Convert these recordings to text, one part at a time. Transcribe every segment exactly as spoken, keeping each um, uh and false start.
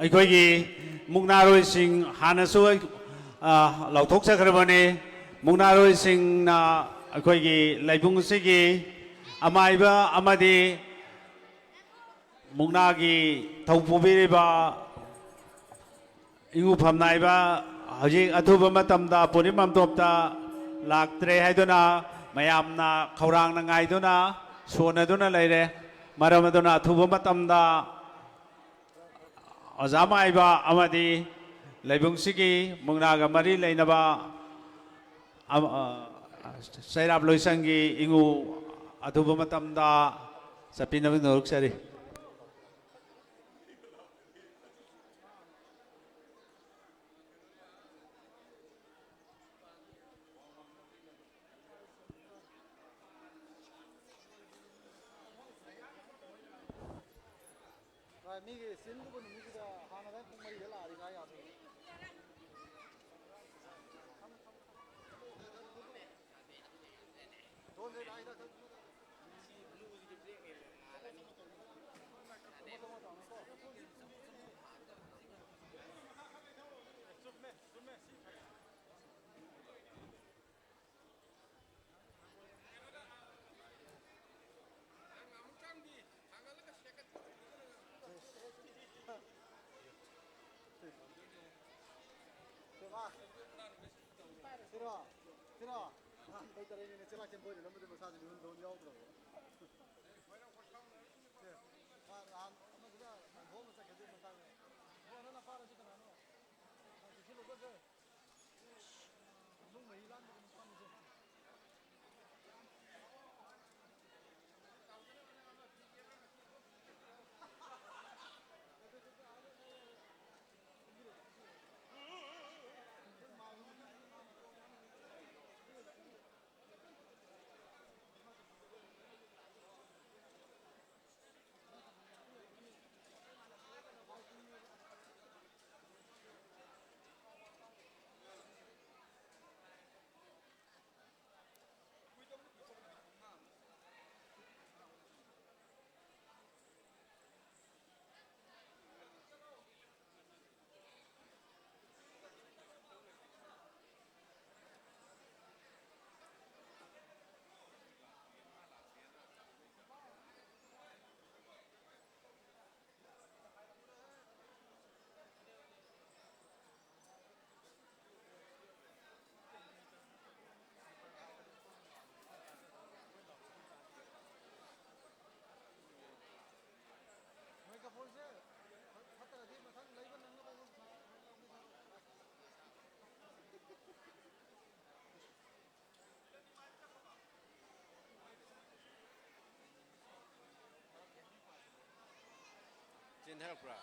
ꯑꯩꯈꯣꯏꯒꯤ ꯃꯨꯛꯅꯥꯔꯣꯏꯁꯤꯡ ꯍꯥꯟꯅꯁꯨ, ꯑ, ꯂꯥꯎꯊꯣꯛꯆꯈ꯭ꯔꯕꯅꯤ꯫ ꯃꯨꯛꯅꯥꯔꯣꯏꯁꯤꯡꯅ ꯑꯩꯈꯣꯏꯒꯤ ꯂꯩꯕꯨꯡ ꯑꯁꯤꯒꯤ ꯑꯃꯥꯏꯕ ꯑꯃꯗꯤ ꯃꯨꯛꯅꯥꯒꯤ ꯊꯧ ꯄꯨꯕꯤꯔꯤꯕ ꯏꯉꯨꯐꯝ ꯅꯥꯏꯕ ꯍꯧꯖꯤꯛ ꯑꯊꯨꯕ ꯃꯇꯝꯗ ꯄꯨꯔꯤꯃꯝꯇꯣꯞꯇ ꯂꯥꯛꯇ꯭ꯔꯦ ꯍꯥꯏꯗꯨꯅ ꯃꯌꯥꯝꯅ ꯈꯧꯔꯥꯡꯅ ꯉꯥꯏꯗꯨꯅ ꯁꯣꯟꯅꯗꯨꯅ ꯂꯩꯔꯦ꯫ ꯃꯔꯝ ꯑꯗꯨꯅ ꯑꯊꯨꯕ ꯃꯇꯝꯗ ꯑꯣꯖꯥ ꯃꯥꯏꯕ ꯑꯃꯗꯤ ꯂꯩꯕꯨꯡꯁꯤꯒꯤ ꯃꯨꯛꯅꯥꯒ ꯃꯔꯤ ꯂꯩꯅꯕ ꯑꯃ-, ꯑ, ꯆꯩꯔꯥꯞ ꯂꯣꯏꯁꯪꯒꯤ ꯏꯉꯨ ꯑꯊꯨꯕ ꯃꯇꯝꯗ ꯆꯠꯄꯤꯅꯕ ꯅꯣꯜꯂꯨꯛꯆꯔꯤ꯫ ꯃꯤꯒꯤ ꯆꯤꯟꯗꯨꯕ ꯅꯨꯃꯤꯠꯁꯤꯗ ꯍꯥꯟꯅꯗ ꯄꯨꯡ ꯃꯔꯤꯗ ꯂꯥꯛꯑꯗꯤ ꯉꯥꯏ ꯌꯥꯗꯣꯏꯅꯤ꯫ ꯁꯤꯔꯣ? ꯁꯤꯔꯣ? ꯑꯍꯥꯟꯕꯩ ꯇꯔꯦꯠꯅꯤꯅꯦ, ꯆꯦꯂꯥꯛ ꯆꯦꯟꯕꯣꯏꯅ ꯅꯝꯕꯗꯤ ꯃꯁꯥꯁꯦ ꯃꯤꯍꯨꯟ ꯊꯣꯟ ꯌꯥꯎꯗ꯭ꯔꯕ꯫ ꯁꯦ, ꯃꯥ ꯅꯍꯥꯟ ꯑꯃꯗꯨꯅ ꯍꯣꯡꯅ ꯆꯠꯈꯤꯕꯗꯨꯒꯤ ꯃꯇꯥꯡꯗ꯫ ꯅꯪ ꯅꯄꯥꯔꯁꯤ ꯀꯅꯥꯅꯣ? ꯃꯥ ꯆꯦꯛꯁꯤꯜꯂꯨꯀꯣ, ꯁꯦ꯫ ꯏꯃꯨꯡ ꯃꯍꯤ ꯂꯥꯡꯕꯒꯤ ꯃꯇꯥꯡꯗꯁꯨ꯫ ꯍꯥꯏꯔꯛꯄ꯭ꯔꯥ?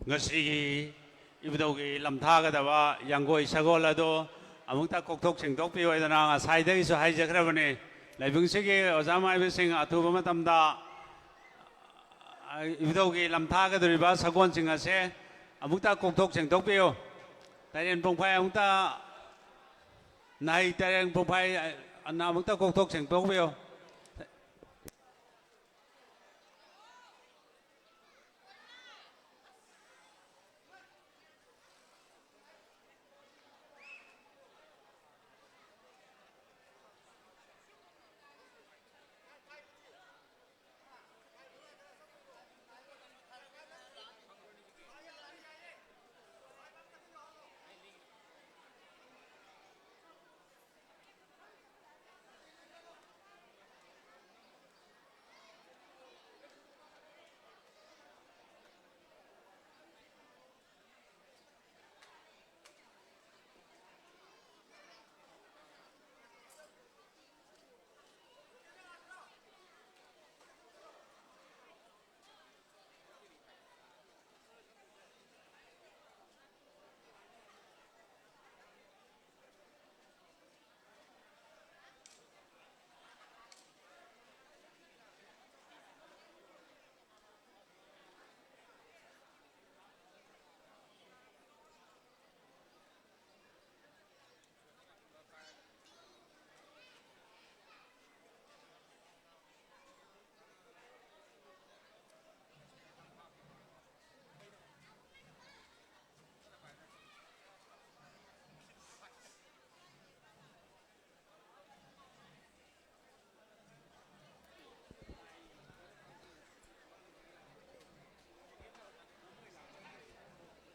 ꯉꯁꯤꯒꯤ ꯏꯕꯨꯙꯧꯒꯤ ꯂꯝꯊꯥꯒꯗꯕ ꯌꯥꯡꯒꯣꯏ ꯁꯒꯣꯜ ꯑꯗꯨ ꯑꯃꯨꯛꯇ ꯀꯣꯛꯊꯣꯛ ꯁꯦꯡꯗꯣꯛꯄꯤꯌꯨ ꯍꯥꯏꯗꯅ ꯉꯁꯥꯏꯗꯒꯤꯁꯨ ꯍꯥꯏꯖꯈ꯭ꯔꯕꯅꯤ꯫ ꯂꯥꯏꯕꯨꯡꯁꯤꯒꯤ ꯑꯣꯖꯥ ꯃꯥꯏꯕꯁꯤꯡ ꯑꯊꯨꯕ ꯃꯇꯝꯗ ꯏꯕꯨꯙꯧꯒꯤ ꯂꯝꯊꯥꯒꯗꯧꯔꯤꯕ ꯁꯒꯣꯜꯁꯤꯡ ꯑꯁꯦ ꯑꯃꯨꯛꯇ ꯀꯣꯛꯊꯣꯛ ꯁꯦꯡꯗꯣꯛꯄꯤꯌꯨ꯫ ꯇꯔꯦꯟ ꯄꯨꯡꯐꯥꯏ ꯑꯃꯨꯛꯇ, ꯅꯥꯍꯩ ꯇꯔꯦꯟ ꯄꯨꯡꯐꯥꯏ ꯑꯃꯨꯛꯇ ꯀꯣꯛꯊꯣꯛ ꯁꯦꯡꯗꯣꯛꯄꯤꯌꯨ꯫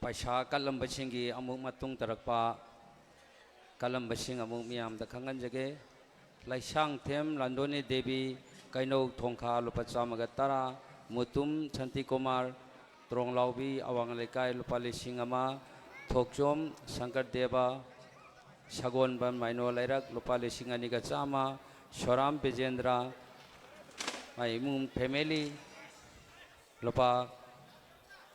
ꯄꯩꯁꯥ ꯀꯠꯂꯝꯕꯁꯤꯡꯒꯤ ꯑꯃꯨꯛ ꯃꯇꯨꯡ ꯇꯥꯔꯛꯄ ꯀꯠꯂꯝꯕꯁꯤꯡ ꯑꯃꯨꯛ ꯃꯤꯌꯥꯝꯗ ꯈꯪꯍꯟꯖꯒꯦ꯫ ꯂꯩꯁꯥꯡꯊꯦꯝ ꯂꯥꯟꯗꯣꯅꯤ ꯗꯦꯕꯤ, ꯀꯩꯅꯧ ꯊꯣꯡꯈꯥ, ꯂꯨꯄꯥ ꯆꯥꯝꯃꯒ ꯇꯔꯥ, ꯃꯨꯇꯨꯝ ꯁꯥꯟꯇꯤꯀꯨꯃꯥꯔ, ꯇ꯭ꯔꯣꯡꯂꯥꯎꯕꯤ, ꯑꯋꯥꯡ ꯂꯩꯀꯥꯏ, ꯂꯨꯄꯥ ꯂꯤꯁꯤꯡ ꯑꯃ, ꯊꯣꯛꯆꯣꯝ ꯁꯪꯀꯔꯗꯦꯕ, ꯁꯒꯣꯟꯕꯝ ꯃꯥꯏꯅꯣ ꯂꯩꯔꯛ, ꯂꯨꯄꯥ ꯂꯤꯁꯤꯡ ꯑꯅꯤꯒ ꯆꯥꯝꯃ, ꯁꯣꯔꯥꯝ ꯕꯤꯖꯦꯟꯗ꯭ꯔ, ꯃꯥꯏ ꯏꯃꯨꯡ family, ꯂꯨꯄꯥ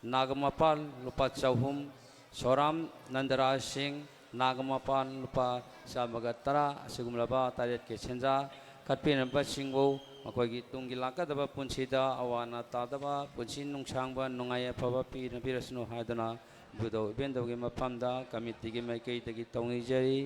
ꯅꯥꯒꯃꯄꯥꯜ ꯂꯨꯄꯥ ꯆꯍꯨꯝ, ꯁꯣꯔꯥꯝ ꯅꯟꯗꯔꯥꯖ ꯁꯤꯡ, ꯅꯥꯒꯃꯄꯥꯜ ꯂꯨꯄꯥ ꯆꯥꯝꯃꯒ ꯇꯔꯥ, ꯑꯁꯤꯒꯨꯝꯂꯕ ꯇꯔꯦꯠꯀꯤ ꯁꯦꯟꯖꯥ ꯀꯠꯄꯤꯔꯝꯕꯁꯤꯡꯕꯨ ꯃꯈꯣꯏꯒꯤ ꯇꯨꯡꯒꯤ ꯂꯥꯛꯀꯗꯕ ꯄꯨꯟꯁꯤꯗ ꯑꯋꯥ ꯑꯅꯥ ꯇꯥꯗꯕ, ꯄꯨꯟꯁꯤ ꯅꯨꯡꯁꯥꯡꯕ, ꯅꯨꯡꯉꯥꯏ ꯌꯥꯏꯐꯕ ꯄꯤꯅꯕꯤꯔꯁꯅꯨ ꯍꯥꯏꯗꯨꯅ ꯏꯕꯨꯙꯧ ꯏꯕꯦꯟꯗꯧꯒꯤ ꯃꯐꯝꯗ ꯀꯃꯤꯇꯤꯒꯤ ꯃꯥꯏꯀꯩꯗꯒꯤ ꯇꯧꯅꯤꯖꯔꯤ꯫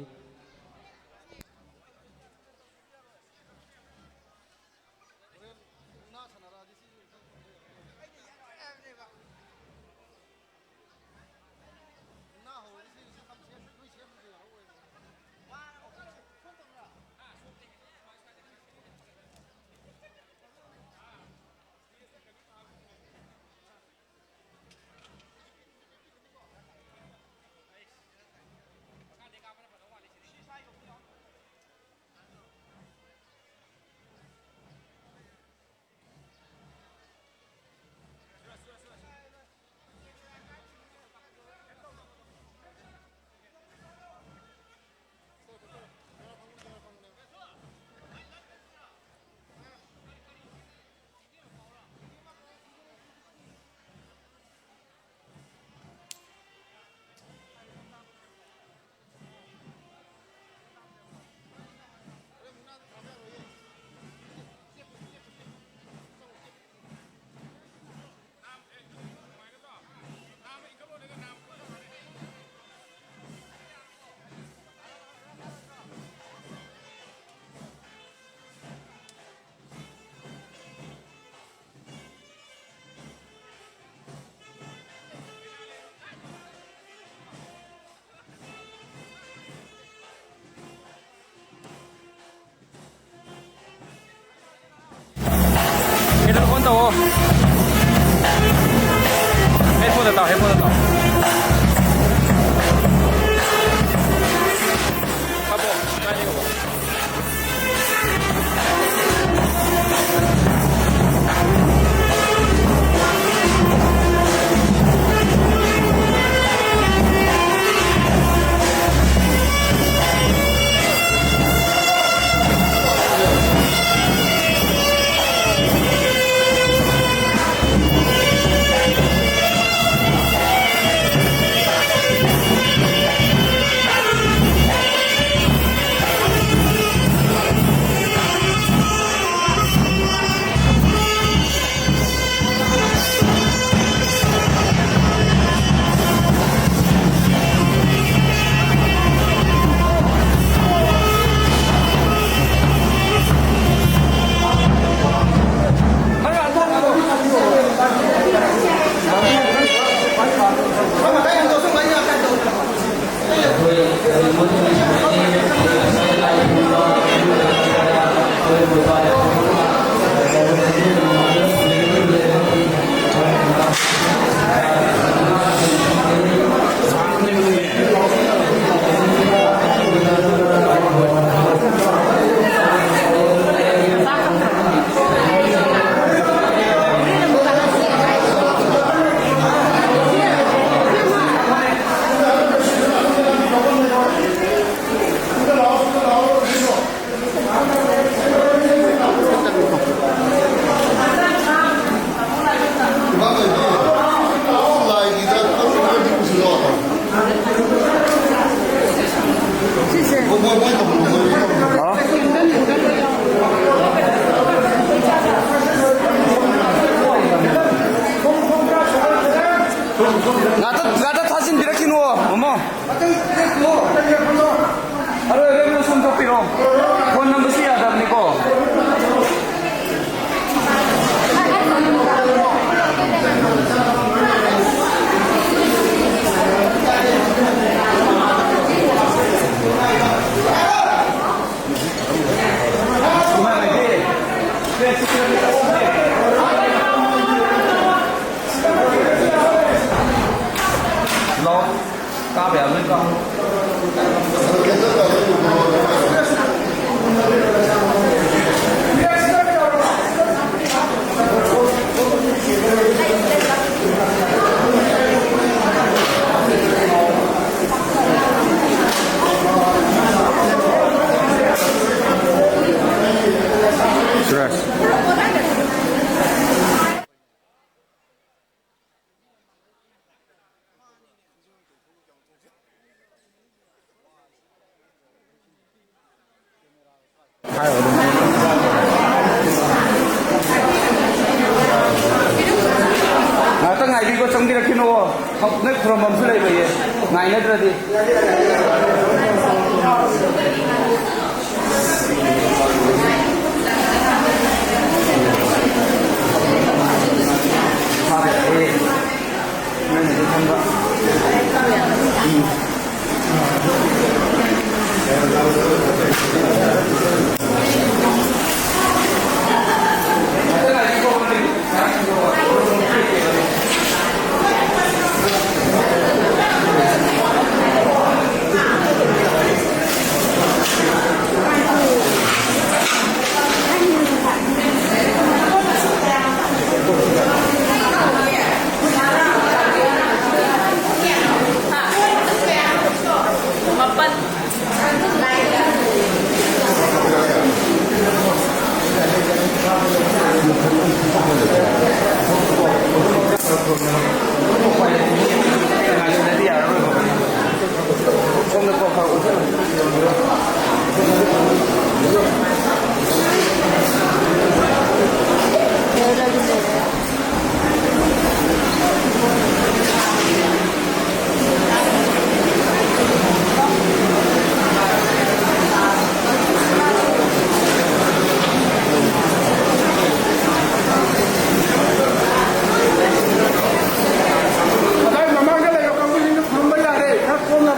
ꯍꯦꯠꯐꯣꯟ ꯇꯧꯑꯣ꯫ ꯍꯦꯠꯐꯣꯟꯗ ꯇꯥꯎ, ꯍꯦꯠꯐꯣꯟꯗ ꯇꯥꯎ꯫ ꯍꯥꯞꯄꯣ, ꯀꯥꯏꯗꯩꯅꯣ? ꯃꯣꯃꯣ꯫ ꯑꯔꯣꯏ ꯑꯔꯣꯏꯕꯗ ꯁꯨꯝ ꯊꯣꯛꯄꯤꯔꯣ꯫ ꯐꯣꯟ ꯅꯝꯕꯁꯨ ꯌꯥꯗꯕꯅꯤꯀꯣ꯫ ꯂꯥꯎ꯫ ꯀꯥꯕ ꯌꯥꯕ ꯂꯣꯏ ꯀꯥꯎ꯫ ꯁꯨꯔꯖ꯫ ꯉꯥꯏꯍꯥꯛꯇꯪ ꯉꯥꯏꯕꯤꯀꯣ, ꯆꯪꯕꯤꯔꯛꯈꯤꯅꯨꯀꯣ꯫ ꯅꯣꯏ ꯈꯨꯔꯨꯝꯐꯝꯁꯨ ꯂꯩꯔꯣꯏꯌꯦ, ꯉꯥꯏꯅꯗ꯭ꯔꯗꯤ꯫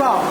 ꯀꯩꯅꯣ꯫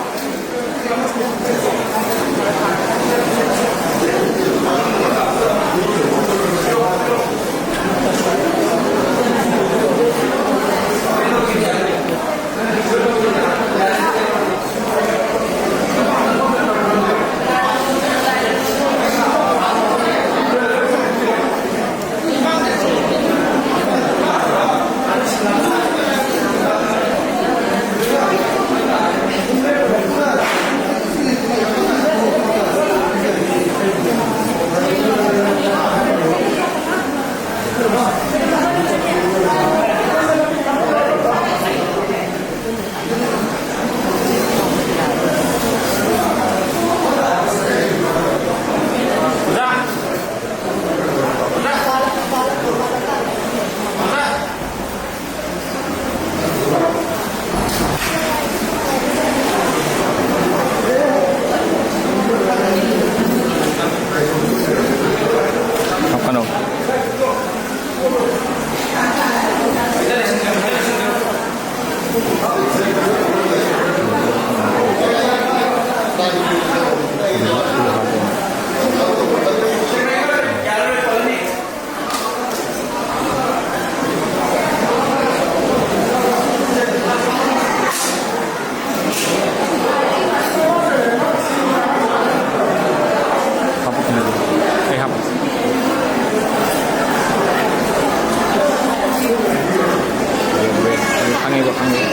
ꯍꯥꯄꯛꯀꯅꯤ ꯑꯗꯨꯝ꯫ ꯑꯩ ꯍꯥꯄꯛꯀꯦ꯫ ꯈꯪꯉꯦꯕ, ꯈꯪꯉꯦꯕ꯫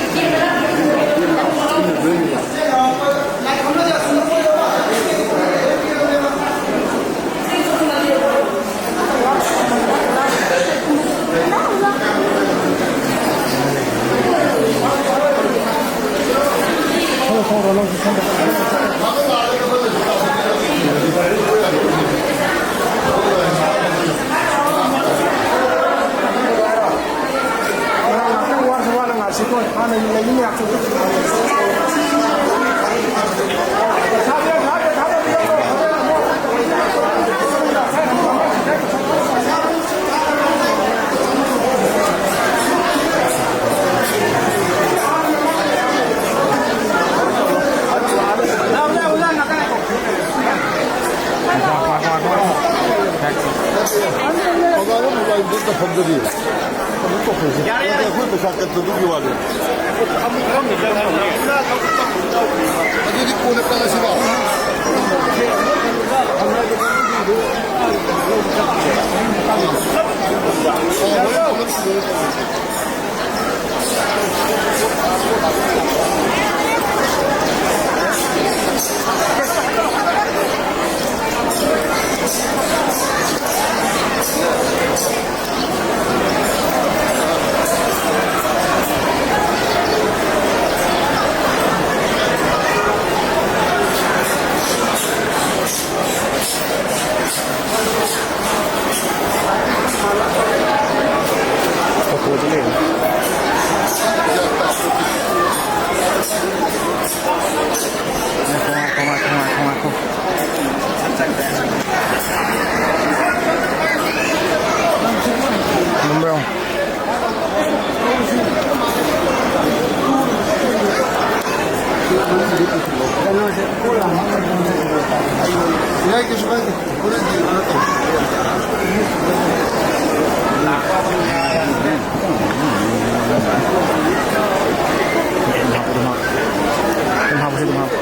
ꯐꯝꯗꯕꯤ꯫ ꯌꯥꯔꯦ, ꯌꯥꯔꯦ꯫ ꯑꯩꯈꯣꯏ ꯄꯩꯁꯥ ꯀꯠꯄꯗꯨꯒꯤ ꯋꯥꯅꯤ꯫ ꯑꯗꯨꯗꯤ ꯀꯣꯟꯅ ꯀꯠꯂꯁꯤꯔꯣ? ꯌꯥꯏ, ꯀꯩꯁꯨ ꯀꯥꯏꯗꯦ꯫ ꯍꯣꯔꯦꯟꯗꯤ ꯀꯩꯅꯣ ꯇꯧ꯫ ꯑꯗꯨꯝ ꯍꯥꯞꯄꯁꯤ, ꯑꯗꯨꯝ ꯍꯥꯞꯄꯣ꯫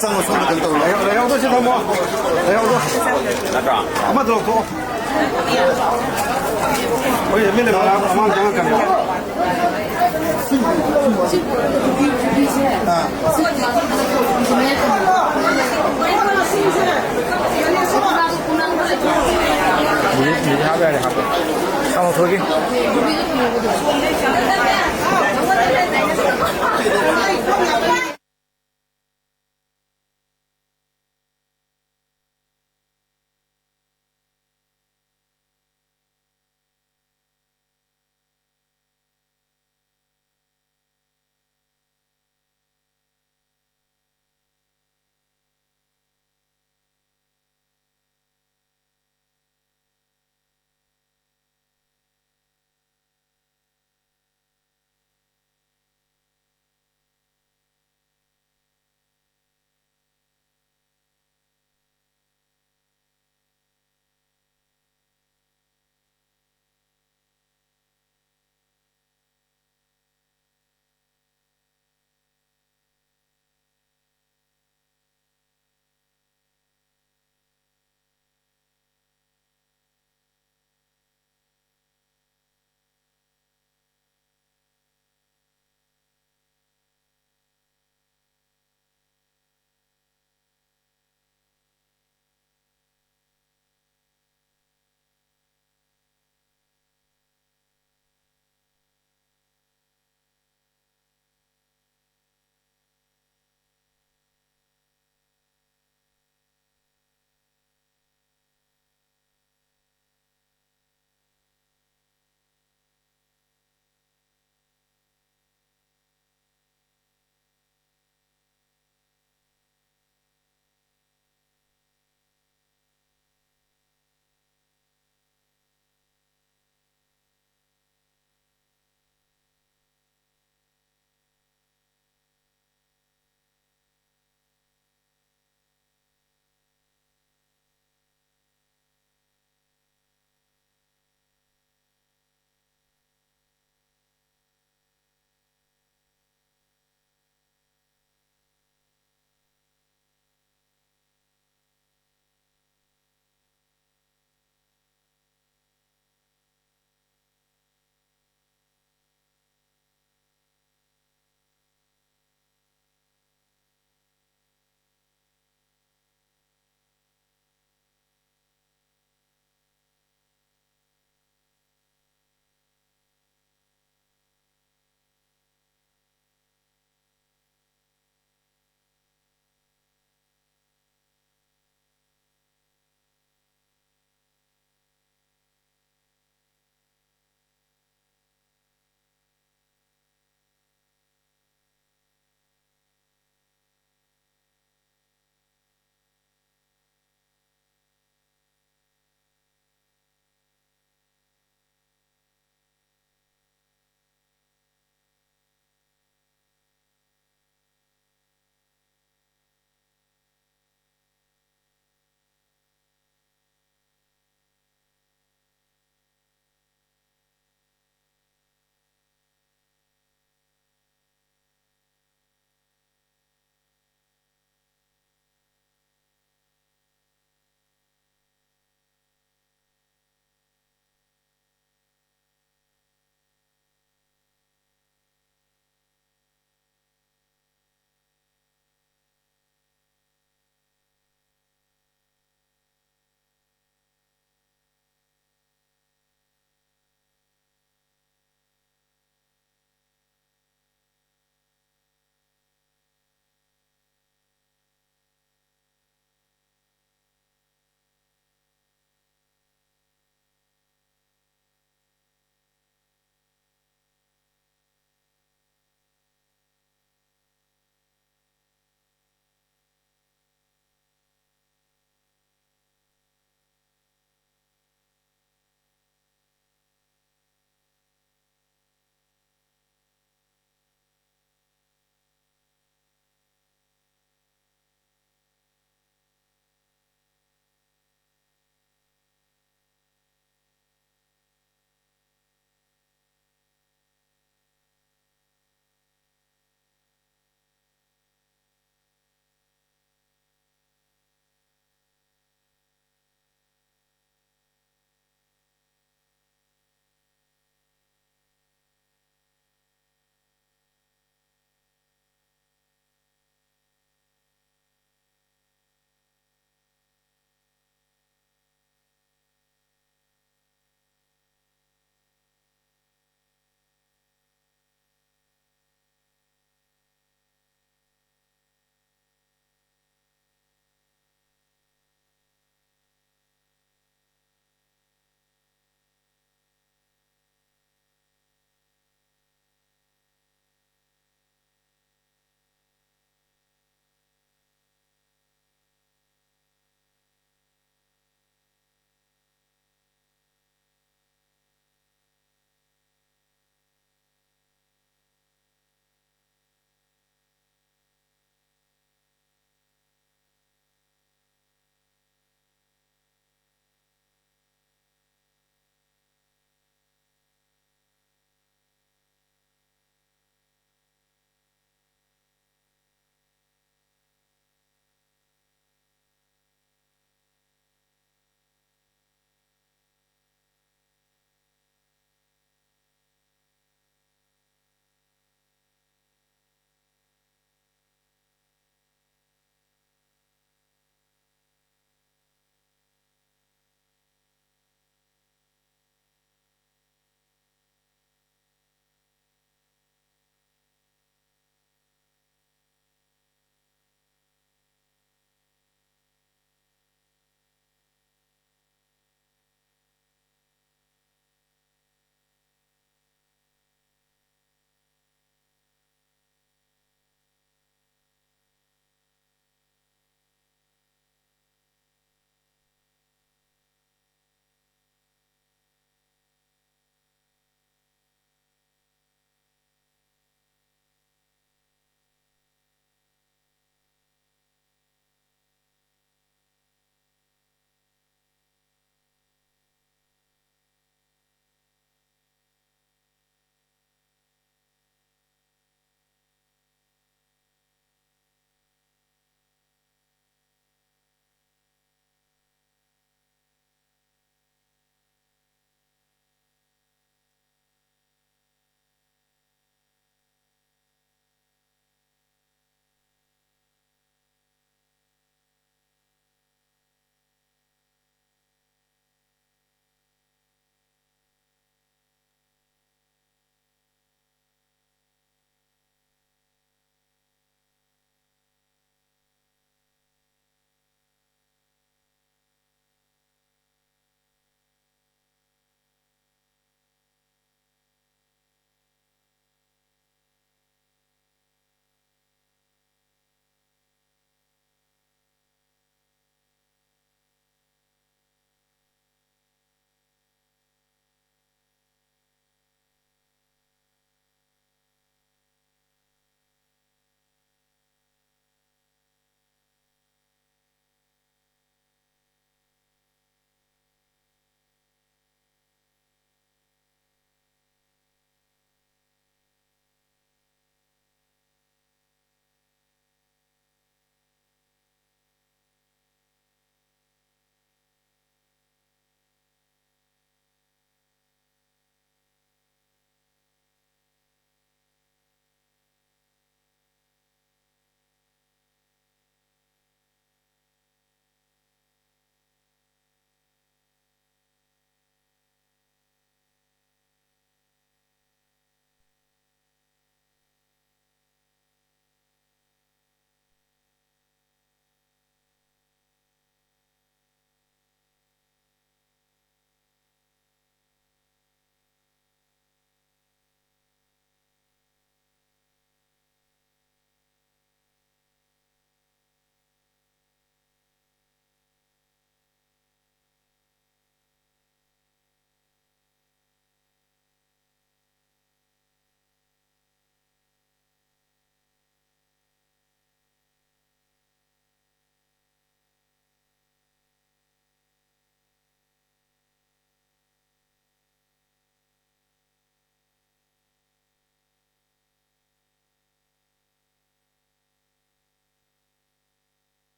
ꯆꯪꯉꯣ, ꯁꯣꯝꯗ ꯀꯩꯅꯣ ꯇꯧꯔꯣ꯫ ꯂꯩꯍꯧ-, ꯂꯩꯍꯧꯗꯣ ꯁꯤ ꯊꯝꯃꯣ꯫ ꯂꯩꯍꯧꯗꯣ꯫ ꯅꯠꯇ꯭ꯔꯣ? ꯑꯃꯗꯣ ꯂꯧꯊꯣꯛꯑꯣ꯫ ꯍꯣꯏ, ꯑꯦꯝ ꯑꯦꯜ ꯑꯦ ꯃꯅꯥꯛ ꯑꯃ ꯆꯪꯉꯛꯀꯅꯤ꯫ ꯑꯥ꯫ ꯃꯤꯅꯤꯠ, ꯃꯤꯅꯤꯠ ꯍꯥꯞ ꯌꯥꯔꯦ, ꯍꯥꯞꯄꯣ꯫ ꯇꯥꯃꯣ ꯊꯣꯛꯂꯛꯀꯦ꯫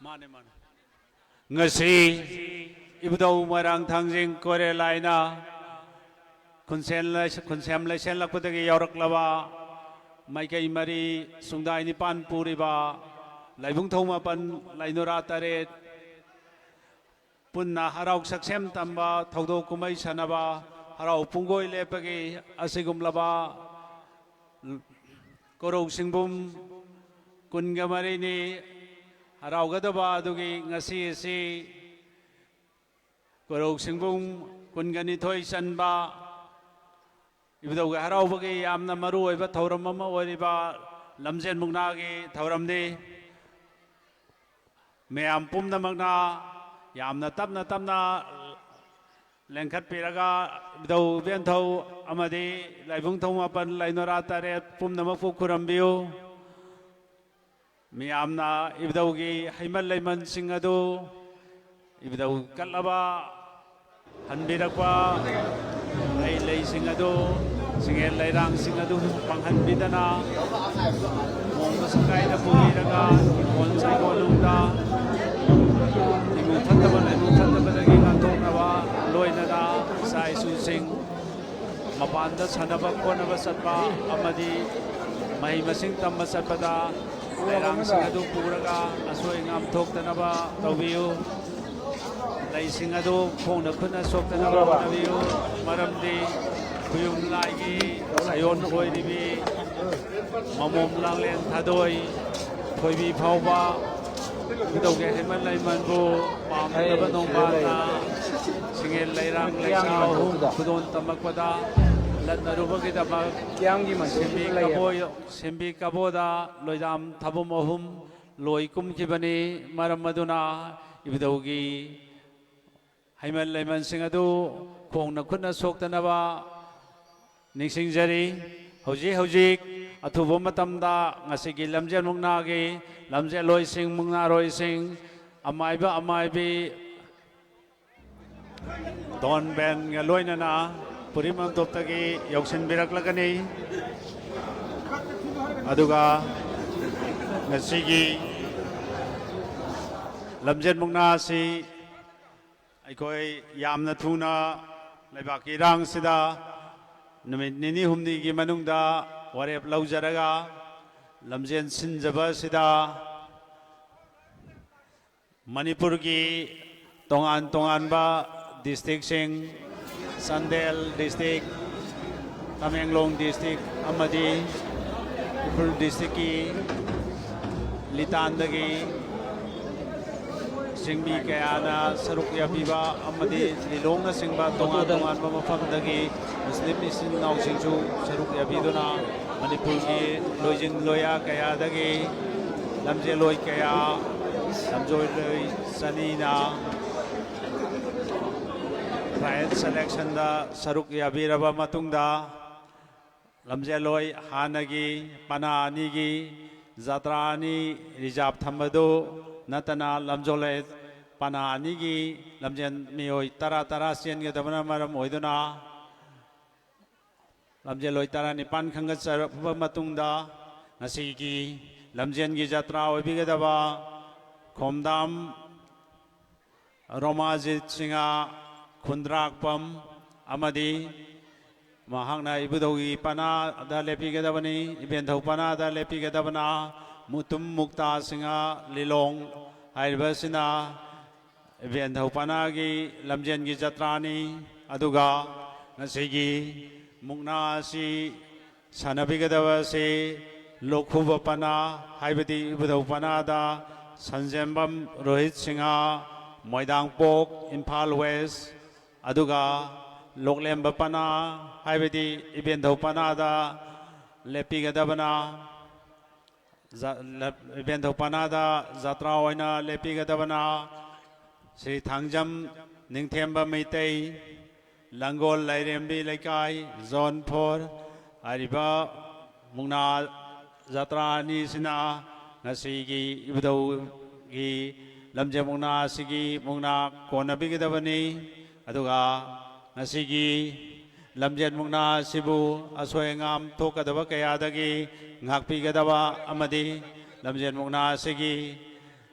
ꯃꯥꯅꯦ, ꯃꯥꯅꯦ꯫ ꯉꯁꯤ ꯏꯕꯨꯙꯧ ꯃꯣꯏꯔꯥꯡ ꯊꯥꯡꯖꯤꯡ ꯀꯣꯏꯔꯦ ꯂꯥꯏꯅ ꯈꯨꯟꯁꯦꯝ ꯂꯩꯁꯦꯝꯂꯛꯄꯗꯒꯤ ꯌꯥꯎꯔꯛꯂꯕ ꯃꯥꯏꯀꯩ ꯃꯔꯤ, ꯁꯨꯡꯗꯥꯏ ꯅꯤꯄꯥꯟ ꯄꯨꯔꯤꯕ ꯂꯥꯏꯕꯨꯡ ꯊꯧ ꯃꯥꯄꯟ, ꯂꯥꯏꯅꯨꯔꯥ ꯇꯔꯦꯠ, ꯄꯨꯟꯅ ꯍꯔꯥꯎ ꯁꯛꯁꯦꯝ ꯇꯝꯕ, ꯊꯧꯗꯣꯛ ꯀꯨꯝꯍꯩ ꯁꯥꯟꯅꯕ, ꯍꯔꯥꯎ ꯄꯨꯡꯒꯣꯏ ꯂꯦꯞꯄꯒꯤ ꯑꯁꯤꯒꯨꯝꯂꯕ ꯀꯣꯔꯧ ꯁꯤꯡꯕꯨꯝ ꯀꯨꯟꯒ ꯃꯔꯤꯅꯤ ꯍꯔꯥꯎꯒꯗꯕ ꯑꯗꯨꯒꯤ ꯉꯁꯤ ꯑꯁꯤ ꯀꯣꯔꯧ ꯁꯤꯡꯕꯨꯝ ꯀꯨꯟꯒ ꯅꯤꯊꯣꯏ ꯆꯟꯕ ꯏꯕꯨꯙꯧꯒꯤ ꯍꯔꯥꯎꯕꯒꯤ ꯌꯥꯝꯅ ꯃꯔꯨ ꯑꯣꯏꯕ ꯊꯧꯔꯝ ꯑꯃ ꯑꯣꯏꯔꯤꯕ ꯂꯝꯖꯦꯟ ꯃꯨꯛꯅꯥꯒꯤ ꯊꯧꯔꯝꯅꯤ꯫ ꯃꯌꯥꯝ ꯄꯨꯝꯅꯃꯛꯅ ꯌꯥꯝꯅ ꯇꯞꯅ ꯇꯞꯅ ꯂꯦꯡꯈꯠꯄꯤꯔꯒ ꯏꯕꯨꯙꯧ ꯏꯕꯦꯟꯊꯧ ꯑꯃꯗꯤ ꯂꯥꯏꯕꯨꯡ ꯊꯧ ꯃꯥꯄꯟ, ꯂꯥꯏꯅꯣꯔꯥ ꯇꯔꯦꯠ ꯄꯨꯝꯅꯃꯛꯄꯨ ꯈꯨꯔꯨꯝꯕꯤꯌꯨ꯫ ꯃꯤꯌꯥꯝꯅ ꯏꯕꯨꯙꯧꯒꯤ ꯍꯩꯃꯟ ꯂꯩꯃꯟꯁꯤꯡ ꯑꯗꯨ ꯏꯕꯨꯙꯧ ꯀꯠꯂꯕ ꯍꯟꯕꯤꯔꯛꯄ ꯂꯩ ꯂꯩꯁꯤꯡ ꯑꯗꯨ, ꯁꯤꯡꯉꯦꯜ ꯂꯩꯔꯥꯡꯁꯤꯡ ꯑꯗꯨ ꯄꯥꯡꯍꯟꯕꯤꯗꯅ ꯃꯣꯡꯗ ꯁꯪꯒꯥꯏꯗ ꯄꯨꯕꯤꯔꯒ ꯏꯪꯈꯣꯜ ꯁꯩꯀꯣꯜꯂꯣꯝꯗ ꯏꯃꯨ ꯐꯠꯇꯕ ꯂꯩꯃꯨ ꯐꯠꯇꯕꯗꯒꯤ ꯉꯥꯛꯊꯣꯛꯅꯕ ꯂꯣꯏꯅꯅ ꯏꯆꯥ ꯏꯁꯨꯁꯤꯡ ꯃꯄꯥꯟꯗ ꯁꯥꯟꯅꯕ ꯈꯣꯠꯅꯕ ꯆꯠꯄ ꯑꯃꯗꯤ ꯃꯍꯩ ꯃꯁꯤꯡ ꯇꯝꯕ ꯆꯠꯄꯗ ꯂꯩꯔꯥꯡꯁꯤꯡ ꯑꯗꯨ ꯄꯨꯔꯒ ꯑꯁꯣꯏ ꯑꯉꯥꯝ ꯊꯣꯛꯇꯅꯕ ꯇꯧꯕꯤꯌꯨ꯫ ꯂꯩꯁꯤꯡ ꯑꯗꯨ ꯈꯣꯡꯅ ꯈꯨꯠꯅ ꯁꯣꯛꯇꯅꯕ ꯍꯣꯠꯅꯕꯤꯌꯨ꯫ ꯃꯔꯝꯗꯤ ꯈꯨꯌꯨꯝ ꯂꯥꯏꯒꯤ ꯁꯥꯏꯑꯣꯟ ꯑꯣꯏꯔꯤꯕꯤ ꯃꯃꯣꯝ ꯂꯥꯡꯂꯦꯟ ꯊꯥꯗꯣꯏ ꯊꯣꯏꯕꯤ ꯐꯥꯎꯕ ꯏꯕꯨꯙꯧꯒꯤ ꯍꯩꯃꯟ ꯂꯩꯃꯟꯕꯨ ꯄꯥꯝꯗꯕ ꯅꯣꯡꯕꯥꯟꯅ ꯁꯤꯡꯉꯦꯜ ꯂꯩꯔꯥꯡ ꯂꯩꯁꯥ ꯑꯍꯨꯝ ꯈꯨꯗꯣꯟ ꯇꯝꯃꯛꯄꯗ ꯂꯠꯅꯔꯨꯕꯒꯤꯗꯃꯛ ꯁꯦꯝꯕꯤ ꯀꯕꯣ-, ꯁꯦꯝꯕꯤ ꯀꯕꯣꯗ ꯂꯣꯏꯗꯥꯝ ꯊꯥꯕꯨꯝ ꯑꯍꯨꯝ ꯂꯣꯏ ꯀꯨꯝꯈꯤꯕꯅꯤ꯫ ꯃꯔꯝ ꯑꯗꯨꯅ ꯏꯕꯨꯙꯧꯒꯤ ꯍꯩꯃꯟ ꯂꯩꯃꯟꯁꯤꯡ ꯑꯗꯨ ꯈꯣꯡꯅ ꯈꯨꯠꯅ ꯁꯣꯛꯇꯅꯕ ꯅꯤꯡꯁꯤꯡꯖꯔꯤ꯫ ꯍꯧꯖꯤꯛ ꯍꯧꯖꯤꯛ ꯑꯊꯨꯕ ꯃꯇꯝꯗ ꯉꯁꯤꯒꯤ ꯂꯝꯖꯦꯜ ꯃꯨꯛꯅꯥꯒꯤ ꯂꯝꯖꯦꯜꯂꯣꯏꯁꯤꯡ, ꯃꯨꯛꯅꯥꯔꯣꯏꯁꯤꯡ, ꯑꯃꯥꯏꯕ ꯑꯃꯥꯏꯕꯤ ꯗꯣꯟ ꯕꯦꯟꯒ ꯂꯣꯏꯅꯅ ꯄꯨꯔꯤ ꯃꯥꯝꯇꯣꯞꯇꯒꯤ ꯌꯧꯁꯤꯟꯕꯤꯔꯛꯂꯒꯅꯤ꯫ ꯑꯗꯨꯒ ꯉꯁꯤꯒꯤ ꯂꯝꯖꯦꯟ ꯃꯨꯛꯅꯥ ꯑꯁꯤ ꯑꯩꯈꯣꯏ ꯌꯥꯝꯅ ꯊꯨꯅ ꯂꯩꯕꯥꯛꯀꯤ ꯏꯔꯥꯡꯁꯤꯗ ꯅꯨꯃꯤꯠ ꯅꯤꯅꯤ ꯍꯨꯝꯅꯤꯒꯤ ꯃꯅꯨꯡꯗ ꯋꯥꯔꯦꯞ ꯂꯧꯖꯔꯒ ꯂꯝꯖꯦꯟ ꯁꯤꯟꯖꯕ ꯑꯁꯤꯗ ꯃꯅꯤꯄꯨꯔꯒꯤ ꯇꯣꯉꯥꯟ ꯇꯣꯉꯥꯟꯕ ꯗꯤꯁꯇ꯭ꯔꯤꯛꯁꯤꯡ, ꯆꯥꯟꯗꯦꯜ ꯗꯤꯁꯇ꯭ꯔꯤꯛ, ꯇꯃꯦꯡꯂꯣꯡ ꯗꯤꯁꯇ꯭ꯔꯤꯛ ꯑꯃꯗꯤ ꯎꯈ꯭ꯔꯨꯜ ꯗꯤꯁꯇ꯭ꯔꯤꯛꯀꯤ ꯂꯤꯇꯥꯟꯗꯒꯤ ꯆꯤꯡꯃꯤ ꯀꯌꯥꯅ ꯁꯔꯨꯛ ꯌꯥꯕꯤꯕ ꯑꯃꯗꯤ ꯂꯤꯂꯣꯡꯅꯆꯤꯡꯕ ꯇꯣꯉꯥꯟ ꯇꯣꯉꯥꯟꯕ ꯃꯐꯝꯗꯒꯤ ꯃꯨꯁꯂꯤꯝ ꯏꯆꯤꯟ ꯏꯅꯥꯎꯁꯤꯡꯁꯨ ꯁꯔꯨꯛ ꯌꯥꯕꯤꯗꯨꯅ ꯃꯅꯤꯄꯨꯔꯒꯤ ꯂꯣꯏꯖꯤꯡ ꯂꯣꯌꯥ ꯀꯌꯥꯗꯒꯤ ꯂꯝꯖꯦꯜꯂꯣꯏ ꯀꯌꯥ, ꯂꯝꯖꯦꯜꯂꯣꯏ ꯆꯅꯤꯅ ꯇ꯭ꯔꯥꯏꯌꯦꯜ ꯁꯦꯂꯦꯛꯁꯟꯗ ꯁꯔꯨꯛ ꯌꯥꯕꯤꯔꯕ ꯃꯇꯨꯡꯗ, ꯂꯝꯖꯦꯜꯂꯣꯏ ꯍꯥꯟꯅꯒꯤ ꯄꯅꯥ ꯑꯅꯤꯒꯤ ꯖꯥꯇ꯭ꯔꯥ ꯑꯅꯤ ꯔꯤꯖꯥꯕ ꯊꯝꯕꯗꯨ ꯅꯠꯇꯅ, ꯂꯝꯖꯦꯜꯂꯣꯏ ꯄꯅꯥ ꯑꯅꯤꯒꯤ ꯂꯝꯖꯦꯜ ꯃꯤꯑꯣꯏ ꯇꯔꯥ ꯇꯔꯥ ꯆꯦꯟꯒꯗꯕꯅ ꯃꯔꯝ ꯑꯣꯏꯗꯨꯅ, ꯂꯝꯖꯦꯜꯂꯣꯏ ꯇꯔꯥꯅꯤꯄꯥꯟ ꯈꯟꯒꯠꯆꯔꯕ ꯃꯇꯨꯡꯗ, ꯉꯁꯤꯒꯤ ꯂꯝꯖꯦꯜꯒꯤ ꯖꯥꯇ꯭ꯔꯥ ꯑꯣꯏꯕꯤꯒꯗꯕ ꯈꯣꯝꯗꯥꯝ ꯔꯣꯃꯥꯖꯤꯠ ꯁꯤꯡꯍ ꯈꯨꯟꯗ꯭ꯔꯥꯛꯄꯝ ꯑꯃꯗꯤ ꯃꯍꯥꯛꯅ ꯏꯕꯨꯙꯧꯒꯤ ꯄꯅꯥꯗ ꯂꯦꯞꯄꯤꯒꯗꯕꯅꯤ, ꯏꯕꯦꯟꯙꯧ ꯄꯅꯥꯗ ꯂꯦꯞꯄꯤꯒꯗꯕꯅ ꯃꯨꯇꯨꯝ ꯃꯨꯛꯇꯥ ꯁꯤꯡꯍ ꯂꯤꯂꯣꯡ ꯍꯥꯏꯔꯤꯕꯁꯤꯅ ꯏꯕꯦꯟꯙꯧ ꯄꯅꯥꯒꯤ ꯂꯝꯖꯦꯜꯒꯤ ꯖꯇ꯭ꯔꯥꯅꯤ꯫ ꯑꯗꯨꯒ ꯉꯁꯤꯒꯤ ꯃꯨꯛꯅꯥ ꯑꯁꯤ ꯁꯥꯟꯅꯕꯤꯒꯗꯕ ꯑꯁꯤ ꯂꯣꯛꯈꯨꯕ ꯄꯅꯥ ꯍꯥꯏꯕꯗꯤ ꯏꯕꯨꯙꯧ ꯄꯅꯥꯗ ꯁꯟꯖꯦꯝꯕꯝ ꯔꯣꯍꯤꯠ ꯁꯤꯡꯍ, ꯃꯣꯏꯗꯥꯡꯄꯣꯛ, ꯏꯝꯐꯥꯜ ꯋꯦꯁ, ꯑꯗꯨꯒ ꯂꯣꯛꯂꯦꯝꯕ ꯄꯅꯥ ꯍꯥꯏꯕꯗꯤ ꯏꯕꯦꯟꯙꯧ ꯄꯅꯥꯗ ꯂꯦꯞꯄꯤꯒꯗꯕꯅ ꯖ-, ꯂ-, ꯏꯕꯦꯟꯙꯧ ꯄꯅꯥꯗ ꯖꯇ꯭ꯔꯥ ꯑꯣꯏꯅ ꯂꯦꯞꯄꯤꯒꯗꯕꯅ ꯁ꯭ꯔꯤ ꯊꯥꯡꯖꯝ ꯅꯤꯡꯊꯦꯝꯕ ꯃꯩꯇꯩ, ꯂꯪꯒꯣꯜ ꯂꯥꯏꯔꯦꯝꯕꯤ ꯂꯩꯀꯥꯏ, ꯖꯣꯟ ꯐꯣꯔ꯫ ꯍꯥꯏꯔꯤꯕ ꯃꯨꯛꯅꯥ ꯖꯇ꯭ꯔꯥ ꯑꯅꯤꯁꯤꯅ ꯉꯁꯤꯒꯤ ꯏꯕꯨꯙꯧꯒꯤ ꯂꯝꯖꯦꯜ ꯃꯨꯛꯅꯥ ꯑꯁꯤꯒꯤ ꯃꯨꯛꯅꯥ ꯀꯣꯟꯅꯕꯤꯒꯗꯕꯅꯤ꯫ ꯑꯗꯨꯒ ꯉꯁꯤꯒꯤ ꯂꯝꯖꯦꯜ ꯃꯨꯛꯅꯥ ꯑꯁꯤꯕꯨ ꯑꯁꯣꯏ ꯑꯉꯥꯝ ꯊꯣꯛꯀꯗꯕ ꯀꯌꯥꯗꯒꯤ ꯉꯥꯛꯄꯤꯒꯗꯕ ꯑꯃꯗꯤ ꯂꯝꯖꯦꯜ ꯃꯨꯛꯅꯥ ꯑꯁꯤꯒꯤ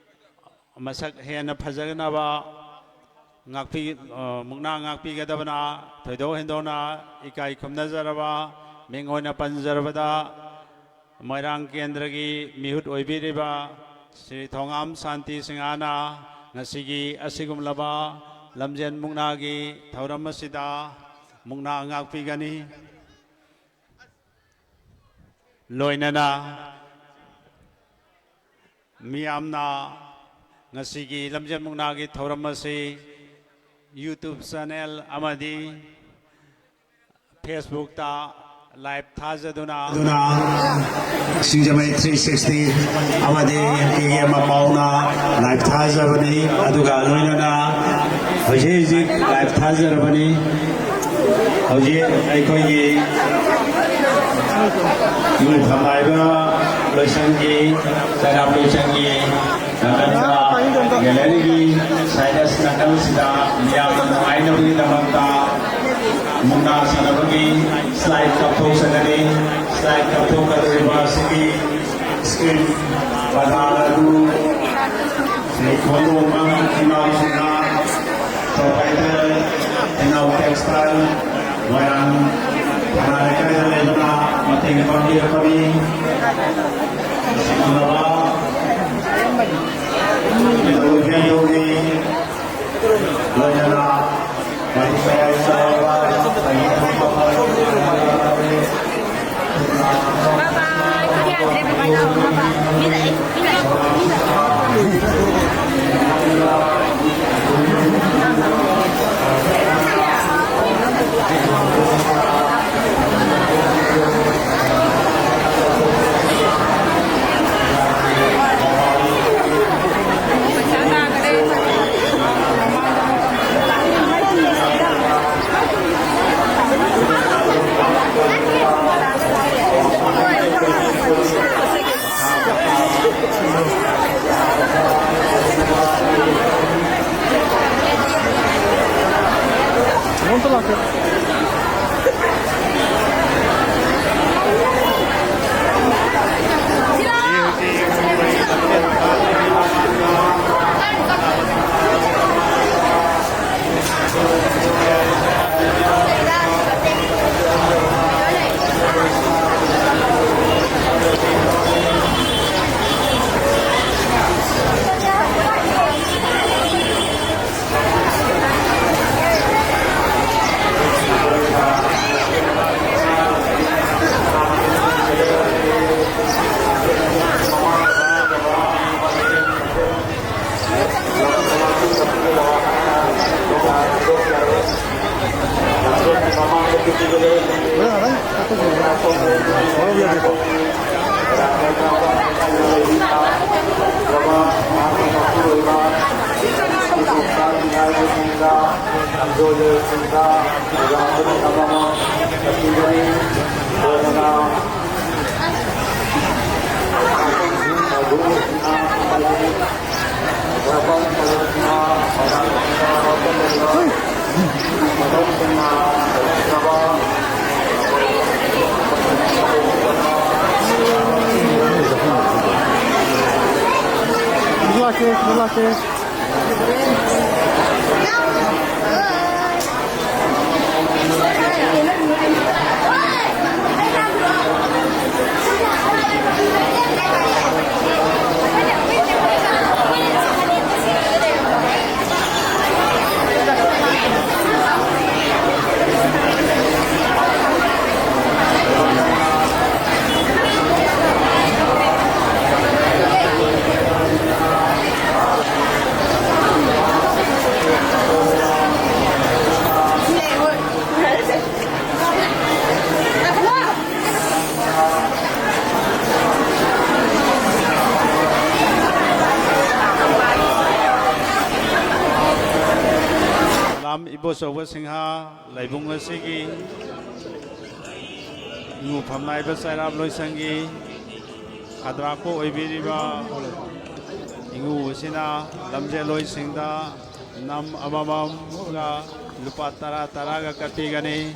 ꯃꯁꯛ ꯍꯦꯟꯅ ꯐꯖꯅꯕ ꯉꯥꯛꯄꯤ-, ꯑ, ꯃꯨꯛꯅꯥ ꯉꯥꯛꯄꯤꯒꯗꯕꯅ ꯊꯣꯏꯗꯣꯛ ꯍꯦꯟꯗꯣꯛꯅ ꯏꯀꯥꯏ ꯈꯨꯝꯅꯖꯔꯕ ꯃꯤꯡ ꯑꯣꯏꯅ ꯄꯟꯖꯔꯕꯗ, ꯃꯣꯏꯔꯥꯡ ꯀꯦꯟꯗ꯭ꯔꯒꯤ ꯃꯤꯍꯨꯠ ꯑꯣꯏꯕꯤꯔꯤꯕ ꯁ꯭ꯔꯤ ꯊꯣꯉꯥꯝ ꯁꯥꯟꯇꯤ ꯁꯤꯡꯍꯅ ꯉꯁꯤꯒꯤ ꯑꯁꯤꯒꯨꯝꯂꯕ ꯂꯝꯖꯦꯟ ꯃꯨꯛꯅꯥꯒꯤ ꯊꯧꯔꯝ ꯑꯁꯤꯗ ꯃꯨꯛꯅꯥ ꯉꯥꯛꯄꯤꯒꯅꯤ꯫ ꯂꯣꯏꯅꯅ ꯃꯤꯌꯥꯝꯅ ꯉꯁꯤꯒꯤ ꯂꯝꯖꯦꯟ ꯃꯨꯛꯅꯥꯒꯤ ꯊꯧꯔꯝ ꯑꯁꯤ YouTube channel ꯑꯃꯗꯤ Facebook ꯇ live ꯊꯥꯖꯗꯨꯅ ꯑꯗꯨꯅ ꯁꯤꯡꯖꯃꯩ three sixty ꯑꯃꯗꯤ ꯀꯦ ꯑꯦꯝ ꯑꯄꯥꯎꯅ live ꯊꯥꯖꯕꯅꯤ꯫ ꯑꯗꯨꯒ ꯂꯣꯏꯅꯅ ꯍꯧꯖꯤꯛ ꯍꯧꯖꯤꯛ live ꯊꯥꯖꯔꯕꯅꯤ꯫ ꯍꯧꯖꯤꯛ ꯑꯩꯈꯣꯏꯒꯤ ꯏꯕꯨꯡ ꯐꯝꯕꯥꯏꯕ ꯂꯣꯏꯁꯪꯒꯤ, ꯆꯩꯔꯥꯛ ꯂꯣꯏꯁꯪꯒꯤ ꯅꯥꯀꯟꯗ, gallery ꯒꯤ side ꯅꯥꯀꯜꯁꯤꯗ ꯃꯤꯌꯥꯝꯅ ꯅꯨꯡꯉꯥꯏꯅꯕꯒꯤꯗꯃꯛꯇ ꯃꯨꯛꯅꯥ ꯁꯥꯟꯅꯕꯒꯤ slide ꯀꯥꯞꯊꯣꯛꯆꯒꯅꯤ꯫ Slide ꯀꯥꯞꯊꯣꯛꯀꯗꯧꯔꯤꯕ ꯑꯁꯤꯒꯤ screen ꯄꯔꯗꯥ ꯑꯗꯨ ꯁ꯭ꯔꯤ ꯈꯣꯟꯗꯣꯝꯕꯝ ꯏꯅꯥꯎꯁꯤꯡꯅ, proprietor ꯏꯅꯥꯎ textile, ꯃꯣꯏꯔꯥꯡ ꯊꯅꯥ ꯂꯩꯀꯥꯏꯗ ꯂꯩꯕꯅ ꯃꯇꯦꯡ ꯄꯥꯡꯕꯤꯔꯛꯄꯅꯤ꯫ ꯑꯁꯤꯒꯨꯝꯂꯕ ꯀꯩꯗꯧꯕꯒꯤ ꯂꯣꯏꯅꯅ Relax, relax. ꯁꯂꯥꯝ ꯏꯕꯣꯆꯧꯕ ꯁꯤꯡꯍ, ꯂꯩꯕꯨꯡ ꯑꯁꯤꯒꯤ ꯏꯉꯨ ꯐꯝꯅꯥꯏꯕ ꯆꯩꯔꯥꯞ ꯂꯣꯏꯁꯪꯒꯤ ꯈꯗ꯭ꯔꯥꯛꯄ ꯑꯣꯏꯕꯤꯔꯤꯕ ꯏꯉꯨ ꯑꯁꯤꯅ ꯂꯝꯖꯦꯜꯂꯣꯏꯁꯤꯡꯗ ꯅꯝ ꯑꯃꯃꯝꯒ ꯂꯨꯄꯥ ꯇꯔꯥ ꯇꯔꯥꯒ ꯀꯠꯄꯤꯒꯅꯤ꯫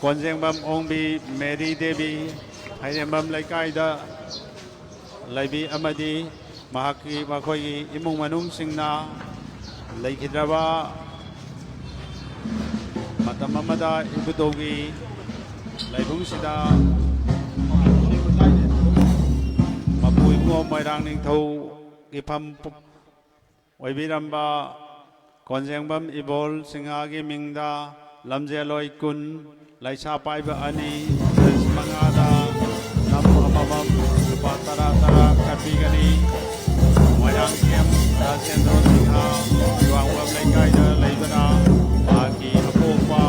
ꯀꯣꯟꯖꯦꯡꯕꯝ ꯑꯣꯡꯕꯤ ꯃꯦꯔꯤ ꯗꯦꯕꯤ, ꯍꯩꯔꯦꯝꯕꯝ ꯂꯩꯀꯥꯏꯗ ꯂꯩꯕꯤ ꯑꯃꯗꯤ ꯃꯍꯥꯛꯀꯤ, ꯃꯈꯣꯏꯒꯤ ꯏꯃꯨꯡ ꯃꯅꯨꯡꯁꯤꯡꯅ ꯂꯩꯈꯤꯗ꯭ꯔꯕ ꯃꯇꯝ ꯑꯃꯗ ꯏꯕꯨꯙꯧꯒꯤ ꯂꯩꯕꯨꯡꯁꯤꯗ ꯃꯄꯨ ꯏꯕꯨꯡꯉꯣ ꯃꯣꯏꯔꯥꯡ ꯅꯤꯡꯊꯧꯒꯤ ꯐꯝ ꯑꯣꯏꯕꯤꯔꯝꯕ ꯀꯣꯟꯖꯦꯡꯕꯝ ꯏꯕꯣꯜ ꯁꯤꯡꯍꯒꯤ ꯃꯤꯡꯗ ꯂꯝꯖꯦꯜꯂꯣꯏ ꯀꯨꯟ, ꯂꯩꯁꯥ ꯄꯥꯏꯕ ꯑꯅꯤ, ꯁꯦꯟꯁ ꯃꯉꯥꯗ ꯅꯝ ꯑꯃꯃꯝ ꯂꯨꯄꯥ ꯇꯔꯥ ꯇꯔꯥ ꯀꯠꯄꯤꯒꯅꯤ꯫ ꯃꯣꯏꯔꯥꯡꯊꯦꯝ ꯔꯥꯖꯦꯟꯗ꯭ꯔꯣ ꯁꯤꯡꯍ, ꯌꯨꯋꯥꯡꯕꯝ ꯂꯩꯀꯥꯏꯗ ꯂꯩꯕꯅ ꯃꯍꯥꯛꯀꯤ ꯑꯄꯣꯛꯄ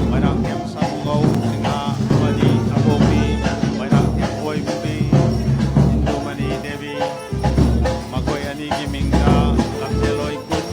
ꯃꯣꯏꯔꯥꯡꯊꯦꯝ ꯁꯥꯃꯨꯉꯧ ꯁꯤꯡꯍ ꯑꯃꯗꯤ ꯑꯄꯣꯛꯄꯤ ꯃꯣꯏꯔꯥꯡꯊꯦꯝ ꯑꯣꯏꯕꯤ ꯏꯟꯗꯨꯃꯅꯤ ꯗꯦꯕꯤ, ꯃꯈꯣꯏ ꯑꯅꯤꯒꯤ ꯃꯤꯡꯗ ꯂꯝꯖꯦꯜꯂꯣꯏ ꯀꯨꯟ,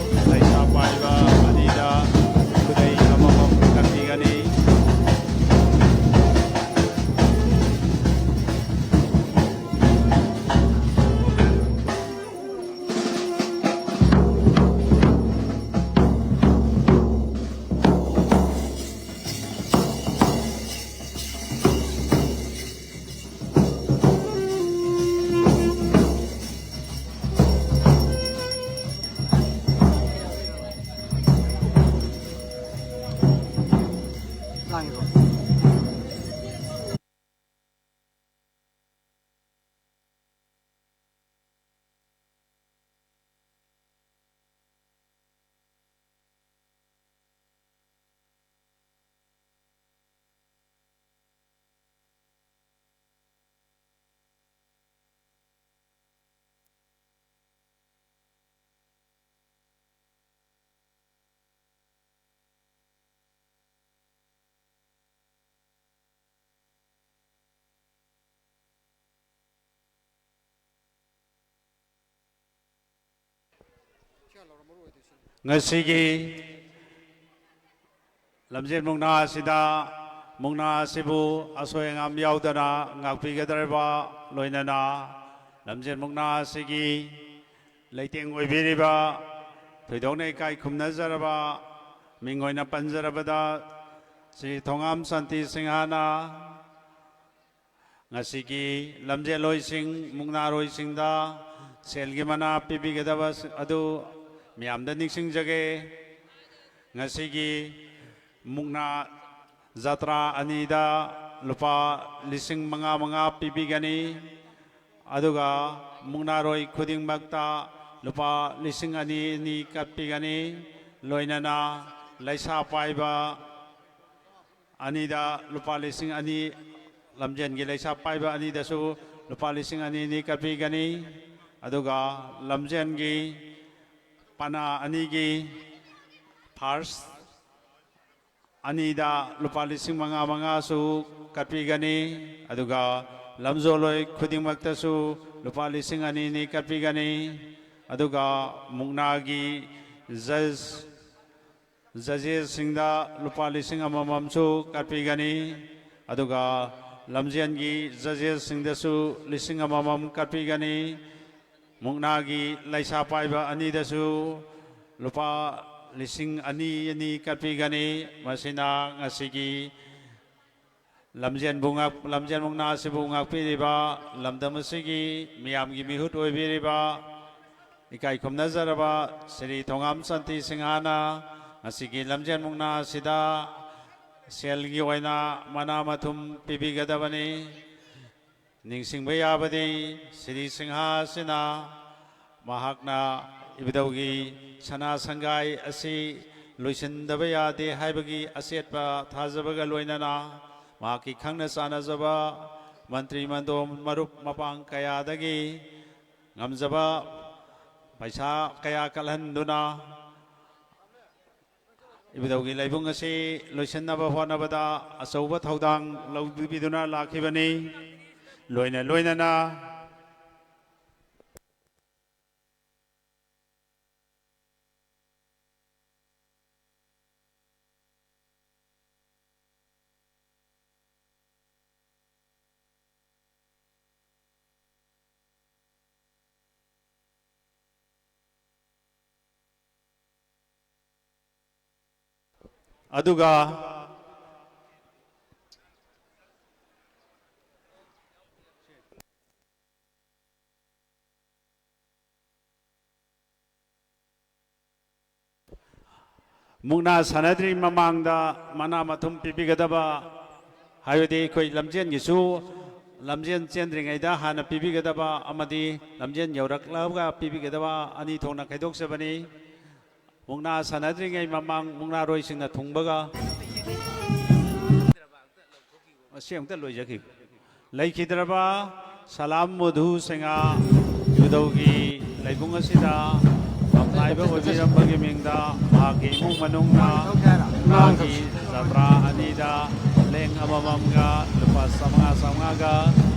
ꯉꯁꯤꯒꯤ ꯂꯝꯖꯦꯟ ꯃꯨꯛꯅꯥ ꯑꯁꯤꯗ ꯃꯨꯛꯅꯥ ꯑꯁꯤꯕꯨ ꯑꯁꯣꯏ ꯑꯉꯥꯝ ꯌꯥꯎꯗꯅ ꯉꯥꯛꯄꯤꯒꯗꯧꯔꯤꯕ, ꯂꯣꯏꯅꯅ ꯂꯝꯖꯦꯟ ꯃꯨꯛꯅꯥ ꯑꯁꯤꯒꯤ ꯂꯩꯇꯦꯡ ꯑꯣꯏꯕꯤꯔꯤꯕ, ꯊꯣꯏꯗꯣꯛꯅ ꯏꯀꯥꯏ ꯈꯨꯝꯅꯖꯔꯕ, ꯃꯤꯡ ꯑꯣꯏꯅ ꯄꯟꯖꯔꯕꯗ ꯁ꯭ꯔꯤ ꯊꯣꯉꯥꯝ ꯁꯥꯟꯇꯤ ꯁꯤꯡꯍꯅ ꯉꯁꯤꯒꯤ ꯂꯝꯖꯦꯜꯂꯣꯏꯁꯤꯡ, ꯃꯨꯛꯅꯥꯔꯣꯏꯁꯤꯡꯗ ꯁꯦꯜꯒꯤ ꯃꯅꯥ ꯄꯤꯕꯤꯒꯗꯕ ꯑꯗꯨ ꯃꯌꯥꯝꯗ ꯅꯤꯡꯁꯤꯡꯖꯒꯦ꯫ ꯉꯁꯤꯒꯤ ꯃꯨꯛꯅꯥ ꯖꯇ꯭ꯔꯥ ꯑꯅꯤꯗ ꯂꯨꯄꯥ ꯂꯤꯁꯤꯡ ꯃꯉꯥ ꯃꯉꯥ ꯄꯤꯕꯤꯒꯅꯤ꯫ ꯑꯗꯨꯒ ꯃꯨꯛꯅꯥꯔꯣꯏ ꯈꯨꯗꯤꯡꯃꯛꯇ ꯂꯨꯄꯥ ꯂꯤꯁꯤꯡ ꯑꯅꯤ ꯑꯅꯤ ꯀꯠꯄꯤꯒꯅꯤ꯫ ꯂꯣꯏꯅꯅ ꯂꯩꯁꯥ ꯄꯥꯏꯕ ꯑꯅꯤꯗ ꯂꯨꯄꯥ ꯂꯤꯁꯤꯡ ꯑꯅꯤ, ꯂꯝꯖꯦꯟꯒꯤ ꯂꯩꯁꯥ ꯄꯥꯏꯕ ꯑꯅꯤꯗꯁꯨ ꯂꯨꯄꯥ ꯂꯤꯁꯤꯡ ꯑꯅꯤ ꯑꯅꯤ ꯀꯠꯄꯤꯒꯅꯤ꯫ ꯑꯗꯨꯒ ꯂꯝꯖꯦꯟꯒꯤ ꯄꯅꯥ ꯑꯅꯤꯒꯤ ꯐꯥꯔꯁ ꯑꯅꯤꯗ ꯂꯨꯄꯥ ꯂꯤꯁꯤꯡ ꯃꯉꯥ ꯃꯉꯥꯁꯨ ꯀꯠꯄꯤꯒꯅꯤ꯫ ꯑꯗꯨꯒ ꯂꯝꯖꯦꯜꯂꯣꯏ ꯈꯨꯗꯤꯡꯃꯛꯇꯁꯨ ꯂꯨꯄꯥ ꯂꯤꯁꯤꯡ ꯑꯅꯤ ꯑꯅꯤ ꯀꯠꯄꯤꯒꯅꯤ꯫ ꯑꯗꯨꯒ ꯃꯨꯛꯅꯥꯒꯤ ꯖꯖ ꯖꯖꯦꯁꯁꯤꯡꯗ ꯂꯨꯄꯥ ꯂꯤꯁꯤꯡ ꯑꯃꯃꯝꯁꯨ ꯀꯠꯄꯤꯒꯅꯤ꯫ ꯑꯗꯨꯒ ꯂꯝꯖꯦꯟꯒꯤ ꯖꯖꯦꯁꯁꯤꯡꯗꯁꯨ ꯂꯤꯁꯤꯡ ꯑꯃꯃꯝ ꯀꯠꯄꯤꯒꯅꯤ꯫ ꯃꯨꯛꯅꯥꯒꯤ ꯂꯩꯁꯥ ꯄꯥꯏꯕ ꯑꯅꯤꯗꯁꯨ ꯂꯨꯄꯥ ꯂꯤꯁꯤꯡ ꯑꯅꯤ ꯑꯅꯤ ꯀꯠꯄꯤꯒꯅꯤ꯫ ꯃꯁꯤꯅ ꯉꯁꯤꯒꯤ ꯂꯝꯖꯦꯟꯕꯨ ꯉꯥꯛ-, ꯂꯝꯖꯦꯟ ꯃꯨꯛꯅꯥ ꯑꯁꯤꯕꯨ ꯉꯥꯛꯄꯤꯔꯤꯕ ꯂꯝꯗꯝ ꯑꯁꯤꯒꯤ ꯃꯤꯌꯥꯝꯒꯤ ꯃꯤꯍꯨꯠ ꯑꯣꯏꯕꯤꯔꯤꯕ ꯏꯀꯥꯏ ꯈꯨꯝꯅꯖꯔꯕ ꯁ꯭ꯔꯤ ꯊꯣꯉꯥꯝ ꯁꯥꯟꯇꯤ ꯁꯤꯡꯍꯅ ꯉꯁꯤꯒꯤ ꯂꯝꯖꯦꯟ ꯃꯨꯛꯅꯥ ꯑꯁꯤꯗ ꯁꯦꯜꯒꯤ ꯑꯣꯏꯅ ꯃꯅꯥ ꯃꯊꯨꯝ ꯄꯤꯕꯤꯒꯗꯕꯅꯤ꯫ ꯅꯤꯡꯁꯤꯡꯕ ꯌꯥꯕꯗꯤ ꯁ꯭ꯔꯤ ꯁꯤꯡꯍ ꯑꯁꯤꯅ ꯃꯍꯥꯛꯅ ꯏꯕꯨꯙꯧꯒꯤ ꯁꯅꯥ ꯁꯪꯒꯥꯏ ꯑꯁꯤ ꯂꯣꯏꯁꯤꯟꯗꯕ ꯌꯥꯗꯦ ꯍꯥꯏꯕꯒꯤ ꯑꯆꯦꯠꯄ ꯊꯥꯖꯕꯒ ꯂꯣꯏꯅꯅ ꯃꯍꯥꯛꯀꯤ ꯈꯪꯅ ꯆꯥꯟꯅꯖꯕ ꯃꯟꯇ꯭ꯔꯤ ꯃꯟꯗꯣꯝ ꯃꯔꯨꯞ ꯃꯄꯥꯡ ꯀꯌꯥꯗꯒꯤ ꯉꯝꯖꯕ ꯄꯩꯁꯥ ꯀꯌꯥ ꯀꯠꯍꯟꯗꯨꯅ ꯏꯕꯨꯙꯧꯒꯤ ꯂꯥꯏꯕꯨꯡ ꯑꯁꯤ ꯂꯣꯏꯁꯤꯟꯅꯕ ꯍꯣꯠꯅꯕꯗ ꯑꯆꯧꯕ ꯊꯧꯗꯥꯡ ꯂꯧꯕꯤꯗꯨꯅ ꯂꯥꯛꯈꯤꯕꯅꯤ꯫ ꯂꯣꯏꯅ ꯂꯣꯏꯅꯅ ꯑꯗꯨꯒ ꯃꯨꯛꯅꯥ ꯁꯥꯟꯅꯗ꯭ꯔꯤ ꯃꯃꯥꯡꯗ ꯃꯅꯥ ꯃꯊꯨꯝ ꯄꯤꯕꯤꯒꯗꯕ, ꯍꯥꯏꯕꯗꯤ ꯑꯩꯈꯣꯏ ꯂꯝꯖꯦꯟꯒꯤꯁꯨ, ꯂꯝꯖꯦꯟ ꯆꯦꯟꯗ꯭ꯔꯤꯉꯩꯗ ꯍꯥꯟꯅ ꯄꯤꯕꯤꯒꯗꯕ ꯑꯃꯗꯤ ꯂꯝꯖꯦꯟ ꯌꯧꯔꯛꯂꯒ ꯄꯤꯕꯤꯒꯗꯕ ꯑꯅꯤ ꯊꯣꯛꯅ ꯈꯥꯏꯗꯣꯛꯆꯕꯅꯤ꯫ ꯃꯨꯛꯅꯥ ꯁꯥꯟꯅꯗ꯭ꯔꯤꯉꯩ ꯃꯃꯥꯡ ꯃꯨꯛꯅꯥꯔꯣꯏꯁꯤꯡꯅ ꯊꯨꯡꯕꯒ, ꯑꯁꯤ ꯑꯃꯨꯛꯇ ꯂꯣꯏꯖꯈꯤꯕ꯫ ꯂꯩꯈꯤꯗ꯭ꯔꯕ ꯁꯂꯥꯝ ꯃꯨꯙꯨ ꯁꯤꯡꯍ ꯏꯕꯨꯙꯧꯒꯤ ꯂꯩꯕꯨꯡ ꯑꯁꯤꯗ ꯐꯝꯅꯥꯏꯕ ꯑꯣꯏꯕꯤꯔꯝꯕꯒꯤ ꯃꯤꯡꯗ ꯃꯍꯥꯛꯀꯤ ꯏꯃꯨꯡ ꯃꯅꯨꯡꯅ ꯃꯍꯥꯛꯀꯤ ꯖꯇ꯭ꯔꯥ ꯑꯅꯤꯗ ꯂꯦꯡ ꯑꯃꯃꯝꯒ ꯂꯨꯄꯥ ꯆꯥꯝꯃꯉꯥ ꯆꯥꯝꯃꯉꯥꯒ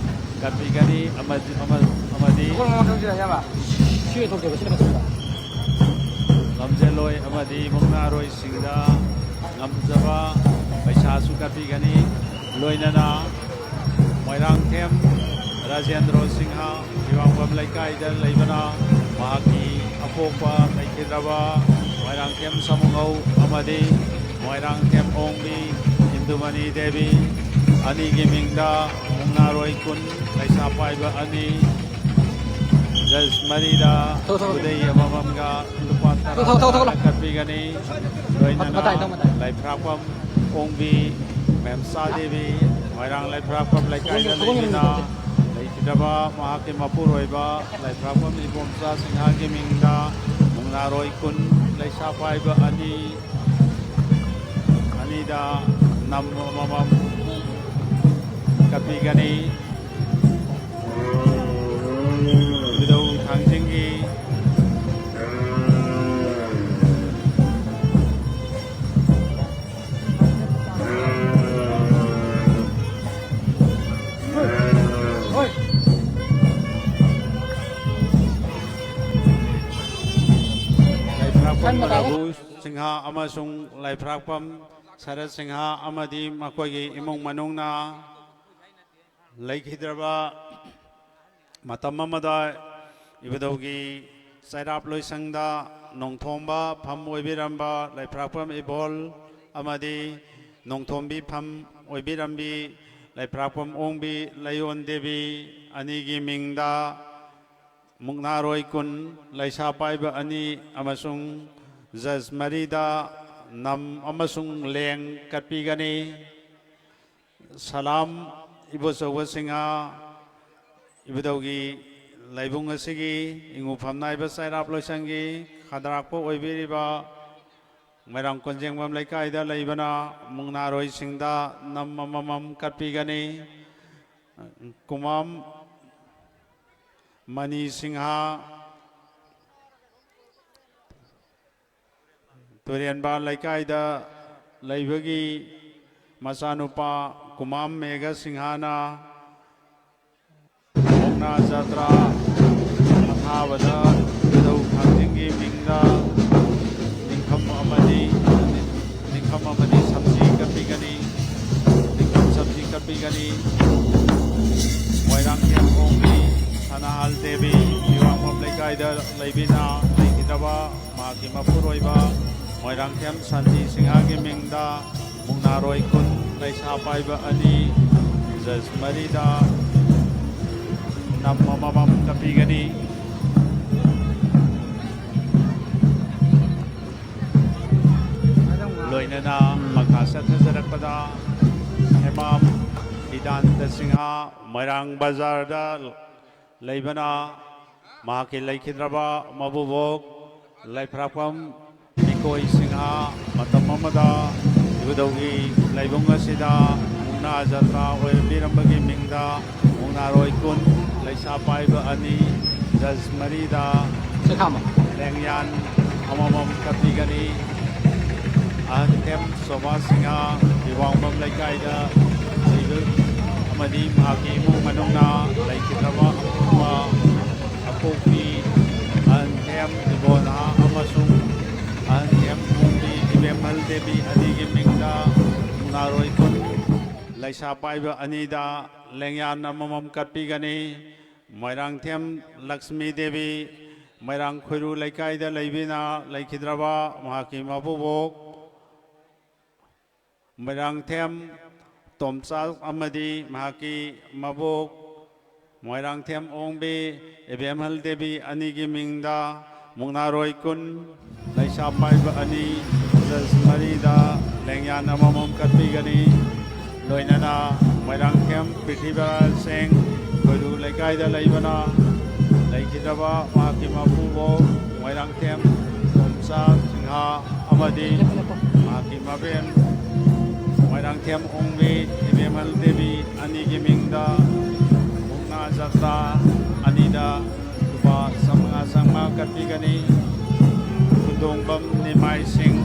ꯀꯠꯄꯤꯒꯅꯤ꯫ ꯑꯃꯗꯤ, ꯑꯃ-, ꯑꯃꯗꯤ ꯁꯤ ꯑꯣꯏꯅ ꯊꯣꯛꯁꯦꯕ, ꯁꯤꯅ ꯐꯖꯕ꯭ꯔꯥ? ꯂꯝꯖꯦꯜꯂꯣꯏ ꯑꯃꯗꯤ ꯃꯨꯛꯅꯥꯔꯣꯏꯁꯤꯡꯗ ꯉꯝꯖꯕ ꯄꯩꯁꯥꯁꯨ ꯀꯠꯄꯤꯒꯅꯤ꯫ ꯂꯣꯏꯅꯅ ꯃꯣꯏꯔꯥꯡꯊꯦꯝ ꯔꯥꯖꯦꯟꯗ꯭ꯔꯣ ꯁꯤꯡꯍ, ꯐꯤꯋꯥꯡꯕꯝ ꯂꯩꯀꯥꯏꯗ ꯂꯩꯕꯅ ꯃꯍꯥꯛꯀꯤ ꯑꯄꯣꯛꯄ ꯂꯩꯈꯤꯗ꯭ꯔꯕ ꯃꯣꯏꯔꯥꯡꯊꯦꯝ ꯁꯥꯃꯨꯉꯧ ꯑꯃꯗꯤ ꯃꯣꯏꯔꯥꯡꯊꯦꯝ ꯑꯣꯡꯕꯤ ꯏꯟꯗꯨꯃꯅꯤ ꯗꯦꯕꯤ ꯑꯅꯤꯒꯤ ꯃꯤꯡꯗ ꯃꯨꯛꯅꯥꯔꯣꯏ ꯀꯨꯟ, ꯄꯩꯁꯥ ꯄꯥꯏꯕ ꯑꯅꯤ, ꯖꯁ ꯃꯔꯤꯗ ꯊꯣꯛ, ꯊꯣꯛ꯫ ꯈꯨꯗꯩ ꯑꯃꯃꯝꯒ ꯂꯨꯄꯥ ꯊꯣꯛ, ꯊꯣꯛ, ꯊꯣꯛ, ꯊꯣꯛ꯫ ꯇꯔꯥ ꯀꯠꯄꯤꯒꯅꯤ꯫ ꯂꯣꯏꯅꯅ ꯃꯇꯥꯏ, ꯃꯇꯥꯏ, ꯃꯇꯥꯏ꯫ ꯂꯩꯐ꯭ꯔꯥꯛꯄꯝ ꯑꯣꯡꯕꯤ ꯃꯦꯝꯆꯥ ꯗꯦꯕꯤ, ꯃꯣꯏꯔꯥꯡ ꯂꯩꯐ꯭ꯔꯥꯛꯄꯝ ꯂꯩꯀꯥꯏꯗ ꯊꯣꯛ, ꯊꯣꯛ, ꯊꯣꯛ꯫ ꯂꯩꯕꯤꯅ ꯂꯩꯈꯤꯗ꯭ꯔꯕ ꯃꯍꯥꯛꯀꯤ ꯃꯄꯨꯔꯣꯏꯕ ꯂꯩꯐ꯭ꯔꯥꯛꯄꯝ ꯏꯕꯣꯝꯆꯥ ꯁꯤꯡꯍꯒꯤ ꯃꯤꯡꯗ ꯃꯨꯛꯅꯥꯔꯣꯏ ꯀꯨꯟ, ꯂꯩꯁꯥ ꯄꯥꯏꯕ ꯑꯅꯤ, ꯑꯅꯤꯗ ꯅꯝ ꯑꯃꯃꯝ ꯀꯠꯄꯤꯒꯅꯤ꯫ ꯏꯕꯨꯙꯧ ꯊꯥꯡꯖꯤꯡꯒꯤ ꯂꯩꯐ꯭ꯔꯥꯛꯄꯝ ꯔꯘꯨ ꯁꯤꯡꯍ ꯑꯃꯁꯨꯡ ꯂꯩꯐ꯭ꯔꯥꯛꯄꯝ ꯁꯔꯠ ꯁꯤꯡꯍ ꯑꯃꯗꯤ ꯃꯈꯣꯏꯒꯤ ꯏꯃꯨꯡ ꯃꯅꯨꯡꯅ ꯂꯩꯈꯤꯗ꯭ꯔꯕ ꯃꯇꯝ ꯑꯃꯗ ꯏꯕꯨꯙꯧꯒꯤ ꯆꯩꯔꯥꯞ ꯂꯣꯏꯁꯪꯗ ꯅꯣꯡꯊꯣꯝꯕ ꯐꯝ ꯑꯣꯏꯕꯤꯔꯝꯕ ꯂꯩꯐ꯭ꯔꯥꯛꯄꯝ ꯏꯕꯣꯜ ꯑꯃꯗꯤ ꯅꯣꯡꯊꯣꯝꯕꯤ ꯐꯝ ꯑꯣꯏꯕꯤꯔꯝꯕꯤ ꯂꯩꯐ꯭ꯔꯥꯛꯄꯝ ꯑꯣꯡꯕꯤ ꯂꯩꯌꯣꯟ ꯗꯦꯕꯤ ꯑꯅꯤꯒꯤ ꯃꯤꯡꯗ ꯃꯨꯛꯅꯥꯔꯣꯏ ꯀꯨꯟ, ꯂꯩꯁꯥ ꯄꯥꯏꯕ ꯑꯅꯤ ꯑꯃꯁꯨꯡ ꯖꯖ ꯃꯔꯤꯗ ꯅꯝ ꯑꯃꯁꯨꯡ ꯂꯦꯡ ꯀꯠꯄꯤꯒꯅꯤ꯫ ꯁꯂꯥꯝ ꯏꯕꯣꯆꯧꯕ ꯁꯤꯡꯍ, ꯏꯕꯨꯙꯧꯒꯤ ꯂꯥꯏꯕꯨꯡ ꯑꯁꯤꯒꯤ ꯏꯉꯨꯐꯝ ꯅꯥꯏꯕ ꯆꯩꯔꯥꯞ ꯂꯣꯏꯁꯪꯒꯤ ꯈꯗꯔꯥꯛꯄ ꯑꯣꯏꯕꯤꯔꯤꯕ ꯃꯣꯏꯔꯥꯡ ꯀꯣꯟꯖꯦꯡꯕꯝ ꯂꯩꯀꯥꯏꯗ ꯂꯩꯕꯅ ꯃꯨꯛꯅꯥꯔꯣꯏꯁꯤꯡꯗ ꯅꯝ ꯑꯃꯃꯝ ꯀꯠꯄꯤꯒꯅꯤ꯫ ꯀꯨꯃꯥꯝ ꯃꯅꯤ ꯁꯤꯡꯍ, ꯇꯨꯔꯦꯟꯕꯥꯟ ꯂꯩꯀꯥꯏꯗ ꯂꯩꯕꯒꯤ ꯃꯆꯥꯅꯨꯄꯥ ꯀꯨꯃꯥꯝ ꯃꯦꯘ ꯁꯤꯡꯍꯅ ꯃꯨꯛꯅꯥ ꯖꯇ꯭ꯔꯥ ꯑꯊꯥꯕꯗ ꯏꯙꯧ ꯊꯥꯡꯖꯤꯡꯒꯤ ꯃꯤꯡꯗ ꯅꯤꯡꯈꯝ ꯑꯃꯗꯤ ꯅꯤꯡꯈꯝ ꯑꯃꯗꯤ ꯁꯞꯖꯤ ꯀꯠꯄꯤꯒꯅꯤ꯫ ꯅꯤꯡꯈꯝ ꯁꯞꯖꯤ ꯀꯠꯄꯤꯒꯅꯤ꯫ ꯃꯣꯏꯔꯥꯡꯊꯦꯝ ꯑꯣꯡꯕꯤ ꯁꯅꯥꯍꯜ ꯗꯦꯕꯤ ꯏꯋꯥꯡꯕꯝ ꯂꯩꯀꯥꯏꯗ ꯂꯩꯕꯤꯅ ꯂꯩꯈꯤꯗ꯭ꯔꯕ ꯃꯍꯥꯛꯀꯤ ꯃꯄꯨꯔꯣꯏꯕ ꯃꯣꯏꯔꯥꯡꯊꯦꯝ ꯁꯥꯟꯇꯤ ꯁꯤꯡꯍꯒꯤ ꯃꯤꯡꯗ ꯃꯨꯛꯅꯥꯔꯣꯏ ꯀꯨꯟ, ꯂꯩꯁꯥ ꯄꯥꯏꯕ ꯑꯅꯤ, ꯖꯖ ꯃꯔꯤꯗ ꯅꯝ ꯑꯃꯃꯝ ꯀꯠꯄꯤꯒꯅꯤ꯫ ꯂꯣꯏꯅꯅ ꯃꯈꯥ ꯆꯠꯊꯖꯔꯛꯄꯗ ꯍꯦꯃꯥꯝ ꯍꯤꯗꯥꯟꯇ ꯁꯤꯡꯍ ꯃꯣꯏꯔꯥꯡ ꯕꯖꯥꯔꯗ ꯂꯩꯕꯅ ꯃꯍꯥꯛꯀꯤ ꯂꯩꯈꯤꯗ꯭ꯔꯕ ꯃꯕꯨꯕꯣꯛ ꯂꯩꯐ꯭ꯔꯥꯛꯄꯝ ꯃꯤꯀꯣꯏ ꯁꯤꯡꯍ ꯃꯇꯝ ꯑꯃꯗ ꯏꯕꯨꯙꯧꯒꯤ ꯂꯥꯏꯕꯨꯡ ꯑꯁꯤꯗ ꯃꯨꯛꯅꯥ ꯖꯇ꯭ꯔꯥ ꯑꯣꯏꯔꯝꯕꯤꯔꯝꯕꯒꯤ ꯃꯤꯡꯗ ꯃꯨꯛꯅꯥꯔꯣꯏ ꯀꯨꯟ, ꯂꯩꯁꯥ ꯄꯥꯏꯕ ꯑꯅꯤ, ꯖꯖ ꯃꯔꯤꯗ ꯂꯦꯡꯌꯥꯟ ꯑꯃꯃꯝ ꯀꯠꯄꯤꯒꯅꯤ꯫ ꯑꯍꯟꯊꯦꯝ ꯁꯣꯚꯥ ꯁꯤꯡꯍ ꯏꯋꯥꯡꯕꯝ ꯂꯩꯀꯥꯏꯗ ꯂꯩꯕ ꯑꯃꯗꯤ ꯃꯍꯥꯛꯀꯤ ꯏꯃꯨꯡ ꯃꯅꯨꯡꯅ ꯂꯩꯈꯤꯗ꯭ꯔꯕ ꯑꯄꯣꯛꯄ ꯑꯄꯣꯛꯄꯤ ꯑꯍꯟꯊꯦꯝ ꯏꯕꯣꯅꯥ ꯑꯃꯁꯨꯡ ꯑꯍꯟꯊꯦꯝ ꯃꯣꯝꯕꯤ ꯏꯕꯦꯝꯍꯜ ꯗꯦꯕꯤ ꯑꯅꯤꯒꯤ ꯃꯤꯡꯗ ꯃꯨꯛꯅꯥꯔꯣꯏ ꯀꯨꯟ, ꯂꯩꯁꯥ ꯄꯥꯏꯕ ꯑꯅꯤꯗ ꯂꯦꯡꯌꯥꯟ ꯑꯃꯃꯝ ꯀꯠꯄꯤꯒꯅꯤ꯫ ꯃꯣꯏꯔꯥꯡꯊꯦꯝ ꯂꯛꯁꯃꯤ ꯗꯦꯕꯤ, ꯃꯣꯏꯔꯥꯡ ꯈꯣꯏꯔꯨ ꯂꯩꯀꯥꯏꯗ ꯂꯩꯕꯤꯅ ꯂꯩꯈꯤꯗ꯭ꯔꯕ ꯃꯍꯥꯛꯀꯤ ꯃꯄꯨꯕꯣꯛ ꯃꯣꯏꯔꯥꯡꯊꯦꯝ ꯇꯣꯝꯆꯥ ꯑꯃꯗꯤ ꯃꯍꯥꯛꯀꯤ ꯃꯕꯣꯛ ꯃꯣꯏꯔꯥꯡꯊꯦꯝ ꯑꯣꯡꯕꯤ ꯏꯕꯦꯝꯍꯜ ꯗꯦꯕꯤ ꯑꯅꯤꯒꯤ ꯃꯤꯡꯗ ꯃꯨꯛꯅꯥꯔꯣꯏ ꯀꯨꯟ, ꯂꯩꯁꯥ ꯄꯥꯏꯕ ꯑꯅꯤ, ꯖꯁ ꯃꯔꯤꯗ ꯂꯦꯡꯌꯥꯟ ꯑꯃꯃꯝ ꯀꯠꯄꯤꯒꯅꯤ꯫ ꯂꯣꯏꯅꯅ ꯃꯣꯏꯔꯥꯡꯊꯦꯝ ꯄ꯭ꯔꯤꯊꯤꯕꯤꯔꯥꯖ ꯁꯤꯡ, ꯈꯣꯏꯔꯨ ꯂꯩꯀꯥꯏꯗ ꯂꯩꯕꯅ ꯂꯩꯈꯤꯗ꯭ꯔꯕ ꯃꯍꯥꯛꯀꯤ ꯃꯄꯨꯕꯣꯛ ꯃꯣꯏꯔꯥꯡꯊꯦꯝ ꯇꯣꯝꯆꯥ ꯁꯤꯡꯍ ꯑꯃꯗꯤ ꯃꯍꯥꯛꯀꯤ ꯃꯕꯦꯟ ꯃꯣꯏꯔꯥꯡꯊꯦꯝ ꯑꯣꯡꯕꯤ ꯏꯕꯦꯝꯍꯜ ꯗꯦꯕꯤ ꯑꯅꯤꯒꯤ ꯃꯤꯡꯗ ꯃꯨꯛꯅꯥ ꯖꯇ꯭ꯔꯥ ꯑꯅꯤꯗ ꯂꯨꯄꯥ ꯆꯥꯃꯉꯥ ꯆꯥꯃꯉꯥ ꯀꯠꯄꯤꯒꯅꯤ꯫ ꯈꯨꯟꯗꯣꯡꯕꯝ ꯅꯤꯃꯥꯏꯁꯤꯡ,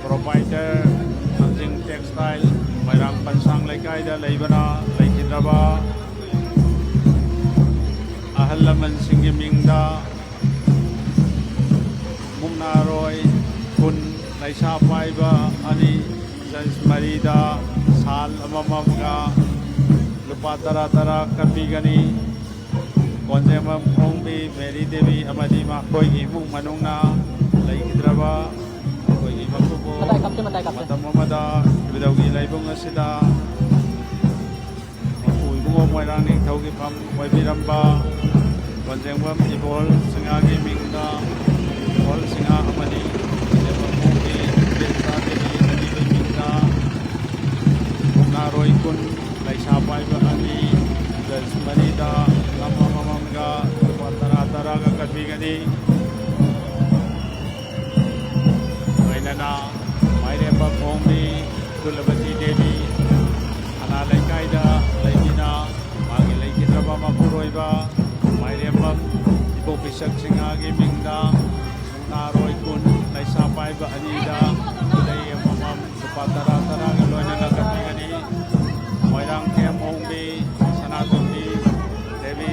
ꯄ꯭ꯔꯣꯄꯥꯏꯇꯔ ꯊꯥꯡꯖꯤꯡ ꯇꯦꯛꯁꯇꯥꯏꯜ, ꯃꯣꯏꯔꯥꯡ ꯄꯟꯁꯥꯡ ꯂꯩꯀꯥꯏꯗ ꯂꯩꯕꯅ ꯂꯩꯈꯤꯗ꯭ꯔꯕ ꯑꯍꯜ ꯂꯃꯟꯁꯤꯡꯒꯤ ꯃꯤꯡꯗ ꯃꯨꯛꯅꯥꯔꯣꯏ ꯀꯨꯟ, ꯂꯩꯁꯥ ꯄꯥꯏꯕ ꯑꯅꯤ, ꯖꯁ ꯃꯔꯤꯗ ꯁꯥꯜ ꯑꯃꯃꯝꯒ ꯂꯨꯄꯥ ꯇꯔꯥ ꯇꯔꯥ ꯀꯠꯄꯤꯒꯅꯤ꯫ ꯀꯣꯟꯖꯦꯝꯕꯝ ꯈꯣꯡꯕꯤ ꯃꯦꯔꯤ ꯗꯦꯕꯤ ꯑꯃꯗꯤ ꯃꯈꯣꯏꯒꯤ ꯏꯃꯨꯡ ꯃꯅꯨꯡꯅ ꯂꯩꯈꯤꯗ꯭ꯔꯕ ꯃꯈꯣꯏꯒꯤ ꯃꯀꯨꯕꯣꯛ ꯃꯇꯥꯏ ꯀꯥꯞꯁꯦ, ꯃꯇꯥꯏ ꯀꯥꯞꯁꯦ꯫ ꯃꯇꯝ ꯑꯃꯗ ꯏꯕꯨꯙꯧꯒꯤ ꯂꯥꯏꯕꯨꯡ ꯑꯁꯤꯗ ꯃꯄꯨ ꯏꯕꯨꯡꯉꯣ ꯃꯣꯏꯔꯥꯡ ꯅꯤꯡꯊꯧꯒꯤ ꯐꯝ ꯑꯣꯏꯕꯤꯔꯝꯕ ꯀꯣꯟꯖꯦꯡꯕꯝ ꯏꯕꯣꯜ ꯁꯤꯡꯍꯥꯒꯤ ꯃꯤꯡꯗ, ꯏꯕꯣꯜ ꯁꯤꯡꯍ ꯑꯃꯗꯤ ꯀꯣꯟꯖꯦꯡꯕꯝ ꯈꯣꯡꯕꯤ ꯕꯤꯔꯁꯥ ꯗꯦꯕꯤ ꯑꯅꯤꯒꯤ ꯃꯤꯡꯗ ꯃꯨꯛꯅꯥꯔꯣꯏ ꯀꯨꯟ, ꯂꯩꯁꯥ ꯄꯥꯏꯕ ꯑꯅꯤ, ꯖꯁ ꯃꯔꯤꯗ ꯂꯝ ꯑꯃꯃꯝꯒ ꯂꯨꯄꯥ ꯇꯔꯥ ꯇꯔꯥꯒ ꯀꯠꯄꯤꯒꯅꯤ꯫ ꯂꯣꯏꯅꯅ ꯃꯥꯏꯔꯦꯝꯕ ꯈꯣꯡꯕꯤ ꯀꯨꯂꯕꯇꯤ ꯗꯦꯕꯤ, ꯁꯅꯥ ꯂꯩꯀꯥꯏꯗ ꯂꯩꯕꯤꯅ ꯃꯥꯒꯤ ꯂꯩꯈꯤꯗ꯭ꯔꯕ ꯃꯄꯨꯔꯣꯏꯕ ꯃꯥꯏꯔꯦꯝꯕ ꯏꯕꯣꯛ ꯄꯤꯁꯛ ꯁꯤꯡꯍꯒꯤ ꯃꯤꯡꯗ ꯃꯨꯛꯅꯥꯔꯣꯏ ꯀꯨꯟ, ꯂꯩꯁꯥ ꯄꯥꯏꯕ ꯑꯅꯤꯗ ꯈꯨꯗꯩ ꯑꯃꯃꯝ ꯂꯨꯄꯥ ꯇꯔꯥ ꯇꯔꯥꯒ ꯂꯣꯏꯅꯅ ꯀꯠꯄꯤꯒꯅꯤ꯫ ꯃꯣꯏꯔꯥꯡꯊꯦꯝ ꯑꯣꯡꯕꯤ ꯁꯅꯥꯇꯣꯝꯕꯤ ꯗꯦꯕꯤ,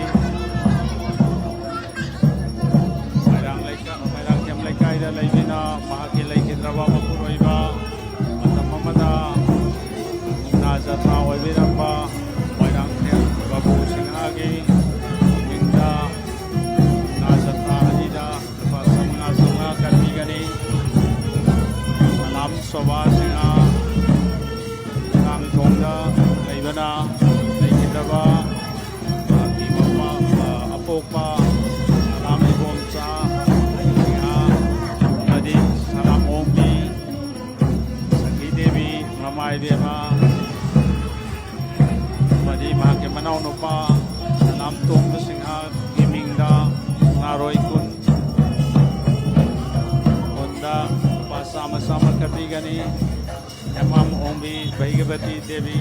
ꯃꯣꯏꯔꯥꯡ ꯂꯩꯀꯥ-, ꯃꯣꯏꯔꯥꯡꯊꯦꯝ ꯂꯩꯀꯥꯏꯗ ꯂꯩꯕꯤꯅ ꯃꯍꯥꯛꯀꯤ ꯂꯩꯈꯤꯗ꯭ꯔꯕ ꯃꯄꯨꯔꯣꯏꯕ ꯃꯇꯝ ꯑꯃꯗ ꯃꯨꯛꯅꯥ ꯖꯇ꯭ꯔꯥ ꯑꯣꯏꯕꯤꯔꯝꯕ ꯃꯣꯏꯔꯥꯡꯊꯦꯝ ꯕꯥꯕꯨ ꯁꯤꯡꯍꯒꯤ ꯃꯤꯡꯗ ꯃꯨꯛꯅꯥ ꯖꯇ꯭ꯔꯥ ꯑꯅꯤꯗ ꯂꯨꯄꯥ ꯆꯥꯝꯃꯉꯥ ꯆꯥꯝꯃꯉꯥ ꯀꯠꯄꯤꯒꯅꯤ꯫ ꯁꯅꯥꯝ ꯁꯣꯚꯥ ꯁꯤꯡꯍ, ꯃꯆꯥ ꯑꯃ ꯀꯠꯄꯤꯒꯅꯤ꯫ M M Ongbi Bhagabati Devi.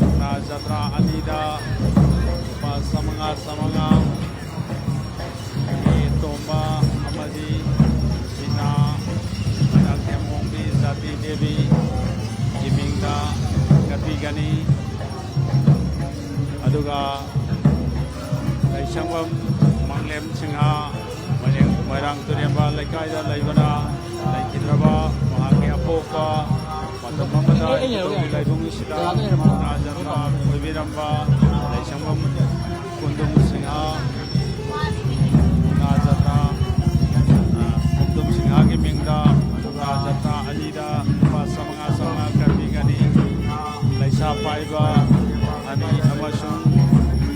ꯃꯨꯛꯅꯥ ꯖꯇ꯭ꯔꯥ ꯑꯅꯤꯗ ꯂꯨꯄꯥ ꯆꯥꯃꯉꯥ ꯆꯥꯃꯉꯥ꯫ ꯇꯣꯝꯕ ꯑꯃꯗꯤ ꯁꯤꯅꯥ ꯃꯅꯥꯛ ꯑꯦꯝ ꯑꯣꯡꯕꯤ ꯖꯥꯇꯤ ꯗꯦꯕꯤꯒꯤ ꯃꯤꯡꯗ ꯀꯠꯄꯤꯒꯅꯤ꯫ ꯑꯗꯨꯒ ꯂꯩꯁꯪꯕꯝ ꯃꯪꯂꯦꯝ ꯁꯤꯡꯍ, ꯃꯣꯏꯔꯥꯡ, ꯃꯣꯏꯔꯥꯡ ꯇꯨꯔꯦꯝꯕ ꯂꯩꯀꯥꯏꯗ ꯂꯩꯕꯅ, ꯂꯩꯈꯤꯗ꯭ꯔꯕ ꯃꯍꯥꯛꯀꯤ ꯑꯄꯣꯛꯄ ꯃꯇꯝ ꯑꯃꯗ ꯑꯩ, ꯑꯩ ꯏꯕꯨꯙꯧꯒꯤ ꯂꯩꯕꯨꯡ ꯑꯁꯤꯗ ꯀꯅꯥꯗ ꯂꯩꯔꯝꯃꯣ? ꯃꯨꯛꯅꯥ ꯖꯇ꯭ꯔꯥ ꯑꯣꯏꯕꯤꯔꯝꯕ ꯂꯩꯁꯪꯕꯝ ꯀꯨꯟꯗꯨꯝ ꯁꯤꯡꯍ, ꯃꯨꯛꯅꯥ ꯖꯇ꯭ꯔꯥ, ꯑ, ꯀꯨꯟꯗꯨꯝ ꯁꯤꯡꯍꯒꯤ ꯃꯤꯡꯗ ꯃꯨꯛꯅꯥ ꯖꯇ꯭ꯔꯥ ꯑꯅꯤꯗ ꯂꯨꯄꯥ ꯆꯥꯃꯉꯥ ꯆꯥꯃꯉꯥ ꯀꯠꯄꯤꯒꯅꯤ꯫ ꯂꯩꯁꯥ ꯄꯥꯏꯕ ꯑꯅꯤ ꯑꯃꯁꯨꯡ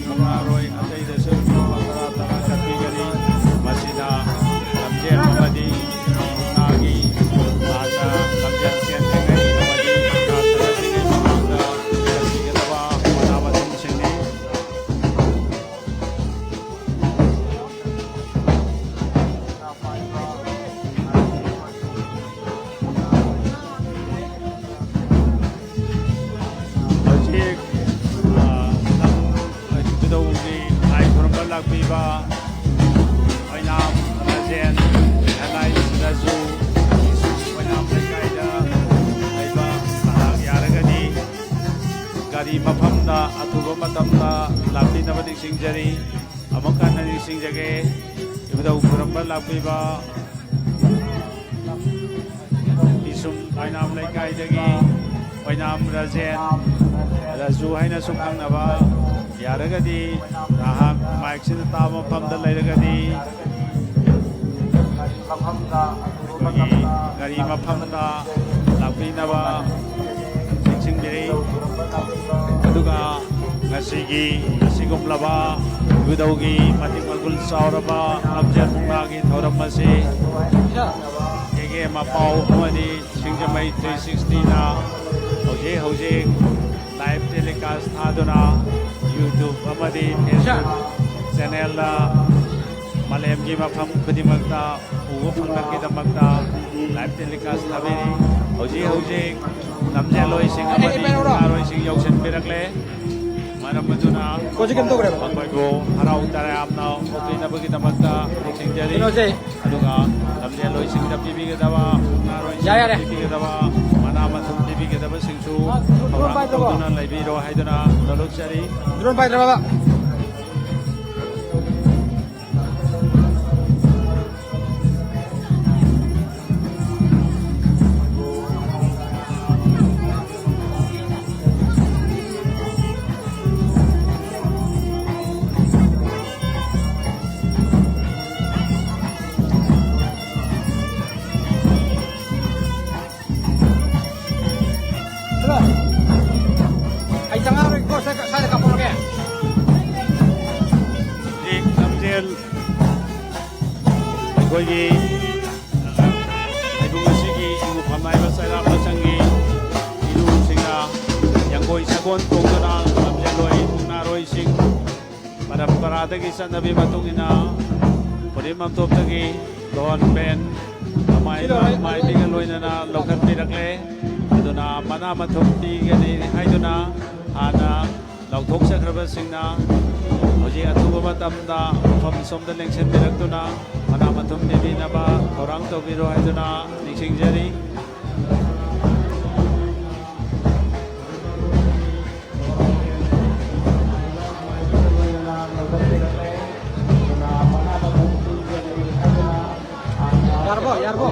ꯃꯨꯛꯅꯥꯔꯣꯏ ꯑꯇꯩꯗꯁꯨ ꯂꯨꯄꯥ ꯇꯔꯥ ꯇꯔꯥ ꯀꯠꯄꯤꯒꯅꯤ꯫ ꯃꯁꯤꯗ ꯂꯝꯖꯦꯜ ꯑꯃꯗꯤ ꯃꯨꯛꯅꯥꯒꯤ ꯂꯥꯟꯅ ꯂꯝꯖꯦꯜ ꯆꯦꯟꯗ꯭ꯔꯤꯉꯩ ꯑꯃꯗꯤ ꯃꯨꯛꯅꯥ ꯁꯥꯟꯅꯗ꯭ꯔꯤꯉꯩ ꯃꯃꯥꯡꯗ ꯀꯠꯄꯤꯒꯗꯕ ꯃꯅꯥ ꯃꯁꯤꯡꯁꯤꯡꯅꯤ꯫ ꯍꯧꯖꯤꯛ, ꯑ, ꯂꯝ ꯏꯕꯨꯙꯧꯒꯤ ꯂꯥꯏ ꯈꯨꯔꯨꯝꯕ ꯂꯥꯛꯄꯤꯕ ꯑꯣꯏꯅꯥꯝ ꯔꯥꯖꯦꯟ, ꯑꯦꯂꯥꯏꯟꯁ ꯔꯥꯖꯨ, ꯑꯣꯏꯅꯥꯝ ꯂꯩꯀꯥꯏꯗ ꯂꯩꯕ ꯅꯍꯥꯛ ꯌꯥꯔꯒꯗꯤ ꯒꯥꯔꯤ ꯃꯐꯝꯗ ꯑꯊꯨꯕ ꯃꯇꯝꯗ ꯂꯥꯛꯄꯤꯅꯕ ꯅꯤꯡꯁꯤꯡꯖꯔꯤ꯫ ꯑꯃꯨꯛ ꯍꯟꯅ ꯅꯤꯡꯁꯤꯡꯖꯒꯦ, ꯏꯕꯨꯙꯧ ꯈꯨꯔꯨꯝꯕ ꯂꯥꯛꯄꯤꯕ ꯄꯤꯁꯨꯝ ꯑꯣꯏꯅꯥꯝ ꯂꯩꯀꯥꯏꯗꯒꯤ ꯑꯣꯏꯅꯥꯝ ꯔꯥꯖꯦꯟ, ꯔꯥꯖꯨ ꯍꯥꯏꯅꯁꯨ ꯈꯪꯅꯕ, ꯌꯥꯔꯒꯗꯤ ꯅꯍꯥꯛ ꯃꯥꯏꯛꯁꯤꯅ ꯇꯥꯕ ꯃꯐꯝꯗ ꯂꯩꯔꯒꯗꯤ ꯑꯩꯈꯣꯏꯒꯤ ꯒꯥꯔꯤ ꯃꯐꯝꯗ ꯂꯥꯛꯄꯤꯅꯕ ꯅꯤꯡꯁꯤꯡꯕꯤꯔꯤ꯫ ꯑꯗꯨꯒ ꯉꯁꯤꯒꯤ ꯑꯁꯤꯒꯨꯝꯂꯕ ꯏꯕꯨꯙꯧꯒꯤ ꯃꯇꯤꯛ ꯃꯒꯨꯟ ꯆꯥꯎꯔꯕ ꯂꯝꯖꯦꯜ ꯃꯨꯛꯅꯥꯒꯤ ꯊꯧꯔꯝ ꯑꯁꯤ ꯀꯦꯒꯦ ꯃꯄꯥꯎ ꯑꯃꯗꯤ ꯁꯤꯡꯖꯃꯩ ꯊ꯭ꯔꯤ ꯁꯤꯛꯁꯇꯤꯅ ꯍꯧꯖꯤꯛ ꯍꯧꯖꯤꯛ ꯂꯥꯏꯚ ꯇꯦꯂꯤꯀꯥꯁ ꯊꯥꯗꯨꯅ YouTube ꯑꯃꯗꯤ Facebook ꯆꯦꯅꯦꯜꯗ ꯃꯥꯂꯦꯝꯒꯤ ꯃꯐꯝ ꯈꯨꯗꯤꯡꯃꯛꯇ ꯎꯕ ꯐꯪꯅꯕꯒꯤꯗꯃꯛꯇ live telecast ꯊꯥꯕꯤꯔꯤ꯫ ꯍꯧꯖꯤꯛ ꯍꯧꯖꯤꯛ ꯂꯝꯖꯦꯜꯂꯣꯏꯁꯤꯡ ꯑꯃꯗꯤ ꯃꯨꯛꯅꯥꯔꯣꯏꯁꯤꯡ ꯌꯧꯁꯤꯟꯕꯤꯔꯛꯂꯦ꯫ ꯃꯔꯝ ꯑꯗꯨꯅ ꯍꯧꯖꯤꯛ ꯀꯩꯅꯣ ꯇꯧꯈ꯭ꯔꯦꯕ꯫ ꯃꯈꯣꯏꯕꯨ ꯍꯔꯥꯎ ꯇꯌꯥꯝꯅ ꯑꯣꯛꯄꯤꯅꯕꯒꯤꯗꯃꯛꯇ ꯅꯤꯡꯁꯤꯡꯖꯔꯤ꯫ ꯀꯩꯅꯣꯁꯦ꯫ ꯑꯗꯨꯒ ꯂꯝꯖꯦꯜꯂꯣꯏꯁꯤꯡꯗ ꯄꯤꯕꯤꯒꯗꯕ, ꯃꯨꯛꯅꯥꯔꯣꯏꯁꯤꯡꯗ ꯌꯥꯔꯦ, ꯌꯥꯔꯦ꯫ ꯄꯤꯕꯤꯒꯗꯕ, ꯃꯅꯥ ꯃꯊꯨꯝ ꯄꯤꯕꯤꯒꯗꯕꯁꯤꯡꯁꯨ ꯊꯧꯔꯥꯡ ꯇꯧꯗꯨꯅ ꯂꯩꯕꯤꯔꯣ ꯍꯥꯏꯗꯨꯅ ꯅꯣꯂꯨꯛꯆꯔꯤ꯫ Drone ꯄꯥꯏꯗ꯭ꯔꯕ? ꯑꯩ ꯆꯪꯉꯛꯑꯔꯣꯏꯀꯣ, ꯁ꯭ꯋꯥꯏꯗ, ꯁ꯭ꯋꯥꯏꯗ ꯀꯥꯞꯄꯛꯑꯒꯦ꯫ ꯍꯧꯖꯤꯛ ꯂꯝꯖꯦꯜ ꯑꯩꯈꯣꯏꯒꯤ ꯂꯩꯕꯨꯡ ꯑꯁꯤꯒꯤ ꯏꯕꯨ ꯐꯝꯅꯥꯏꯕ ꯆꯩꯔꯥꯛ ꯃꯁꯪꯒꯤ ꯏꯔꯨꯁꯤꯡꯅ ꯌꯥꯡꯒꯣꯏ ꯁꯒꯣꯜ ꯇꯣꯡꯗꯨꯅ ꯂꯝꯖꯦꯜꯂꯣꯏ ꯃꯨꯛꯅꯥꯔꯣꯏꯁꯤꯡ ꯄꯔꯝꯄꯔꯥꯗꯒꯤ ꯆꯠꯅꯕꯤ ꯃꯇꯨꯡ ꯏꯟꯅ ꯄꯨꯔꯤ ꯃꯥꯝꯇꯣꯞꯇꯒꯤ ꯗꯣꯟ ꯕꯦꯟ ꯑꯃꯥꯏꯕ ꯃꯥꯏꯕꯤꯒ ꯂꯣꯏꯅꯅ ꯂꯧꯈꯠꯄꯤꯔꯛꯂꯦ꯫ ꯑꯗꯨꯅ ꯃꯅꯥ ꯃꯊꯨꯝ ꯄꯤꯒꯅꯤ ꯍꯥꯏꯗꯨꯅ ꯍꯥꯟꯅ ꯂꯥꯎꯊꯣꯛꯆꯈ꯭ꯔꯕꯁꯤꯡꯅ ꯍꯧꯖꯤꯛ ꯑꯊꯨꯕ ꯃꯇꯝꯗ ꯃꯐꯝ ꯁꯣꯝꯗ ꯂꯦꯡꯁꯤꯟꯕꯤꯔꯛꯇꯨꯅ ꯃꯅꯥ ꯃꯊꯨꯝ ꯄꯤꯕꯤꯅꯕ ꯊꯧꯔꯥꯡ ꯇꯧꯕꯤꯔꯣ ꯍꯥꯏꯗꯨꯅ ꯅꯤꯡꯁꯤꯡꯖꯔꯤ꯫ ꯌꯥꯔꯕꯣ? ꯌꯥꯔꯕꯣ?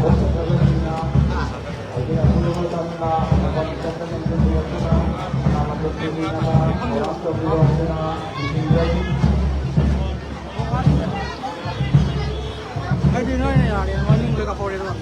ꯑꯩꯗꯤ ꯅꯣꯏꯅ ꯌꯥꯔꯦ, ꯃꯅꯤꯡꯗ ꯀꯥꯞꯍꯧꯔꯦ ꯑꯗꯨꯒ꯫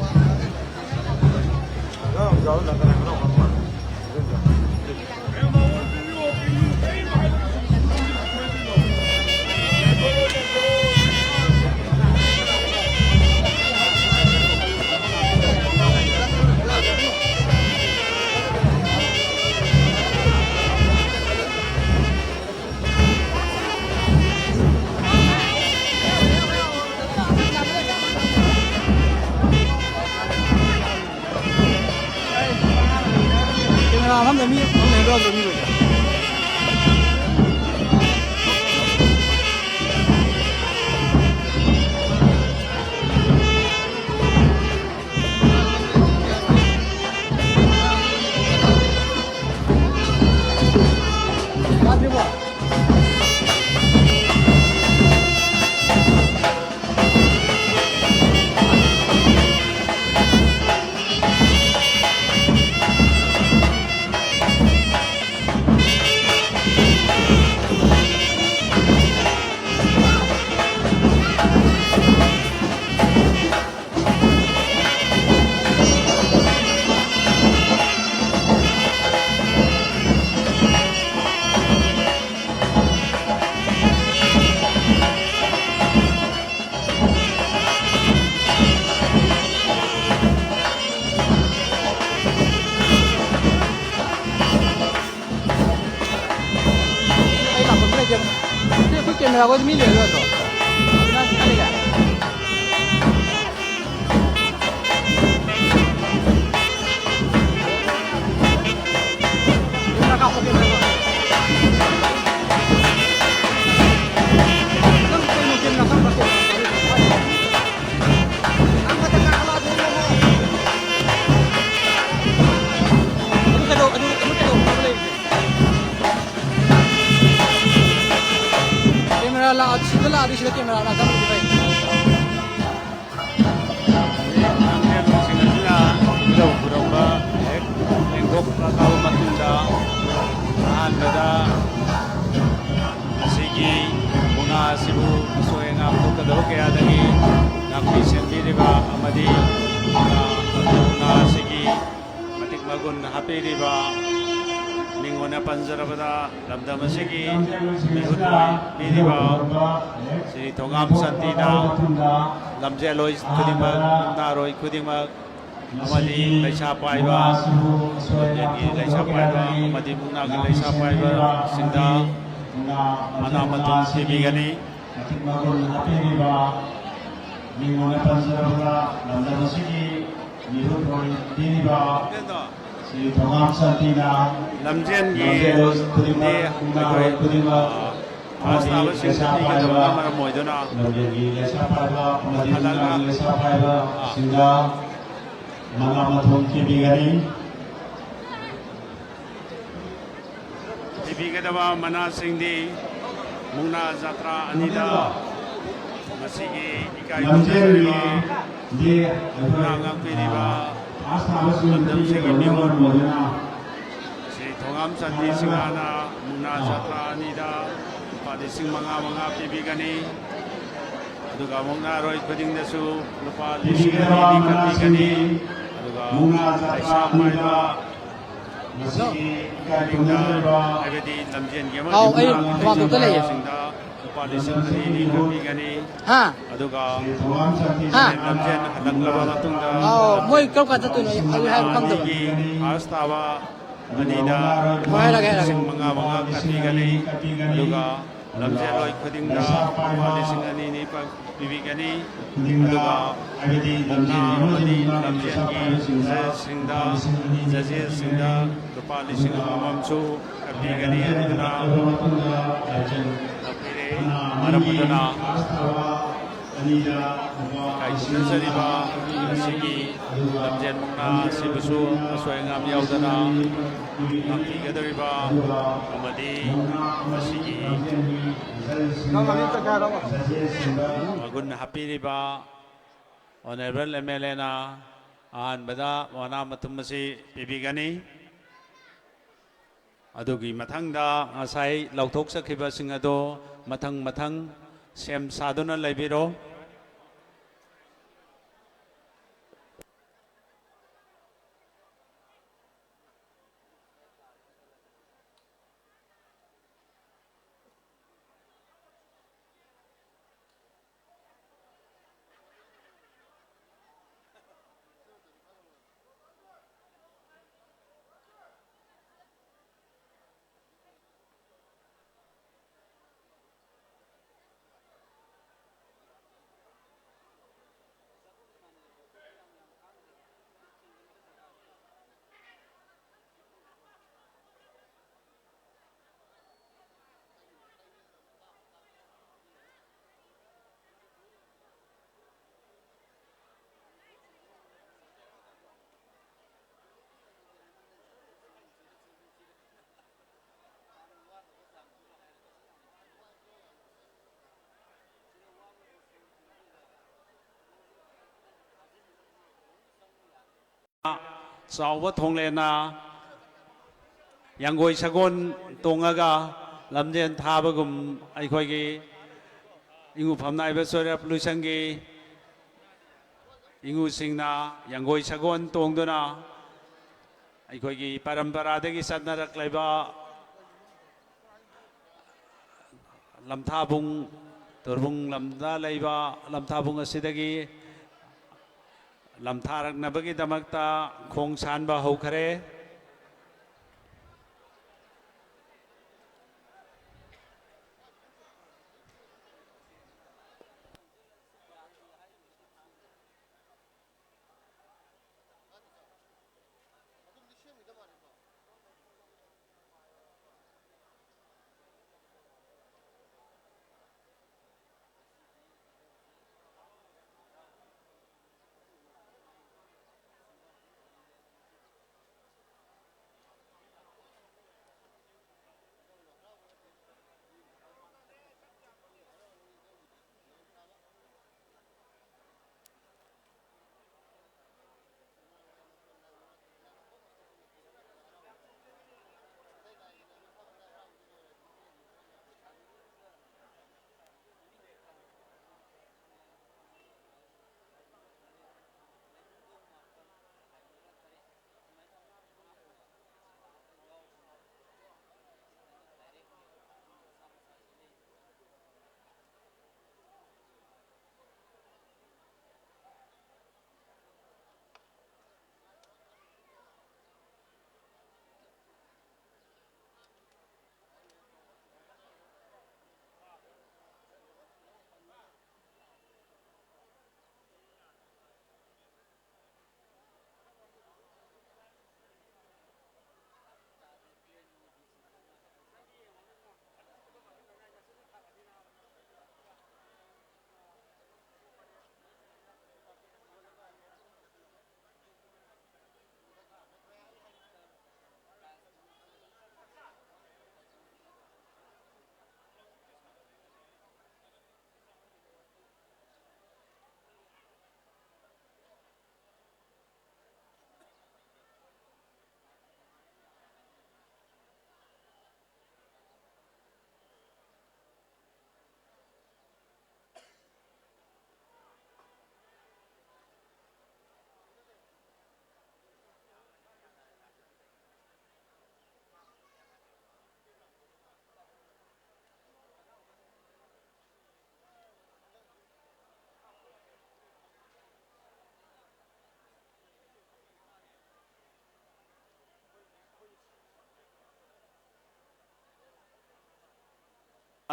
ꯑꯩ ꯂꯥꯛꯐꯝꯗꯤ ꯂꯩꯇꯦ꯫ ꯁꯤ ꯑꯩꯈꯣꯏ ꯀꯦꯃꯦꯔꯥꯈꯣꯏꯗꯤ ꯃꯤ ꯂꯩꯔꯣꯏ ꯅꯠꯇ꯭ꯔꯣ? ꯅꯪ ꯀꯥꯏ ꯂꯩꯒꯦ? ꯀꯦꯃꯦꯔꯥ ꯀꯥꯞꯄꯣ, ꯀꯦꯃꯦꯔꯥ ꯀꯥꯞꯄꯣ꯫ ꯅꯪ ꯀꯩꯅꯣ ꯀꯦꯃꯦꯔꯥ ꯀꯥꯞꯄ ꯀꯦꯃꯦꯔꯥ ꯀꯥꯞꯄ꯫ ꯑꯗꯨ ꯀꯩꯗꯧ-, ꯑꯗꯨ, ꯑꯗꯨ ꯀꯩꯗꯧꯅꯕ ꯂꯩꯔꯤꯒꯦ? ꯀꯦꯃꯦꯔꯥ ꯂꯥꯛꯑ-, ꯁꯤꯗ ꯂꯥꯛꯑꯗꯤ ꯁꯤꯗ ꯀꯦꯃꯦꯔꯥ ꯂꯥꯛꯑꯀꯥꯟꯗꯗꯤ ꯐꯩ꯫ ꯂꯝꯖꯦꯜꯁꯤꯡ ꯑꯁꯤꯅ ꯏꯔꯧ ꯈꯨꯔꯧꯕ ꯍꯦꯛ ꯂꯦꯡꯊꯣꯛꯂꯛꯂꯕ ꯃꯇꯨꯡꯗ ꯑꯍꯥꯟꯕꯗ ꯃꯁꯤꯒꯤ ꯃꯨꯛꯅꯥ ꯑꯁꯤꯕꯨ ꯑꯁꯣꯏ ꯑꯉꯥꯝ ꯊꯣꯛꯀꯗꯕ ꯀꯌꯥꯗꯒꯤ ꯉꯥꯛꯄꯤ ꯁꯦꯟꯕꯤꯔꯤꯕ ꯑꯃꯗꯤ ꯃꯨꯛꯅꯥ, ꯃꯨꯛꯅꯥ ꯑꯁꯤꯒꯤ ꯃꯇꯤꯛ ꯃꯒꯨꯟ ꯍꯥꯞꯄꯤꯔꯤꯕ ꯃꯤꯡ ꯑꯣꯏꯅ ꯄꯟꯖꯔꯕꯗ ꯂꯝꯗꯝ ꯑꯁꯤꯒꯤ ꯃꯤꯍꯨꯠ ꯑꯣꯏꯕꯤꯔꯤꯕ ꯁ꯭ꯔꯤ ꯊꯣꯉꯥꯝ ꯁꯥꯟꯇꯤꯅ ꯂꯝꯖꯦꯜꯂꯣꯏ ꯈꯨꯗꯤꯡꯃꯛ, ꯃꯨꯛꯅꯥꯔꯣꯏ ꯈꯨꯗꯤꯡꯃꯛ ꯑꯃꯗꯤ ꯂꯩꯁꯥ ꯄꯥꯏꯕ, ꯂꯝꯖꯦꯜꯒꯤ ꯂꯩꯁꯥ ꯄꯥꯏꯕ ꯑꯃꯗꯤ ꯃꯨꯛꯅꯥꯒꯤ ꯂꯩꯁꯥ ꯄꯥꯏꯕꯁꯤꯡꯗ ꯃꯅꯥ ꯃꯊꯨꯝ ꯄꯤꯕꯤꯒꯅꯤ꯫ ꯃꯇꯤꯛ ꯃꯒꯨꯟ ꯍꯥꯞꯄꯤꯔꯤꯕ ꯃꯤꯡ ꯑꯣꯏꯅ ꯄꯟꯖꯔꯕꯗ ꯂꯝꯗꯝ ꯑꯁꯤꯒꯤ ꯃꯤꯍꯨꯠ ꯑꯣꯏꯕꯤꯔꯤꯕ ꯊꯧꯔꯥꯡ ꯁꯥꯟꯇꯤꯅ ꯂꯝꯖꯦꯟꯒꯤ ꯂꯝꯖꯦꯜ ꯈꯨꯗꯤꯡꯃꯛ, ꯗꯤ ꯃꯨꯛꯅꯥꯔꯣꯜ ꯑꯩꯈꯣꯏ, ꯈꯨꯗꯤꯡꯃꯛ, ꯑ, ꯐꯥꯔꯁ ꯑꯃꯗꯤ ꯇꯥꯕꯁꯤꯡꯗ ꯂꯩꯁꯥ ꯄꯤꯒꯗꯕꯅ ꯄꯥꯏꯕ, ꯃꯔꯝ ꯑꯣꯏꯗꯨꯅ ꯂꯝꯖꯦꯜꯒꯤ ꯂꯩꯁꯥ ꯄꯥꯏꯕ ꯑꯃꯗꯤ ꯃꯨꯛꯅꯥꯒꯤ ꯂꯩꯁꯥ ꯄꯥꯏꯕꯁꯤꯡꯗ ꯃꯅꯥ ꯃꯊꯨꯝ ꯄꯤꯕꯤꯒꯅꯤ꯫ ꯄꯤꯕꯤꯒꯗꯕ ꯃꯅꯥꯁꯤꯡꯗꯤ ꯃꯨꯛꯅꯥ ꯖꯇ꯭ꯔꯥ ꯑꯅꯤꯗ ꯃꯁꯤꯒꯤ ꯏꯀꯥꯏ ꯈꯨꯝꯅꯖꯔꯤꯕ ꯃꯨꯛꯅꯥ ꯉꯥꯛꯄꯤꯔꯤꯕ ꯂꯝꯗꯝꯁꯤꯒꯤ ꯃꯤꯍꯨꯠ ꯁ꯭ꯔꯤ ꯊꯣꯉꯥꯝ ꯁꯥꯟꯇꯤ ꯁꯤꯡꯍꯅ ꯃꯨꯛꯅꯥ ꯖꯇ꯭ꯔꯥ ꯑꯅꯤꯗ ꯂꯨꯄꯥ ꯂꯤꯁꯤꯡ ꯃꯉꯥ ꯃꯉꯥ ꯄꯤꯕꯤꯒꯅꯤ꯫ ꯑꯗꯨꯒ ꯃꯨꯛꯅꯥꯔꯣꯏ ꯈꯨꯗꯤꯡꯗꯁꯨ ꯂꯨꯄꯥ ꯂꯤꯁꯤꯡ ꯑꯅꯤ ꯑꯅꯤ ꯀꯛꯄꯤꯒꯅꯤ꯫ ꯑꯗꯨꯒ ꯄꯩꯁꯥ ꯄꯥꯏꯕ ꯃꯁꯤꯒꯤ ꯏꯀꯥꯏ ꯈꯨꯝꯅꯖꯔꯤꯕ ꯍꯥꯏꯕꯗꯤ ꯂꯝꯖꯦꯟꯒꯤ ꯑꯃꯗꯤ ꯑꯥꯎ, ꯑꯩ ꯃꯨꯛꯅꯥ ꯃꯄꯥꯟ ꯊꯣꯛꯇ ꯂꯩꯌꯦ꯫ ꯁꯤꯡꯗ ꯂꯨꯄꯥ ꯂꯤꯁꯤꯡ ꯑꯅꯤ ꯑꯅꯤ ꯀꯛꯄꯤꯒꯅꯤ꯫ ꯍꯥ? ꯑꯗꯨꯒ ꯍꯥ? ꯂꯝꯖꯦꯜ ꯍꯜꯂꯛꯂꯕ ꯃꯇꯨꯡꯗ ꯑꯥꯎ, ꯃꯣꯏ ꯀꯔꯝ ꯀꯥꯟ ꯆꯠꯇꯣꯏꯅꯣ? ꯑꯩ ꯍꯥꯏꯕ ꯈꯪꯗꯕ꯫ ꯑꯅꯤꯒꯤ ꯐꯥꯔꯁ ꯇꯥꯕ ꯑꯅꯤꯗ ꯍꯣꯏ, ꯍꯥꯏꯔꯒꯦ, ꯍꯥꯏꯔꯒꯦ꯫ ꯂꯤꯁꯤꯡ ꯃꯉꯥ ꯃꯉꯥ ꯀꯛꯄꯤꯒꯅꯤ꯫ ꯑꯗꯨꯒ ꯂꯝꯖꯦꯜꯂꯣꯏ ꯈꯨꯗꯤꯡꯗ ꯂꯨꯄꯥ ꯂꯤꯁꯤꯡ ꯑꯅꯤ ꯑꯅꯤ ꯄꯤꯕꯤꯒꯅꯤ꯫ ꯑꯗꯨꯒ ꯃꯨꯛꯅꯥ ꯑꯃꯗꯤ ꯂꯝꯖꯦꯜꯒꯤ ꯖꯖꯦꯁꯁꯤꯡꯗ, ꯖꯖꯦꯁꯁꯤꯡꯗ ꯂꯨꯄꯥ ꯂꯤꯁꯤꯡ ꯑꯃꯃꯝꯁꯨ ꯀꯛꯄꯤꯒꯅꯤ꯫ ꯑꯗꯨꯅ ꯂꯥꯛꯄꯤꯔꯦ꯫ ꯃꯔꯝ ꯑꯗꯨꯅ ꯏꯀꯥꯏ ꯈꯨꯝꯅꯖꯔꯤꯕ ꯉꯁꯤꯒꯤ ꯂꯝꯖꯦꯜ ꯃꯨꯛꯅꯥ ꯑꯁꯤꯕꯨꯁꯨ ꯑꯁꯣꯏ ꯑꯉꯥꯝ ꯌꯥꯎꯗꯅ ꯉꯥꯛꯄꯤꯒꯗꯧꯔꯤꯕ ꯑꯃꯗꯤ ꯃꯁꯤꯒꯤ ꯃꯒꯨꯟ ꯍꯥꯞꯄꯤꯔꯤꯕ ꯑꯣꯅꯔꯦꯕꯜ ꯑꯦꯝ ꯑꯦꯜ ꯑꯦꯅ ꯑꯍꯥꯟꯕꯗ ꯃꯅꯥ ꯃꯊꯨꯝ ꯑꯁꯤ ꯄꯤꯕꯤꯒꯅꯤ꯫ ꯑꯗꯨꯒꯤ ꯃꯊꯪꯗ ꯉꯁꯥꯏ ꯂꯧꯊꯣꯛꯆꯈꯤꯕꯁꯤꯡ ꯑꯗꯨ ꯃꯊꯪ ꯃꯊꯪ ꯁꯦꯝ ꯁꯥꯗꯨꯅ ꯂꯩꯕꯤꯔꯣ꯫ ꯆꯥꯎꯕ ꯊꯣꯡꯂꯦꯟꯅ ꯌꯥꯡꯒꯣꯏ ꯁꯒꯣꯜ ꯇꯣꯡꯉꯒ ꯂꯝꯖꯦꯟ ꯊꯥꯕꯒꯨꯝ, ꯑꯩꯈꯣꯏꯒꯤ ꯏꯉꯨ ꯐꯝꯅꯥꯏꯕ ꯆꯣꯏꯔꯦꯞ ꯂꯨꯏꯁꯪꯒꯤ ꯏꯉꯨꯁꯤꯡꯅ ꯌꯥꯡꯒꯣꯏ ꯁꯒꯣꯜ ꯇꯣꯡꯗꯨꯅ ꯑꯩꯈꯣꯏꯒꯤ ꯄꯔꯝꯄꯔꯥꯗꯒꯤ ꯆꯠꯅꯔꯛꯂꯤꯕ ꯂꯝꯊꯥꯕꯨꯡ, ꯇꯣꯔꯕꯨꯡ ꯂꯝꯗ ꯂꯩꯕ ꯂꯝꯊꯥꯕꯨꯡ ꯑꯁꯤꯗꯒꯤ ꯂꯝꯊꯥꯔꯛꯅꯕꯒꯤꯗꯃꯛꯇ ꯈꯣꯡ ꯁꯥꯟꯕ ꯍꯧꯈꯔꯦ꯫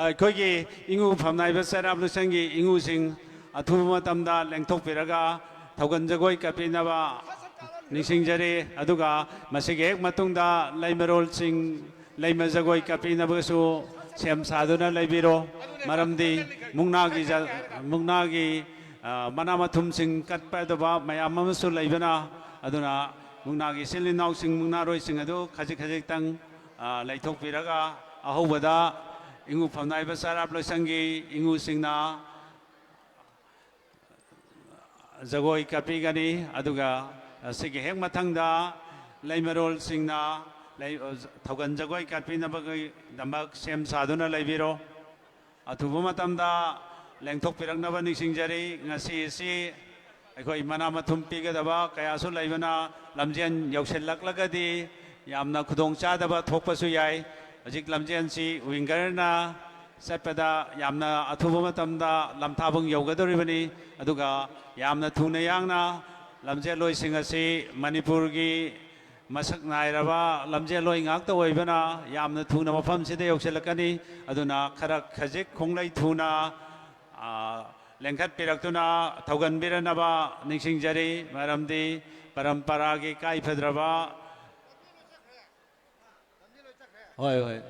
ꯑꯩꯈꯣꯏꯒꯤ ꯏꯉꯨ ꯐꯝꯅꯥꯏꯕ ꯆꯩꯔꯥꯞ ꯂꯣꯏꯁꯪꯒꯤ ꯏꯉꯨꯁꯤꯡ ꯑꯊꯨꯕ ꯃꯇꯝꯗ ꯂꯦꯡꯊꯣꯛꯄꯤꯔꯒ ꯊꯧꯒꯜ ꯖꯒꯣꯏ ꯀꯠꯄꯤꯅꯕ ꯅꯤꯡꯁꯤꯡꯖꯔꯤ꯫ ꯑꯗꯨꯒ ꯃꯁꯤꯒꯤ ꯍꯦꯛ ꯃꯇꯨꯡꯗ ꯂꯩꯃꯔꯣꯜꯁꯤꯡ ꯂꯩꯃ ꯖꯒꯣꯏ ꯀꯠꯄꯤꯅꯕꯁꯨ ꯁꯦꯝ ꯁꯥꯗꯨꯅ ꯂꯩꯕꯤꯔꯣ꯫ ꯃꯔꯝꯗꯤ ꯃꯨꯛꯅꯥꯒꯤ ꯖ-, ꯃꯨꯛꯅꯥꯒꯤ, ꯑ, ꯃꯅꯥ ꯃꯊꯨꯝꯁꯤꯡ ꯀꯠꯄꯗꯕ ꯃꯌꯥꯝ ꯑꯃꯁꯨ ꯂꯩꯕꯅ, ꯑꯗꯨꯅ ꯃꯨꯛꯅꯥꯒꯤ ꯏꯆꯤꯜ ꯏꯅꯥꯎꯁꯤꯡ, ꯃꯨꯛꯅꯥꯔꯣꯏꯁꯤꯡ ꯑꯗꯨ ꯈꯖꯤꯛ ꯈꯖꯤꯛꯇꯪ, ꯑ, ꯂꯩꯊꯣꯛꯄꯤꯔꯒ ꯑꯍꯧꯕꯗ ꯏꯉꯨ ꯐꯝꯅꯥꯏꯕ ꯆꯩꯔꯥꯞ ꯂꯣꯏꯁꯪꯒꯤ ꯏꯉꯨꯁꯤꯡꯅ ꯖꯒꯣꯏ ꯀꯠꯄꯤꯒꯅꯤ꯫ ꯑꯗꯨꯒ ꯑꯁꯤꯒꯤ ꯍꯦꯛ ꯃꯊꯪꯗ ꯂꯩꯃꯔꯣꯜꯁꯤꯡꯅ ꯂꯩ-, ꯊꯧꯒꯜ ꯖꯒꯣꯏ ꯀꯠꯄꯤꯅꯕꯒꯤꯗꯃꯛ ꯁꯦꯝ ꯁꯥꯗꯨꯅ ꯂꯩꯕꯤꯔꯣ꯫ ꯑꯊꯨꯕ ꯃꯇꯝꯗ ꯂꯦꯡꯊꯣꯛꯄꯤꯔꯛꯅꯕ ꯅꯤꯡꯁꯤꯡꯖꯔꯤ꯫ ꯉꯁꯤ ꯑꯁꯤ ꯑꯩꯈꯣꯏ ꯃꯅꯥ ꯃꯊꯨꯝ ꯄꯤꯒꯗꯕ ꯀꯌꯥꯁꯨ ꯂꯩꯕꯅ ꯂꯝꯖꯦꯟ ꯌꯧꯁꯤꯜꯂꯛꯂꯒꯗꯤ ꯌꯥꯝꯅ ꯈꯨꯗꯣꯡ ꯆꯥꯗꯕ ꯊꯣꯛꯄꯁꯨ ꯌꯥꯏ꯫ ꯍꯧꯖꯤꯛ ꯂꯝꯖꯦꯟꯁꯤ ꯋꯤꯡꯒꯔꯅ ꯆꯠꯄꯗ ꯌꯥꯝꯅ ꯑꯊꯨꯕ ꯃꯇꯝꯗ ꯂꯝꯊꯥꯕꯨꯡ ꯌꯧꯒꯗꯧꯔꯤꯕꯅꯤ꯫ ꯑꯗꯨꯒ ꯌꯥꯝꯅ ꯊꯨꯅ ꯌꯥꯡꯅ ꯂꯝꯖꯦꯜꯂꯣꯏꯁꯤꯡ ꯑꯁꯤ ꯃꯅꯤꯄꯨꯔꯒꯤ ꯃꯁꯛ ꯅꯥꯏꯔꯕ ꯂꯝꯖꯦꯜꯂꯣꯏ ꯉꯥꯛꯇ ꯑꯣꯏꯕꯅ ꯌꯥꯝꯅ ꯊꯨꯅ ꯃꯐꯝꯁꯤꯗ ꯌꯧꯁꯤꯜꯂꯛꯀꯅꯤ꯫ ꯑꯗꯨꯅ ꯈꯔ ꯈꯖꯤꯛ ꯈꯣꯡꯂꯩ ꯊꯨꯅ, ꯑ, ꯂꯦꯡꯈꯠꯄꯤꯔꯛꯇꯨꯅ ꯊꯧꯒꯟꯕꯤꯔꯅꯕ ꯅꯤꯡꯁꯤꯡꯖꯔꯤ꯫ ꯃꯔꯝꯗꯤ ꯄꯔꯝꯄꯔꯥꯒꯤ ꯀꯥꯏꯐꯗ꯭ꯔꯕ ꯍꯣꯏ, ꯍꯣꯏ꯫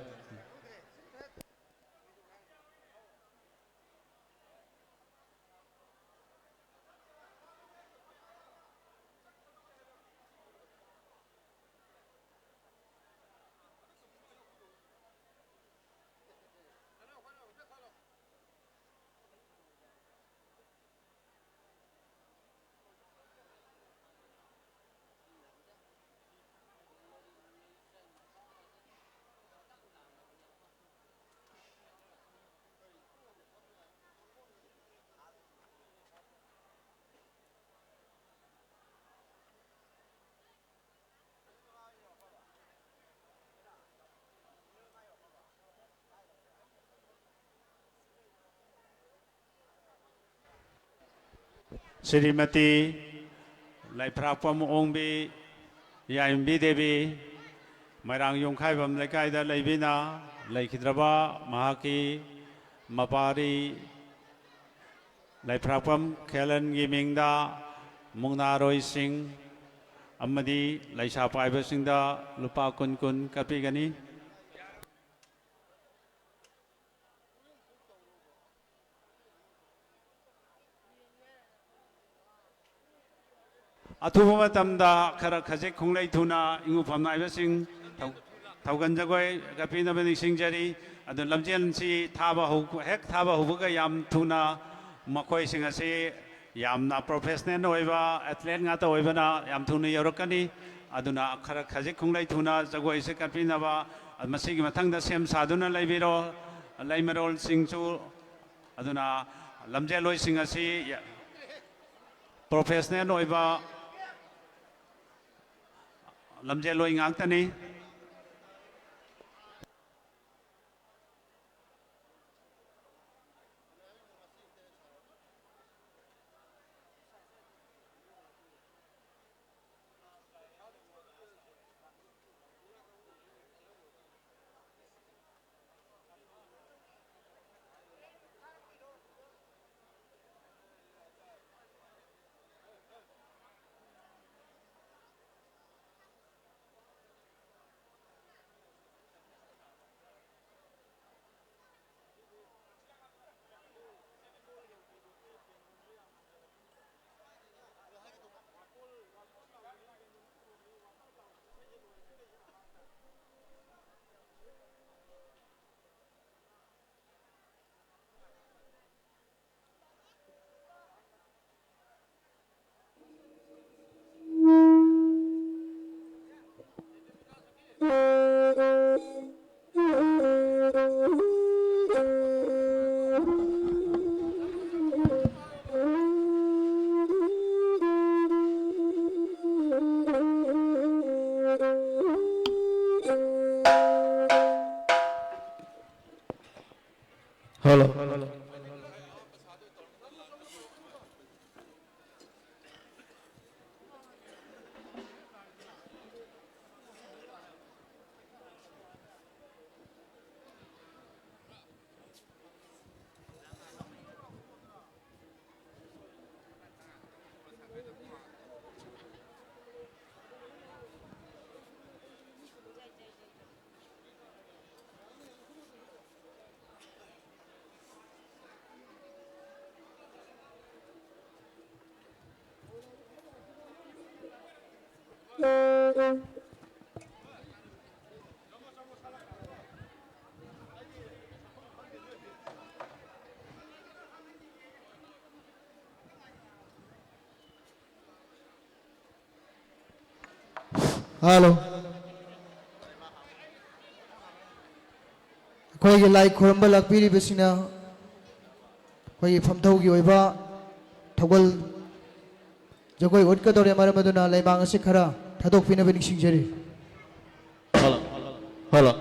ꯁ꯭ꯔꯤꯃꯇꯤ ꯂꯩꯐ꯭ꯔꯥꯛꯄꯝ ꯑꯣꯡꯕꯤ ꯌꯥꯏꯝꯕꯤ ꯗꯦꯕꯤ, ꯃꯣꯏꯔꯥꯡ ꯌꯨꯝꯈꯥꯏꯕꯝ ꯂꯩꯀꯥꯏꯗ ꯂꯩꯕꯤꯅ, ꯂꯩꯈꯤꯗ꯭ꯔꯕ ꯃꯍꯥꯛꯀꯤ ꯃꯄꯥꯔꯤ ꯂꯩꯐ꯭ꯔꯥꯛꯄꯝ ꯈꯦꯂꯟꯒꯤ ꯃꯤꯡꯗ ꯃꯨꯛꯅꯥꯔꯣꯏꯁꯤꯡ ꯑꯃꯗꯤ ꯂꯩꯁꯥ ꯄꯥꯏꯕꯁꯤꯡꯗ ꯂꯨꯄꯥ ꯀꯨꯟ ꯀꯨꯟ ꯀꯠꯄꯤꯒꯅꯤ꯫ ꯑꯊꯨꯕ ꯃꯇꯝꯗ ꯈꯔ ꯈꯖꯤꯛ ꯈꯣꯡꯂꯩ ꯊꯨꯅ ꯏꯉꯨꯐꯝ ꯅꯥꯏꯕꯁꯤꯡ ꯊꯧ-, ꯊꯧꯒꯟ ꯖꯒꯣꯏ ꯀꯠꯄꯤꯅꯕ ꯅꯤꯡꯁꯤꯡꯖꯔꯤ꯫ ꯑꯗꯨ ꯂꯝꯖꯦꯜꯁꯤ ꯊꯥꯕ ꯍꯧ-, ꯍꯦꯛ ꯊꯥꯕ ꯍꯧꯕꯒ ꯌꯥꯝ ꯊꯨꯅ ꯃꯈꯣꯏꯁꯤꯡ ꯑꯁꯤ ꯌꯥꯝꯅ professional ꯑꯣꯏꯕ athlete ꯉꯥꯛꯇ ꯑꯣꯏꯕꯅ ꯌꯥꯝ ꯊꯨꯅ ꯌꯧꯔꯛꯀꯅꯤ꯫ ꯑꯗꯨꯅ ꯈꯔ ꯈꯖꯤꯛ ꯈꯣꯡꯂꯩ ꯊꯨꯅ ꯖꯒꯣꯏꯁꯤ ꯀꯠꯄꯤꯅꯕ ꯃꯁꯤꯒꯤ ꯃꯊꯪꯗ ꯁꯦꯝ ꯁꯥꯗꯨꯅ ꯂꯩꯕꯤꯔꯣ꯫ ꯂꯩꯃꯔꯣꯜꯁꯤꯡꯁꯨ ꯑꯗꯨꯅ ꯂꯝꯖꯦꯜꯂꯣꯏꯁꯤꯡ ꯑꯁꯤ professional ꯑꯣꯏꯕ ꯂꯝꯖꯦꯜꯂꯣꯏ ꯉꯥꯛꯇꯅꯤ꯫ ꯍꯜꯂꯣ꯫ ꯑꯩꯈꯣꯏꯒꯤ ꯂꯥꯏ ꯈꯨꯔꯨꯝꯕ ꯂꯥꯛꯄꯤꯔꯤꯕꯁꯤꯡꯅ ꯑꯩꯈꯣꯏꯒꯤ ꯐꯝꯊꯧꯒꯤ ꯑꯣꯏꯕ ꯊꯧꯒꯜ ꯖꯒꯣꯏ ꯎꯠꯀꯗꯧꯔꯦ, ꯃꯔꯝ ꯑꯗꯨꯅ ꯂꯩꯃꯥꯡ ꯑꯁꯤ ꯈꯔ ꯊꯥꯗꯣꯛꯄꯤꯅꯕ ꯅꯤꯡꯁꯤꯡꯖꯔꯤ꯫ ꯍꯜꯂꯣ꯫ ꯍꯜꯂꯣ꯫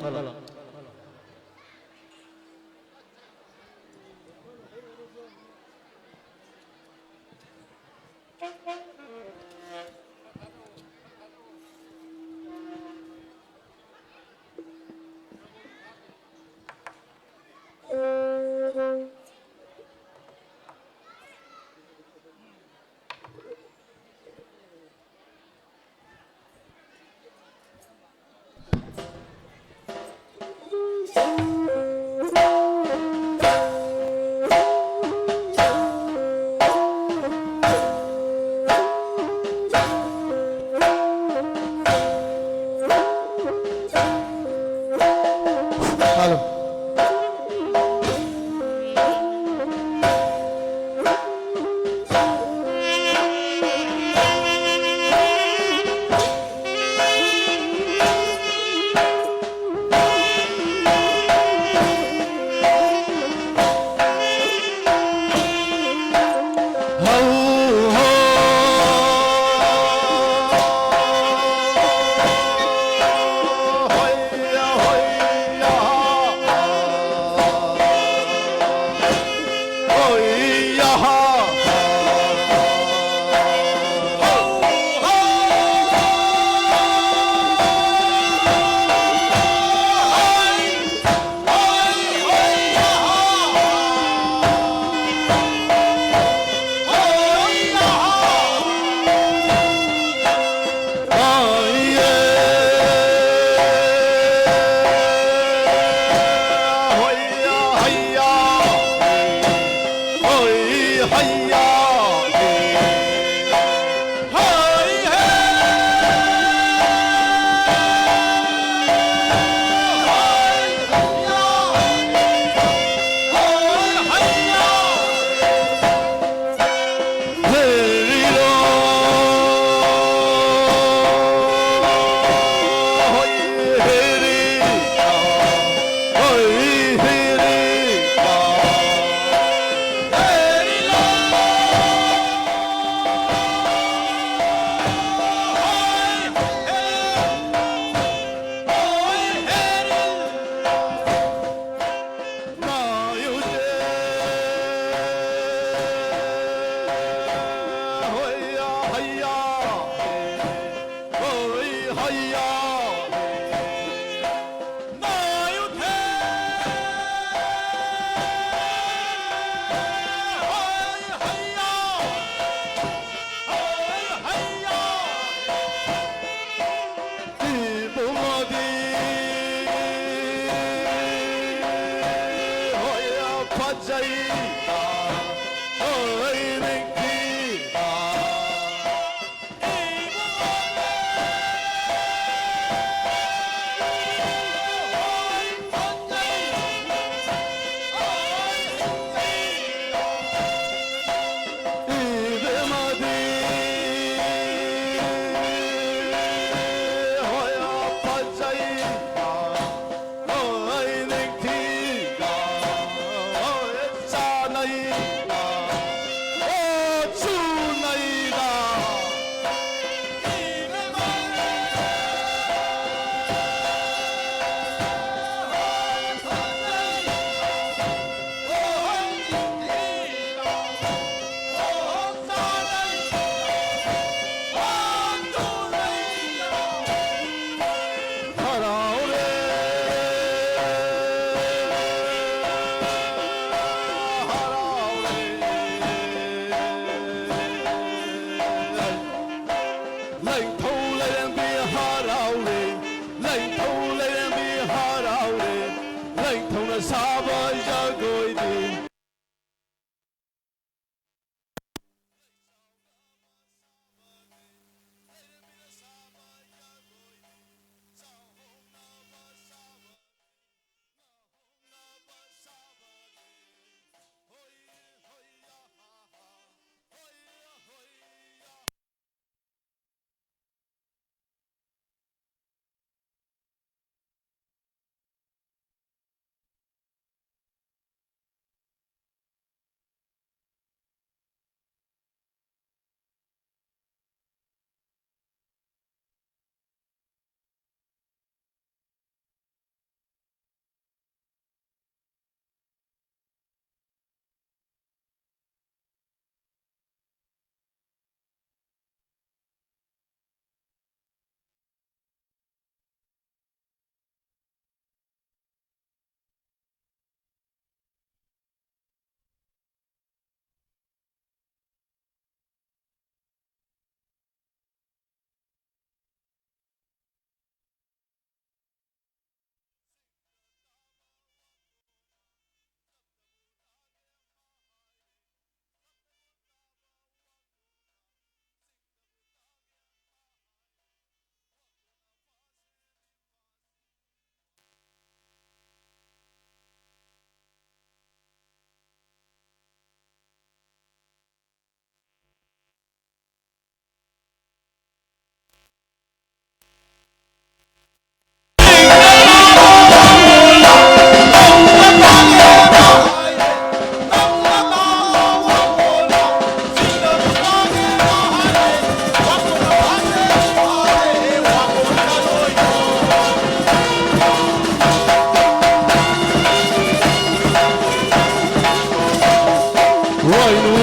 ꯋꯥꯏꯅꯨ,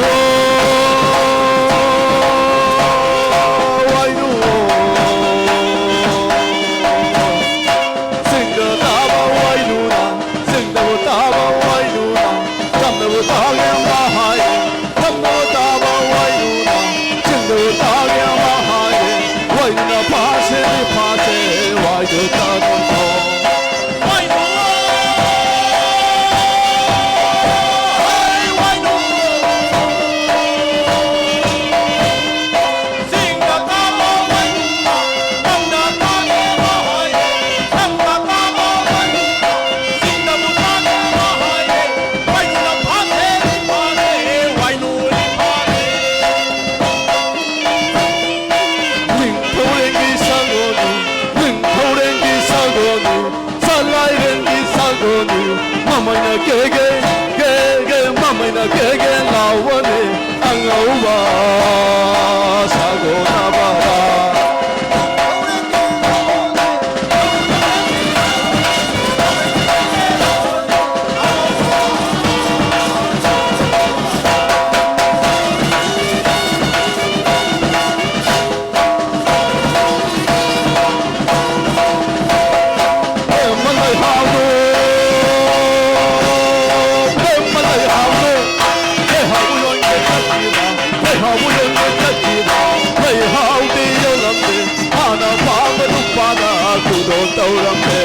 ꯋꯥꯏꯅꯨ, ꯆꯤꯡꯗ ꯇꯥꯕ ꯋꯥꯏꯅꯨꯅ, ꯆꯤꯡꯗꯕꯨ ꯇꯥꯕ ꯋꯥꯏꯅꯨꯅ, ꯇꯝꯗꯕꯨ ꯇꯥꯒꯦ ꯑꯃ ꯍꯥꯏ, ꯇꯝꯗꯕꯨ ꯇꯥꯕ ꯋꯥꯏꯅꯨꯅ, ꯆꯤꯡꯗꯕꯨ ꯇꯥꯒꯦ ꯑꯃ ꯍꯥꯏ, ꯋꯥꯏꯅꯨꯅ ꯐꯥꯁꯦ ꯐꯥꯁꯦ, ꯋꯥꯏꯗꯨ ꯇꯥꯗꯨ ꯇꯧ꯫ ꯅꯤꯡꯊꯧꯔꯦꯜꯒꯤ ꯁꯒꯣꯜꯅꯤ, ꯅꯤꯡꯊꯧꯔꯦꯜꯒꯤ ꯁꯒꯣꯜꯅꯤ, ꯆꯂꯥꯏꯔꯦꯜꯒꯤ ꯁꯒꯣꯜꯅꯤ, ꯃꯃꯩꯅ ꯀꯦꯒꯦ, ꯀꯦꯒꯦ, ꯃꯃꯩꯅ ꯀꯦꯒꯦ ꯂꯥꯎꯕꯅꯦ ꯑꯉꯧꯕ ꯁꯒꯣꯜꯅ ꯕꯕꯥ꯫ ꯇꯧꯔꯝꯃꯦ꯫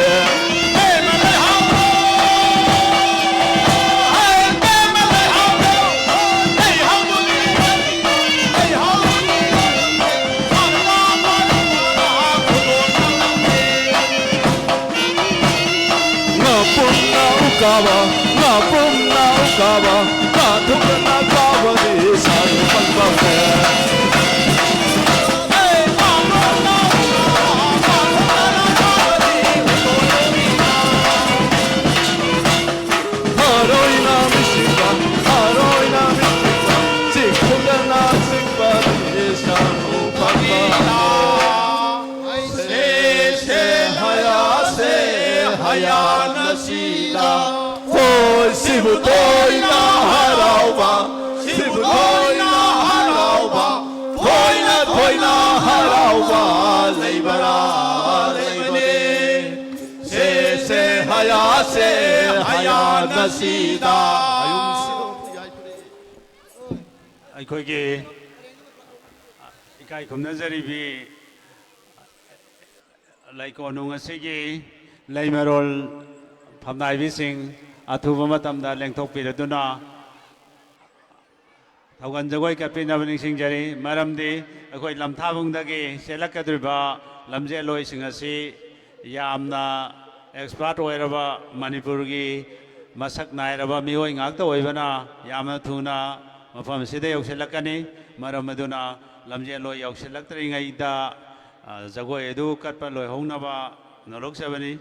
ꯉꯥꯄ꯭ꯔꯨꯝꯅ ꯎꯀꯥꯕ, ꯉꯥꯄ꯭ꯔꯨꯝꯅ ꯎꯀꯥꯕ, ꯉꯥꯊꯨꯝꯅ ꯀꯥꯕꯗꯤ ꯁꯥꯔꯨ ꯄꯟꯕꯅꯦ꯫ ꯍꯔꯣꯏꯅ ꯃꯤꯆꯤꯛꯄ, ꯍꯔꯣꯏꯅ ꯃꯤꯆꯤꯛꯄ, ꯆꯤꯛꯈꯨꯝꯗꯅ ꯆꯤꯛꯄꯗꯤ ꯁꯥꯔꯨ ꯄꯟꯕꯅꯦ꯫ ꯁꯦ, ꯁꯦ, ꯍꯌꯥ, ꯁꯦ, ꯍꯌꯥꯅ ꯁꯤꯗ꯫ ꯈꯣꯏ ꯁꯤꯕꯨ ꯇꯣꯏꯅ ꯍꯔꯥꯎꯕ, ꯁꯤ ꯍꯌꯥꯅ ꯁꯤꯗ ꯑꯩꯈꯣꯏꯒꯤ ꯏꯀꯥꯏ ꯈꯨꯝꯅꯖꯔꯤꯕꯤ ꯂꯩꯀꯣꯜꯅꯨꯡ ꯑꯁꯤꯒꯤ ꯂꯩꯃꯔꯣꯜ ꯐꯝꯅꯥꯏꯕꯤꯁꯤꯡ ꯑꯊꯨꯕ ꯃꯇꯝꯗ ꯂꯦꯡꯊꯣꯛꯄꯤꯔꯗꯨꯅ ꯊꯧꯒꯜ ꯖꯒꯣꯏ ꯀꯠꯄꯤꯅꯕ ꯅꯤꯡꯁꯤꯡꯖꯔꯤ꯫ ꯃꯔꯝꯗꯤ ꯑꯩꯈꯣꯏ ꯂꯝꯊꯥꯕꯨꯡꯗꯒꯤ ꯆꯦꯜꯂꯛꯀꯗꯧꯔꯤꯕ ꯂꯝꯖꯦꯜꯂꯣꯏꯁꯤꯡ ꯑꯁꯤ ꯌꯥꯝꯅ expert ꯑꯣꯏꯔꯕ, ꯃꯅꯤꯄꯨꯔꯒꯤ ꯃꯁꯛ ꯅꯥꯏꯔꯕ ꯃꯤꯑꯣꯏ ꯉꯥꯛꯇ ꯑꯣꯏꯕꯅ ꯌꯥꯝꯅ ꯊꯨꯅ ꯃꯐꯝ ꯑꯁꯤꯗ ꯌꯧꯁꯤꯜꯂꯛꯀꯅꯤ꯫ ꯃꯔꯝ ꯑꯗꯨꯅ ꯂꯝꯖꯦꯜꯂꯣꯏ ꯌꯧꯁꯤꯜꯂꯛꯇ꯭ꯔꯤꯉꯩꯗ, ꯑ, ꯖꯒꯣꯏ ꯑꯗꯨ ꯀꯠꯄ ꯂꯣꯏꯍꯧꯅꯕ ꯅꯣꯂꯣꯛꯆꯕꯅꯤ꯫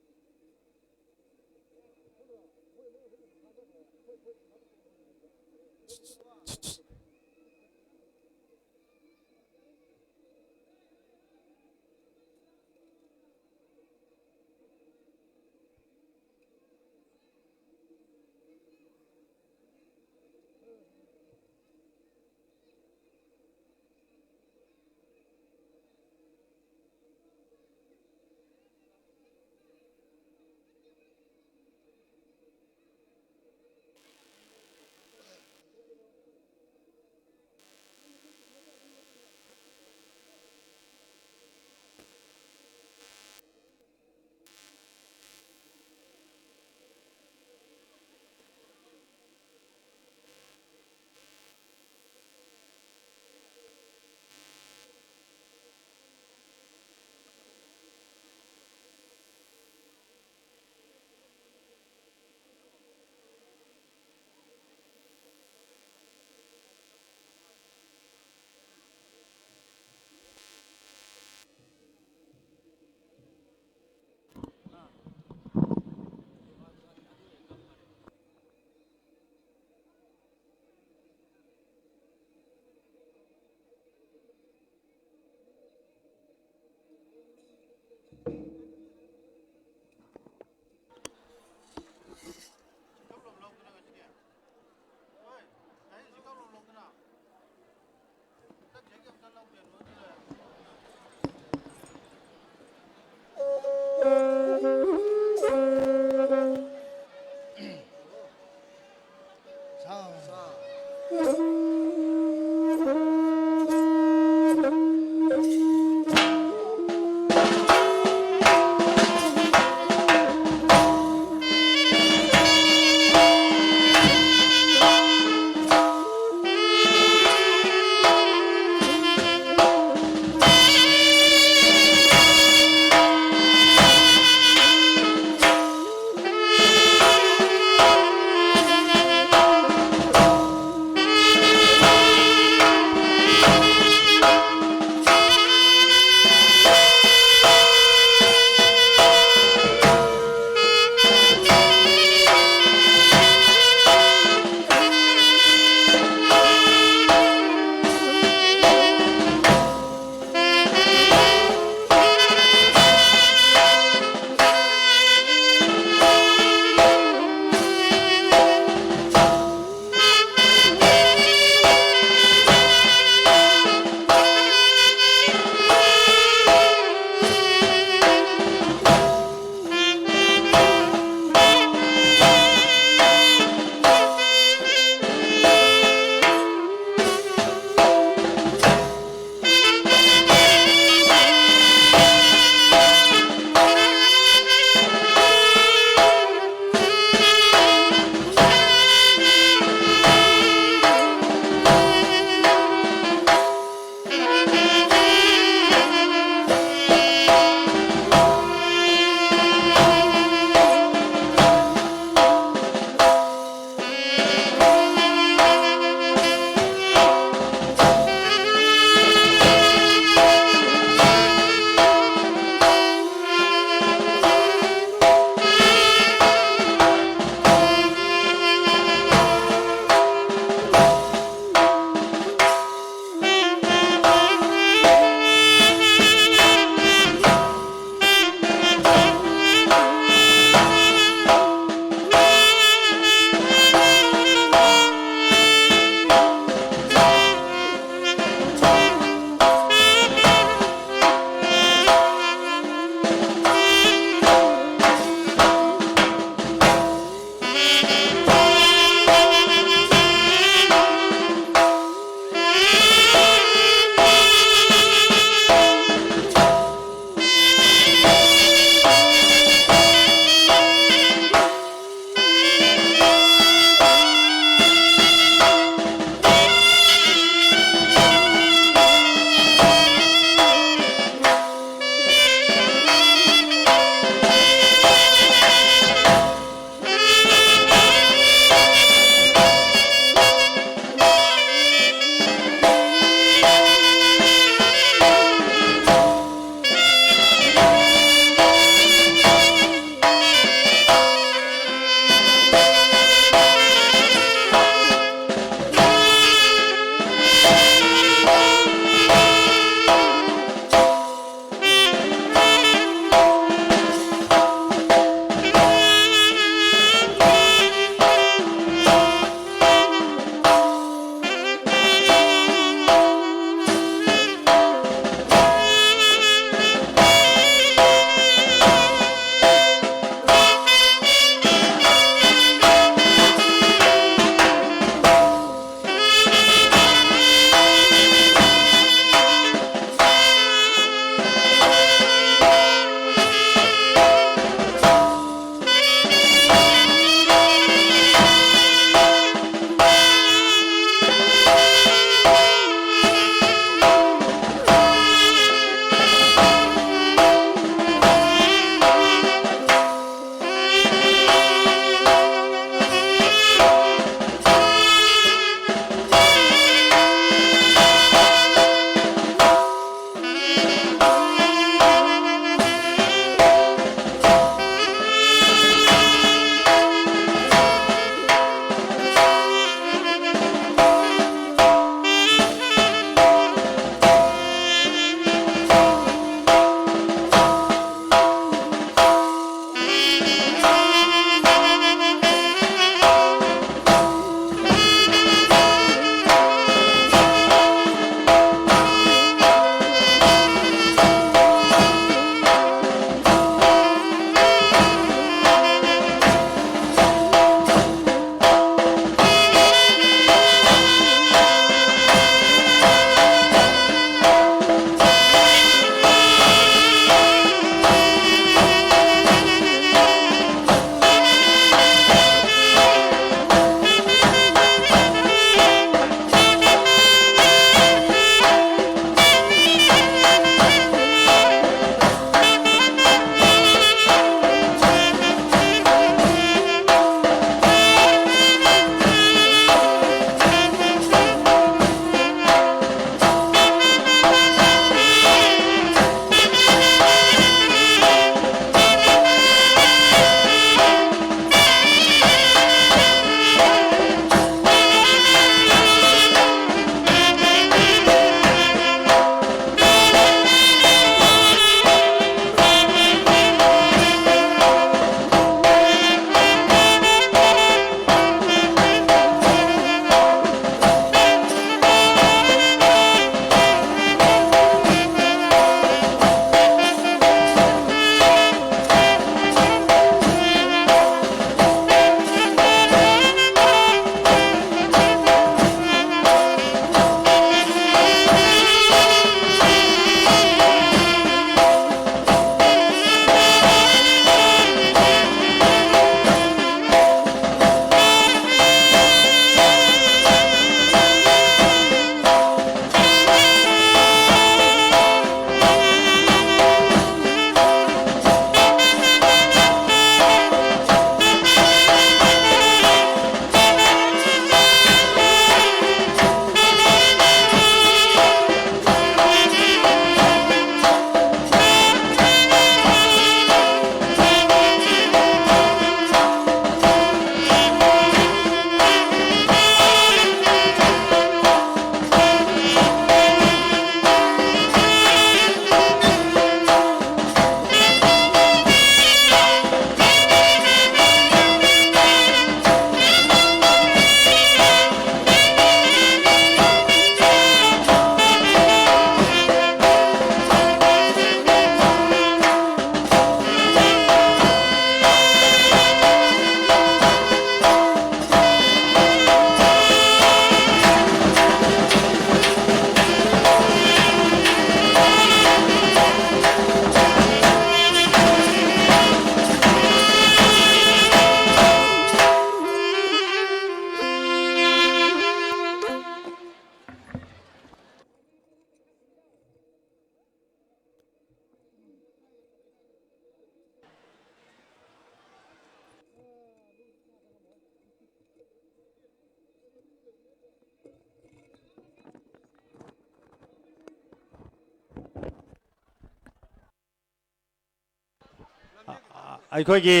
ꯑꯩꯈꯣꯏꯒꯤ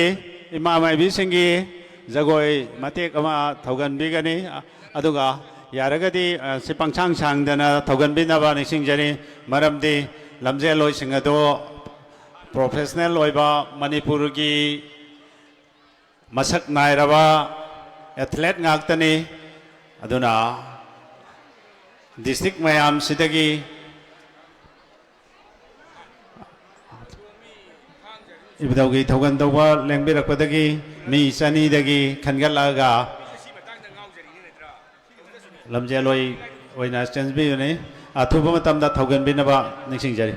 ꯏꯃꯥ ꯃꯥꯏꯕꯤꯁꯤꯡꯒꯤ ꯖꯒꯣꯏ ꯃꯇꯦꯛ ꯑꯃ ꯊꯧꯒꯟꯕꯤꯒꯅꯤ꯫ ꯑꯗꯨꯒ ꯌꯥꯔꯒꯗꯤ, ꯑ, ꯁꯤ ꯄꯪꯁꯥꯡ ꯁꯥꯡꯗꯅ ꯊꯧꯒꯟꯕꯤꯅꯕ ꯅꯤꯡꯁꯤꯡꯖꯔꯤ꯫ ꯃꯔꯝꯗꯤ ꯂꯝꯖꯦꯜꯂꯣꯏꯁꯤꯡ ꯑꯗꯣ professional ꯑꯣꯏꯕ ꯃꯅꯤꯄꯨꯔꯒꯤ ꯃꯁꯛ ꯅꯥꯏꯔꯕ athlete ꯉꯥꯛꯇꯅꯤ꯫ ꯑꯗꯨꯅ district ꯃꯌꯥꯝꯁꯤꯗꯒꯤ ꯏꯕꯨꯙꯧꯒꯤ ꯊꯧꯒꯟ ꯇꯧꯕ ꯂꯦꯡꯕꯤꯔꯛꯄꯗꯒꯤ ꯃꯤ ꯆꯅꯤꯗꯒꯤ ꯈꯟꯒꯠꯂꯛꯑꯒ ꯂꯝꯖꯦꯜꯂꯣꯏ ꯑꯣꯏꯅ ꯆꯦꯟꯕꯤꯕꯅꯤ꯫ ꯑꯊꯨꯕ ꯃꯇꯝꯗ ꯊꯧꯒꯟꯕꯤꯅꯕ ꯅꯤꯡꯁꯤꯡꯖꯔꯤ꯫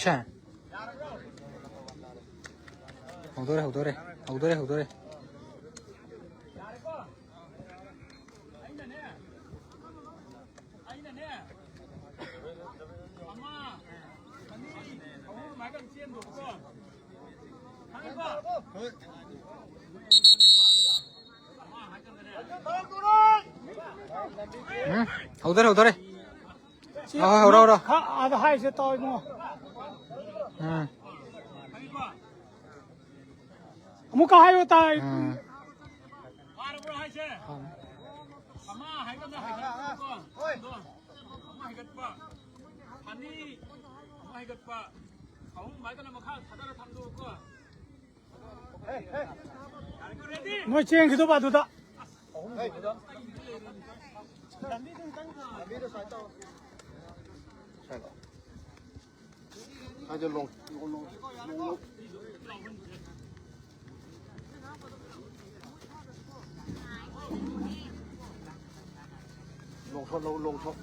ꯁꯦ꯫ ꯍꯧꯗꯣꯔꯦ, ꯍꯧꯗꯣꯔꯦ, ꯍꯧꯗꯣꯔꯦ, ꯍꯧꯗꯣꯔꯦ꯫ ꯎꯝ, ꯍꯧꯗꯣꯔꯦ, ꯍꯧꯗꯣꯔꯦ꯫ ꯁꯤ ꯑ, ꯍꯧꯔꯣ, ꯍꯧꯔꯣ꯫ ꯈ-, ꯑꯥꯗ ꯍꯥꯏꯁꯦ ꯇꯥꯎ ꯏꯕꯨꯡꯉꯣ꯫ ꯎꯝ꯫ ꯑꯃꯨꯛꯀ ꯍꯥꯏꯌꯣ ꯇꯥꯏ꯫ ꯎꯝ꯫ ꯃꯣꯏ ꯆꯦꯟꯈꯤꯗꯧꯕ ꯑꯗꯨꯗ꯫ ꯁ꯭ꯋꯥꯏꯗ ꯂꯣꯡ-, ꯂꯣꯡ-, ꯂꯣꯡ-, ꯂꯣꯡ-, ꯂꯣꯡꯊꯣꯛ, ꯂꯣꯡ-, ꯂꯣꯡꯊꯣꯛ꯫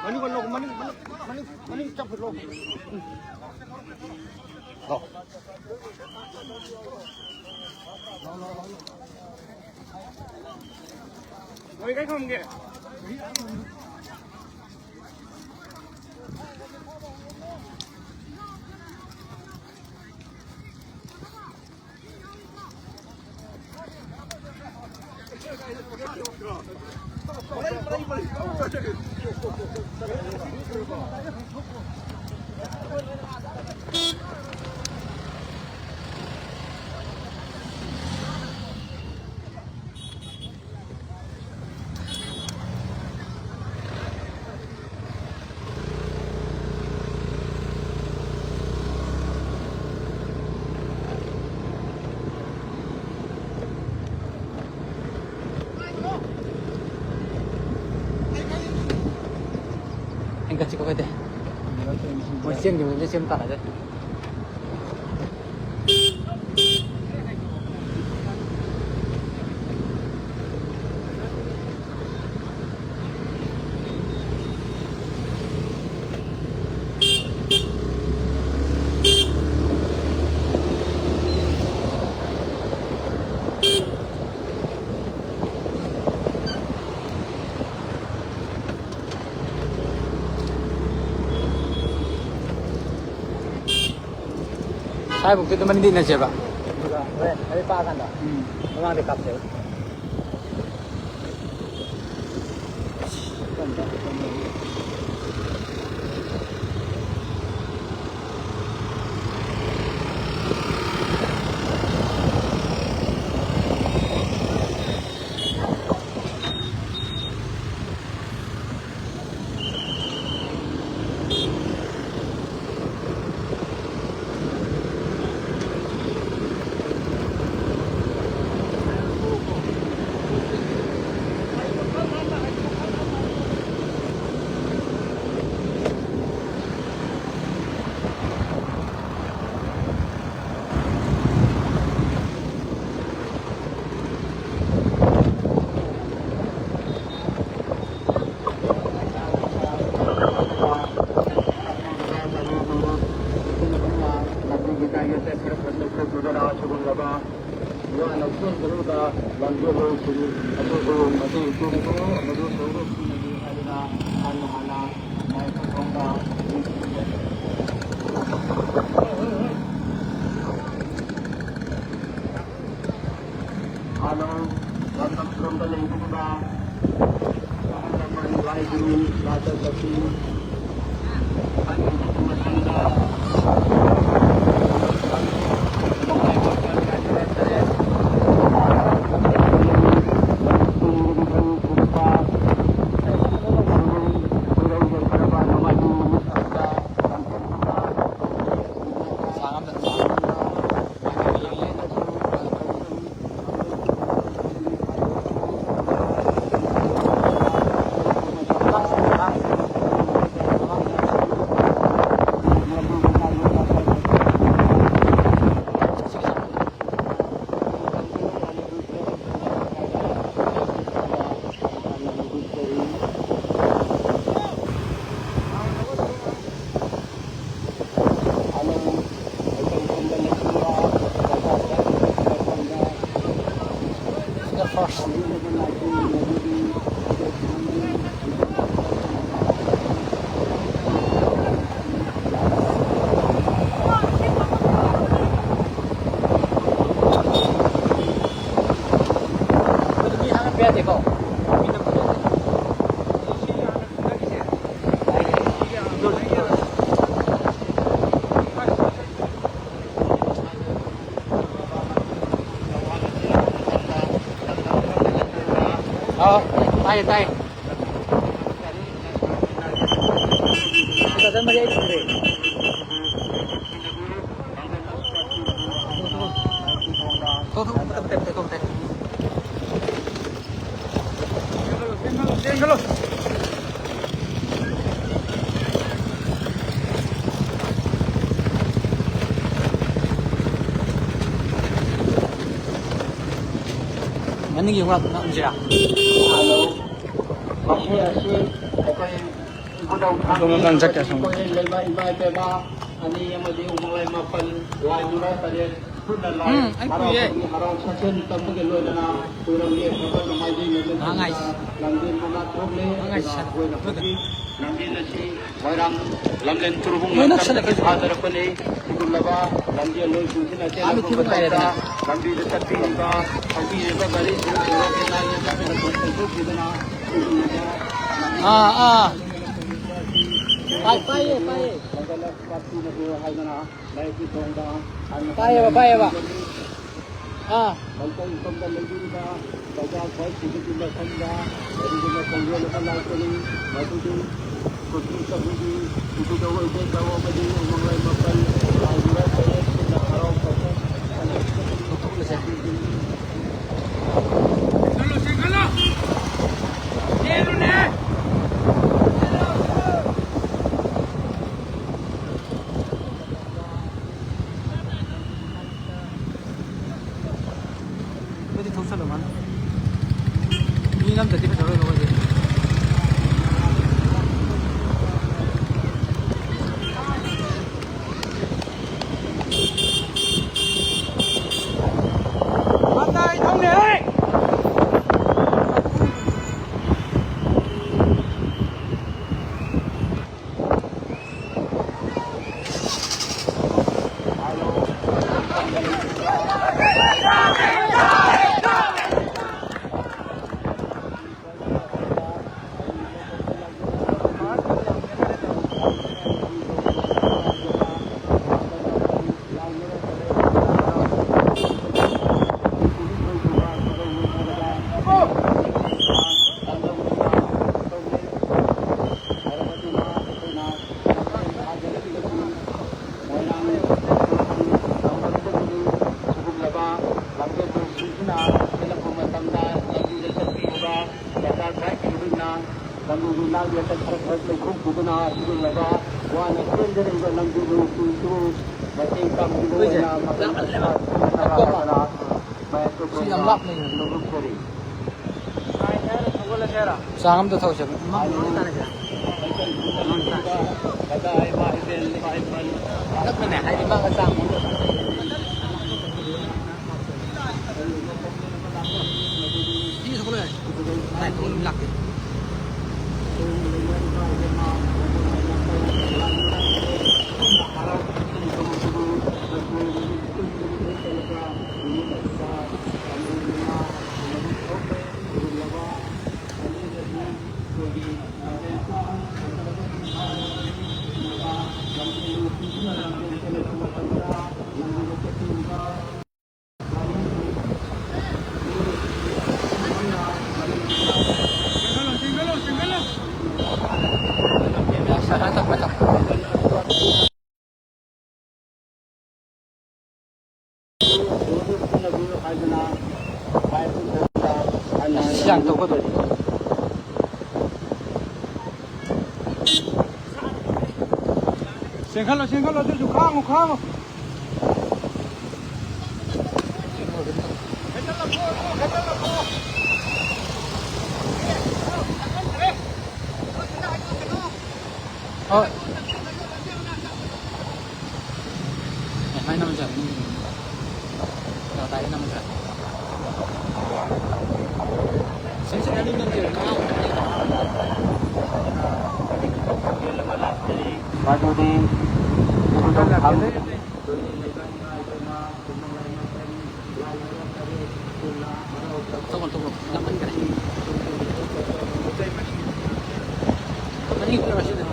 ꯃꯅꯤꯡ ꯀꯣꯟ ꯂꯧ, ꯃꯅꯤꯡ, ꯃꯅꯤꯡ, ꯃꯅꯤꯡ, ꯃꯅꯤꯡ ꯆꯞ ꯐꯨꯠꯂꯣ꯫ ꯂꯥꯎ꯫ ꯅꯣꯏ ꯀꯩ ꯈꯨꯝꯒꯦ? ꯀꯩꯗꯦ꯫ ꯃꯣꯏ ꯆꯦꯟꯈꯤꯕꯗꯨꯗꯤ ꯆꯦꯟ ꯇꯥꯔꯦ꯫ ꯁ꯭ꯋꯥꯏꯕꯨꯛꯇꯤ ꯑꯗꯨꯝ ꯑꯅꯤꯗꯤ ꯏꯟꯅꯁꯦꯕ꯫ ꯑꯗꯨꯒ ꯍꯣꯔꯦꯟ ꯃꯔꯤ ꯄꯥꯛꯑꯀꯥꯟꯗ ꯎꯝ꯫ ꯃꯃꯥꯡꯗ ꯀꯥꯞꯁꯦꯕ꯫ ꯂꯝꯕꯤꯒꯤ ꯀꯥꯏꯌꯦꯠꯇ ꯈꯔ ꯈꯔ ꯂꯧꯊꯣꯛꯄꯤꯕ ꯔꯥꯁꯤꯒꯨꯝꯂꯕ ꯋꯥꯅ ꯆꯦꯟꯒꯗꯧꯕ ꯂꯝꯖꯦꯜꯂꯣꯏꯁꯤꯡ ꯑꯗꯨꯕꯨ ꯃꯇꯦꯡ ꯄꯤꯅꯕ ꯑꯃꯗꯤ ꯊꯧꯔꯛꯁꯤꯡ ꯑꯗꯨ ꯍꯥꯏꯗꯨꯅ ꯍꯥꯟꯅ ꯍꯥꯟꯅ ꯃꯥꯏꯀꯩꯔꯣꯝꯗ ꯍꯥꯟꯅ ꯂꯝꯗꯝ ꯂꯩꯕꯤꯔꯤꯕ ꯑꯍꯜ ꯂꯃꯟ ꯂꯥꯏ ꯒꯨꯔꯨ ꯂꯥꯏ ꯆꯠꯄꯁꯤ ꯀꯣ꯫ ꯑꯥ, ꯇꯥꯏꯌꯦ, ꯇꯥꯏꯌꯦ꯫ ꯗꯔꯖꯟ ꯃꯔꯤ ꯑꯩ ꯐꯪꯗ꯭ꯔꯦ꯫ ꯊꯣꯛ, ꯊꯣꯛ, ꯊꯣꯛ, ꯊꯣꯛ, ꯊꯣꯛ, ꯊꯣꯛ꯫ ꯃꯅꯤꯡꯒꯤ ꯌꯣꯡꯂꯥꯛ ꯉꯥꯛ ꯎꯁꯤꯔꯥ? ꯃꯁꯤ ꯑꯁꯤ ꯑꯩꯈꯣꯏ ꯏꯕꯨꯙꯧ ꯑꯁꯣꯝ ꯅꯥꯀꯟ ꯆꯠꯀꯦ, ꯑꯁꯣꯝ꯫ ꯊꯥꯡꯖꯒꯤ ꯂꯩꯃ ꯏꯃꯥ ꯏꯕꯦꯝꯃ ꯑꯅꯤ ꯑꯃꯗꯤ ꯎꯃꯪꯂꯥꯏ ꯃꯥꯄꯟ, ꯂꯥꯏ ꯅꯨꯔꯥ ꯇꯔꯦꯠ, ꯈꯨꯠꯅ ꯂꯥꯏ ꯎꯝ, ꯑꯩ ꯀꯨꯏꯌꯦ꯫ ꯍꯔꯥꯎꯕꯒꯤ ꯍꯔꯥꯎ ꯁꯥꯖꯦꯜ ꯇꯝꯕꯒꯤ ꯂꯣꯏꯅꯅ ꯀꯨꯏꯔꯝꯒꯤ ꯑꯐꯕ ꯅꯣꯡꯃꯥꯏꯖꯤꯡ ꯅꯨꯃꯤꯠ ꯉꯥꯏꯁꯤ꯫ ꯑꯁꯤꯗ ꯂꯥꯡꯂꯦꯟ ꯃꯅꯥ ꯊꯣꯛꯂꯦ꯫ ꯉꯥꯏꯁꯤ꯫ ꯑꯗꯨꯅ ꯑꯩꯈꯣꯏꯅ ꯍꯧꯖꯤꯛ ꯂꯝꯖꯦꯟ ꯑꯁꯤ ꯃꯣꯏꯔꯥꯡ ꯂꯝꯖꯦꯟ ꯇꯨꯔꯨꯕꯨꯡ ꯂꯣꯏ ꯂꯝꯗꯝꯗꯒꯤ ꯅꯛꯁꯜꯂꯛꯑꯦ꯫ ꯊꯥꯗꯔꯛꯄꯅꯤ꯫ ꯁꯤꯒꯨꯝꯂꯕ ꯂꯝꯖꯦꯜ ꯂꯣꯏꯁꯤꯡꯁꯤꯅ ꯑꯥ, ꯃꯤ ꯆꯦꯜꯂꯛꯄ ꯊꯤꯕ ꯃꯇꯝꯗ ꯀꯥꯏꯔꯦꯗꯅ꯫ ꯂꯝꯕꯤꯗ ꯆꯠꯄꯤꯔꯤꯕ ꯊꯧꯕꯤꯔꯤꯕ ꯒꯥꯔꯤꯁꯤꯡ ꯁꯣꯔꯣꯛꯀꯤ ꯅꯥꯛ ꯌꯦꯠꯇ ꯑꯩꯈꯣꯏꯅ ꯊꯣꯡ ꯁꯦꯡꯗꯣꯛꯄꯤꯗꯅ ꯁꯤꯒꯨꯝꯂꯕ ꯑꯥ, ꯑꯥ꯫ ꯄꯥꯏ-, ꯄꯥꯏꯌꯦ, ꯄꯥꯏꯌꯦ꯫ ꯍꯦꯟꯒꯠꯂꯛꯄ ꯄꯤꯅꯕ ꯍꯥꯏꯗꯅ ꯂꯥꯏꯔꯤꯛꯀꯤ ꯊꯣꯡꯗ ꯍꯥꯟꯅ ꯄꯥꯏꯌꯦꯕ, ꯄꯥꯏꯌꯦꯕ꯫ ꯑꯥ꯫ ꯃꯩꯇꯩ ꯁꯣꯝꯗ ꯂꯩꯕꯤꯔꯤꯕ ꯄ꯭ꯔꯖꯥ ꯈ꯭ꯋꯥꯏꯁꯤꯡꯒꯤ ꯃꯐꯝꯗ ꯀꯔꯤꯒꯨꯝꯕ ꯈꯣꯡꯖꯦꯜ ꯑꯃ ꯂꯥꯛꯀꯅꯤ, ꯃꯗꯨꯗꯤ ꯀꯨꯀꯤ ꯆꯍꯤꯒꯤ ꯏꯕꯨꯙꯧ ꯑꯣꯏꯕ ꯏꯙꯧ ꯑꯃꯗꯤ ꯎꯃꯪꯂꯥꯏ ꯃꯥꯄꯜ ꯂꯥꯏ ꯅꯨꯔꯥ ꯇꯔꯦꯠ ꯁꯤꯟꯅ ꯍꯔꯥꯎ ꯀꯨꯝꯍꯩ ꯑꯩꯈꯣꯏꯗꯤ ꯊꯣꯛꯆꯜꯂ ꯃꯥꯅ꯫ ꯃꯤ ꯅꯝꯗꯗꯤ ꯐꯖꯔꯣꯏꯕ ꯑꯩꯈꯣꯏꯗꯤ꯫ ꯃꯇꯥꯏ ꯊꯧꯅꯦ ꯍꯦ! ꯁꯤꯒꯨꯝꯂꯕ ꯋꯥꯅ ꯆꯦꯟꯖꯔꯤꯕ ꯂꯝꯕꯤ ꯂꯣꯏꯁꯤꯡꯁꯨ ꯃꯇꯦꯡ ꯄꯥꯡꯕꯤꯕ ꯑꯣꯏꯅ ꯃꯇꯝ ꯈꯔ ꯁꯤꯖꯤꯟꯅꯅꯕ ꯍꯣꯠꯅ ꯃꯌꯥꯝ ꯁꯤ ꯌꯥꯝ ꯂꯥꯞꯅꯩ꯫ ꯅꯣꯡꯂꯨꯛ ꯀꯣꯔꯤ꯫ ꯆꯥꯡ ꯑꯝꯗ ꯊꯧꯁꯦ꯫ ꯅꯛꯅꯅꯦ, ꯍꯥꯏꯗꯤ ꯃꯥꯒ ꯆꯥꯡ ꯑꯃꯗ꯫ ꯁꯤ ꯊꯧꯒꯠꯂꯣ ꯌꯥꯔꯦ꯫ ꯂꯥꯏ ꯊꯧꯒꯠꯂ ꯂꯥꯛꯀꯦ꯫ ꯁꯤ ꯌꯥꯝ ꯇꯧꯒꯗꯧꯔꯤ꯫ ꯆꯦꯟꯈꯠꯂꯣ, ꯆꯦꯟꯈꯠꯂꯣ, ꯑꯗꯨꯁꯨ ꯈꯥꯡꯉꯨ, ꯈꯥꯡꯉꯨ꯫ ꯍꯣꯏ꯫ ꯑꯦ, ꯃꯥꯏ ꯅꯝꯖꯔ, ꯃꯤ ꯇꯥꯏ ꯅꯝꯖꯔ꯫ ꯃꯗꯨꯗꯤ ꯇꯣꯛꯑꯣ, ꯇꯣꯛꯑꯣ, ꯌꯥꯝꯃꯟꯈꯔꯦ꯫ ꯃꯅꯤꯡ ꯆꯠꯂꯣ ꯁꯤꯗ꯫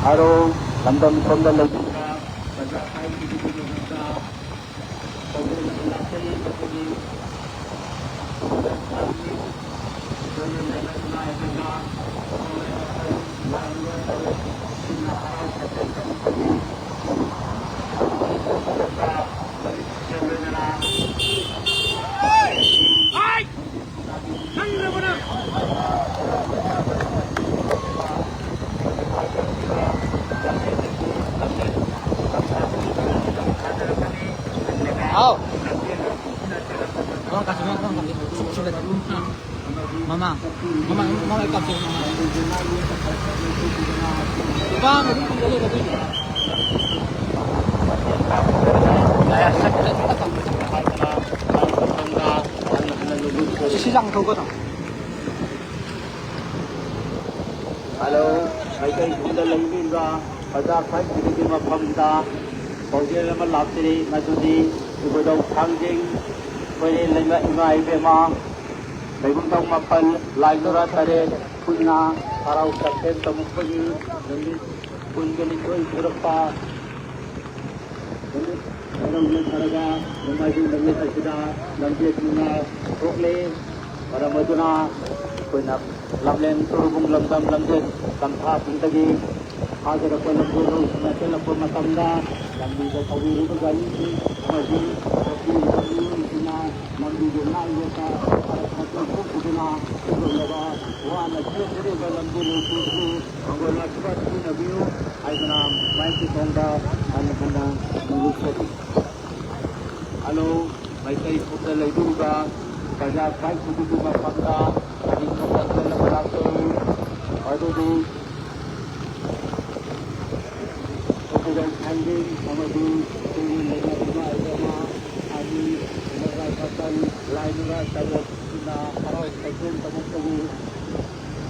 ꯍꯥꯏꯔꯣ, ꯂꯝꯗꯝ ꯁꯣꯝꯗ ꯂꯩꯕꯤꯕ ꯍꯥꯎ꯫ ꯀꯣꯟ ꯀꯥꯁꯤ, ꯀꯣꯟ ꯀꯥꯁꯤ꯫ ꯃꯃꯥ, ꯃꯃꯥ, ꯃꯃꯥ, ꯑꯩ ꯀꯥꯞꯁꯤ, ꯃꯃꯥ꯫ ꯅꯨꯄꯥ ꯑꯃ ꯑꯗꯨꯝ ꯄꯨꯔ ꯂꯩꯔꯦ ꯑꯗꯨꯏꯗꯤ꯫ ꯁꯤ, ꯁꯤ ꯆꯥꯡ ꯊꯧꯒꯗ꯭ꯔꯣ? ꯍꯜꯂꯣ, ꯃꯩꯇꯩ ꯈꯨꯟꯗ ꯂꯩꯕꯤꯕ ꯄ꯭ꯔꯖꯥ ꯈ꯭ꯋꯥꯏ ꯈꯨꯗꯤꯡꯒꯤ ꯃꯐꯝꯗ ꯄꯥꯎꯖꯦꯜ ꯑꯃ ꯂꯥꯛꯆꯔꯤ꯫ ꯃꯗꯨꯗꯤ ꯏꯕꯨꯙꯧ ꯊꯥꯡꯖꯤꯡ, ꯈꯣꯏꯔꯦꯜ ꯂꯩꯃ ꯏꯃꯥ ꯏꯕꯦꯝꯃ, ꯂꯩꯕꯨꯡꯊꯧ ꯃꯥꯄꯜ, ꯂꯥꯏ ꯅꯨꯔꯥ ꯇꯔꯦꯠ ꯄꯨꯟꯅ ꯍꯔꯥꯎ ꯆꯥꯛꯁꯦꯟ ꯇꯧꯃꯛꯄꯒꯤ ꯅꯨꯃꯤꯠ ꯀꯨꯟꯒ ꯅꯤꯊꯣꯏ ꯁꯨꯔꯛꯄ ꯅꯨꯃꯤꯠ ꯍꯔꯥꯎ ꯌꯦꯠꯊꯔꯒ ꯅꯣꯡꯃꯥꯏꯖꯤꯡ ꯅꯨꯃꯤꯠ ꯑꯁꯤꯗ ꯂꯝꯖꯦꯜ ꯊꯨꯡꯅ ꯊꯣꯛꯂꯤ꯫ ꯃꯔꯝ ꯑꯗꯨꯅ ꯑꯩꯈꯣꯏꯅ ꯂꯝꯂꯦꯟ ꯇꯣꯔꯕꯨꯡ ꯂꯝꯗꯝ ꯂꯝꯖꯦꯜ ꯇꯝꯊꯥꯁꯤꯡꯗꯒꯤ ꯊꯥꯖꯔꯛꯄ ꯂꯝꯖꯦꯜ ꯂꯧꯁꯤꯡꯅ ꯆꯦꯜꯂꯛꯄ ꯃꯇꯝꯗ ꯂꯝꯕꯤꯗ ꯊꯧꯕꯤꯔꯤꯕ ꯒꯥꯔꯤꯁꯤꯡ ꯑꯃꯗꯤ ꯆꯠꯄꯤꯔꯤꯕ ꯃꯤꯑꯣꯏꯁꯤꯡꯅ ꯂꯝꯕꯤꯒꯤ ꯅꯥꯛ ꯌꯦꯠꯇ ꯐꯔꯛ ꯃꯇꯣꯟ ꯊꯣꯛꯈꯤꯗꯨꯅ ꯁꯤꯒꯨꯝꯂꯕ ꯋꯥꯅ ꯆꯦꯟꯖꯔꯤꯕ ꯂꯝꯖꯦꯜ ꯂꯣꯏꯁꯤꯡꯁꯨ ꯃꯪꯒꯣꯜ ꯑꯁꯤꯗ ꯁꯤꯖꯤꯟꯅꯕꯤꯌꯨ ꯍꯥꯏꯗꯨꯅ ꯃꯥꯏꯀꯩ ꯊꯣꯡꯗ ꯍꯟꯅ ꯍꯟꯅ ꯅꯣꯡꯂꯨꯛꯆꯔꯤ꯫ ꯍꯜꯂꯣ, ꯃꯩꯇꯩ ꯈꯨꯟꯗ ꯂꯩꯕꯤꯔꯤꯕ ꯄ꯭ꯔꯖꯥ ꯈ꯭ꯋꯥꯏ ꯈꯨꯗꯤꯡꯒꯤ ꯃꯐꯝꯗ ꯀꯔꯤ ꯈꯛꯇ ꯆꯦꯜꯂꯕ ꯂꯥꯛꯆꯔꯤ꯫ ꯃꯗꯨꯗꯤ ꯈꯨꯕꯨꯗꯧ ꯊꯥꯡꯖꯤꯡ ꯑꯃꯗꯤ ꯇꯨꯔꯦꯜ ꯂꯩꯃ ꯏꯃꯥ ꯏꯕꯦꯝꯃ ꯑꯅꯤ ꯂꯩꯃ ꯃꯥꯄꯜ ꯂꯥꯏ ꯅꯨꯔꯥ ꯇꯔꯦꯠ ꯁꯤꯅ ꯍꯔꯥꯎ ꯀꯩꯊꯦꯜ ꯇꯧꯔꯛꯄꯒꯤ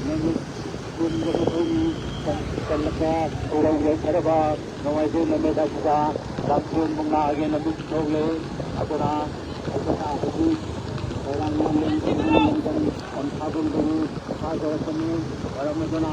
ꯅꯨꯃꯤꯠ ꯀꯨꯟꯒ ꯅꯤꯊꯣꯏꯅꯤ ꯆꯜꯂꯛꯄ ꯈꯨꯔꯧ ꯌꯩꯊꯔꯕ ꯅꯣꯡꯃꯥꯏꯖꯤꯡ ꯅꯨꯃꯤꯠ ꯑꯁꯤꯗ ꯂꯝꯐꯦꯜ ꯃꯨꯛꯅꯥꯒꯤ ꯅꯨꯃꯤꯠ ꯊꯣꯛꯂꯦ꯫ ꯑꯗꯨꯅ ꯑꯩꯈꯣꯏꯅ ꯍꯧꯖꯤꯛ ꯃꯣꯏꯔꯥꯡ ꯂꯝꯗꯝ ꯂꯝꯗꯝ ꯄꯟꯊꯥꯕꯨꯡꯗꯒꯤ ꯊꯥꯖꯔꯛꯄꯅꯤ꯫ ꯃꯔꯝ ꯑꯗꯨꯅ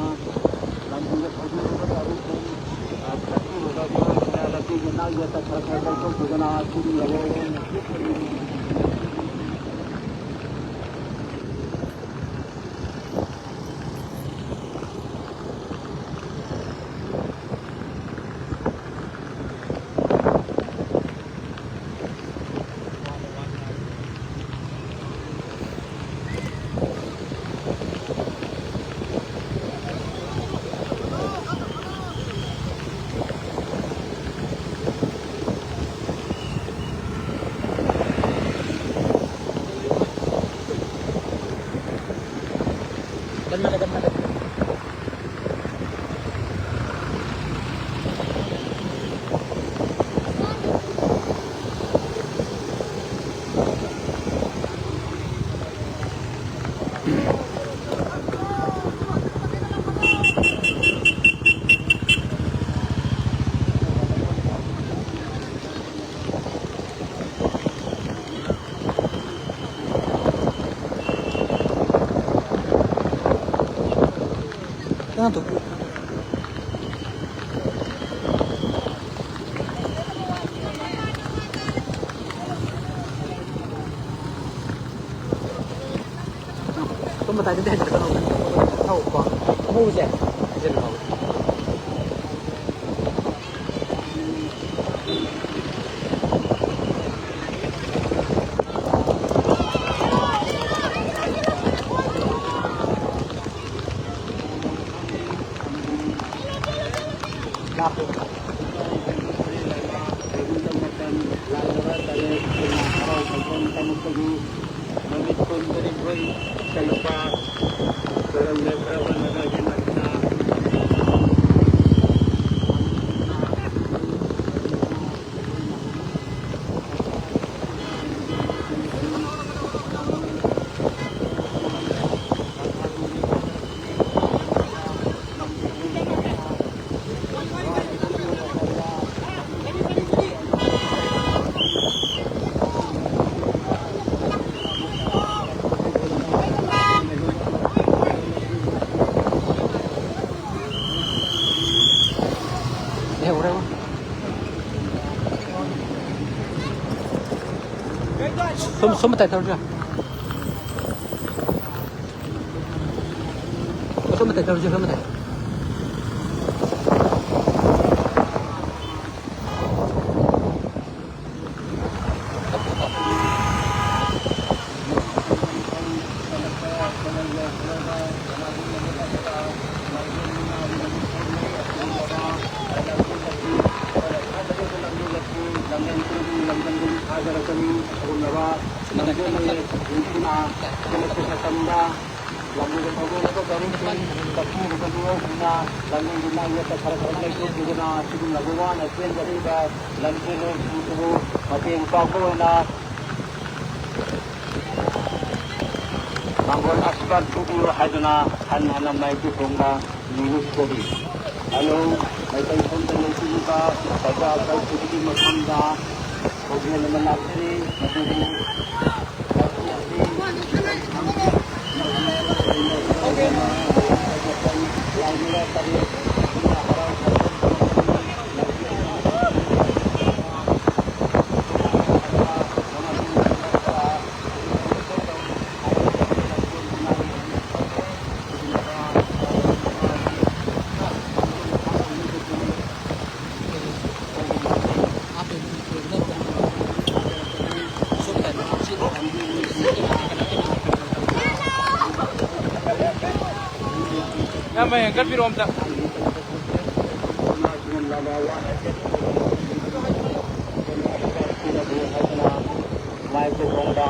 ꯁꯣꯝ ꯃꯇꯥꯏꯗꯗꯤ ꯍꯥꯏꯖꯤꯜꯂꯛꯀꯅꯣ꯫ ꯊꯧꯀꯣ꯫ ꯑꯉꯧꯕꯁꯦ ꯍꯥꯏꯖꯤꯜꯂꯛꯑꯣ꯫ ꯁꯣꯝ, ꯁꯣꯝ ꯃꯇꯥꯏ ꯇꯧꯔꯁꯤꯔꯥ? ꯁꯣꯝ ꯃꯇꯥꯏ ꯇꯧꯔꯁꯤ, ꯁꯣꯝ ꯃꯇꯥꯏ꯫ ꯂꯝꯕꯤꯗ ꯊꯧꯗꯣꯛꯂꯕ ꯒꯥꯔꯤꯁꯤꯡ ꯆꯠꯄꯤꯔꯤꯕ ꯃꯤꯑꯣꯏꯁꯤꯡꯅ ꯂꯝꯕꯤꯒꯤ ꯅꯥꯛ ꯌꯦꯠꯇ ꯈꯔ ꯈꯔ ꯂꯩꯊꯣꯛꯄꯤꯗꯨꯅ ꯁꯤꯒꯨꯝꯂꯕ ꯋꯥꯅ ꯆꯦꯟꯖꯔꯤꯕ ꯂꯝꯖꯦꯜꯂꯣꯏꯁꯤꯡꯁꯤꯕꯨ ꯃꯇꯦꯡ ꯄꯥꯡꯕ ꯑꯣꯏꯅ ꯃꯥꯡꯒꯣꯜ ꯑꯁꯤꯗ ꯄꯨꯕꯤꯌꯨ ꯍꯥꯏꯗꯨꯅ ꯍꯟꯅ ꯍꯟꯅ ꯃꯥꯏꯀꯩ ꯊꯣꯡꯗ ꯅꯤꯡꯁꯤꯡꯖꯔꯤ꯫ ꯍꯜꯂꯣ, ꯃꯩꯇꯩ ꯁꯣꯝꯗ ꯂꯩꯕꯤꯔꯤꯕ ꯄ꯭ꯔꯖꯥ ꯀꯧꯕꯒꯤ ꯃꯐꯝꯗ ꯈꯣꯟꯖꯦꯜ ꯑꯃ ꯂꯥꯛꯆꯔꯤ, ꯃꯗꯨꯗꯤ ꯏꯌꯥꯝꯕ, ꯍꯦꯟꯀꯠꯄꯤꯔꯛꯑꯣ ꯑꯝꯇ꯫ ꯃꯥꯏꯀ꯭ꯔꯣꯐꯣꯟꯗ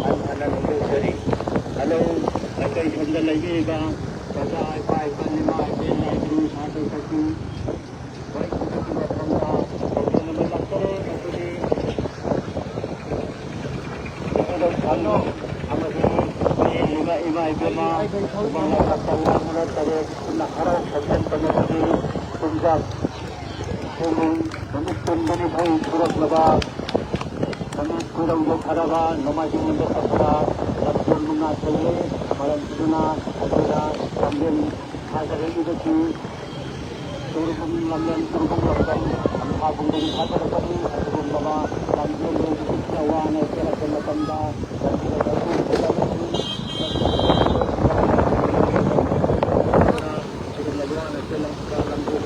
ꯍꯟ ꯍꯟꯅ ꯅꯤꯡꯁꯤꯡꯖꯔꯤ꯫ ꯍꯜꯂꯣ, ꯃꯥꯏꯀꯩ ꯁꯣꯝꯗ ꯂꯩꯕꯤꯔꯤꯕ ꯄ꯭ꯔꯖꯥ, ꯏꯄꯥ, ꯏꯄꯥ, ꯏꯃꯥ, ꯏꯕꯦꯟ, ꯏꯃꯥ, ꯏꯕꯦꯟ, ꯁꯥꯇ꯭ꯔ, ꯁꯥꯇ꯭ꯔꯤ, ꯋꯥꯔꯤ ꯁꯥꯟꯅꯕꯒꯤ ꯃꯐꯝꯗ ꯄꯥꯎꯖꯦꯜ ꯑꯃ ꯂꯥꯛꯆꯔꯦ꯫ ꯃꯗꯨꯗꯤ ꯏꯕꯨꯙꯧ ꯈꯝꯅꯨ ꯑꯃꯗꯤ ꯃꯤꯔꯦꯝꯂꯤꯕ ꯏꯃꯥ ꯏꯕꯦꯝꯃ ꯈꯨꯃꯟ ꯂꯝꯄꯥꯛꯇ ꯉꯥꯡꯗꯨꯅ ꯇꯔꯦꯠ ꯄꯨꯟꯅ ꯍꯔꯥꯎ ꯁꯥꯖꯦꯜ ꯇꯧꯅꯕꯒꯤ ꯀꯨꯝꯖꯥ ꯁꯦꯝꯃꯤ꯫ ꯅꯨꯃꯤꯠ ꯀꯨꯟꯒ ꯅꯤꯊꯣꯏ ꯁꯨꯔꯛꯂꯕ ꯅꯨꯃꯤꯠ ꯀꯨꯟꯊ꯭ꯔꯥ ꯌꯧꯐꯔꯕ ꯅꯣꯡꯃꯥꯏꯖꯤꯡ ꯅꯨꯃꯤꯠ ꯑꯁꯤꯗ ꯂꯝꯖꯦꯜ ꯃꯉꯥ ꯆꯦꯜꯂꯤ꯫ ꯃꯔꯝ ꯑꯗꯨꯅ ꯑꯩꯈꯣꯏꯅ ꯂꯝꯖꯦꯜ ꯊꯥꯖꯔꯛꯂꯤꯕꯁꯤ ꯇꯨꯔꯕꯨꯡ ꯂꯝꯂꯦꯟ, ꯇꯨꯔꯕꯨꯡ ꯂꯝꯗꯝ, ꯂꯨꯈꯥ ꯕꯨꯡꯕꯨꯡ ꯊꯥꯗꯔꯛꯀꯅꯤ꯫ ꯑꯗꯨꯒꯨꯝꯂꯕ ꯂꯝꯖꯦꯜ ꯂꯣꯝꯒꯤ ꯈꯨꯠꯅ ꯋꯥꯅ ꯆꯦꯜꯂꯛꯄ ꯃꯇꯝꯗ ꯂꯝꯕꯤꯗ ꯂꯩꯔꯨ ꯆꯦꯜꯂꯛꯀꯅꯤ꯫ ꯑꯗꯨꯒꯨꯝꯂꯕ ꯋꯥꯅ ꯆꯦꯜꯂꯛꯄ ꯂꯝꯖꯦꯜ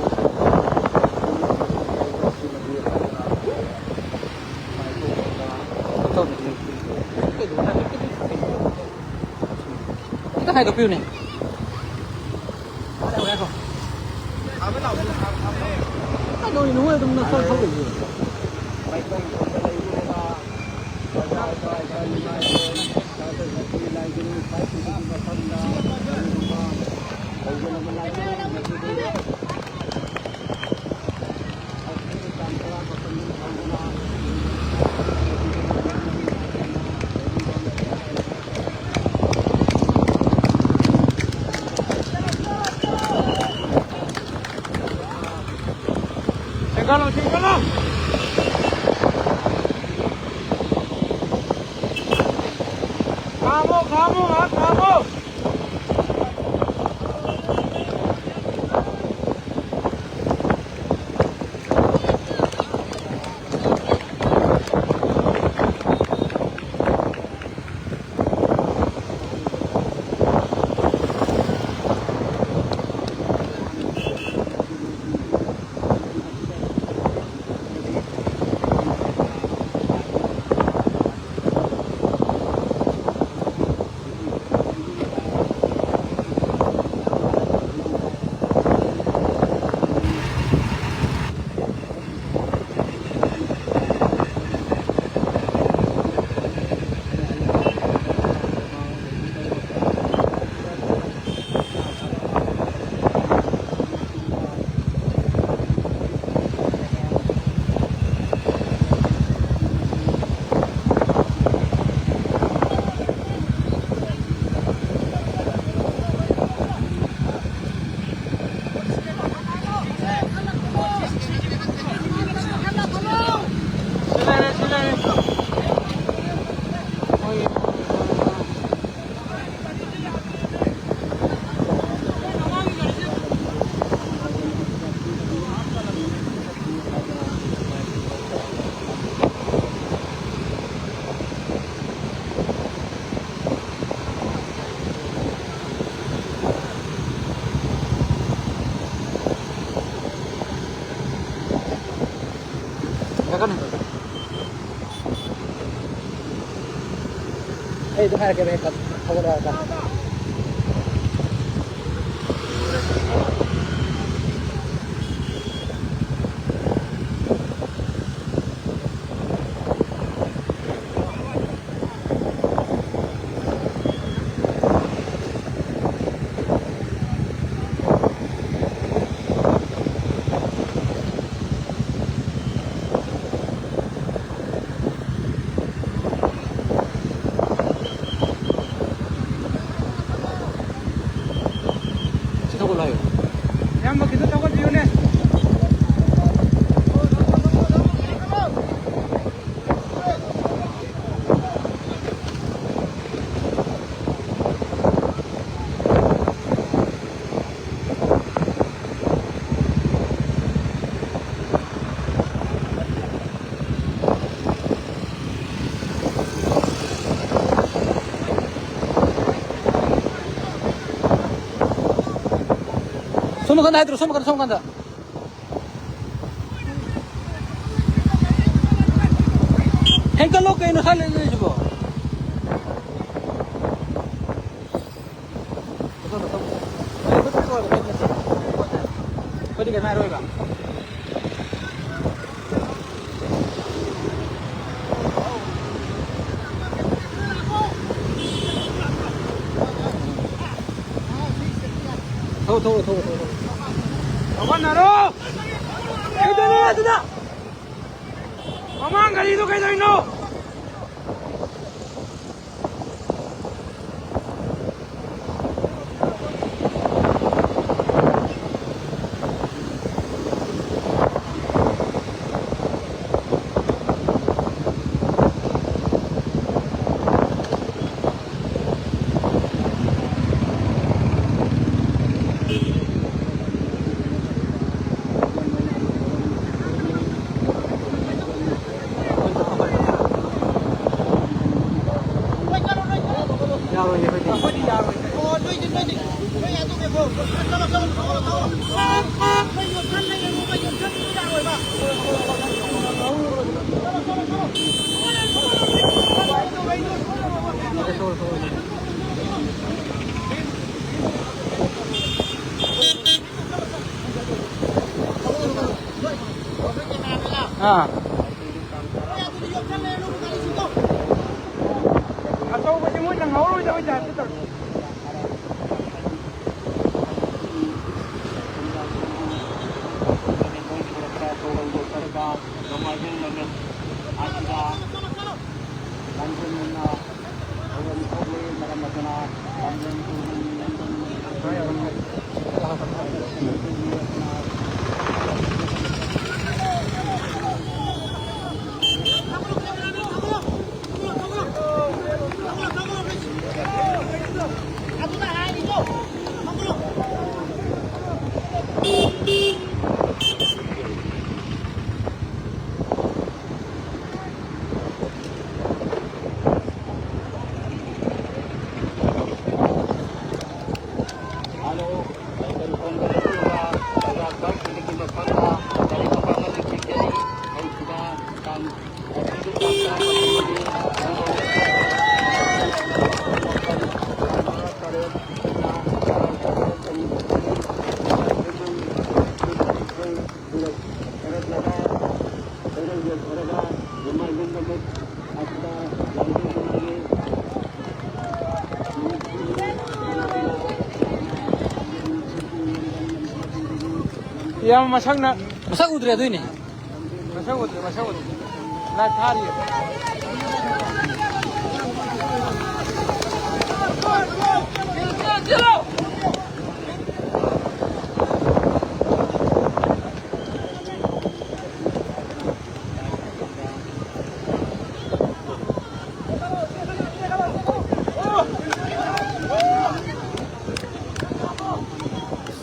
ꯈꯤꯇꯪ ꯍꯥꯏꯗꯣꯛꯄꯤꯌꯨꯅꯦ꯫ ꯀꯩꯗꯧꯔꯤꯅꯣ ꯃꯣꯏ ꯑꯗꯨꯝ ꯅꯛꯁꯜ ꯊꯧꯔꯤꯁꯦ? ꯊꯦꯡꯒꯠꯂꯣ, ꯊꯦꯡꯒꯠꯂꯣ꯫ ꯈꯥꯝꯃꯣ, ꯈꯥꯝꯃꯣ, ꯉꯥꯏꯍꯥꯛ ꯈꯥꯝꯃꯣ꯫ ꯑꯗꯨ ꯍꯥꯏꯔꯛꯀꯦ, ꯍꯦꯛ ꯊꯧꯒꯠꯂꯛꯑꯒ꯫ ꯁꯤ ꯊꯧꯒꯠꯂꯣ ꯍꯥꯏꯌꯣ꯫ ꯏꯌꯥꯝꯕ, ꯈꯤꯇ ꯊꯧꯒꯠꯄꯤꯌꯨꯅꯦ꯫ ꯁꯣꯝ ꯅꯥꯀꯟꯗ ꯍꯥꯏꯗ꯭ꯔꯣ? ꯁꯣꯝ ꯅꯥꯀꯟꯗ, ꯁꯣꯝ ꯅꯥꯀꯟꯗ꯫ ꯍꯦꯟꯀꯠꯂꯣ ꯀꯩꯅꯣ, ꯁꯥ ꯂꯩꯔꯤꯁꯤꯕꯣ? ꯑꯩꯈꯣꯏꯗꯤ ꯀꯩꯝ ꯍꯥꯏꯔꯣꯏꯕ꯫ ꯊꯧ, ꯊꯧ, ꯊꯧ, ꯊꯧ, ꯊꯧ꯫ ꯍꯧꯒꯠꯅꯔꯣ! ꯀꯩꯗꯧꯔꯦ ꯑꯗꯨꯗ? ꯃꯃꯥꯡ ꯒꯥꯔꯤꯗꯣ ꯀꯩꯗꯧꯔꯤꯅꯣ? ꯌꯥꯔꯣꯏꯌꯦ ꯑꯩꯈꯣꯏꯗꯤ꯫ ꯑꯩꯈꯣꯏꯗꯤ ꯌꯥꯔꯣꯏ꯫ ꯑꯣ, ꯅꯣꯏꯗꯤ, ꯅꯣꯏꯗꯤ꯫ ꯅꯣꯏ ꯑꯗꯨꯒꯤ ꯕ꯭ꯔꯣ꯫ ꯆꯠꯂꯣ, ꯆꯠꯂꯣ, ꯆꯠꯂꯣ, ꯆꯠꯂꯣ꯫ ꯅꯣꯏ ꯌꯣꯠꯁꯟ ꯂꯩꯔꯦ, ꯅꯣꯏ ꯌꯣꯠꯁꯟ ꯌꯥꯔꯣꯏꯕ꯫ ꯆꯠꯂꯣ, ꯆꯠꯂꯣ, ꯆꯠꯂꯣ꯫ ꯑꯥ꯫ ꯑꯆꯧꯕꯁꯦ ꯃꯣꯏ ꯅꯪꯍꯧꯔꯣꯏꯗꯕꯩ ꯇꯥꯏꯞꯇ ꯇꯧꯔꯦ꯫ ꯌꯥꯝ ꯃꯁꯛꯅ ꯃꯁꯛ ꯎꯗ꯭ꯔꯦ ꯑꯗꯨꯏꯅꯦ꯫ ꯃꯁꯛ ꯎꯗ꯭ꯔꯦ, ꯃꯁꯛ ꯎꯗ꯭ꯔꯦ꯫ ꯂꯥꯏꯚ ꯊꯥꯔꯤꯌꯦ꯫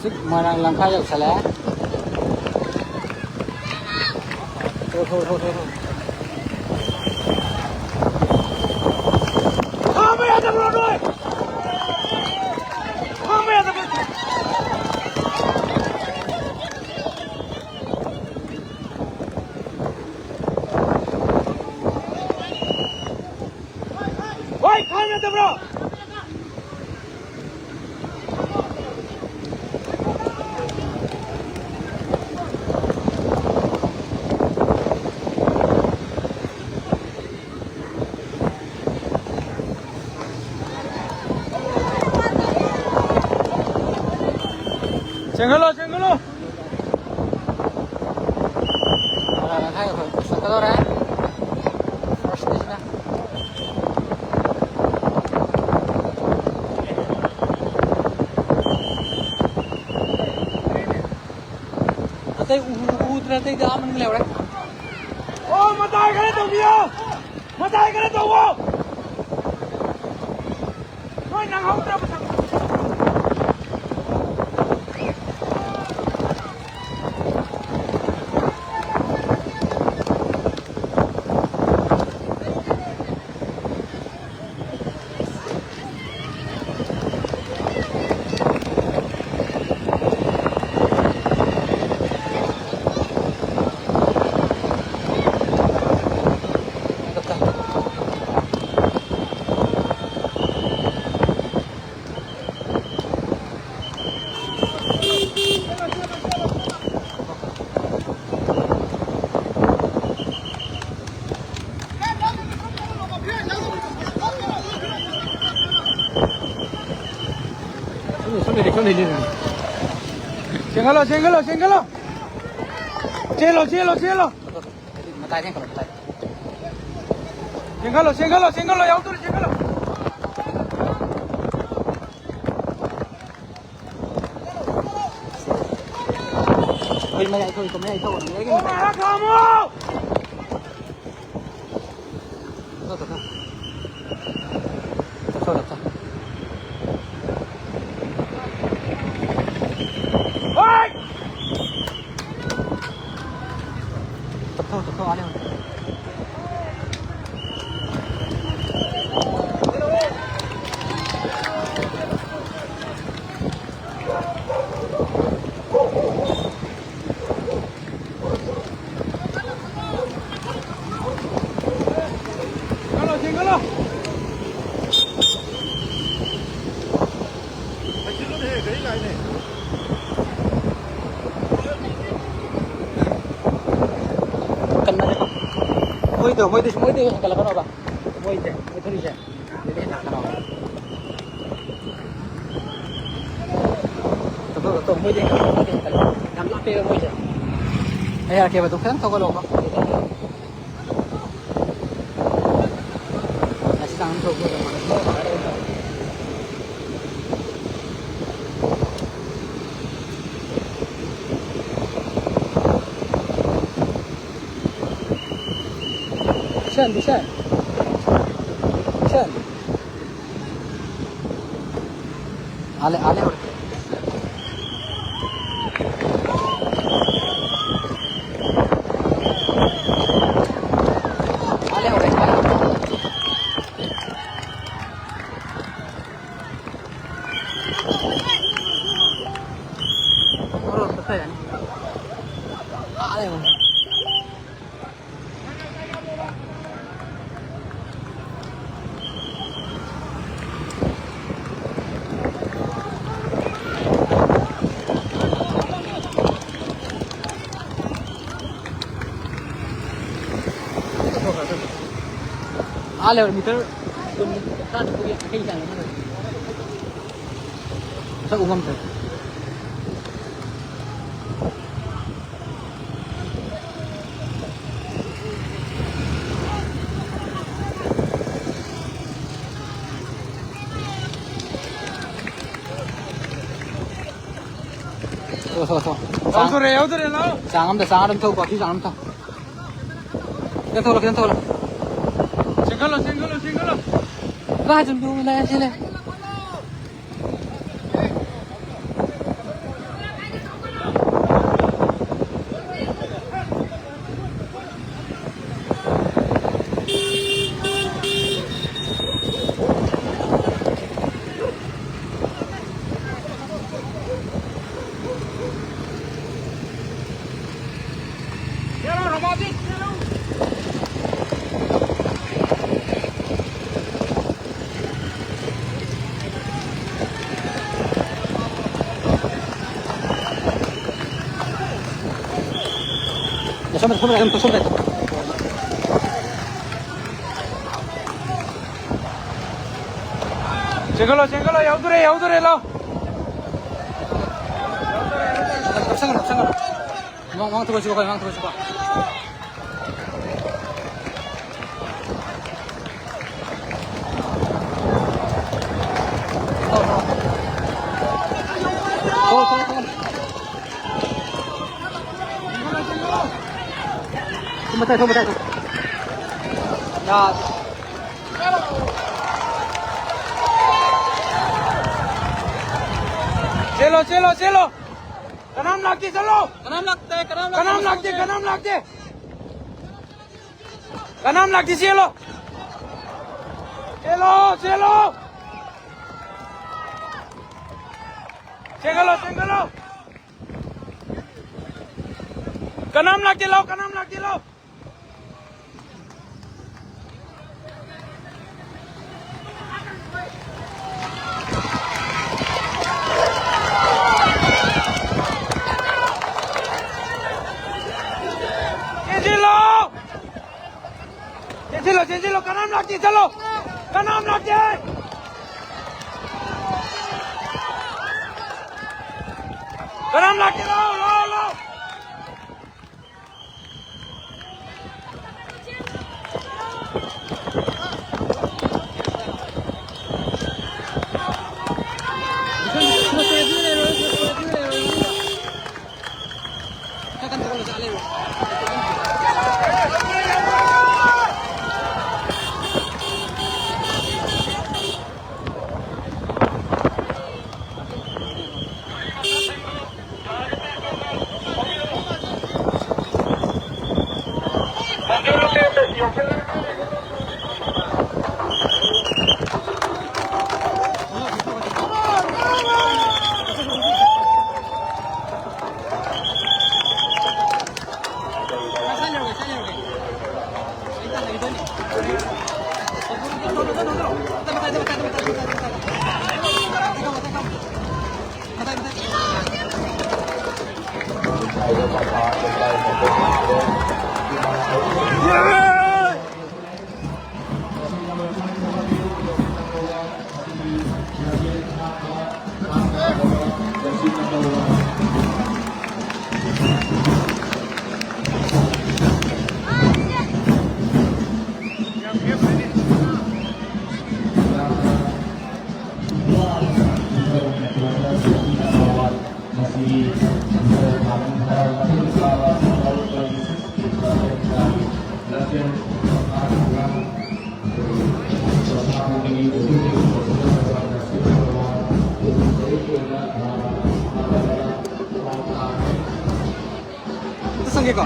ꯁꯤꯛ ꯃꯣꯏꯔꯥꯡ ꯂꯝꯈꯥꯏ ꯌꯧꯁꯜꯂꯛꯑꯦ꯫ ꯊꯣꯛ, ꯊꯣꯛ, ꯊꯣꯛ, ꯊꯣꯛ, ꯊꯣꯛ꯫ ꯈꯥꯝꯕ ꯌꯥꯗꯕ꯭ꯔꯣ ꯅꯣꯏ? ꯈꯥꯝꯕ ꯌꯥꯗꯕ꯭ꯔꯣ? ꯍꯣꯏ, ꯈꯥꯝꯕ ꯌꯥꯗꯕ꯭ꯔꯣ? ꯆꯦꯟꯈꯠꯂꯣ, ꯆꯦꯟꯈꯠꯂꯣ꯫ ꯇꯔꯥ ꯃꯈꯥꯏ ꯑꯩꯈꯣꯏ ꯆꯠꯀꯗꯧꯔꯦ꯫ First ꯁꯤꯅ꯫ ꯑꯇꯩ ꯎ-, ꯎꯗ꯭ꯔꯦ, ꯑꯇꯩꯗꯤ ꯑꯥ ꯃꯅꯨꯡ ꯂꯩꯍꯧꯔꯦ꯫ ꯑꯣ, ꯃꯇꯥꯏ ꯈꯔ ꯇꯧꯕꯤꯌꯣ꯫ ꯃꯇꯥꯏ ꯈꯔ ꯇꯧꯋꯣ꯫ ꯅꯣꯏ ꯅꯪꯍꯧꯗ꯭ꯔꯕ ꯊꯕꯛ꯫ ꯆꯦꯟꯈꯠꯂꯣ, ꯆꯦꯟꯈꯠꯂꯣ, ꯆꯦꯟꯈꯠꯂꯣ꯫ ꯆꯦꯜꯂꯣ, ꯆꯦꯜꯂꯣ, ꯆꯦꯜꯂꯣ꯫ ꯃꯇꯥꯏꯗ ꯍꯦꯟꯀꯠꯂꯣ, ꯃꯇꯥꯏꯗ꯫ ꯆꯦꯟꯈꯠꯂꯣ, ꯆꯦꯟꯈꯠꯂꯣ, ꯆꯦꯟꯈꯠꯂꯣ, ꯌꯥꯎꯗꯣꯔꯦ, ꯆꯦꯟꯈꯠꯂꯣ꯫ ꯑꯩꯈꯣꯏ ꯃꯌꯥꯏ ꯊꯣꯛꯏꯀꯣ, ꯃꯌꯥꯏ ꯊꯣꯛꯑꯣ, ꯃꯌꯥꯏꯒꯤ ꯃꯇꯥꯏ꯫ ꯉꯥꯏꯍꯥꯛ ꯈꯥꯝꯃꯣ! ꯇꯞꯊꯧ, ꯇꯞꯊꯧ꯫ ꯇꯞꯊꯧ, ꯇꯞꯊꯧ꯫ ꯍꯣꯏ! ꯇꯞꯊꯧ, ꯇꯞꯊꯧ, ꯑꯥ ꯂꯩꯍꯧꯔꯦ꯫ ꯆꯦꯟꯈꯠꯂꯣ, ꯆꯦꯟꯈꯠꯂꯣ꯫ ꯀꯟꯃꯜꯂꯦꯀꯣ꯫ ꯃꯣꯏꯗꯣ, ꯃꯣꯏꯗꯤ, ꯃꯣꯏꯗꯤ ꯍꯦꯟꯒꯠꯂꯛꯀꯅꯣꯕ꯫ ꯃꯣꯏꯁꯦ, ꯃꯣꯏ ꯊꯧꯔꯤꯁꯦ꯫ ꯑꯗꯨꯗꯤ ꯍꯦꯟꯒꯠꯂꯛꯀꯅꯣꯕ꯫ ꯇꯞꯊꯧ, ꯇꯣ, ꯃꯣꯏꯗꯤ ꯌꯥꯝ ꯂꯥꯞꯄꯦꯕ ꯃꯣꯏꯁꯦ꯫ ꯑꯩ ꯍꯥꯏꯔꯛꯀꯦꯕ, ꯑꯗꯨ ꯈꯤꯇꯪ ꯊꯧꯒꯠꯂꯛꯑꯣꯕ꯫ ꯑꯁꯤ ꯆꯥꯡ ꯊꯧꯕꯗ ꯃꯥꯜꯂꯦ꯫ ꯕꯤꯁꯥꯜ, ꯕꯤꯁꯥꯜ꯫ ꯕꯤꯁꯥꯜ꯫ ꯑꯥ ꯂꯩ, ꯑꯥ ꯂꯩꯍꯧꯔꯦ꯫ ꯑꯥ ꯂꯩꯍꯧꯔꯦ, ꯑꯥ ꯂꯩꯍꯧꯔꯦ꯫ ꯈꯔ ꯆꯠꯊꯔꯅꯤ꯫ ꯑꯥ ꯂꯩꯍꯧꯔꯦ꯫ ꯑꯥ ꯂꯩꯍꯧꯔꯦ, ꯃꯤꯇꯔ ꯀꯨꯟ, ꯇꯔꯥ ꯅꯤꯐꯨꯒꯤ ꯃꯈꯩ ꯆꯥꯡ ꯑꯃ ꯂꯩ꯫ ꯃꯁꯛ ꯎ ꯉꯝꯗ꯭ꯔꯦ꯫ ꯊꯣꯛ, ꯊꯣꯛ, ꯊꯣꯛ꯫ ꯌꯧꯗꯣꯔꯦ, ꯌꯧꯗꯣꯔꯦ, ꯂꯥꯛꯑꯣ꯫ ꯆꯥꯡ ꯑꯃꯗ, ꯆꯥꯡ ꯑꯗꯨꯝ ꯊꯧꯀꯣ, ꯁꯤ ꯆꯥꯡ ꯑꯗꯨꯝ ꯊꯧ꯫ ꯈꯤꯇꯪ ꯊꯧꯂꯣ, ꯈꯤꯇꯪ ꯊꯧꯂꯣ꯫ ꯆꯦꯟꯈꯠꯂꯣ, ꯆꯦꯟꯈꯠꯂꯣ, ꯆꯦꯟꯈꯠꯂꯣ꯫ ꯀꯥꯏ ꯆꯨꯝ ꯆꯨꯝ ꯂꯩ, ꯁꯤ ꯂꯩ꯫ ꯁꯣꯝꯗ, ꯁꯣꯝꯗ, ꯑꯗꯨꯝ ꯁꯣꯝꯗ꯫ ꯆꯦꯟꯈꯠꯂꯣ, ꯆꯦꯟꯈꯠꯂꯣ, ꯌꯧꯗꯣꯔꯦ, ꯌꯧꯗꯣꯔꯦ, ꯂꯥꯎ꯫ ꯅꯛꯁꯟꯒꯅꯨ, ꯅꯛꯁꯟꯒꯅꯨ꯫ ꯃꯃꯥꯡ, ꯃꯃꯥꯡ ꯊꯧꯒꯠꯁꯤꯀꯣ, ꯑꯩꯈꯣꯏ ꯃꯃꯥꯡ ꯊꯧꯒꯠꯁꯤꯀꯣ꯫ ꯊꯧ, ꯊꯧ, ꯊꯧ꯫ ꯊꯧ, ꯃꯇꯥꯏ, ꯊꯧ, ꯃꯇꯥꯏ, ꯊꯧ꯫ ꯌꯥ꯫ ꯆꯦꯜꯂꯣ, ꯆꯦꯜꯂꯣ, ꯆꯦꯜꯂꯣ꯫ ꯀꯅꯥꯝ ꯂꯥꯛꯇꯦ, ꯆꯠꯂꯣ꯫ ꯀꯅꯥꯝ ꯂꯥꯛꯇꯦ, ꯀꯅꯥꯝ ꯂꯥꯛꯇꯦ, ꯀꯅꯥꯝ ꯂꯥꯛꯇꯦ, ꯀꯅꯥꯝ ꯂꯥꯛꯇꯦ꯫ ꯀꯅꯥꯝ ꯂꯥꯛꯇꯦ, ꯆꯦꯜꯂꯣ꯫ ꯆꯦꯜꯂꯣ, ꯆꯦꯜꯂꯣ꯫ ꯆꯦꯟꯒꯠꯂꯣ, ꯆꯦꯟꯒꯠꯂꯣ꯫ ꯀꯅꯥꯝ ꯂꯥꯛꯇꯦ, ꯂꯥꯎ, ꯀꯅꯥꯝ ꯂꯥꯛꯇꯦ, ꯂꯥꯎ꯫ ꯆꯦꯟꯁꯤꯜꯂꯣ! ꯆꯦꯟꯁꯤꯜꯂꯣ, ꯆꯦꯟꯁꯤꯜꯂꯣ, ꯀꯅꯥꯝ ꯂꯥꯛꯇꯦ, ꯆꯠꯂꯣ! ꯀꯅꯥꯝ ꯂꯥꯛꯇꯦ! ꯀꯅꯥꯝ ꯂꯥꯛꯇꯦ, ꯂꯥꯛꯑꯣ, ꯂꯥꯛꯑꯣ, ꯂꯥꯛꯑꯣ! ꯆꯪꯒꯦꯀꯣ꯫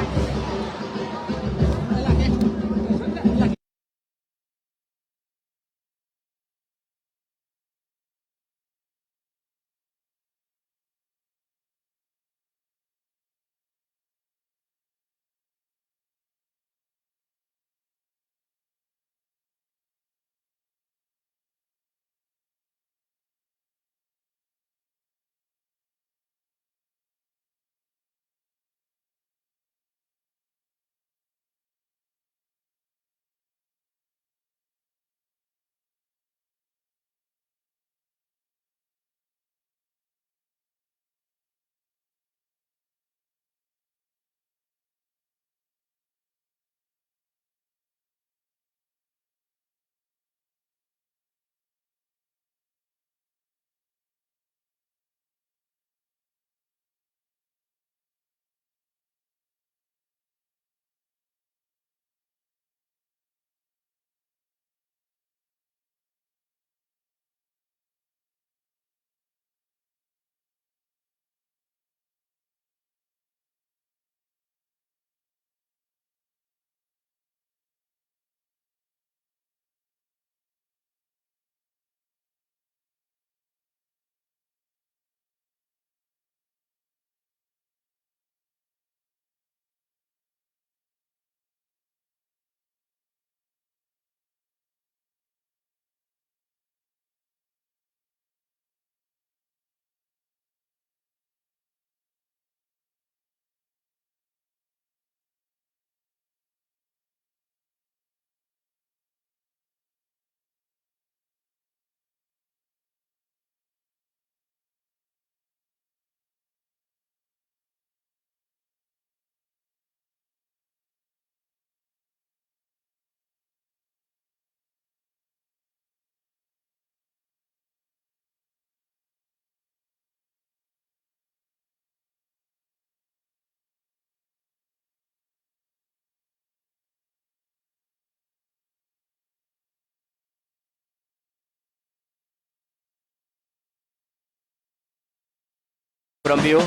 ꯈꯨꯔꯝꯕꯤꯌꯨ꯫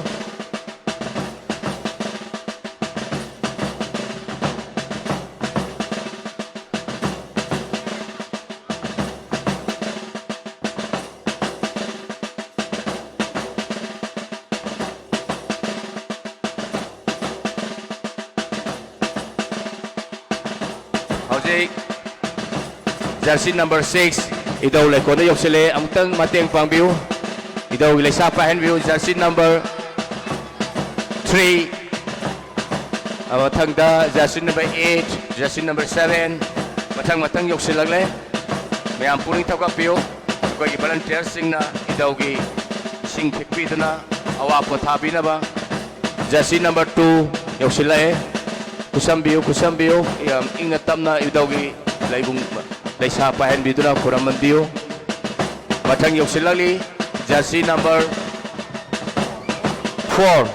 ꯍꯧꯖꯤꯛ ꯖꯔꯁꯤ ꯅꯝꯕꯔ ꯁꯤꯛꯁ, ꯏꯙꯧ ꯂꯩꯀꯣꯟꯗ ꯌꯧꯁꯤꯜꯂꯦ꯫ ꯑꯃꯨꯛꯇꯪ ꯃꯇꯦꯡ ꯄꯥꯡꯕꯤꯌꯨ꯫ ꯏꯙꯧꯒꯤ ꯂꯩꯁꯥ ꯄꯥꯏꯍꯟꯕꯤꯌꯨ꯫ ꯖꯔꯁꯤ ꯅꯝꯕꯔ ꯊ꯭ꯔꯤ, ꯃꯊꯪꯗ jersey number eight, jersey number seven, ꯃꯊꯪ ꯃꯊꯪ ꯌꯧꯁꯤꯜꯂꯛꯂꯦ꯫ ꯃꯌꯥꯝ ꯄꯨꯛꯅꯤꯡ ꯊꯧꯒꯠꯄꯤꯌꯨ꯫ ꯑꯩꯈꯣꯏꯒꯤ ꯚꯣꯂꯟꯇꯤꯌꯔꯁꯤꯡꯅ ꯏꯙꯧꯒꯤ ꯏꯁꯤꯡ ꯈꯤꯛꯄꯤꯗꯨꯅ ꯑꯋꯥ ꯄꯣꯊꯥꯕꯤꯅꯕ꯫ ꯖꯔꯁꯤ ꯅꯝꯕꯔ ꯇꯨ ꯌꯧꯁꯤꯜꯂꯛꯑꯦ꯫ ꯈꯨꯠꯁꯝꯕꯤꯌꯨ, ꯈꯨꯠꯁꯝꯕꯤꯌꯨ꯫ ꯌꯥꯝ ꯏꯪꯅ ꯇꯞꯅ ꯏꯙꯧꯒꯤ ꯂꯩꯕꯨꯡ ꯂꯩꯁꯥ ꯄꯥꯏꯍꯟꯕꯤꯗꯨꯅ ꯈꯨꯔꯝꯍꯟꯕꯤꯌꯨ꯫ ꯃꯊꯪ ꯌꯧꯁꯤꯜꯂꯛꯂꯤ ꯖꯔꯁꯤ ꯅꯝꯕꯔ ꯐꯣꯔ,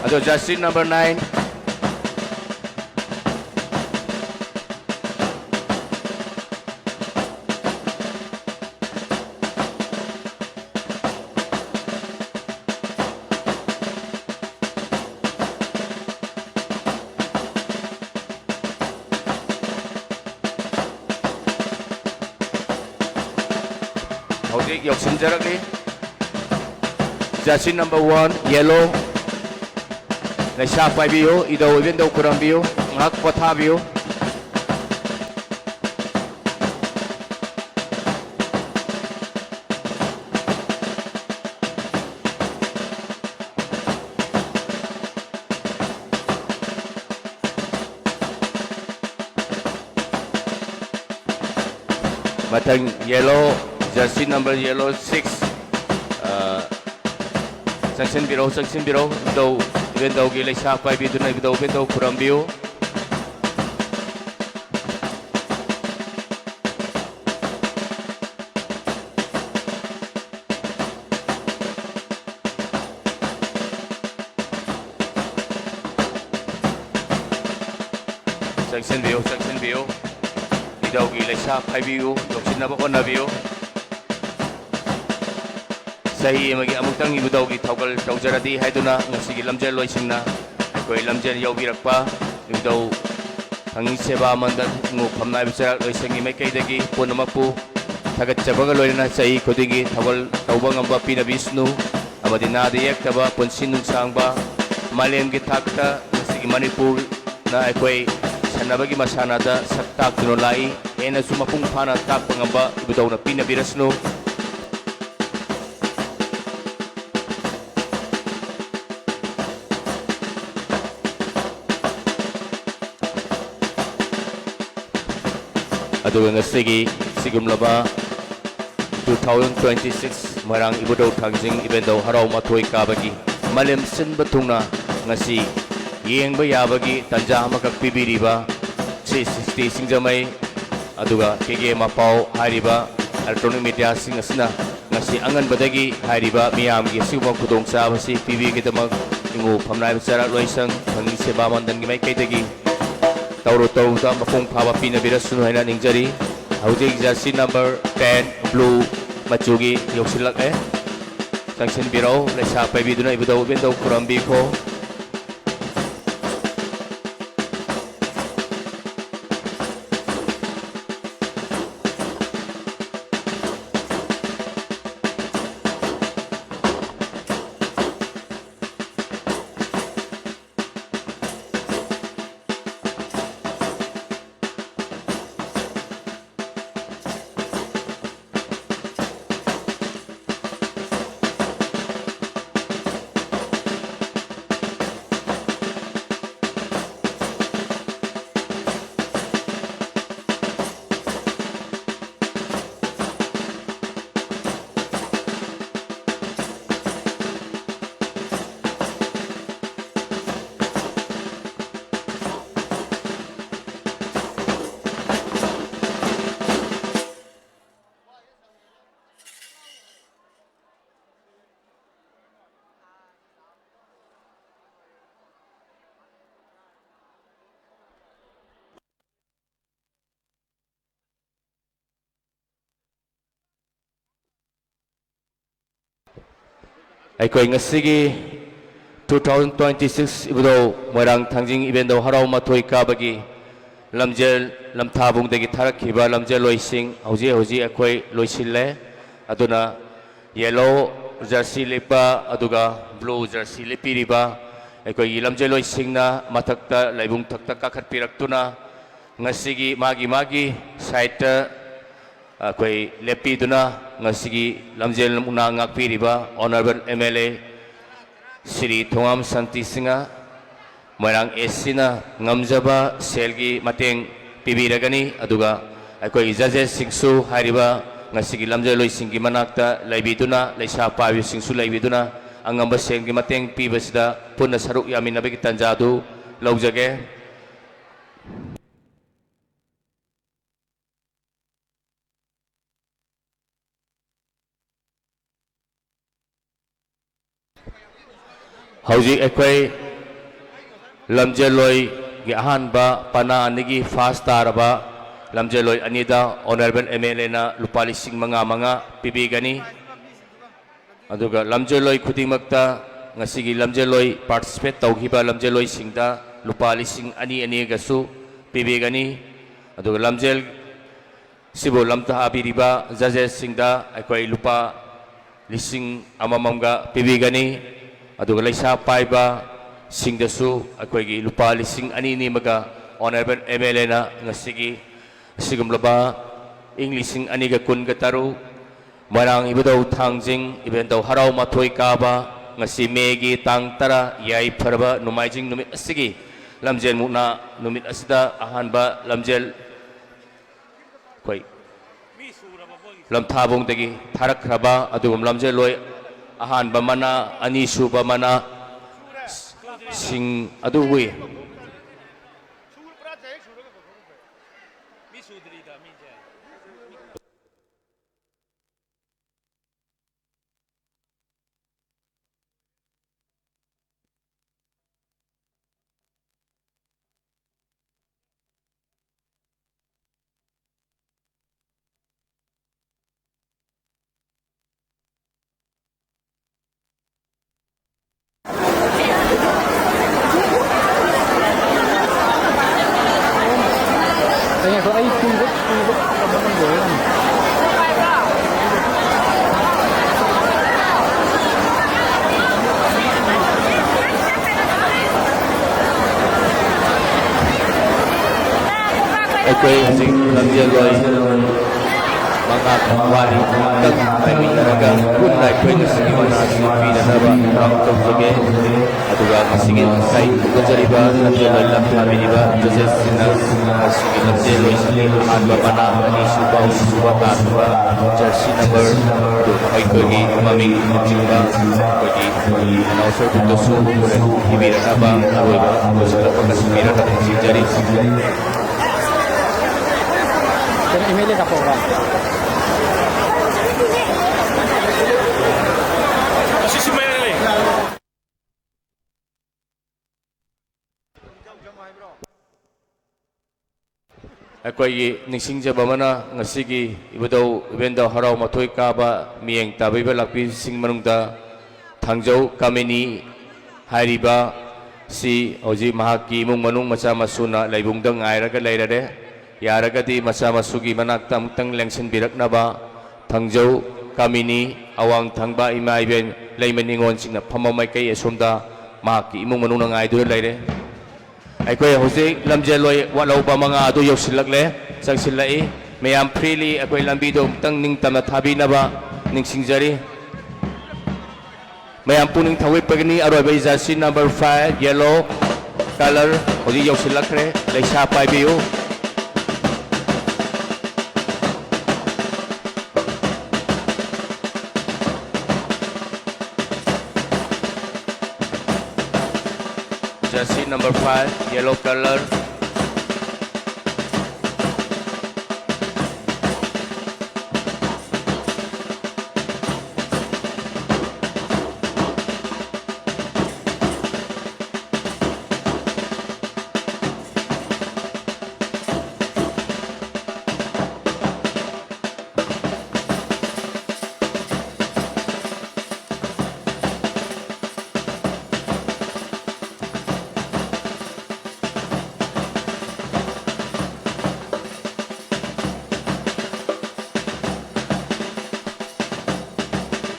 ꯑꯗꯣ ꯖꯔꯁꯤ ꯅꯝꯕꯔ ꯅꯥꯏꯟ꯫ ꯍꯧꯖꯤꯛ ꯌꯧꯁꯤꯟꯖꯔꯛꯂꯤ꯫ Jersey number one, yellow. ꯂꯩꯁꯥ ꯄꯥꯏꯕꯤꯌꯨ, ꯏꯙꯧ ꯏꯕꯦꯟꯗꯧ ꯈꯨꯔꯝꯕꯤꯌꯨ, ꯉꯥꯏꯍꯥꯛ ꯄꯣꯊꯥꯕꯤꯌꯨ꯫ ꯃꯊꯪ yellow, jersey number yellow six, ꯑ, ꯆꯪꯁꯤꯟꯕꯤꯔꯛꯎ, ꯆꯪꯁꯤꯟꯕꯤꯔꯛꯎ꯫ ꯏꯙꯧ ꯏꯕꯦꯟꯗꯧꯒꯤ ꯂꯩꯁꯥ ꯄꯥꯏꯕꯤꯗꯨꯅ ꯏꯙꯧ ꯏꯕꯦꯟꯗꯧ ꯈꯨꯔꯝꯕꯤꯌꯨ꯫ ꯆꯪꯁꯤꯟꯕꯤꯌꯨ, ꯆꯪꯁꯤꯟꯕꯤꯌꯨ꯫ ꯏꯙꯧꯒꯤ ꯂꯩꯁꯥ ꯄꯥꯏꯕꯤꯌꯨ, ꯌꯧꯁꯤꯟꯅꯕ ꯍꯣꯠꯅꯕꯤꯌꯨ꯫ ꯆꯍꯤ ꯑꯃꯒꯤ ꯑꯃꯨꯛꯇꯪ ꯏꯕꯨꯙꯧꯒꯤ ꯊꯧꯒꯜ ꯇꯧꯖꯔꯗꯤ ꯍꯥꯏꯗꯨꯅ ꯉꯁꯤꯒꯤ ꯂꯝꯖꯦꯜ ꯂꯣꯏꯁꯤꯡꯅ ꯑꯩꯈꯣꯏ ꯂꯝꯖꯦꯜ ꯌꯧꯕꯤꯔꯛꯄ ꯏꯕꯨꯙꯧ ꯊꯥꯡꯖꯤꯡ ꯁꯦꯕꯥ ꯃꯟꯗꯟ ꯏꯉꯣ ꯐꯝꯅꯥꯏꯕ ꯆꯩꯔꯥꯛ ꯂꯣꯏꯁꯪꯒꯤ ꯃꯥꯏꯀꯩꯗꯒꯤ ꯄꯨꯝꯅꯃꯛꯄꯨ ꯊꯥꯒꯠꯆꯕꯒ ꯂꯣꯏꯅꯅ ꯆꯍꯤ ꯈꯨꯗꯤꯡꯒꯤ ꯊꯧꯒꯜ ꯇꯧꯕ ꯉꯝꯕ ꯄꯤꯅꯕꯤꯁꯅꯨ ꯑꯃꯗꯤ ꯅꯥꯗ ꯌꯦꯛꯇꯕ ꯄꯨꯟꯁꯤ ꯅꯨꯡꯁꯥꯡꯕ ꯃꯥꯂꯦꯝꯒꯤ ꯊꯥꯛꯇ ꯉꯁꯤꯒꯤ ꯃꯅꯤꯄꯨꯔꯅ ꯑꯩꯈꯣꯏ ꯁꯥꯟꯅꯕꯒꯤ ꯃꯁꯥꯟꯅꯗ ꯁꯛ ꯇꯥꯛꯇꯨꯅ ꯂꯥꯛꯏ꯫ ꯍꯦꯟꯅꯁꯨ ꯃꯄꯨꯡ ꯐꯥꯅ ꯇꯥꯛꯄ ꯉꯝꯕ ꯏꯕꯨꯙꯧꯅ ꯄꯤꯅꯕꯤꯔꯁꯅꯨ꯫ ꯑꯗꯨꯒ ꯉꯁꯤꯒꯤ ꯁꯤꯒꯨꯝꯂꯕ two thousand twenty six ꯃꯣꯏꯔꯥꯡ ꯏꯕꯨꯙꯧ ꯊꯥꯡꯖꯤꯡ ꯏꯕꯦꯟꯗꯧ ꯍꯔꯥꯎ ꯃꯊꯣꯏ ꯀꯥꯕꯒꯤ ꯃꯥꯂꯦꯝ ꯁꯤꯟꯕ ꯊꯨꯡꯅ ꯉꯁꯤ ꯌꯦꯡꯕ ꯌꯥꯕꯒꯤ ꯇꯥꯟꯖꯥ ꯑꯃꯈꯛ ꯄꯤꯕꯤꯔꯤꯕ three sixty ꯁꯤꯡꯖꯃꯩ ꯑꯗꯨꯒ ꯀꯦ ꯀꯦ ꯃꯄꯥꯎ ꯍꯥꯏꯔꯤꯕ electronic mediaꯁꯤꯡ ꯑꯁꯤꯅ ꯉꯁꯤ ꯑꯉꯟꯕꯗꯒꯤ ꯍꯥꯏꯔꯤꯕ ꯃꯤꯌꯥꯝꯒꯤ ꯑꯁꯤꯒꯨꯝꯕ ꯈꯨꯗꯣꯡꯆꯥꯕꯁꯤ ꯄꯤꯕꯤꯒꯗꯃꯛ ꯏꯉꯣ ꯐꯝꯅꯥꯏꯕ ꯆꯩꯔꯥꯛ ꯂꯣꯏꯁꯪ ꯊꯥꯡꯖꯤꯡ ꯁꯦꯕꯥ ꯃꯟꯗꯟꯒꯤ ꯃꯥꯏꯀꯩꯗꯒꯤ ꯇꯧꯔꯨ ꯇꯧꯔꯨꯗ ꯃꯄꯨꯡ ꯐꯥꯕ ꯄꯤꯅꯕꯤꯔꯁꯅꯨ ꯍꯥꯏꯅ ꯅꯤꯡꯖꯔꯤ꯫ ꯍꯧꯖꯤꯛ jersey number ten blue ꯃꯆꯨꯒꯤ ꯌꯧꯁꯤꯜꯂꯛꯂꯦ꯫ ꯆꯪꯁꯤꯟꯕꯤꯔꯛꯎ꯫ ꯂꯩꯁꯥ ꯄꯥꯏꯕꯤꯗꯨꯅ ꯏꯕꯨꯙꯧ ꯏꯕꯦꯟꯗꯧ ꯈꯨꯔꯨꯝꯕꯤꯈꯣ꯫ ꯑꯩꯈꯣꯏ ꯉꯁꯤꯒꯤ two thousand twenty-six ꯏꯕꯨꯙꯧ ꯃꯣꯏꯔꯥꯡ ꯊꯥꯡꯖꯤꯡ ꯏꯕꯦꯟꯗꯧ ꯍꯔꯥꯎ ꯃꯊꯣꯏ ꯀꯥꯕꯒꯤ ꯂꯝꯖꯦꯜ ꯂꯝꯊꯥꯕꯨꯡꯗꯒꯤ ꯊꯥꯔꯛꯈꯤꯕ ꯂꯝꯖꯦꯜꯂꯣꯏꯁꯤꯡ ꯍꯧꯖꯤꯛ ꯍꯧꯖꯤꯛ ꯑꯩꯈꯣꯏ ꯂꯣꯏꯁꯤꯜꯂꯦ꯫ ꯑꯗꯨꯅ yellow jersey ꯂꯤꯠꯄ ꯑꯗꯨꯒ blue jersey ꯂꯤꯠꯄꯤꯔꯤꯕ ꯑꯩꯈꯣꯏꯒꯤ ꯂꯝꯖꯦꯜꯂꯣꯏꯁꯤꯡꯅ ꯃꯊꯛꯇ ꯂꯥꯏꯕꯨꯡ ꯊꯛꯇ ꯀꯥꯈꯠꯄꯤꯔꯛꯇꯨꯅ ꯉꯁꯤꯒꯤ ꯃꯥꯒꯤ ꯃꯥꯒꯤ sideꯇ ꯑꯩꯈꯣꯏ ꯂꯦꯞꯄꯤꯗꯨꯅ ꯉꯁꯤꯒꯤ ꯂꯝꯖꯦꯜ ꯃꯨꯛꯅꯥ ꯉꯥꯛꯄꯤꯔꯤꯕ Honourable M L A Shri Thongam Shanti Singh, Moirang A Cꯅ ꯉꯝꯖꯕ ꯁꯦꯜꯒꯤ ꯃꯇꯦꯡ ꯄꯤꯕꯤꯔꯒꯅꯤ꯫ ꯑꯗꯨꯒ ꯑꯩꯈꯣꯏꯒꯤ judgesꯁꯤꯡꯁꯨ ꯍꯥꯏꯔꯤꯕ ꯉꯁꯤꯒꯤ ꯂꯝꯖꯦꯜꯂꯣꯏꯁꯤꯡꯒꯤ ꯃꯅꯥꯛꯇ ꯂꯩꯕꯤꯗꯨꯅ, ꯂꯩꯁꯥ ꯄꯥꯏꯕꯤꯁꯤꯡꯁꯨ ꯂꯩꯕꯤꯗꯨꯅ ꯑꯉꯝꯕ ꯁꯦꯜꯒꯤ ꯃꯇꯦꯡ ꯄꯤꯕꯁꯤꯗ ꯄꯨꯟꯅ ꯁꯔꯨꯛ ꯌꯥꯃꯤꯟꯅꯕꯒꯤ ꯇꯥꯟꯖꯥ ꯑꯗꯨ ꯂꯧꯖꯒꯦ꯫ ꯍꯧꯖꯤꯛ ꯑꯩꯈꯣꯏ ꯂꯝꯖꯦꯜꯂꯣꯏꯒꯤ ꯑꯍꯥꯟꯕ ꯄꯅꯥ ꯑꯅꯤꯒꯤ first ꯇꯥꯔꯕ ꯂꯝꯖꯦꯜꯂꯣꯏ ꯑꯅꯤꯗ Honourable M L Aꯅ ꯂꯨꯄꯥ ꯂꯤꯁꯤꯡ ꯃꯉꯥ ꯃꯉꯥ ꯄꯤꯕꯤꯒꯅꯤ꯫ ꯑꯗꯨꯒ ꯂꯝꯖꯦꯜꯂꯣꯏ ꯈꯨꯗꯤꯡꯃꯛꯇ ꯉꯁꯤꯒꯤ ꯂꯝꯖꯦꯜꯂꯣꯏ participate ꯇꯧꯈꯤꯕ ꯂꯝꯖꯦꯜꯂꯣꯏꯁꯤꯡꯗ ꯂꯨꯄꯥ ꯂꯤꯁꯤꯡ ꯑꯅꯤ ꯑꯅꯤꯒꯁꯨ ꯄꯤꯕꯤꯒꯅꯤ꯫ ꯑꯗꯨꯒ ꯂꯝꯖꯦꯜ ꯁꯤꯕꯨ ꯂꯝꯊꯥꯕꯤꯔꯤꯕ judgesꯁꯤꯡꯗ ꯑꯩꯈꯣꯏ ꯂꯨꯄꯥ ꯂꯤꯁꯤꯡ ꯑꯃꯃꯝꯒ ꯄꯤꯕꯤꯒꯅꯤ꯫ ꯑꯗꯨꯒ ꯂꯩꯁꯥ ꯄꯥꯏꯕꯁꯤꯡꯗꯁꯨ ꯑꯩꯈꯣꯏꯒꯤ ꯂꯨꯄꯥ ꯂꯤꯁꯤꯡ ꯑꯅꯤ ꯑꯅꯤꯃꯒ Honourable M L Aꯅ ꯉꯁꯤꯒꯤ ꯑꯁꯤꯒꯨꯝꯂꯕ ꯏꯪ ꯂꯤꯁꯤꯡ ꯑꯅꯤꯒ ꯀꯨꯟꯒ ꯇꯔꯨꯛ ꯃꯣꯏꯔꯥꯡ ꯏꯕꯨꯙꯧ ꯊꯥꯡꯖꯤꯡ ꯏꯕꯦꯟꯗꯧ ꯍꯔꯥꯎ ꯃꯊꯣꯏ ꯀꯥꯕ ꯉꯁꯤ Mayꯒꯤ ꯇꯥꯡ ꯇꯔꯥ ꯌꯥꯏꯐꯔꯕ ꯅꯣꯡꯃꯥꯏꯖꯤꯡ ꯅꯨꯃꯤꯠ ꯑꯁꯤꯒꯤ ꯂꯝꯖꯦꯜ ꯃꯨꯛꯅꯥ ꯅꯨꯃꯤꯠ ꯑꯁꯤꯗ ꯑꯍꯥꯟꯕ ꯂꯝꯖꯦꯜ ꯑꯩꯈꯣꯏ ꯂꯝꯊꯥꯕꯨꯡꯗꯒꯤ ꯊꯥꯔꯛꯈ꯭ꯔꯕ ꯑꯗꯨꯒꯨꯝꯕ ꯂꯝꯖꯦꯜꯂꯣꯏ ꯑꯍꯥꯟꯕ ꯃꯅꯥ, ꯑꯅꯤꯁꯨꯕ ꯃꯅꯥ ꯁꯤꯡ ꯑꯗꯨ ꯎꯏ꯫ ꯑꯩꯈꯣꯏ ꯍꯧꯖꯤꯛ ꯂꯝꯖꯦꯜ ꯂꯣꯏ ꯃꯉꯥ ꯋꯥꯠꯂꯤ꯫ ꯑꯃꯨꯛꯇꯪ ꯄꯥꯏꯃꯤꯟꯅꯔꯒ ꯄꯨꯟꯅ ꯑꯩꯈꯣꯏ ꯉꯁꯤꯒꯤ ꯃꯅꯥ ꯑꯁꯤ ꯄꯤꯅꯅꯕ ꯊꯧꯔꯥꯡ ꯇꯧꯖꯒꯦ꯫ ꯑꯗꯨꯒ ꯉꯁꯤꯒꯤ ꯉꯁꯥꯏ ꯍꯧꯒꯠꯆꯔꯤꯕ ꯂꯝꯖꯦꯜ ꯂꯣꯏ ꯂꯝ ꯊꯥꯕꯤꯔꯤꯕ ꯖꯖꯦꯁꯁꯤꯡꯅ ꯉꯁꯤꯒꯤ ꯂꯝꯖꯦꯜ ꯂꯣꯏꯁꯤꯒꯤ ꯑꯍꯥꯟꯕ ꯃꯅꯥ, ꯑꯅꯤꯁꯨꯕ, ꯑꯍꯨꯝꯁꯨꯕ ꯇꯥꯗꯨꯕ ꯖꯔꯁꯤ ꯅꯝꯕꯔ ꯑꯗꯨ ꯑꯩꯈꯣꯏꯒꯤ ꯃꯃꯤꯡ ꯅꯆꯤꯡꯕ ꯑꯩꯈꯣꯏꯒꯤ ꯑꯅꯥꯎꯟꯁꯔ ꯕꯨꯛꯇꯁꯨ ꯍꯣꯔꯦꯟ ꯏꯕꯤꯔꯛꯅꯕ ꯑꯔꯣꯏꯕ ꯂꯣꯏꯁꯤꯜꯂꯛꯄ ꯉꯁꯤ ꯄꯤꯔꯒ ꯊꯝꯖꯤꯟꯖꯔꯤ꯫ ꯑꯩꯈꯣꯏꯒꯤ ꯅꯤꯡꯁꯤꯡꯖꯕ ꯑꯃꯅ, ꯉꯁꯤꯒꯤ ꯏꯕꯨꯙꯧ ꯏꯕꯦꯟꯗꯧ ꯍꯔꯥꯎ ꯃꯊꯣꯏ ꯀꯥꯕ ꯃꯤꯠꯌꯦꯡ ꯇꯥꯕꯤꯕ ꯂꯥꯛꯄꯤꯁꯤꯡ ꯃꯅꯨꯡꯗ ꯊꯥꯡꯖꯧ ꯀꯥꯃꯤꯅꯤ ꯍꯥꯏꯔꯤꯕ ꯁꯤ ꯍꯧꯖꯤꯛ ꯃꯍꯥꯛꯀꯤ ꯏꯃꯨꯡ ꯃꯅꯨꯡ ꯃꯆꯥ ꯃꯁꯨꯅ ꯂꯩꯕꯨꯡꯗ ꯉꯥꯏꯔꯒ ꯂꯩꯔꯔꯦ꯫ ꯌꯥꯔꯒꯗꯤ ꯃꯆꯥ ꯃꯁꯨꯒꯤ ꯃꯅꯥꯛꯇ ꯑꯃꯨꯛꯇꯪ ꯂꯦꯡꯁꯤꯟꯕꯤꯔꯛꯅꯕ꯫ ꯊꯥꯡꯖꯧ ꯀꯥꯃꯤꯅꯤ, ꯑꯋꯥꯡ ꯊꯪꯕ ꯏꯃꯥ ꯏꯕꯦꯟ ꯂꯩꯃ ꯅꯤꯉꯣꯜꯁꯤꯡꯅ ꯐꯝꯕ ꯃꯥꯏꯀꯩ ꯑꯁꯣꯝꯗ ꯃꯍꯥꯛꯀꯤ ꯏꯃꯨꯡ ꯃꯅꯨꯡꯅ ꯉꯥꯏꯗꯨꯅ ꯂꯩꯔꯦ꯫ ꯑꯩꯈꯣꯏ ꯍꯧꯖꯤꯛ ꯂꯝꯖꯦꯜ ꯂꯣꯏ ꯋꯥꯠꯍꯧꯕ ꯃꯉꯥ ꯑꯗꯨ ꯌꯧꯁꯤꯜꯂꯛꯂꯦ, ꯆꯪꯁꯤꯜꯂꯛꯏ꯫ ꯃꯌꯥꯝ ꯐ꯭ꯔꯤꯂꯤ ꯑꯩꯈꯣꯏ ꯂꯝꯕꯤꯗꯣ ꯑꯃꯨꯛꯇꯪ ꯅꯤꯡꯇꯝꯅ ꯊꯥꯕꯤꯅꯕ ꯅꯤꯡꯁꯤꯡꯖꯔꯤ꯫ ꯃꯌꯥꯝ ꯄꯨꯛꯅꯤꯡ ꯊꯧꯒꯠꯄꯤꯒꯅꯤ꯫ ꯑꯔꯣꯏꯕ jersey number five, yellow colour ꯍꯧꯖꯤꯛ ꯌꯧꯁꯤꯜꯂꯛꯈ꯭ꯔꯦ꯫ ꯂꯩꯁꯥ ꯄꯥꯏꯕꯤꯌꯨ꯫ Jersey number five, yellow color.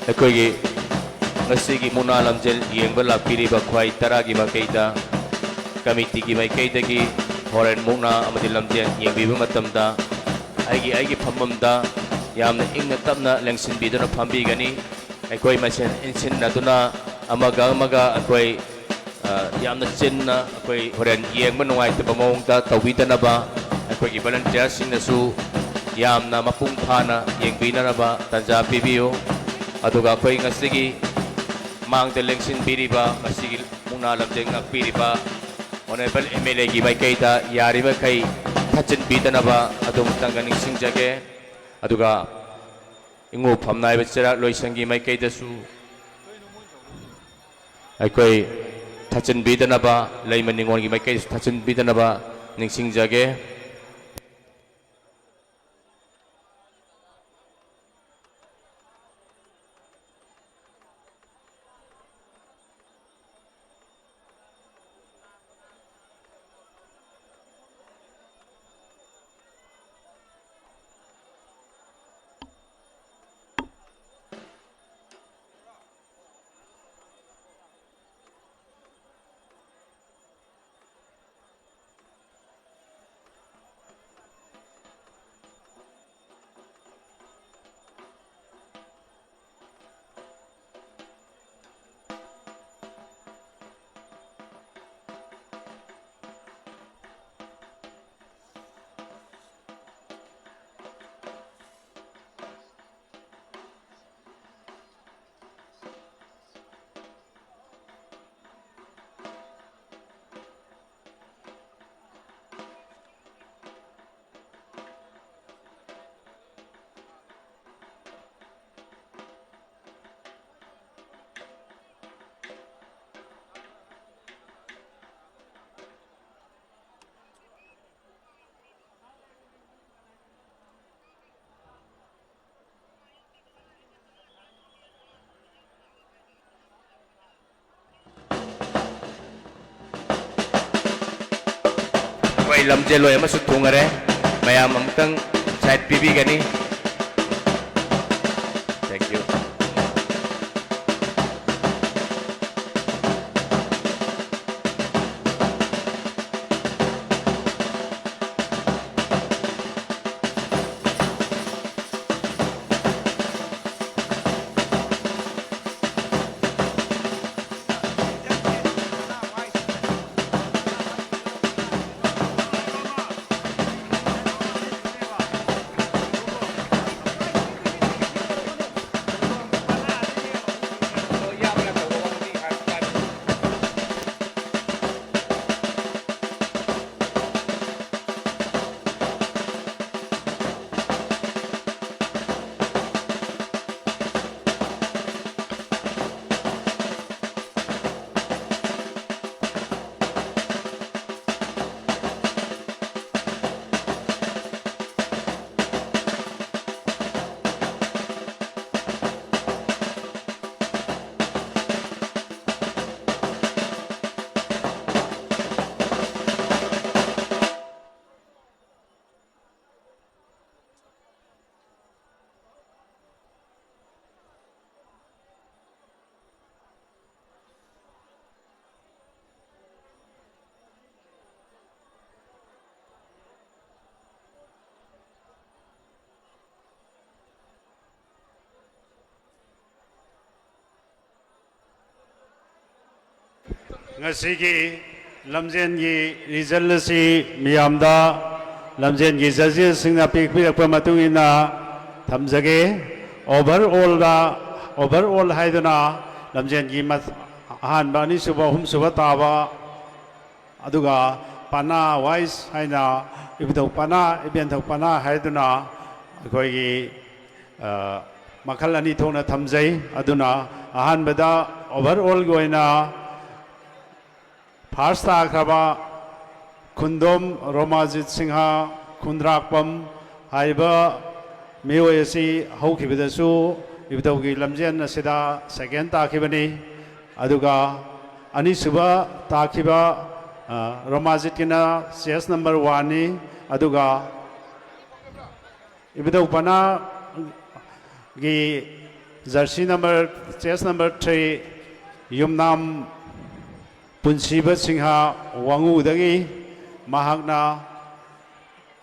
ꯑꯩꯈꯣꯏꯒꯤ ꯉꯁꯤꯒꯤ ꯃꯨꯛꯅꯥ ꯂꯝꯖꯦꯜ ꯌꯦꯡꯕ ꯂꯥꯛꯄꯤꯔꯤꯕ ꯈ꯭ꯋꯥꯏ ꯇꯔꯥꯒꯤ ꯃꯥꯏꯀꯩꯗ ꯀꯃꯤꯇꯤꯒꯤ ꯃꯥꯏꯀꯩꯗꯒꯤ ꯍꯣꯔꯦꯟ ꯃꯨꯛꯅꯥ ꯑꯃꯗꯤ ꯂꯝꯖꯦꯟ ꯌꯦꯡꯕꯤꯕ ꯃꯇꯝꯗ ꯑꯩꯒꯤ, ꯑꯩꯒꯤ ꯐꯝꯐꯝꯗ ꯌꯥꯝꯅ ꯏꯪꯅ ꯇꯞꯅ ꯂꯦꯡꯁꯤꯟꯕꯤꯗꯨꯅ ꯐꯝꯕꯤꯒꯅꯤ꯫ ꯑꯩꯈꯣꯏ ꯃꯁꯦꯟ ꯏꯟꯁꯤꯟꯅꯗꯨꯅ ꯑꯃꯒ ꯑꯃꯒ ꯑꯩꯈꯣꯏ, ꯑ, ꯌꯥꯝꯅ ꯆꯤꯟꯅ ꯑꯩꯈꯣꯏ ꯍꯣꯔꯦꯟ ꯌꯦꯡꯕ ꯅꯨꯡꯉꯥꯏꯇꯕ ꯃꯑꯣꯡꯗ ꯇꯧꯕꯤꯗꯅꯕ ꯑꯩꯈꯣꯏꯒꯤ volunteerꯁꯤꯡꯅꯁꯨ ꯌꯥꯝꯅ ꯃꯄꯨꯡ ꯐꯥꯅ ꯌꯦꯡꯕꯤꯅꯅꯕ ꯇꯥꯟꯖꯥ ꯄꯤꯕꯤꯌꯨ꯫ ꯑꯗꯨꯒ ꯑꯩꯈꯣꯏ ꯉꯁꯤꯒꯤ ꯃꯥꯡꯗ ꯂꯦꯡꯁꯤꯟꯕꯤꯔꯤꯕ, ꯉꯁꯤꯒꯤ ꯃꯨꯛꯅꯥ ꯂꯝꯖꯦꯜ ꯉꯥꯛꯄꯤꯔꯤꯕ Honourable MLAꯒꯤ ꯃꯥꯏꯀꯩꯗ ꯌꯥꯔꯤꯕꯈꯩ ꯊꯠꯆꯤꯟꯕꯤꯗꯅꯕ ꯑꯗꯣꯝꯇꯪꯒ ꯅꯤꯡꯁꯤꯡꯖꯒꯦ꯫ ꯑꯗꯨꯒ ꯏꯉꯣ ꯐꯝꯅꯥꯏꯕ ꯆꯩꯔꯥꯛ ꯂꯣꯏꯁꯪꯒꯤ ꯃꯥꯏꯀꯩꯗꯁꯨ ꯑꯩꯈꯣꯏ ꯊꯠꯆꯤꯟꯕꯤꯗꯅꯕ, ꯂꯩꯃ ꯅꯤꯉꯣꯜꯒꯤ ꯃꯥꯏꯀꯩꯗꯁꯨ ꯊꯠꯆꯤꯟꯕꯤꯗꯅꯕ ꯅꯤꯡꯁꯤꯡꯖꯒꯦ꯫ ꯑꯩꯈꯣꯏ ꯂꯝꯖꯦꯜꯂꯣꯏ ꯑꯃꯁꯨ ꯊꯨꯡꯉꯔꯦ꯫ ꯃꯌꯥꯝ ꯑꯃꯨꯛꯇꯪ side ꯄꯤꯕꯤꯒꯅꯤ꯫ Thank you꯫ ꯉꯁꯤꯒꯤ ꯂꯝꯖꯦꯟꯒꯤ ꯔꯤꯖꯜ ꯑꯁꯤ ꯃꯤꯌꯥꯝꯗ ꯂꯝꯖꯦꯟꯒꯤ ꯖꯖꯦꯁꯁꯤꯡꯅ ꯄꯤꯕꯤꯔꯛꯄ ꯃꯇꯨꯡ ꯏꯟꯅ ꯊꯝꯖꯒꯦ꯫ ꯑꯣꯚꯔ ꯑꯣꯜꯗ, ꯑꯣꯚꯔ ꯑꯣꯜ ꯍꯥꯏꯗꯨꯅ ꯂꯝꯖꯦꯟꯒꯤ ꯃ-, ꯑꯍꯥꯟꯕ, ꯑꯅꯤꯁꯨꯕ, ꯑꯍꯨꯝꯁꯨꯕ ꯇꯥꯕ, ꯑꯗꯨꯒ ꯄꯅꯥ ꯋꯥꯏꯁ ꯍꯥꯏꯅ ꯏꯕꯨꯙꯧ ꯄꯅꯥ, ꯏꯕꯦꯟꯊꯧ ꯄꯅꯥ ꯍꯥꯏꯗꯨꯅ ꯑꯩꯈꯣꯏꯒꯤ, ꯑ, ꯃꯈꯜ ꯑꯅꯤ ꯊꯣꯛꯅ ꯊꯝꯖꯩ꯫ ꯑꯗꯨꯅ ꯑꯍꯥꯟꯕꯗ ꯑꯣꯚꯔ ꯑꯣꯜꯒꯤ ꯑꯣꯏꯅ ꯐꯥꯔꯁ ꯇꯥꯈ꯭ꯔꯕ ꯈꯨꯟꯗꯣꯝ ꯔꯣꯃꯥꯖꯤꯠ ꯁꯤꯡꯍ ꯈꯨꯟꯗ꯭ꯔꯥꯛꯄꯝ ꯍꯥꯏꯔꯤꯕ ꯃꯤꯑꯣꯏ ꯑꯁꯤ ꯍꯧꯈꯤꯕꯗꯁꯨ ꯏꯕꯨꯙꯧꯒꯤ ꯂꯝꯖꯦꯟ ꯑꯁꯤꯗ ꯁꯦꯀꯦꯟ ꯇꯥꯈꯤꯕꯅꯤ꯫ ꯑꯗꯨꯒ ꯑꯅꯤꯁꯨꯕ ꯇꯥꯈꯤꯕ, ꯑ, ꯔꯣꯃꯥꯖꯤꯠꯀꯤꯅ ꯆꯦꯁ ꯅꯝꯕꯔ ꯋꯥꯟꯅꯤ꯫ ꯑꯗꯨꯒ ꯏꯕꯨꯙꯧ ꯄꯅꯥꯒꯤ jersey number, chest number three, ꯌꯨꯝꯅꯥꯝ ꯄꯨꯟꯁꯤꯕ ꯁꯤꯡꯍ ꯋꯥꯉꯨꯗꯒꯤ, ꯃꯍꯥꯛꯅ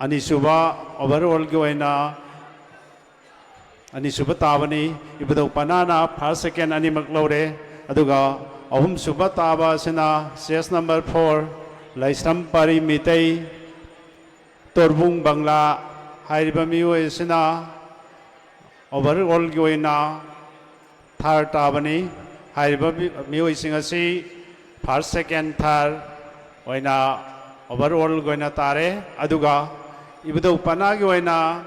ꯑꯅꯤꯁꯨꯕ ꯑꯣꯚꯔ ꯑꯣꯜꯒꯤ ꯑꯣꯏꯅ ꯑꯅꯤꯁꯨꯕ ꯇꯥꯕꯅꯤ꯫ ꯏꯕꯨꯙꯧ ꯄꯅꯥꯅ ꯐꯥꯔꯁ, ꯁꯦꯀꯦꯟ ꯑꯅꯤꯃꯛ ꯂꯧꯔꯦ꯫ ꯑꯗꯨꯒ ꯑꯍꯨꯝꯁꯨꯕ ꯇꯥꯕ ꯑꯁꯤꯅ ꯆꯦꯁ ꯅꯝꯕꯔ ꯐꯣꯔ, ꯂꯩꯁ꯭ꯔꯝ ꯄꯥꯔꯤ ꯃꯤꯇꯩ, ꯇꯣꯔꯕꯨꯡ ꯕꯪꯂꯥ ꯍꯥꯏꯔꯤꯕ ꯃꯤꯑꯣꯏ ꯑꯁꯤꯅ ꯑꯣꯚꯔ ꯑꯣꯜꯒꯤ ꯑꯣꯏꯅ ꯊꯥꯔ ꯇꯥꯕꯅꯤ꯫ ꯍꯥꯏꯔꯤꯕ ꯃꯤ-, ꯃꯤꯑꯣꯏꯁꯤꯡ ꯑꯁꯤ ꯐꯥꯔꯁ, ꯁꯦꯀꯦꯟ, ꯊꯥꯔ ꯑꯣꯏꯅ ꯑꯣꯚꯔ ꯑꯣꯜꯒꯤ ꯑꯣꯏꯅ ꯇꯥꯔꯦ꯫ ꯑꯗꯨꯒ ꯏꯕꯨꯙꯧ ꯄꯅꯥꯒꯤ ꯑꯣꯏꯅ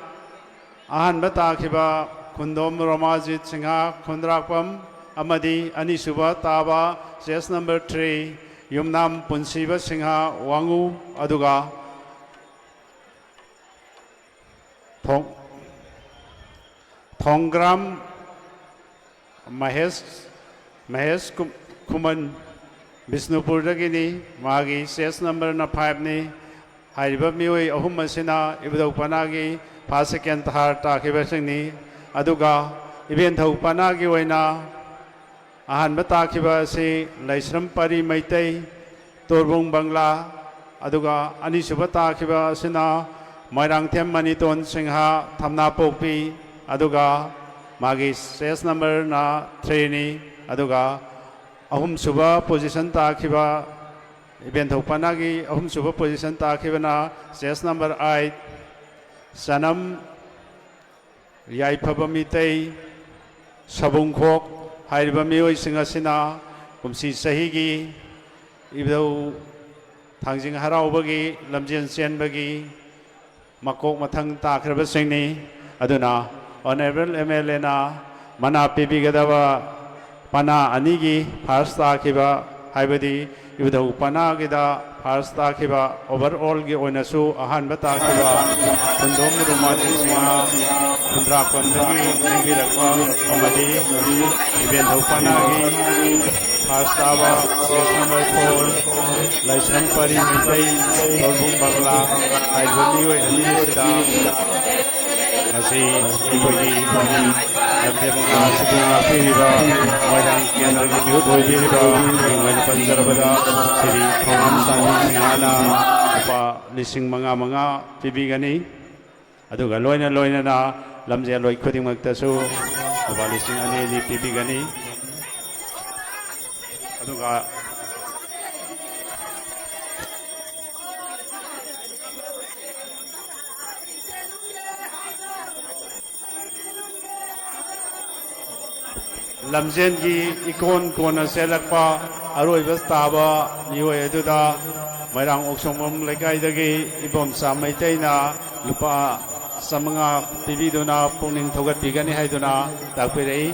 ꯑꯍꯥꯟꯕ ꯇꯥꯈꯤꯕ ꯈꯨꯟꯗꯣꯝ ꯔꯣꯃꯥꯖꯤꯠ ꯁꯤꯡꯍ ꯈꯨꯟꯗ꯭ꯔꯥꯛꯄꯝ ꯑꯃꯗꯤ ꯑꯅꯤꯁꯨꯕ ꯇꯥꯕ ꯆꯦꯁ ꯅꯝꯕꯔ ꯊ꯭ꯔꯤ ꯌꯨꯝꯅꯥꯝ ꯄꯨꯟꯁꯤꯕ ꯁꯤꯡꯍ ꯋꯥꯉꯨ, ꯑꯗꯨꯒ ꯊꯣꯡ-, ꯊꯣꯡꯒ꯭ꯔꯥꯝ ꯃꯍꯦꯁ, ꯃꯍꯦꯁ ꯀꯨ-, ꯈꯨꯃꯟ ꯕꯤꯁꯅꯨꯄꯨꯔꯗꯒꯤꯅꯤ꯫ ꯃꯥꯒꯤ ꯆꯦꯁ ꯅꯝꯕꯔꯅ ꯐꯥꯏꯚꯅꯤ꯫ ꯍꯥꯏꯔꯤꯕ ꯃꯤꯑꯣꯏ ꯑꯍꯨꯝ ꯑꯁꯤꯅ ꯏꯕꯨꯙꯧ ꯄꯅꯥꯒꯤ ꯐꯥꯔꯁ, ꯁꯦꯀꯦꯟ, ꯊꯥꯔ ꯇꯥꯈꯤꯕꯁꯤꯡꯅꯤ꯫ ꯑꯗꯨꯒ ꯏꯕꯦꯟꯊꯧ ꯄꯅꯥꯒꯤ ꯑꯣꯏꯅ ꯑꯍꯥꯟꯕ ꯇꯥꯈꯤꯕ ꯑꯁꯤ ꯂꯩꯁ꯭ꯔꯝ ꯄꯥꯔꯤ ꯃꯩꯇꯩ, ꯇꯣꯔꯕꯨꯡ ꯕꯪꯂꯥ, ꯑꯗꯨꯒ ꯑꯅꯤꯁꯨꯕ ꯇꯥꯈꯤꯕ ꯑꯁꯤꯅ ꯃꯣꯏꯔꯥꯡꯊꯦꯝ ꯃꯅꯤꯇꯣꯟ ꯁꯤꯡꯍ ꯊꯝꯅꯥꯄꯣꯛꯄꯤ, ꯑꯗꯨꯒ ꯃꯥꯒꯤ ꯆꯦꯁ ꯅꯝꯕꯔꯅ ꯊ꯭ꯔꯤꯅꯤ꯫ ꯑꯗꯨꯒ ꯑꯍꯨꯝꯁꯨꯕ position ꯇꯥꯈꯤꯕ, ꯏꯕꯦꯟꯊꯧ ꯄꯅꯥꯒꯤ ꯑꯍꯨꯝꯁꯨꯕ position ꯇꯥꯈꯤꯕꯅ chest number eight, ꯆꯅꯝ ꯌꯥꯏꯐꯕ ꯃꯤꯇꯩ, ꯁꯕꯨꯡꯈꯣꯛ ꯍꯥꯏꯔꯤꯕ ꯃꯤꯑꯣꯏꯁꯤꯡ ꯑꯁꯤꯅ ꯀꯨꯝꯁꯤ ꯆꯍꯤꯒꯤ ꯏꯕꯨꯙꯧ ꯊꯥꯡꯖꯤꯡ ꯍꯔꯥꯎꯕꯒꯤ ꯂꯝꯖꯦꯟ ꯆꯦꯟꯕꯒꯤ ꯃꯀꯣꯛ ꯃꯊꯪ ꯇꯥꯈ꯭ꯔꯕꯁꯤꯡꯅꯤ꯫ ꯑꯗꯨꯅ Honourable M L Aꯅ ꯃꯅꯥ ꯄꯤꯕꯤꯒꯗꯕ ꯄꯅꯥ ꯑꯅꯤꯒꯤ first ꯇꯥꯈꯤꯕ, ꯍꯥꯏꯕꯗꯤ ꯏꯕꯨꯙꯧ ꯄꯅꯥꯒꯤꯗ first ꯇꯥꯈꯤꯕ, overallꯒꯤ ꯑꯣꯏꯅꯁꯨ ꯑꯍꯥꯟꯕ ꯇꯥꯈꯤꯕ ꯈꯨꯟꯗꯣꯝ ꯔꯨꯃꯥꯖꯤ ꯁꯤꯡꯍ ꯈꯨꯟꯗ꯭ꯔꯥꯛꯄꯝꯗꯒꯤ ꯆꯦꯟꯕꯤꯔꯛꯄ ꯑꯃꯗꯤ ꯏꯕꯦꯟꯊꯧ ꯄꯅꯥꯒꯤ first ꯇꯥꯕ chest number four, ꯂꯥꯏꯁ꯭ꯔꯝ ꯄꯔꯤ ꯃꯩꯇꯩ, ꯇꯣꯜꯕꯨꯡ ꯕꯪꯒ꯭ꯂꯥ ꯍꯥꯏꯔꯤꯕ ꯃꯤꯑꯣꯏ ꯑꯅꯤ ꯑꯁꯤꯗ ꯉꯁꯤ ꯑꯩꯈꯣꯏꯒꯤ ꯂꯝꯖꯦꯜ ꯃꯉꯥ ꯑꯁꯤꯕꯨ ꯉꯥꯛꯄꯤꯔꯤꯕ ꯃꯣꯏꯔꯥꯡ ꯀꯦꯟꯗ꯭ꯔꯒꯤ ꯃꯤꯍꯨꯠ ꯑꯣꯏꯕꯤꯔꯤꯕ ꯃꯤꯡ ꯑꯣꯏꯅ ꯄꯟꯖꯔꯕꯗ ꯁ꯭ꯔꯤ ꯊꯧꯉꯥꯝ ꯆꯥꯟꯕꯤ ꯁꯤꯡꯍꯅ ꯂꯨꯄꯥ ꯂꯤꯁꯤꯡ ꯃꯉꯥ ꯃꯉꯥ ꯄꯤꯕꯤꯒꯅꯤ꯫ ꯑꯗꯨꯒ ꯂꯣꯏꯅ ꯂꯣꯏꯅꯅ ꯂꯝꯖꯦꯜꯂꯣꯏ ꯈꯨꯗꯤꯡꯃꯛꯇꯁꯨ ꯂꯨꯄꯥ ꯂꯤꯁꯤꯡ ꯑꯅꯤ ꯑꯅꯤ ꯄꯤꯕꯤꯒꯅꯤ꯫ ꯑꯗꯨꯒ ꯂꯝꯖꯦꯟꯒꯤ ꯏꯀꯣꯟ ꯀꯣꯟꯅ ꯆꯦꯜꯂꯛꯄ ꯑꯔꯣꯏꯕ ꯇꯥꯕ ꯃꯤꯑꯣꯏ ꯑꯗꯨꯗ ꯃꯣꯏꯔꯥꯡ ꯑꯣꯛꯁꯣꯡꯕꯝ ꯂꯩꯀꯥꯏꯗꯒꯤ ꯏꯕꯣꯝꯆꯥ ꯃꯩꯇꯩꯅ ꯂꯨꯄꯥ ꯆꯥꯃꯉꯥ ꯄꯤꯕꯤꯗꯨꯅ ꯄꯨꯛꯅꯤꯡ ꯊꯧꯒꯠꯄꯤꯒꯅꯤ ꯍꯥꯏꯗꯨꯅ ꯇꯥꯛꯄꯤꯔꯛꯏ꯫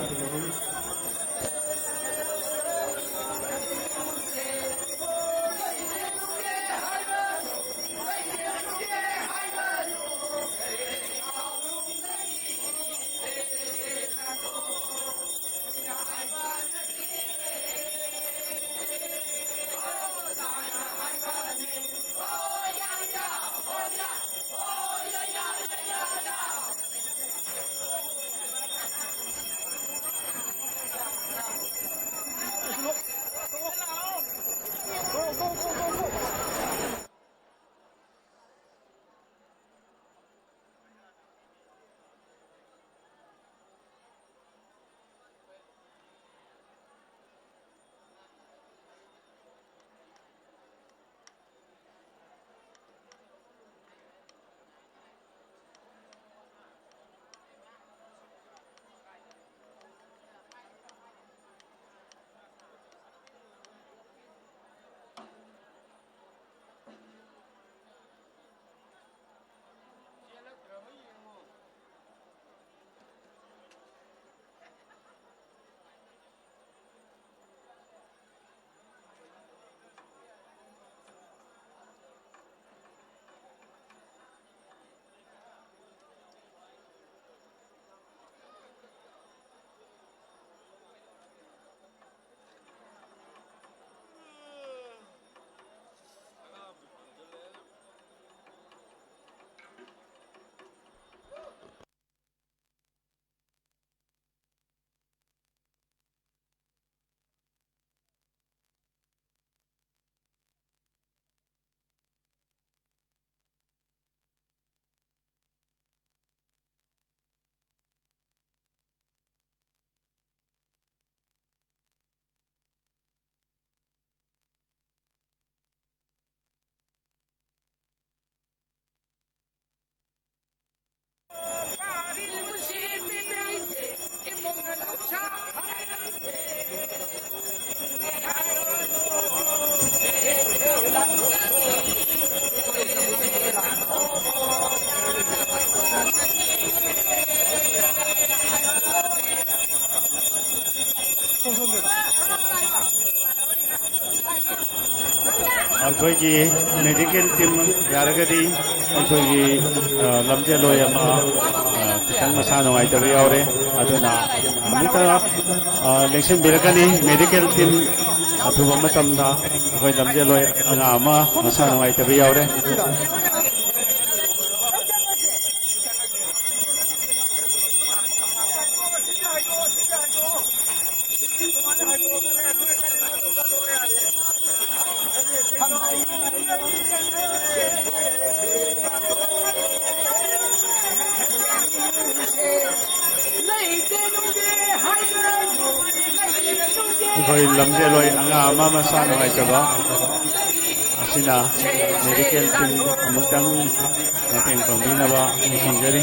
ꯑꯩꯈꯣꯏꯒꯤ ꯃꯦꯗꯤꯀꯦꯜ ꯇꯤꯝ ꯌꯥꯔꯒꯗꯤ ꯑꯩꯈꯣꯏꯒꯤ, ꯑ, ꯂꯝꯖꯦꯜꯂꯣꯏ ꯑꯃ, ꯑ, ꯈꯤꯇꯪ ꯃꯁꯥ ꯅꯨꯡꯉꯥꯏꯇꯕ ꯌꯥꯎꯔꯦ꯫ ꯑꯗꯨꯅ ꯑꯃꯨꯛꯇ, ꯑ, ꯂꯦꯡꯁꯤꯟꯕꯤꯔꯛꯀꯅꯤ꯫ ꯃꯦꯗꯤꯀꯦꯜ ꯇꯤꯝ ꯑꯊꯨꯕ ꯃꯇꯝꯗ ꯑꯩꯈꯣꯏ ꯂꯝꯖꯦꯜꯂꯣꯏ ꯑꯉꯥ ꯑꯃ ꯃꯁꯥ ꯅꯨꯡꯉꯥꯏꯇꯕ ꯌꯥꯎꯔꯦ꯫ ꯑꯩꯈꯣꯏ ꯂꯝꯖꯦꯜꯂꯣꯏ ꯑꯉꯥꯡ ꯑꯃ ꯃꯁꯥ ꯅꯨꯡꯉꯥꯏꯇꯕ ꯑꯁꯤꯅ ꯃꯦꯗꯤꯀꯦꯜ ꯇꯤꯝ ꯑꯃꯨꯛꯇꯪ ꯃꯇꯦꯡ ꯄꯥꯡꯕꯤꯅꯕ ꯅꯤꯡꯁꯤꯡꯖꯔꯤ꯫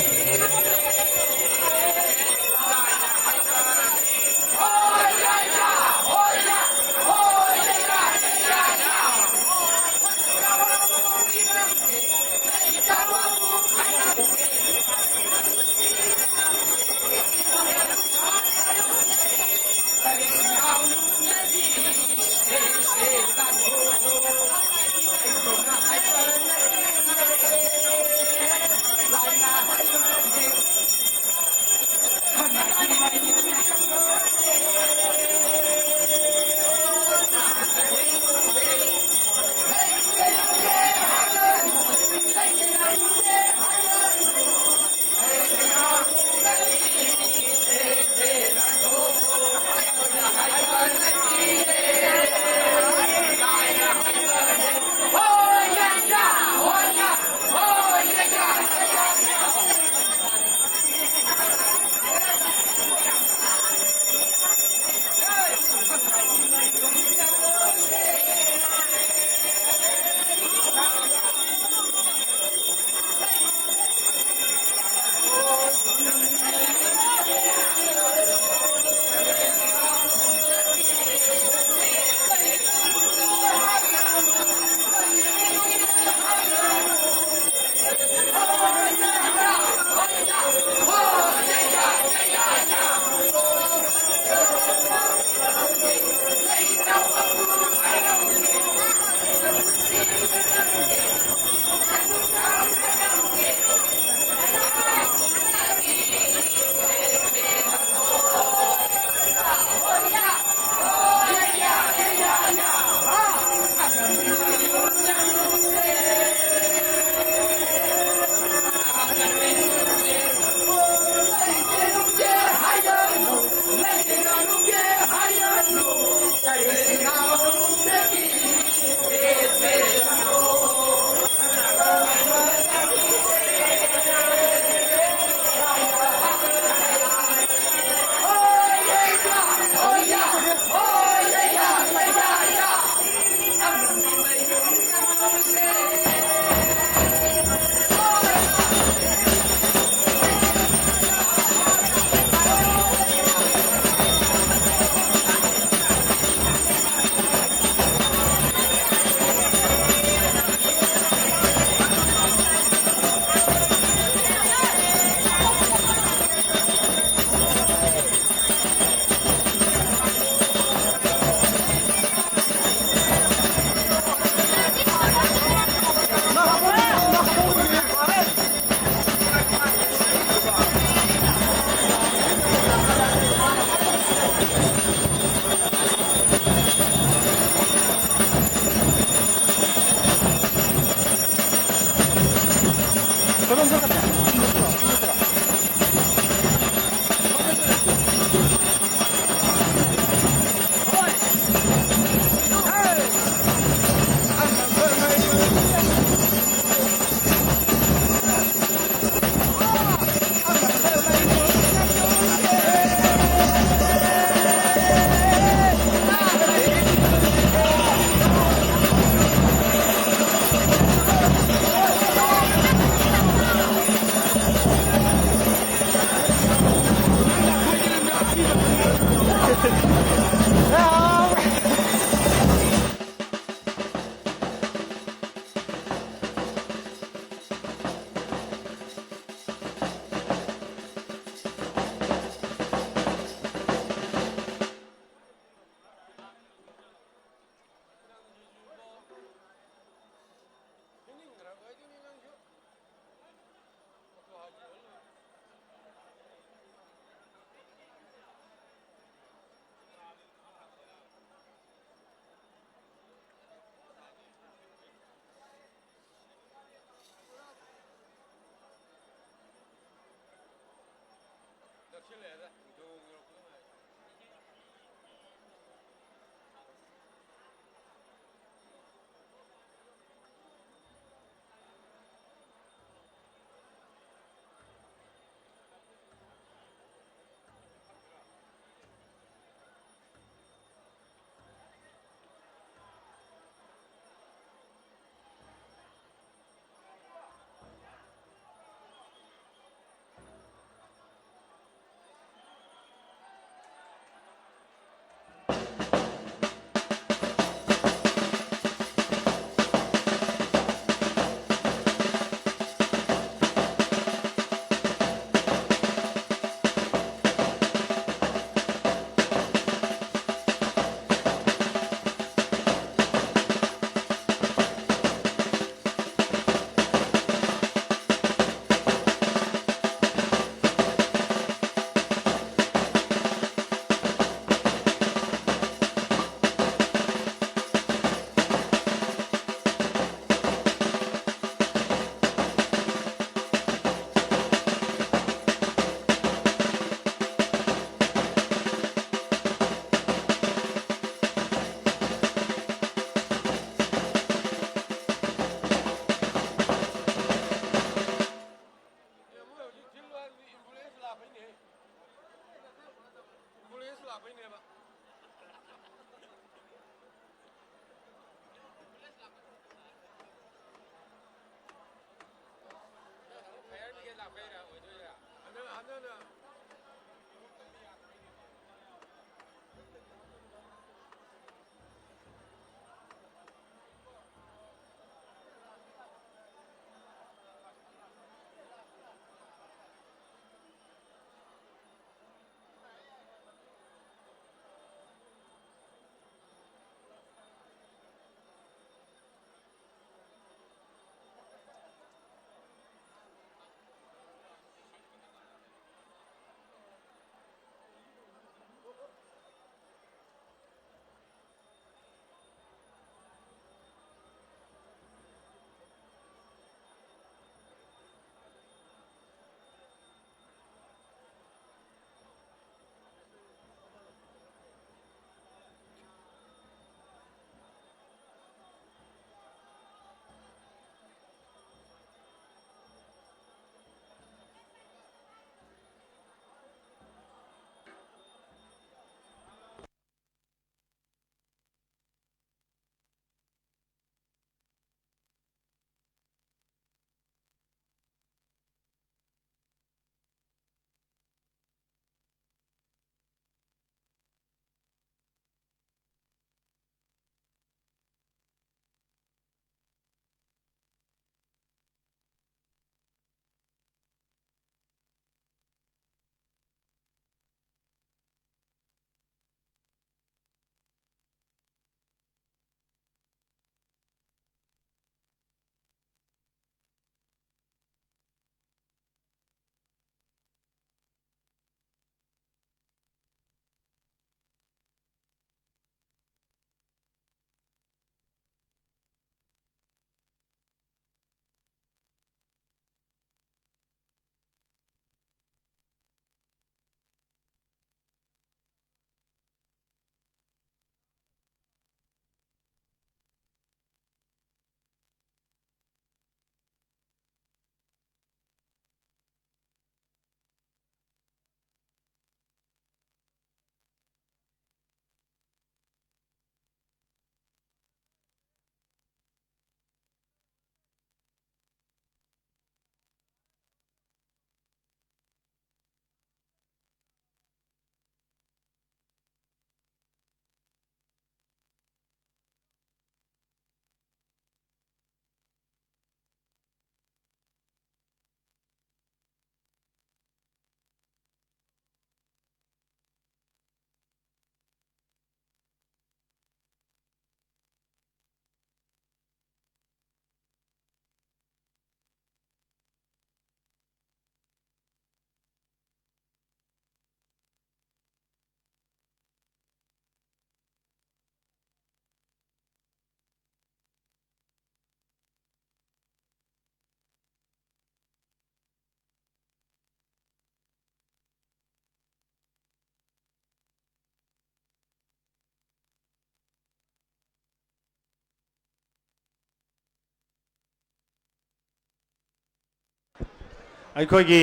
ꯑꯩꯈꯣꯏꯒꯤ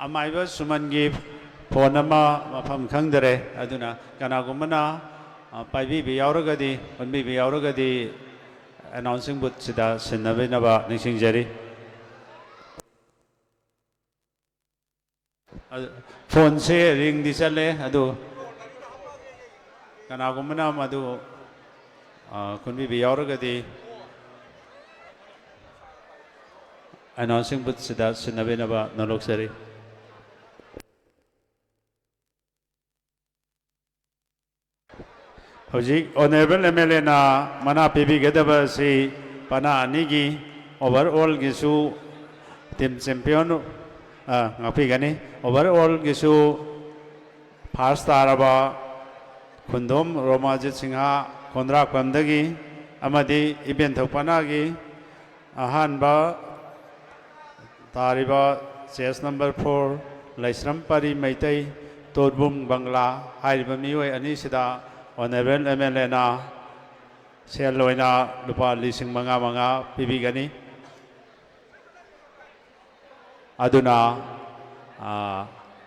ꯑꯃꯥꯏꯕ ꯁꯨꯃꯟꯒꯤ ꯐꯣꯟ ꯑꯃ ꯃꯐꯝ ꯈꯪꯗꯔꯦ, ꯑꯗꯨꯅ ꯀꯅꯥꯒꯨꯝꯕꯅ, ꯑ, ꯄꯥꯏꯕꯤꯕ ꯌꯥꯎꯔꯒꯗꯤ, ꯑꯣꯟꯕꯤꯕ ꯌꯥꯎꯔꯒꯗꯤ, ꯑꯦꯅꯥꯎꯟꯁꯤꯡ ꯕꯨꯠꯁꯤꯗ ꯁꯤꯟꯅꯕꯤꯅꯕ ꯅꯤꯡꯁꯤꯡꯖꯔꯤ꯫ ꯑꯗꯨ, ꯐꯣꯟꯁꯦ ꯔꯤꯡꯗꯤ ꯆꯠꯂꯦ, ꯑꯗꯨ ꯀꯅꯥꯒꯨꯝꯕꯅ ꯃꯗꯨ, ꯑ, ꯈꯨꯟꯕꯤꯕ ꯌꯥꯎꯔꯒꯗꯤ ꯑꯦꯅꯥꯎꯟꯁꯤꯡ ꯕꯨꯠꯁꯤꯗ ꯁꯤꯟꯅꯕꯤꯅꯕ ꯅꯣꯂꯣꯛꯆꯔꯤ꯫ ꯍꯧꯖꯤꯛ ꯑꯣꯅꯔꯦꯕꯜ ꯑꯦꯝ ꯑꯦꯜ ꯑꯦꯅ ꯃꯅꯥ ꯄꯤꯕꯤꯒꯗꯕ ꯑꯁꯤ ꯄꯅꯥ ꯑꯅꯤꯒꯤ ꯑꯣꯚꯔ ꯑꯣꯜꯒꯤꯁꯨ ꯇꯤꯝ ꯆꯦꯝꯄꯤꯌꯟ, ꯑ, ꯉꯥꯛꯄꯤꯒꯅꯤ꯫ ꯑꯣꯚꯔ ꯑꯣꯜꯒꯤꯁꯨ ꯐꯥꯔꯁ ꯇꯥꯔꯕ ꯈꯨꯟꯗꯣꯝ ꯔꯣꯃꯥꯖꯤꯠ ꯁꯤꯡꯍ ꯈꯣꯟꯗ꯭ꯔꯥꯛꯄꯝꯗꯒꯤ ꯑꯃꯗꯤ ꯏꯕꯦꯟꯊꯧ ꯄꯅꯥꯒꯤ ꯑꯍꯥꯟꯕ ꯇꯥꯔꯤꯕ ꯆꯦꯁ ꯅꯝꯕꯔ ꯐꯣꯔ, ꯂꯩꯁ꯭ꯔꯝ ꯄꯔꯤ ꯃꯩꯇꯩ, ꯇꯣꯔꯕꯨꯡ ꯕꯪꯒ꯭ꯂꯥ ꯍꯥꯏꯔꯤꯕ ꯃꯤꯑꯣꯏ ꯑꯅꯤꯁꯤꯗ ꯑꯣꯅꯔꯦꯕꯜ ꯑꯦꯝ ꯑꯦꯜ ꯑꯦꯅ ꯁꯦꯜ ꯑꯣꯏꯅ ꯂꯨꯄꯥ ꯂꯤꯁꯤꯡ ꯃꯉꯥ ꯃꯉꯥ ꯄꯤꯕꯤꯒꯅꯤ꯫ ꯑꯗꯨꯅ, ꯑ,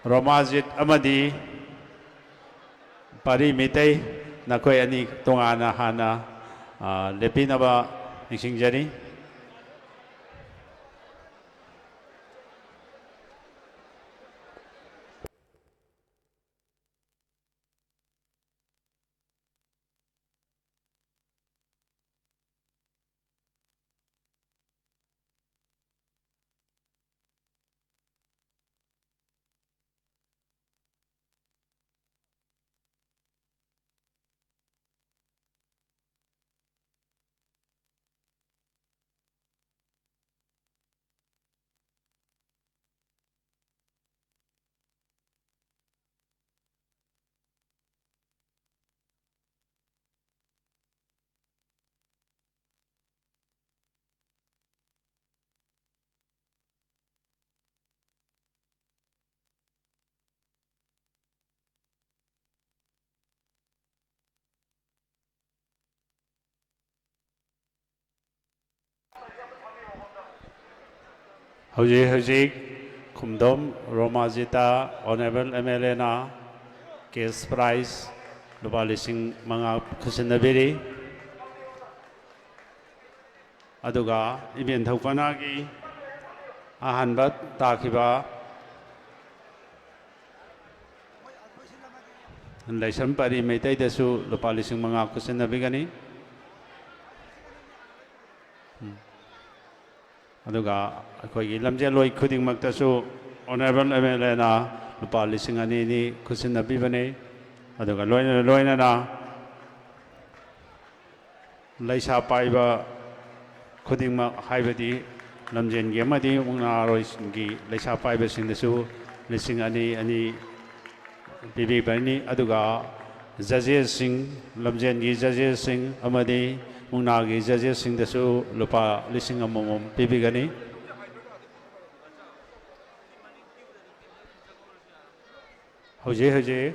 ꯔꯣꯃꯥꯖꯤꯠ ꯑꯃꯗꯤ ꯄꯥꯔꯤ ꯃꯤꯇꯩ, ꯅꯈꯣꯏ ꯑꯅꯤ ꯇꯣꯉꯥꯟꯅ ꯍꯥꯟꯅ, ꯑ, ꯂꯦꯞꯄꯤꯅꯕ ꯅꯤꯡꯁꯤꯡꯖꯔꯤ꯫ ꯍꯧꯖꯤꯛ ꯍꯧꯖꯤꯛ ꯈꯨꯝꯗꯣꯝ ꯔꯣꯃꯥꯖꯤꯇꯥ ꯑꯣꯅꯔꯦꯕꯜ ꯑꯦꯝ ꯑꯦꯜ ꯑꯦꯅ ꯀꯦꯁ ꯄ꯭ꯔꯥꯏꯖ ꯂꯨꯄꯥ ꯂꯤꯁꯤꯡ ꯃꯉꯥ ꯈꯨꯠꯁꯤꯟꯅꯕꯤꯔꯤ꯫ ꯑꯗꯨꯒ ꯏꯕꯦꯟꯊꯧ ꯄꯅꯥꯒꯤ ꯑꯍꯥꯟꯕ ꯇꯥꯈꯤꯕ ꯂꯩꯁ꯭ꯔꯝ ꯄꯥꯔꯤ ꯃꯩꯇꯩꯗꯁꯨ ꯂꯨꯄꯥ ꯂꯤꯁꯤꯡ ꯃꯉꯥ ꯈꯨꯠꯁꯤꯟꯅꯕꯤꯒꯅꯤ꯫ ꯎꯝ꯫ ꯑꯗꯨꯒ ꯑꯩꯈꯣꯏꯒꯤ ꯂꯝꯖꯦꯜꯂꯣꯏ ꯈꯨꯗꯤꯡꯃꯛꯇꯁꯨ ꯑꯣꯅꯔꯦꯕꯜ ꯑꯦꯝ ꯑꯦꯜ ꯑꯦꯅ ꯂꯨꯄꯥ ꯂꯤꯁꯤꯡ ꯑꯅꯤ ꯑꯅꯤ ꯈꯨꯠꯁꯤꯟꯅꯕꯤꯕꯅꯤ꯫ ꯑꯗꯨꯒ ꯂꯣꯏꯅ ꯂꯣꯏꯅꯅ ꯂꯩꯁꯥ ꯄꯥꯏꯕ ꯈꯨꯗꯤꯡꯃꯛ, ꯍꯥꯏꯕꯗꯤ ꯂꯝꯖꯦꯟꯒꯤ ꯑꯃꯗꯤ ꯃꯨꯛꯅꯥꯔꯣꯏꯒꯤ ꯂꯩꯁꯥ ꯄꯥꯏꯕꯁꯤꯡꯗꯁꯨ ꯂꯤꯁꯤꯡ ꯑꯅꯤ ꯑꯅꯤ ꯄꯤꯕꯤꯕꯅꯤ꯫ ꯑꯗꯨꯒ ꯖꯖꯦꯁꯁꯤꯡ, ꯂꯝꯖꯦꯟꯒꯤ ꯖꯖꯦꯁꯁꯤꯡ ꯑꯃꯗꯤ ꯃꯨꯛꯅꯥꯒꯤ ꯖꯖꯦꯁꯁꯤꯡꯗꯁꯨ ꯂꯨꯄꯥ ꯂꯤꯁꯤꯡ ꯑꯃꯃꯝ ꯄꯤꯕꯤꯒꯅꯤ꯫ ꯍꯧꯖꯤꯛ ꯍꯧꯖꯤꯛ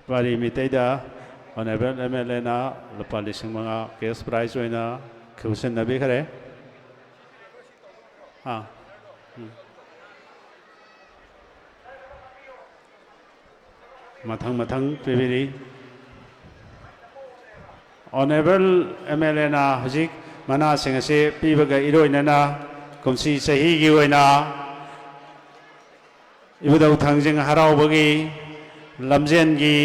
ꯄꯥꯔꯤ ꯃꯩꯇꯩꯗ ꯑꯣꯅꯔꯦꯕꯜ ꯑꯦꯝ ꯑꯦꯜ ꯑꯦꯅ ꯂꯨꯄꯥ ꯂꯤꯁꯤꯡ ꯃꯉꯥ ꯀꯦꯁ ꯄ꯭ꯔꯥꯏꯖ ꯑꯣꯏꯅ ꯈꯨꯠꯁꯤꯟꯅꯕꯤꯈ꯭ꯔꯦ꯫ ꯑꯥ꯫ ꯎꯝ꯫ ꯃꯊꯪ ꯃꯊꯪ ꯄꯤꯕꯤꯔꯤ꯫ ꯑꯣꯅꯔꯦꯕꯜ ꯑꯦꯝ ꯑꯦꯜ ꯑꯦꯅ ꯍꯧꯖꯤꯛ ꯃꯅꯥꯁꯤꯡ ꯑꯁꯤ ꯄꯤꯕꯒ ꯏꯔꯣꯏꯅꯅ ꯀꯨꯝꯁꯤ ꯆꯍꯤꯒꯤ ꯑꯣꯏꯅ ꯏꯕꯨꯙꯧ ꯊꯥꯡꯖꯤꯡ ꯍꯔꯥꯎꯕꯒꯤ ꯂꯝꯖꯦꯟꯒꯤ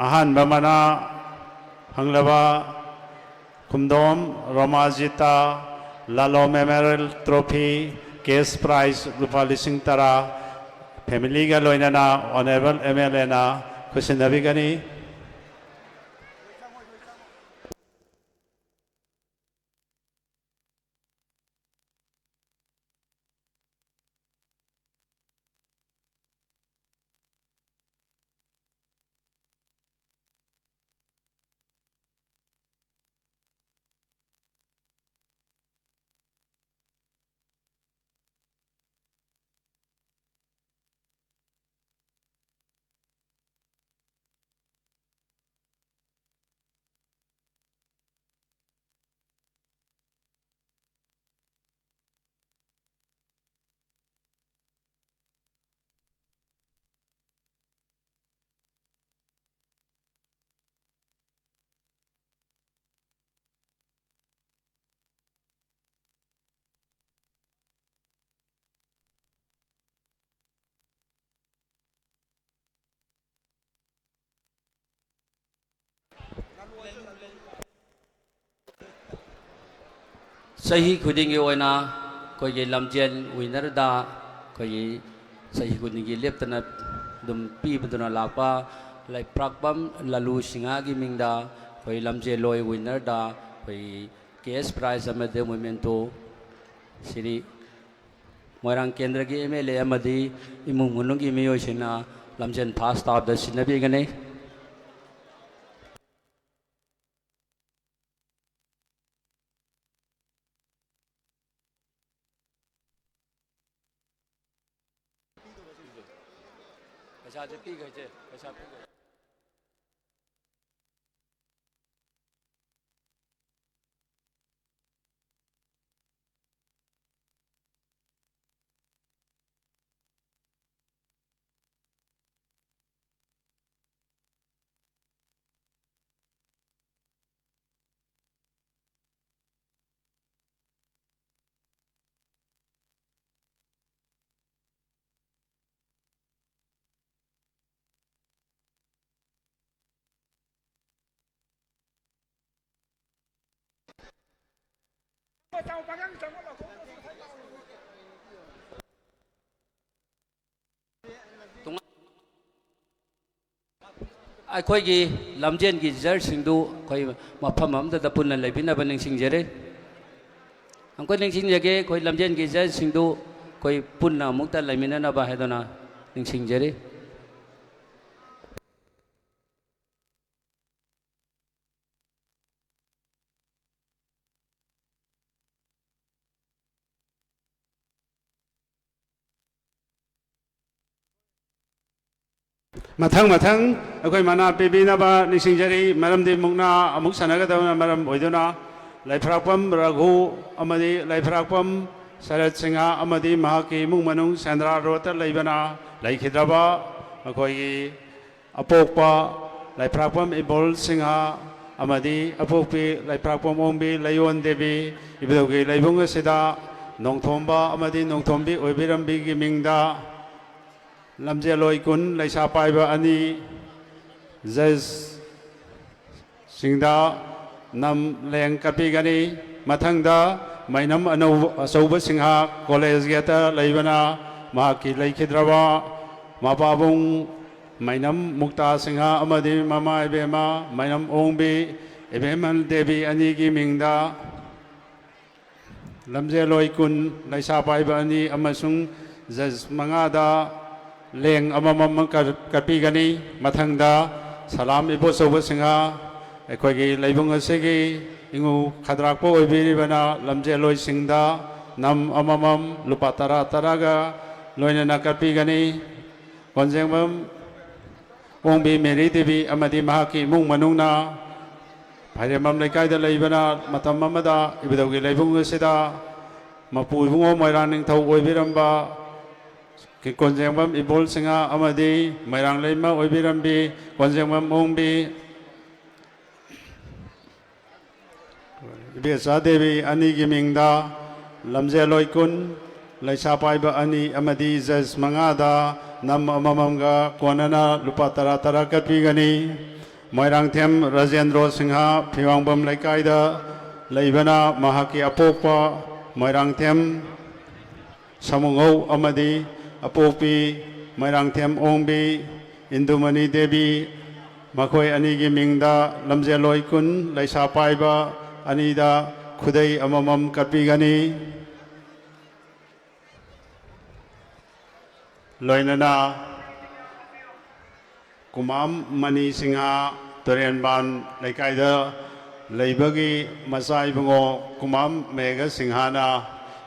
ꯑꯍꯥꯟꯕ ꯃꯅꯥ ꯐꯪꯂꯕ ꯈꯨꯝꯗꯣꯝ ꯔꯣꯃꯥꯖꯤꯇꯥ ꯂꯥꯂꯣ ꯃꯦꯃꯣꯔꯤꯌꯦꯜ ꯇ꯭ꯔꯣꯐꯤ ꯀꯦꯁ ꯄ꯭ꯔꯥꯏꯖ ꯂꯨꯄꯥ ꯂꯤꯁꯤꯡ ꯇꯔꯥ ꯐꯦꯃꯤꯂꯤꯒ ꯂꯣꯏꯅꯅ ꯑꯣꯅꯔꯦꯕꯜ ꯑꯦꯝ ꯑꯦꯜ ꯑꯦꯅ ꯈꯨꯠꯁꯤꯟꯅꯕꯤꯒꯅꯤ꯫ ꯆꯍꯤ ꯈꯨꯗꯤꯡꯒꯤ ꯑꯣꯏꯅ ꯑꯩꯈꯣꯏꯒꯤ ꯂꯝꯖꯦꯜ ꯋꯤꯟꯅꯔꯗ ꯑꯩꯈꯣꯏꯒꯤ ꯆꯍꯤ ꯈꯨꯗꯤꯡꯒꯤ ꯂꯦꯞꯇꯅ ꯑꯗꯨꯝ ꯄꯤꯕꯗꯨꯅ ꯂꯥꯛꯄ ꯂꯩꯄ꯭ꯔꯥꯛꯄꯝ ꯂꯥꯂꯨ ꯁꯤꯡꯍꯒꯤ ꯃꯤꯡꯗ ꯑꯩꯈꯣꯏ ꯂꯝꯖꯦꯜꯂꯣꯏ ꯋꯤꯟꯅꯔꯗ ꯑꯩꯈꯣꯏ ꯀꯦꯁ ꯄ꯭ꯔꯥꯏꯖ ꯑꯃꯗꯤ ꯃꯣꯃꯦꯟꯇꯣ ꯁꯤꯔꯤ ꯃꯣꯏꯔꯥꯡ ꯀꯦꯟꯗ꯭ꯔꯒꯤ ꯑꯦꯝ ꯑꯦꯜ ꯑꯦ ꯑꯃꯗꯤ ꯏꯃꯨꯡ ꯃꯅꯨꯡꯒꯤ ꯃꯤꯑꯣꯏꯁꯤꯡꯅ ꯂꯝꯖꯦꯜ ꯐꯥꯁ ꯇꯥꯕꯗ ꯁꯤꯟꯅꯕꯤꯒꯅꯤ꯫ ꯄꯩꯁꯥꯁꯦ ꯄꯤꯈ꯭ꯔꯁꯦ, ꯄꯩꯁꯥ ꯄꯤꯈ꯭ꯔꯁꯦ꯫ ꯑꯩꯈꯣꯏꯒꯤ ꯂꯝꯖꯦꯟꯒꯤ ꯖꯖꯁꯤꯡꯗꯨ ꯑꯩꯈꯣꯏ ꯃꯐꯝ ꯑꯃꯗꯗ ꯄꯨꯟꯅ ꯂꯩꯕꯤꯅꯕ ꯅꯤꯡꯁꯤꯡꯖꯔꯤ꯫ ꯑꯃꯨꯛꯀ ꯅꯤꯡꯁꯤꯡꯖꯒꯦ, ꯑꯩꯈꯣꯏ ꯂꯝꯖꯦꯟꯒꯤ ꯖꯖꯁꯤꯡꯗꯨ ꯑꯩꯈꯣꯏ ꯄꯨꯟꯅ ꯑꯃꯨꯛꯇ ꯂꯩꯃꯤꯟꯅꯅꯕ ꯍꯥꯏꯗꯨꯅ ꯅꯤꯡꯁꯤꯡꯖꯔꯤ꯫ ꯃꯊꯪ ꯃꯊꯪ ꯑꯩꯈꯣꯏ ꯃꯅꯥ ꯄꯤꯕꯤꯅꯕ ꯅꯤꯡꯁꯤꯡꯖꯔꯤ꯫ ꯃꯔꯝꯗꯤ ꯃꯨꯛꯅꯥ ꯑꯃꯨꯛ ꯁꯥꯟꯅꯒꯗꯕꯅ ꯃꯔꯝ ꯑꯣꯏꯗꯨꯅ, ꯂꯩꯐ꯭ꯔꯥꯛꯄꯝ ꯔꯘꯨ ꯑꯃꯗꯤ ꯂꯩꯐ꯭ꯔꯥꯛꯄꯝ ꯁꯔꯠ ꯁꯤꯡꯍ ꯑꯃꯗꯤ ꯃꯍꯥꯛꯀꯤ ꯏꯃꯨꯡ ꯃꯅꯨꯡ ꯁꯦꯟꯗ꯭ꯔꯥ ꯔꯣꯗꯇ ꯂꯩꯕꯅ ꯂꯩꯈꯤꯗ꯭ꯔꯕ ꯑꯩꯈꯣꯏꯒꯤ ꯑꯄꯣꯛꯄ ꯂꯩꯐ꯭ꯔꯥꯛꯄꯝ ꯏꯕꯣꯜ ꯁꯤꯡꯍ ꯑꯃꯗꯤ ꯑꯄꯣꯛꯄꯤ ꯂꯩꯐ꯭ꯔꯥꯛꯄꯝ ꯑꯣꯡꯕꯤ ꯂꯩꯌꯣꯟ ꯗꯦꯕꯤ ꯏꯕꯨꯙꯧꯒꯤ ꯂꯩꯕꯨꯡ ꯑꯁꯤꯗ ꯅꯣꯡꯊꯣꯝꯕ ꯑꯃꯗꯤ ꯅꯣꯡꯊꯣꯝꯕꯤ ꯑꯣꯏꯕꯤꯔꯝꯕꯤꯒꯤ ꯃꯤꯡꯗ ꯂꯝꯖꯦꯜꯂꯣꯏ ꯀꯨꯟ, ꯂꯩꯁꯥ ꯄꯥꯏꯕ ꯑꯅꯤ, ꯖꯖꯁꯤꯡꯗ ꯅꯝ ꯂꯦꯡ ꯀꯠꯄꯤꯒꯅꯤ꯫ ꯃꯊꯪꯗ ꯃꯩꯅꯝ ꯑꯅꯧꯕ, ꯑꯆꯧꯕ ꯁꯤꯡꯍ ꯀꯣꯂꯦꯖ ꯒꯦꯠꯇ ꯂꯩꯕꯅ ꯃꯍꯥꯛꯀꯤ ꯂꯩꯈꯤꯗ꯭ꯔꯕ ꯃꯄꯥꯕꯨꯡ ꯃꯩꯅꯝ ꯃꯨꯛꯇꯥ ꯁꯤꯡꯍ ꯑꯃꯗꯤ ꯃꯃꯥ ꯏꯕꯦꯝꯃ ꯃꯩꯅꯝ ꯑꯣꯡꯕꯤ ꯏꯕꯦꯝꯍꯜ ꯗꯦꯕꯤ ꯑꯅꯤꯒꯤ ꯃꯤꯡꯗ ꯂꯝꯖꯦꯜꯂꯣꯏ ꯀꯨꯟ, ꯂꯩꯁꯥ ꯄꯥꯏꯕ ꯑꯅꯤ ꯑꯃꯁꯨꯡ ꯖꯖ ꯃꯉꯥꯗ ꯂꯦꯡ ꯑꯃꯃꯝ ꯀ-, ꯀꯠꯄꯤꯒꯅꯤ꯫ ꯃꯊꯪꯗ ꯁꯂꯥꯝ ꯏꯕꯣꯆꯧꯕ ꯁꯤꯡꯍ, ꯑꯩꯈꯣꯏꯒꯤ ꯂꯩꯕꯨꯡ ꯑꯁꯤꯒꯤ ꯏꯉꯨ ꯈꯗ꯭ꯔꯥꯛꯄ ꯑꯣꯏꯕꯤꯔꯤꯕꯅ ꯂꯝꯖꯦꯜꯂꯣꯏꯁꯤꯡꯗ ꯅꯝ ꯑꯃꯃꯝ ꯂꯨꯄꯥ ꯇꯔꯥ ꯇꯔꯥꯒ ꯂꯣꯏꯅꯅ ꯀꯠꯄꯤꯒꯅꯤ꯫ ꯀꯣꯟꯖꯦꯡꯕꯝ ꯑꯣꯡꯕꯤ ꯃꯦꯔꯤ ꯗꯦꯕꯤ ꯑꯃꯗꯤ ꯃꯍꯥꯛꯀꯤ ꯏꯃꯨꯡ ꯃꯅꯨꯡꯅ ꯐꯥꯏꯔꯦꯝꯕꯝ ꯂꯩꯀꯥꯏꯗ ꯂꯩꯕꯅ ꯃꯇꯝ ꯑꯃꯗ ꯏꯕꯨꯙꯧꯒꯤ ꯂꯩꯕꯨꯡ ꯑꯁꯤꯗ ꯃꯄꯨ ꯏꯕꯨꯡꯉꯣ ꯃꯣꯏꯔꯥꯡ ꯅꯤꯡꯊꯧ ꯑꯣꯏꯕꯤꯔꯝꯕ ꯀꯣꯟꯖꯦꯡꯕꯝ ꯏꯕꯣꯜ ꯁꯤꯡꯍ ꯑꯃꯗꯤ ꯃꯣꯏꯔꯥꯡ ꯂꯩꯃ ꯑꯣꯏꯕꯤꯔꯝꯕꯤ ꯀꯣꯟꯖꯦꯡꯕꯝ ꯑꯣꯡꯕꯤ ꯏꯕꯦꯆꯥ ꯗꯦꯕꯤ ꯑꯅꯤꯒꯤ ꯃꯤꯡꯗ ꯂꯝꯖꯦꯜꯂꯣꯏ ꯀꯨꯟ, ꯂꯩꯁꯥ ꯄꯥꯏꯕ ꯑꯅꯤ ꯑꯃꯗꯤ ꯖꯖ ꯃꯉꯥꯗ ꯅꯝ ꯑꯃꯃꯝꯒ ꯀꯣꯟꯅꯅ ꯂꯨꯄꯥ ꯇꯔꯥ ꯇꯔꯥ ꯀꯠꯄꯤꯒꯅꯤ꯫ ꯃꯣꯏꯔꯥꯡꯊꯦꯝ ꯔꯥꯖꯦꯟꯗ꯭ꯔꯣ ꯁꯤꯡꯍ ꯐꯤꯋꯥꯡꯕꯝ ꯂꯩꯀꯥꯏꯗ ꯂꯩꯕꯅ ꯃꯍꯥꯛꯀꯤ ꯑꯄꯣꯛꯄ ꯃꯣꯏꯔꯥꯡꯊꯦꯝ ꯁꯃꯨꯉꯧ ꯑꯃꯗꯤ ꯑꯄꯣꯛꯄꯤ ꯃꯣꯏꯔꯥꯡꯊꯦꯝ ꯑꯣꯡꯕꯤ ꯏꯟꯗꯨꯃꯅꯤ ꯗꯦꯕꯤ, ꯃꯈꯣꯏ ꯑꯅꯤꯒꯤ ꯃꯤꯡꯗ ꯂꯝꯖꯦꯜꯂꯣꯏ ꯀꯨꯟ, ꯂꯩꯁꯥ ꯄꯥꯏꯕ ꯑꯅꯤꯗ ꯈꯨꯗꯩ ꯑꯃꯃꯝ ꯀꯠꯄꯤꯒꯅꯤ꯫ ꯂꯣꯏꯅꯅ ꯀꯨꯃꯥꯝ ꯃꯅꯤ ꯁꯤꯡꯍ ꯇꯨꯔꯦꯟꯕꯥꯟ ꯂꯩꯀꯥꯏꯗ ꯂꯩꯕꯒꯤ ꯃꯆꯥ ꯏꯕꯨꯡꯉꯣ ꯀꯨꯃꯥꯝ ꯃꯦꯘ ꯁꯤꯡꯍꯅ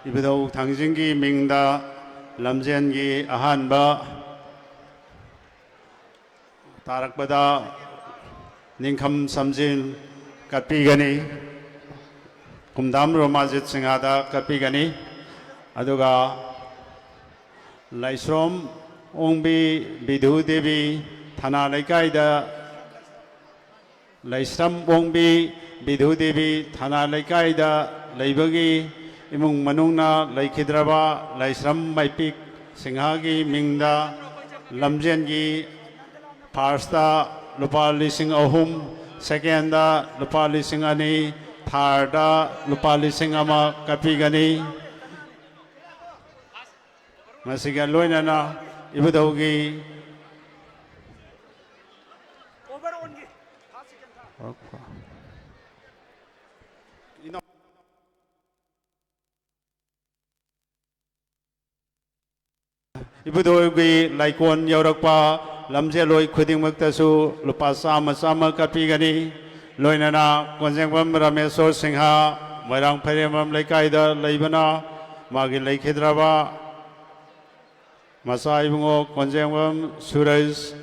ꯏꯕꯨꯙꯧ ꯊꯥꯡꯖꯤꯡꯒꯤ ꯃꯤꯡꯗ ꯂꯝꯖꯦꯟꯒꯤ ꯑꯍꯥꯟꯕ ꯇꯥꯔꯛꯄꯗ ꯅꯤꯡꯈꯝ ꯁꯝꯖꯤꯟ ꯀꯠꯄꯤꯒꯅꯤ꯫ ꯀꯨꯝꯗꯥꯝ ꯔꯣꯃꯥꯖꯤꯠ ꯁꯤꯡꯍꯗ ꯀꯠꯄꯤꯒꯅꯤ꯫ ꯑꯗꯨꯒ ꯂꯥꯏꯁ꯭ꯔꯣꯝ ꯑꯣꯡꯕꯤ ꯕꯤꯙꯨ ꯗꯦꯕꯤ ꯊꯅꯥ ꯂꯩꯀꯥꯏꯗ, ꯂꯥꯏꯁ꯭ꯔꯝ ꯑꯣꯡꯕꯤ ꯕꯤꯙꯨ ꯗꯦꯕꯤ ꯊꯅꯥ ꯂꯩꯀꯥꯏꯗ ꯂꯩꯕꯒꯤ ꯏꯃꯨꯡ ꯃꯅꯨꯡꯅ ꯂꯩꯈꯤꯗ꯭ꯔꯕ ꯂꯥꯏꯁ꯭ꯔꯝ ꯃꯥꯏꯄꯤꯛ ꯁꯤꯡꯍꯒꯤ ꯃꯤꯡꯗ ꯂꯝꯖꯦꯟꯒꯤ ꯐꯥꯔꯁꯇ ꯂꯨꯄꯥ ꯂꯤꯁꯤꯡ ꯑꯍꯨꯝ, ꯁꯦꯀꯦꯟꯗ ꯂꯨꯄꯥ ꯂꯤꯁꯤꯡ ꯑꯅꯤ, ꯊꯥꯔꯗ ꯂꯨꯄꯥ ꯂꯤꯁꯤꯡ ꯑꯃ ꯀꯠꯄꯤꯒꯅꯤ꯫ ꯃꯁꯤꯒ ꯂꯣꯏꯅꯅ ꯏꯕꯨꯙꯧꯒꯤ ꯏꯕꯨꯙꯧꯒꯤ ꯂꯥꯏꯀꯣꯟ ꯌꯧꯔꯛꯄ ꯂꯝꯖꯦꯜꯂꯣꯏ ꯈꯨꯗꯤꯡꯃꯛꯇꯁꯨ ꯂꯨꯄꯥ ꯆꯥꯝꯃ ꯆꯥꯝꯃ ꯀꯠꯄꯤꯒꯅꯤ꯫ ꯂꯣꯏꯅꯅ ꯀꯣꯟꯖꯦꯡꯕꯝ ꯔꯥꯃꯦꯁꯣꯔ ꯁꯤꯡꯍ, ꯃꯣꯏꯔꯥꯡ ꯐꯩꯔꯦꯝꯕꯝ ꯂꯩꯀꯥꯏꯗ ꯂꯩꯕꯅ, ꯃꯥꯒꯤ ꯂꯩꯈꯤꯗ꯭ꯔꯕ ꯃꯆꯥ ꯏꯕꯨꯡꯉꯣ ꯀꯣꯟꯖꯦꯡꯕꯝ ꯁꯨꯔꯖ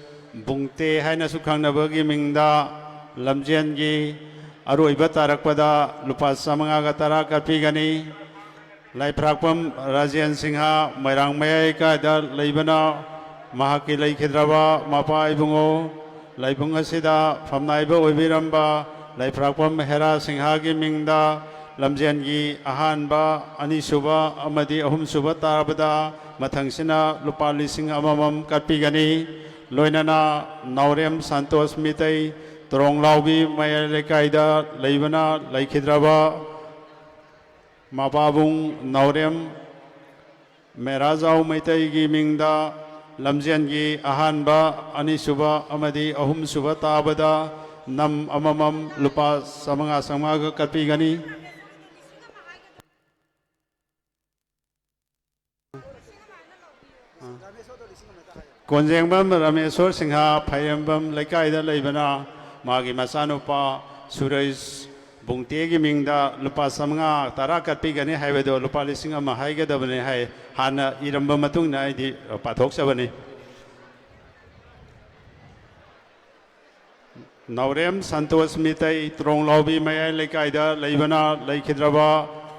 ꯕꯨꯡꯇꯦ ꯍꯥꯏꯅꯁꯨ ꯈꯪꯅꯕꯒꯤ ꯃꯤꯡꯗ ꯂꯝꯖꯦꯟꯒꯤ ꯑꯔꯣꯏꯕ ꯇꯥꯔꯛꯄꯗ ꯂꯨꯄꯥ ꯆꯥꯃꯉꯥꯒ ꯇꯔꯥ ꯀꯠꯄꯤꯒꯅꯤ꯫ ꯂꯥꯏꯐ꯭ꯔꯥꯛꯄꯝ ꯔꯥꯖꯦꯟ ꯁꯤꯡꯍ, ꯃꯣꯏꯔꯥꯡ ꯃꯌꯥꯏ ꯂꯩꯀꯥꯏꯗ ꯂꯩꯕꯅ, ꯃꯍꯥꯛꯀꯤ ꯂꯩꯈꯤꯗ꯭ꯔꯕ ꯃꯄꯥ ꯏꯕꯨꯡꯉꯣ ꯂꯥꯏꯕꯨꯡ ꯑꯁꯤꯗ ꯐꯝꯅꯥꯏꯕ ꯑꯣꯏꯕꯤꯔꯝꯕ ꯂꯥꯏꯐ꯭ꯔꯥꯛꯄꯝ ꯍꯦꯔꯥ ꯁꯤꯡꯍꯒꯤ ꯃꯤꯡꯗ ꯂꯝꯖꯦꯟꯒꯤ ꯑꯍꯥꯟꯕ, ꯑꯅꯤꯁꯨꯕ ꯑꯃꯗꯤ ꯑꯍꯨꯝꯁꯨꯕ ꯇꯥꯕꯗ ꯃꯊꯪꯁꯤꯅ ꯂꯨꯄꯥ ꯂꯤꯁꯤꯡ ꯑꯃꯃꯝ ꯀꯠꯄꯤꯒꯅꯤ꯫ ꯂꯣꯏꯅꯅ ꯅꯥꯎꯔꯦꯝ ꯁꯟꯇꯣꯁ ꯃꯤꯇꯩ, ꯇ꯭ꯔꯣꯡꯂꯥꯎꯕꯤ ꯃꯌꯥꯏ ꯂꯩꯀꯥꯏꯗ ꯂꯩꯕꯅ ꯂꯩꯈꯤꯗ꯭ꯔꯕ ꯃꯄꯥꯕꯨꯡ ꯅꯥꯎꯔꯦꯝ ꯃꯦꯔꯥꯖꯥꯎ ꯃꯩꯇꯩꯒꯤ ꯃꯤꯡꯗ ꯂꯝꯖꯦꯟꯒꯤ ꯑꯍꯥꯟꯕ, ꯑꯅꯤꯁꯨꯕ ꯑꯃꯗꯤ ꯑꯍꯨꯝꯁꯨꯕ ꯇꯥꯕꯗ ꯅꯝ ꯑꯃꯃꯝ ꯂꯨꯄꯥ ꯆꯥꯃꯉꯥ ꯆꯥꯃꯉꯥꯒ ꯀꯠꯄꯤꯒꯅꯤ꯫ ꯀꯣꯟꯖꯦꯡꯕꯝ ꯔꯥꯃꯦꯁꯣꯔ ꯁꯤꯡꯍ, ꯐꯩꯔꯦꯝꯕꯝ ꯂꯩꯀꯥꯏꯗ ꯂꯩꯕꯅ, ꯃꯥꯒꯤ ꯃꯆꯥꯅꯨꯄꯥ ꯁꯨꯔꯖ ꯕꯨꯡꯇꯦꯒꯤ ꯃꯤꯡꯗ ꯂꯨꯄꯥ ꯆꯥꯃꯉꯥ ꯇꯔꯥ ꯀꯠꯄꯤꯒꯅꯤ ꯍꯥꯏꯕꯗꯣ ꯂꯨꯄꯥ ꯂꯤꯁꯤꯡ ꯑꯃ ꯍꯥꯏꯒꯗꯕꯅꯤ ꯍꯥꯏ꯫ ꯍꯥꯟꯅ ꯏꯔꯝꯕ ꯃꯇꯨꯡꯗ ꯑꯩꯗꯤ ꯄꯥꯊꯣꯛꯆꯕꯅꯤ꯫ ꯅꯥꯎꯔꯦꯝ ꯁꯟꯇꯣꯁ ꯃꯤꯇꯩ, ꯇ꯭ꯔꯣꯡꯂꯥꯎꯕꯤ ꯃꯌꯥꯏ ꯂꯩꯀꯥꯏꯗ ꯂꯩꯕꯅ ꯂꯩꯈꯤꯗ꯭ꯔꯕ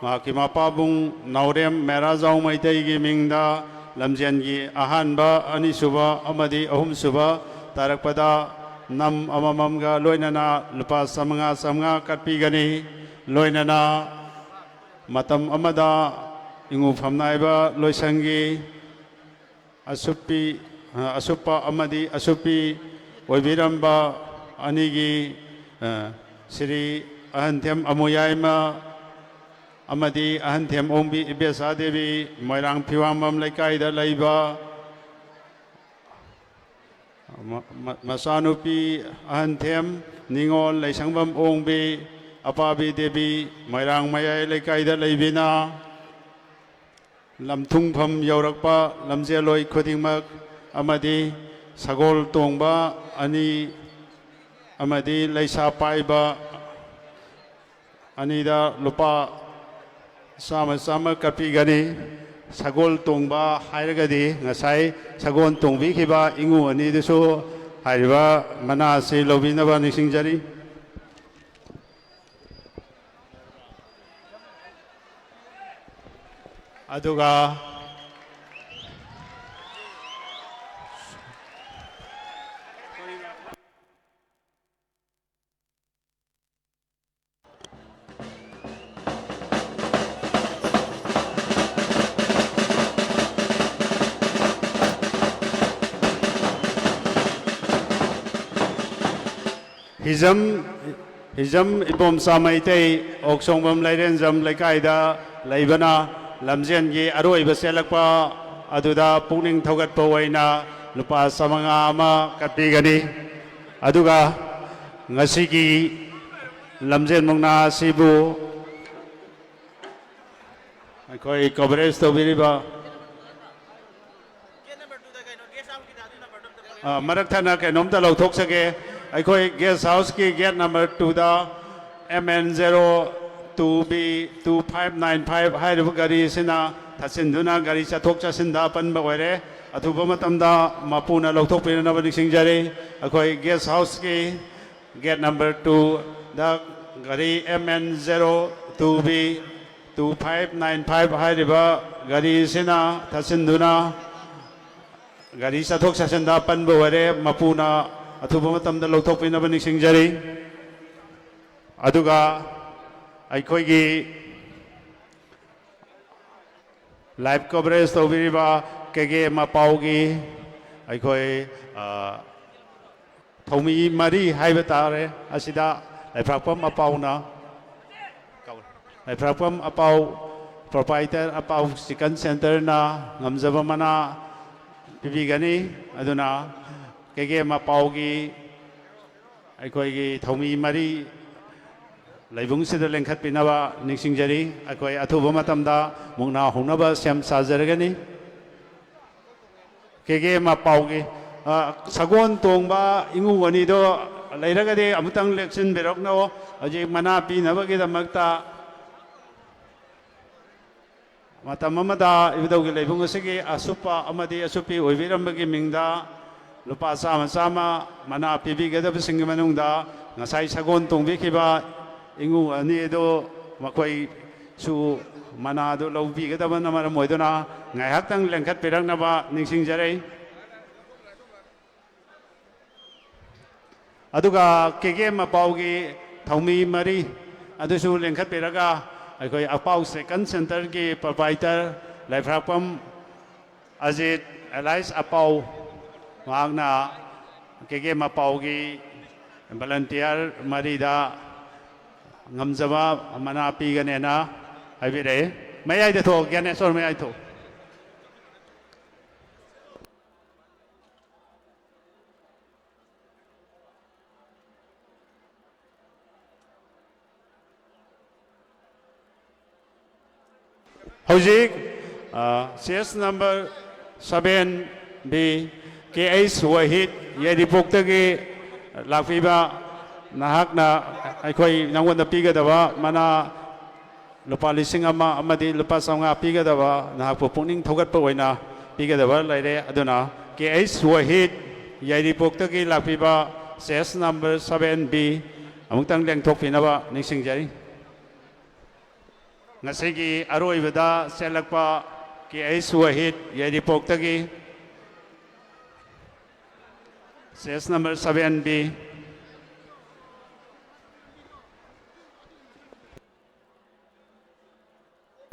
ꯃꯍꯥꯛꯀꯤ ꯃꯄꯥꯕꯨꯡ ꯅꯥꯎꯔꯦꯝ ꯃꯦꯔꯥꯖꯥꯎ ꯃꯩꯇꯩꯒꯤ ꯃꯤꯡꯗ ꯂꯝꯖꯦꯟꯒꯤ ꯑꯍꯥꯟꯕ, ꯑꯅꯤꯁꯨꯕ ꯑꯃꯗꯤ ꯑꯍꯨꯝꯁꯨꯕ ꯇꯥꯔꯛꯄꯗ ꯅꯝ ꯑꯃꯃꯝꯒ ꯂꯣꯏꯅꯅ ꯂꯨꯄꯥ ꯆꯥꯃꯉꯥ ꯆꯥꯃꯉꯥ ꯀꯠꯄꯤꯒꯅꯤ꯫ ꯂꯣꯏꯅꯅ ꯃꯇꯝ ꯑꯃꯗ ꯏꯉꯨ ꯐꯝꯅꯥꯏꯕ ꯂꯣꯏꯁꯪꯒꯤ ꯑꯁꯨꯞꯄꯤ, ꯑ, ꯑꯁꯨꯞꯄ ꯑꯃꯗꯤ ꯑꯁꯨꯞꯄꯤ ꯑꯣꯏꯕꯤꯔꯝꯕ ꯑꯅꯤꯒꯤ, ꯑ, ꯁ꯭ꯔꯤ ꯑꯍꯟꯊꯦꯝ ꯑꯃꯨꯌꯥꯏꯃ ꯑꯃꯗꯤ ꯑꯍꯟꯊꯦꯝ ꯑꯣꯡꯕꯤ ꯏꯕꯦꯁꯥ ꯗꯦꯕꯤ, ꯃꯣꯏꯔꯥꯡ ꯐꯤꯋꯥꯡꯕꯝ ꯂꯩꯀꯥꯏꯗ ꯂꯩꯕ ꯃ-, ꯃ-, ꯃꯆꯥꯅꯨꯄꯤ ꯑꯍꯟꯊꯦꯝ ꯅꯤꯉꯣꯜ ꯂꯩꯁꯪꯕꯝ ꯑꯣꯡꯕꯤ, ꯑꯄꯥꯕꯤ ꯗꯦꯕꯤ, ꯃꯣꯏꯔꯥꯡ ꯃꯌꯥꯏ ꯂꯩꯀꯥꯏꯗ ꯂꯩꯕꯤꯅ, ꯂꯝꯊꯨꯡꯐꯝ ꯌꯧꯔꯛꯄ ꯂꯝꯖꯦꯜꯂꯣꯏ ꯈꯨꯗꯤꯡꯃꯛ ꯑꯃꯗꯤ ꯁꯒꯣꯜ ꯇꯣꯡꯕ ꯑꯅꯤ ꯑꯃꯗꯤ ꯂꯩꯁꯥ ꯄꯥꯏꯕ ꯑꯅꯤꯗ ꯂꯨꯄꯥ ꯆꯥꯝꯃ ꯆꯥꯝꯃ ꯀꯠꯄꯤꯒꯅꯤ꯫ ꯁꯒꯣꯜ ꯇꯣꯡꯕ ꯍꯥꯏꯔꯒꯗꯤ ꯉꯁꯥꯏ ꯁꯒꯣꯜ ꯇꯣꯡꯕꯤꯈꯤꯕ ꯏꯉꯨ ꯑꯅꯤꯗꯨꯁꯨ ꯍꯥꯏꯔꯤꯕ ꯃꯅꯥ ꯑꯁꯤ ꯂꯧꯕꯤꯅꯕ ꯅꯤꯡꯁꯤꯡꯖꯔꯤ꯫ ꯑꯗꯨꯒ ꯍꯤꯖꯝ, ꯍꯤꯖꯝ ꯏꯕꯣꯝꯆꯥ ꯃꯩꯇꯩ, ꯑꯣꯛꯁꯣꯡꯕꯝ ꯂꯩꯔꯦꯟꯖꯝ ꯂꯩꯀꯥꯏꯗ ꯂꯩꯕꯅ ꯂꯝꯖꯦꯟꯒꯤ ꯑꯔꯣꯏꯕ ꯆꯦꯜꯂꯛꯄ ꯑꯗꯨꯗ ꯄꯨꯛꯅꯤꯡ ꯊꯧꯒꯠꯄ ꯑꯣꯏꯅ ꯂꯨꯄꯥ ꯆꯥꯃꯉꯥ ꯑꯃ ꯀꯠꯄꯤꯒꯅꯤ꯫ ꯑꯗꯨꯒ ꯉꯁꯤꯒꯤ ꯂꯝꯖꯦꯟ ꯃꯨꯛꯅꯥ ꯑꯁꯤꯕꯨ ꯑꯩꯈꯣꯏ ꯀꯣꯚꯔꯦꯖ ꯇꯧꯕꯤꯔꯤꯕ, ꯑ, ꯃꯔꯛ ꯊꯠꯅ ꯀꯩꯅꯣꯝꯇ ꯂꯧꯊꯣꯛꯆꯒꯦ꯫ ꯑꯩꯈꯣꯏ ꯒꯦꯁ ꯍꯥꯎꯁꯀꯤ ꯒꯦꯠ ꯅꯝꯕꯔ ꯇꯨꯗ M N zero two B two five nine five ꯍꯥꯏꯔꯤꯕ ꯒꯥꯔꯤ ꯑꯁꯤꯅ ꯊꯠꯆꯤꯟꯗꯨꯅ ꯒꯥꯔꯤ ꯆꯠꯊꯣꯛ ꯆꯠꯁꯤꯟꯗ ꯑꯄꯟꯕ ꯑꯣꯏꯔꯦ꯫ ꯑꯊꯨꯕ ꯃꯇꯝꯗ ꯃꯄꯨꯅ ꯂꯧꯊꯣꯛꯄꯤꯅꯅꯕ ꯅꯤꯡꯁꯤꯡꯖꯔꯤ꯫ ꯑꯩꯈꯣꯏ ꯒꯦꯁ ꯍꯥꯎꯁꯀꯤ ꯒꯦꯠ ꯅꯝꯕꯔ ꯇꯨꯗ ꯒꯥꯔꯤ M N zero two B two five nine five ꯍꯥꯏꯔꯤꯕ ꯒꯥꯔꯤ ꯑꯁꯤꯅ ꯊꯠꯆꯤꯟꯗꯨꯅ ꯒꯥꯔꯤ ꯆꯠꯊꯣꯛ ꯆꯠꯁꯤꯟꯗ ꯑꯄꯟꯕ ꯑꯣꯏꯔꯦ꯫ ꯃꯄꯨꯅ ꯑꯊꯨꯕ ꯃꯇꯝꯗ ꯂꯧꯊꯣꯛꯄꯤꯅꯕ ꯅꯤꯡꯁꯤꯡꯖꯔꯤ꯫ ꯑꯗꯨꯒ ꯑꯩꯈꯣꯏꯒꯤ ꯂꯥꯏꯚ ꯀꯣꯚꯔꯦꯖ ꯇꯧꯕꯤꯔꯤꯕ ꯀꯦ ꯀꯦ ꯃꯄꯥꯎꯒꯤ ꯑꯩꯈꯣꯏ, ꯑ, ꯊꯧꯃꯤ ꯃꯔꯤ ꯍꯥꯏꯕ ꯇꯥꯔꯦ, ꯑꯁꯤꯗ ꯂꯩꯐ꯭ꯔꯥꯛꯄꯝ ꯑꯄꯥꯎꯅ, ꯂꯩꯐ꯭ꯔꯥꯛꯄꯝ ꯑꯄꯥꯎ, ꯄ꯭ꯔꯣꯄꯥꯏꯇꯔ ꯑꯄꯥꯎ ꯆꯤꯀꯟ ꯁꯦꯟꯇꯔꯅ ꯉꯝꯖꯕ ꯃꯅꯥ ꯄꯤꯕꯤꯒꯅꯤ꯫ ꯑꯗꯨꯅ ꯀꯦꯒꯦꯝ ꯑꯄꯥꯎꯒꯤ ꯑꯩꯈꯣꯏꯒꯤ ꯊꯧꯃꯤ ꯃꯔꯤ ꯂꯩꯕꯨꯡꯁꯤꯗ ꯂꯦꯡꯈꯠꯄꯤꯅꯕ ꯅꯤꯡꯁꯤꯡꯖꯔꯤ꯫ ꯑꯩꯈꯣꯏ ꯑꯊꯨꯕ ꯃꯇꯝꯗ ꯃꯨꯛꯅꯥ ꯍꯧꯅꯕ ꯁꯦꯝ ꯁꯥꯖꯔꯒꯅꯤ꯫ ꯀꯦꯒꯦꯝ ꯑꯄꯥꯎꯒꯤ, ꯑ, ꯁꯒꯣꯜ ꯇꯣꯡꯕ ꯏꯃꯨꯡ ꯑꯅꯤꯗꯣ ꯂꯩꯔꯒꯗꯤ ꯑꯃꯨꯛꯇꯪ ꯂꯦꯞꯁꯤꯟꯕꯤꯔꯛꯅꯕ꯫ ꯍꯧꯖꯤꯛ ꯃꯅꯥ ꯄꯤꯅꯕꯒꯤꯗꯃꯛꯇ ꯃꯇꯝ ꯑꯃꯗ ꯏꯕꯨꯙꯧꯒꯤ ꯂꯩꯕꯨꯡ ꯑꯁꯤꯒꯤ ꯑꯁꯨꯞꯄ ꯑꯃꯗꯤ ꯑꯁꯨꯞꯄꯤ ꯑꯣꯏꯕꯤꯔꯝꯕꯒꯤ ꯃꯤꯡꯗ ꯂꯨꯄꯥ ꯆꯥꯝꯃ ꯆꯥꯝꯃ ꯃꯅꯥ ꯄꯤꯕꯤꯒꯗꯕꯁꯤꯡꯒꯤ ꯃꯅꯨꯡꯗ ꯉꯁꯥꯏ ꯁꯒꯣꯜ ꯇꯣꯡꯕꯤꯈꯤꯕ ꯏꯃꯨꯡ ꯑꯅꯤ ꯑꯗꯨ, ꯃꯈꯣꯏꯁꯨ ꯃꯅꯥ ꯑꯗꯨ ꯂꯧꯕꯤꯒꯗꯕꯅ ꯃꯔꯝ ꯑꯣꯏꯗꯨꯅ ꯉꯥꯏꯍꯥꯛꯇꯪ ꯂꯦꯡꯈꯠꯄꯤꯔꯛꯅꯕ ꯅꯤꯡꯁꯤꯡꯖꯔꯤ꯫ ꯑꯗꯨꯒ ꯀꯦꯒꯦꯝ ꯑꯄꯥꯎꯒꯤ ꯊꯧꯃꯤ ꯃꯔꯤ ꯑꯗꯨꯁꯨ ꯂꯦꯡꯈꯠꯄꯤꯔꯒ, ꯑꯩꯈꯣꯏ ꯑꯄꯥꯎ ꯆꯤꯀꯟ ꯁꯦꯟꯇꯔꯒꯤ ꯄ꯭ꯔꯣꯄꯥꯏꯇꯔ ꯂꯩꯐ꯭ꯔꯥꯛꯄꯝ ꯑꯖꯤꯠ ꯑꯦꯂꯥꯏꯁ ꯑꯄꯥꯎ, ꯃꯍꯥꯛꯅ ꯀꯦꯒꯦꯝ ꯑꯄꯥꯎꯒꯤ ꯚꯣꯂꯟꯇꯤꯌꯔ ꯃꯔꯤꯗ ꯉꯝꯖꯕ ꯃꯅꯥ ꯄꯤꯒꯅꯦꯅ ꯍꯥꯏꯕꯤꯔꯛꯑꯦ꯫ ꯃꯌꯥꯏꯗ ꯊꯣꯛꯑꯣ, ꯒ꯭ꯌꯥꯅꯦꯁꯣꯔ, ꯃꯌꯥꯏ ꯊꯣꯛꯑꯣ꯫ ꯍꯧꯖꯤꯛ, ꯑ, C S number seven B, K H Wahid, ꯌꯥꯏꯔꯤꯄꯣꯛꯇꯒꯤ ꯂꯥꯛꯄꯤꯕ, ꯅꯍꯥꯛꯅ ꯑꯩꯈꯣꯏ ꯅꯉꯣꯟꯗ ꯄꯤꯒꯗꯕ ꯃꯅꯥ ꯂꯨꯄꯥ ꯂꯤꯁꯤꯡ ꯑꯃ ꯑꯃꯗꯤ ꯂꯨꯄꯥ ꯆꯥꯝꯃꯉꯥ ꯄꯤꯒꯗꯕ, ꯅꯍꯥꯛꯄꯨ ꯄꯨꯛꯅꯤꯡ ꯊꯧꯒꯠꯄ ꯑꯣꯏꯅ ꯄꯤꯒꯗꯕ ꯂꯩꯔꯦ꯫ ꯑꯗꯨꯅ ꯀꯦ ꯑꯩꯆ ꯋꯥꯍꯤꯗ, ꯌꯥꯏꯔꯤꯄꯣꯛꯇꯒꯤ ꯂꯥꯛꯄꯤꯕ, ꯁꯤ ꯑꯦꯁ ꯅꯝꯕꯔ ꯁꯚꯦꯟ ꯕꯤ, ꯑꯃꯨꯛꯇꯪ ꯂꯦꯡꯊꯣꯛꯄꯤꯅꯕ ꯅꯤꯡꯁꯤꯡꯖꯔꯤ꯫ ꯉꯁꯤꯒꯤ ꯑꯔꯣꯏꯕꯗ ꯆꯦꯜꯂꯛꯄ ꯀꯦ ꯑꯩꯆ ꯋꯥꯍꯤꯗ, ꯌꯥꯏꯔꯤꯄꯣꯛꯇꯒꯤ, ꯁꯤ ꯑꯦꯁ ꯅꯝꯕꯔ ꯁꯚꯦꯟ ꯕꯤ꯫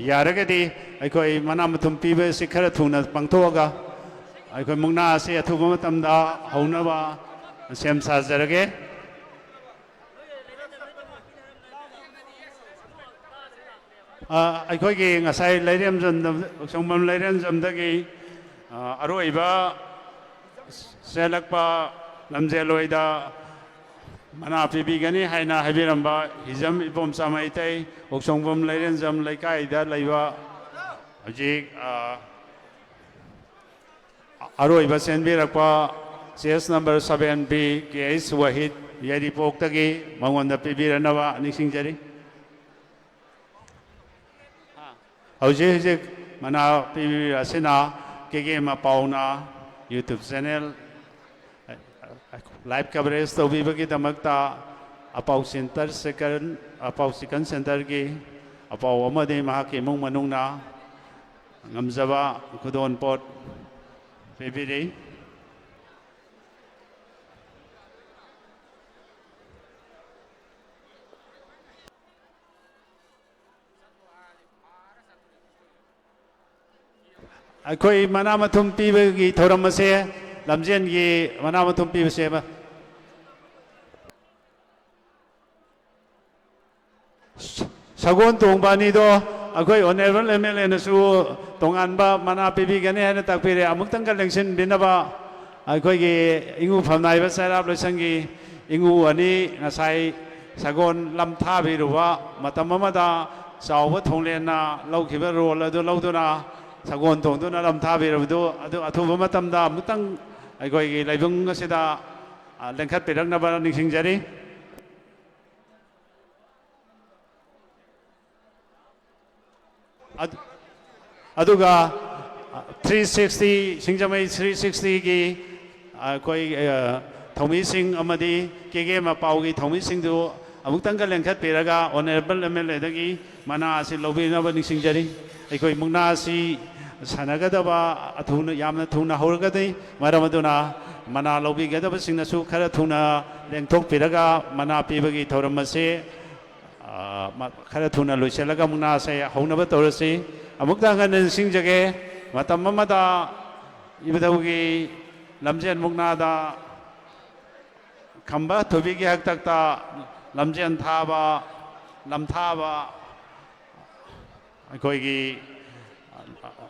ꯌꯥꯔꯒꯗꯤ ꯑꯩꯈꯣꯏ ꯃꯅꯥ ꯃꯊꯨꯝ ꯄꯤꯕ ꯑꯁꯤ ꯈꯔ ꯊꯨꯅ ꯄꯥꯡꯊꯣꯛꯑꯒ ꯑꯩꯈꯣꯏ ꯃꯨꯛꯅꯥ ꯑꯁꯤ ꯑꯊꯨꯕ ꯃꯇꯝꯗ ꯍꯧꯅꯕ ꯁꯦꯝ ꯁꯥꯖꯔꯒꯦ꯫ ꯑ, ꯑꯩꯈꯣꯏꯒꯤ ꯉꯁꯥꯏ ꯂꯩꯔꯦꯝꯖꯝꯗ, ꯎꯁꯣꯡꯕꯝ ꯂꯩꯔꯦꯝꯖꯝꯗꯒꯤ, ꯑ, ꯑꯔꯣꯏꯕ ꯆꯦꯜꯂꯛꯄ ꯂꯝꯖꯦꯜꯂꯣꯏꯗ ꯃꯅꯥ ꯄꯤꯕꯤꯒꯅꯤ ꯍꯥꯏꯅ ꯍꯥꯏꯕꯤꯔꯝꯕ ꯍꯤꯖꯝ ꯏꯕꯣꯝꯆꯥ ꯃꯩꯇꯩ, ꯎꯁꯣꯡꯕꯝ ꯂꯩꯔꯦꯝꯖꯝ ꯂꯩꯀꯥꯏꯗ ꯂꯩꯕ, ꯍꯧꯖꯤꯛ, ꯑ, ꯑꯔꯣꯏꯕ ꯆꯦꯟꯕꯤꯔꯛꯄ chest number seven B K H Wahid, ꯌꯥꯏꯔꯤꯄꯣꯛꯇꯒꯤ, ꯃꯉꯣꯟꯗ ꯄꯤꯕꯤꯔꯅꯕ ꯅꯤꯡꯁꯤꯡꯖꯔꯤ꯫ ꯍꯧꯖꯤꯛ ꯍꯧꯖꯤꯛ ꯃꯅꯥ ꯄꯤꯕꯤꯔꯤꯕ ꯑꯁꯤꯅ ꯀꯦ ꯀꯦ ꯃꯄꯥꯎꯅ YouTube ꯆꯦꯅꯦꯜ ꯂꯥꯏꯚ ꯀꯚꯔꯦꯖ ꯇꯧꯕꯤꯕꯒꯤꯗꯃꯛꯇ ꯑꯄꯥꯎ ꯁꯦꯟꯇꯔ ꯁꯦꯀꯟ, ꯑꯄꯥꯎ ꯆꯤꯀꯟ ꯁꯦꯟꯇꯔꯒꯤ ꯑꯄꯥꯎ ꯑꯃꯗꯤ ꯃꯍꯥꯛꯀꯤ ꯏꯃꯨꯡ ꯃꯅꯨꯡꯅ ꯉꯝꯖꯕ ꯈꯨꯗꯣꯜꯄꯣꯠ ꯄꯤꯕꯤꯔꯤ꯫ ꯑꯩꯈꯣꯏ ꯃꯅꯥ ꯃꯊꯨꯝ ꯄꯤꯕꯒꯤ ꯊꯧꯔꯝ ꯑꯁꯦ, ꯂꯝꯖꯦꯟꯒꯤ ꯃꯅꯥ ꯃꯊꯨꯝ ꯄꯤꯕꯁꯦ ꯑꯃ, ꯁꯒꯣꯜ ꯇꯣꯡꯕ ꯑꯅꯤꯗꯣ ꯑꯩꯈꯣꯏ ꯑꯣꯅꯔꯦꯕꯜ ꯑꯦꯝ ꯑꯦꯜ ꯑꯦꯅꯁꯨ ꯇꯣꯉꯥꯟꯕ ꯃꯅꯥ ꯄꯤꯕꯤꯒꯅꯤ ꯍꯥꯏꯅ ꯇꯥꯛꯄꯤꯔꯦ꯫ ꯑꯃꯨꯛꯇꯪꯒ ꯂꯦꯡꯁꯤꯟꯕꯤꯅꯕ ꯑꯩꯈꯣꯏꯒꯤ ꯏꯉꯨ ꯐꯝꯅꯥꯏꯕ ꯆꯩꯔꯥꯛ ꯂꯣꯏꯁꯪꯒꯤ ꯏꯉꯨ ꯑꯅꯤ ꯉꯁꯥꯏ ꯁꯒꯣꯜ ꯂꯝ ꯊꯥꯕꯤꯔꯨꯕ ꯃꯇꯝ ꯑꯃꯗ ꯆꯥꯎꯕ ꯊꯣꯡꯂꯦꯟꯅ ꯂꯧꯈꯤꯕ ꯔꯣꯜ ꯑꯗꯨ ꯂꯧꯗꯨꯅ ꯁꯒꯣꯜ ꯇꯣꯡꯗꯨꯅ ꯂꯝ ꯊꯥꯕꯤꯔꯕꯗꯨ ꯑꯗꯨ ꯑꯊꯨꯕ ꯃꯇꯝꯗ ꯑꯃꯨꯛꯇꯪ ꯑꯩꯈꯣꯏꯒꯤ ꯂꯥꯏꯕꯨꯡ ꯑꯁꯤꯗ, ꯑ, ꯂꯦꯡꯈꯠꯄꯤꯔꯛꯅꯕ ꯅꯤꯡꯁꯤꯡꯖꯔꯤ꯫ ꯑꯗ-, ꯑꯗꯨꯒ, ꯑ, ꯊ꯭ꯔꯤ ꯁꯤꯛꯁꯇꯤ, ꯁꯤꯡꯖꯃꯩ ꯊ꯭ꯔꯤ ꯁꯤꯛꯁꯇꯤꯒꯤ ꯑꯩꯈꯣꯏ, ꯑ, ꯊꯧꯃꯤꯁꯤꯡ ꯑꯃꯗꯤ ꯀꯦ ꯀꯦ ꯃꯄꯥꯎꯒꯤ ꯊꯧꯃꯤꯁꯤꯡꯗꯨ ꯑꯃꯨꯛꯇꯪꯒ ꯂꯦꯡꯈꯠꯄꯤꯔꯒ ꯑꯣꯅꯔꯦꯕꯜ ꯑꯦꯝ ꯑꯦꯜ ꯑꯦꯗꯒꯤ ꯃꯅꯥ ꯑꯁꯤ ꯂꯧꯕꯤꯅꯕ ꯅꯤꯡꯁꯤꯡꯖꯔꯤ꯫ ꯑꯩꯈꯣꯏ ꯃꯨꯛꯅꯥ ꯑꯁꯤ ꯁꯥꯟꯅꯒꯗꯕ ꯑꯊꯨꯅ, ꯌꯥꯝꯅ ꯊꯨꯅ ꯍꯧꯔꯒꯗꯤ, ꯃꯔꯝ ꯑꯗꯨꯅ ꯃꯅꯥ ꯂꯧꯕꯤꯒꯗꯕꯁꯤꯡꯅꯁꯨ ꯈꯔ ꯊꯨꯅ ꯂꯦꯡꯊꯣꯛꯄꯤꯔꯒ ꯃꯅꯥ ꯄꯤꯕꯒꯤ ꯊꯧꯔꯝ ꯑꯁꯤ, ꯑ, ꯃ-, ꯈꯔ ꯊꯨꯅ ꯂꯣꯏꯁꯤꯜꯂꯒ ꯃꯨꯛꯅꯥꯁꯦ ꯍꯧꯅꯕ ꯇꯧꯔꯁꯤ꯫ ꯑꯃꯨꯛꯇ ꯍꯟꯅ ꯅꯤꯡꯁꯤꯡꯖꯒꯦ, ꯃꯇꯝ ꯑꯃꯗ ꯏꯕꯨꯙꯧꯒꯤ ꯂꯝꯖꯦꯟ ꯃꯨꯛꯅꯥꯗ ꯈꯝꯕ ꯊꯣꯏꯕꯤꯒꯤ ꯍꯥꯛꯇꯛꯇ ꯂꯝꯖꯦꯟ ꯊꯥꯕ, ꯂꯝꯊꯥꯕ, ꯑꯩꯈꯣꯏꯒꯤ,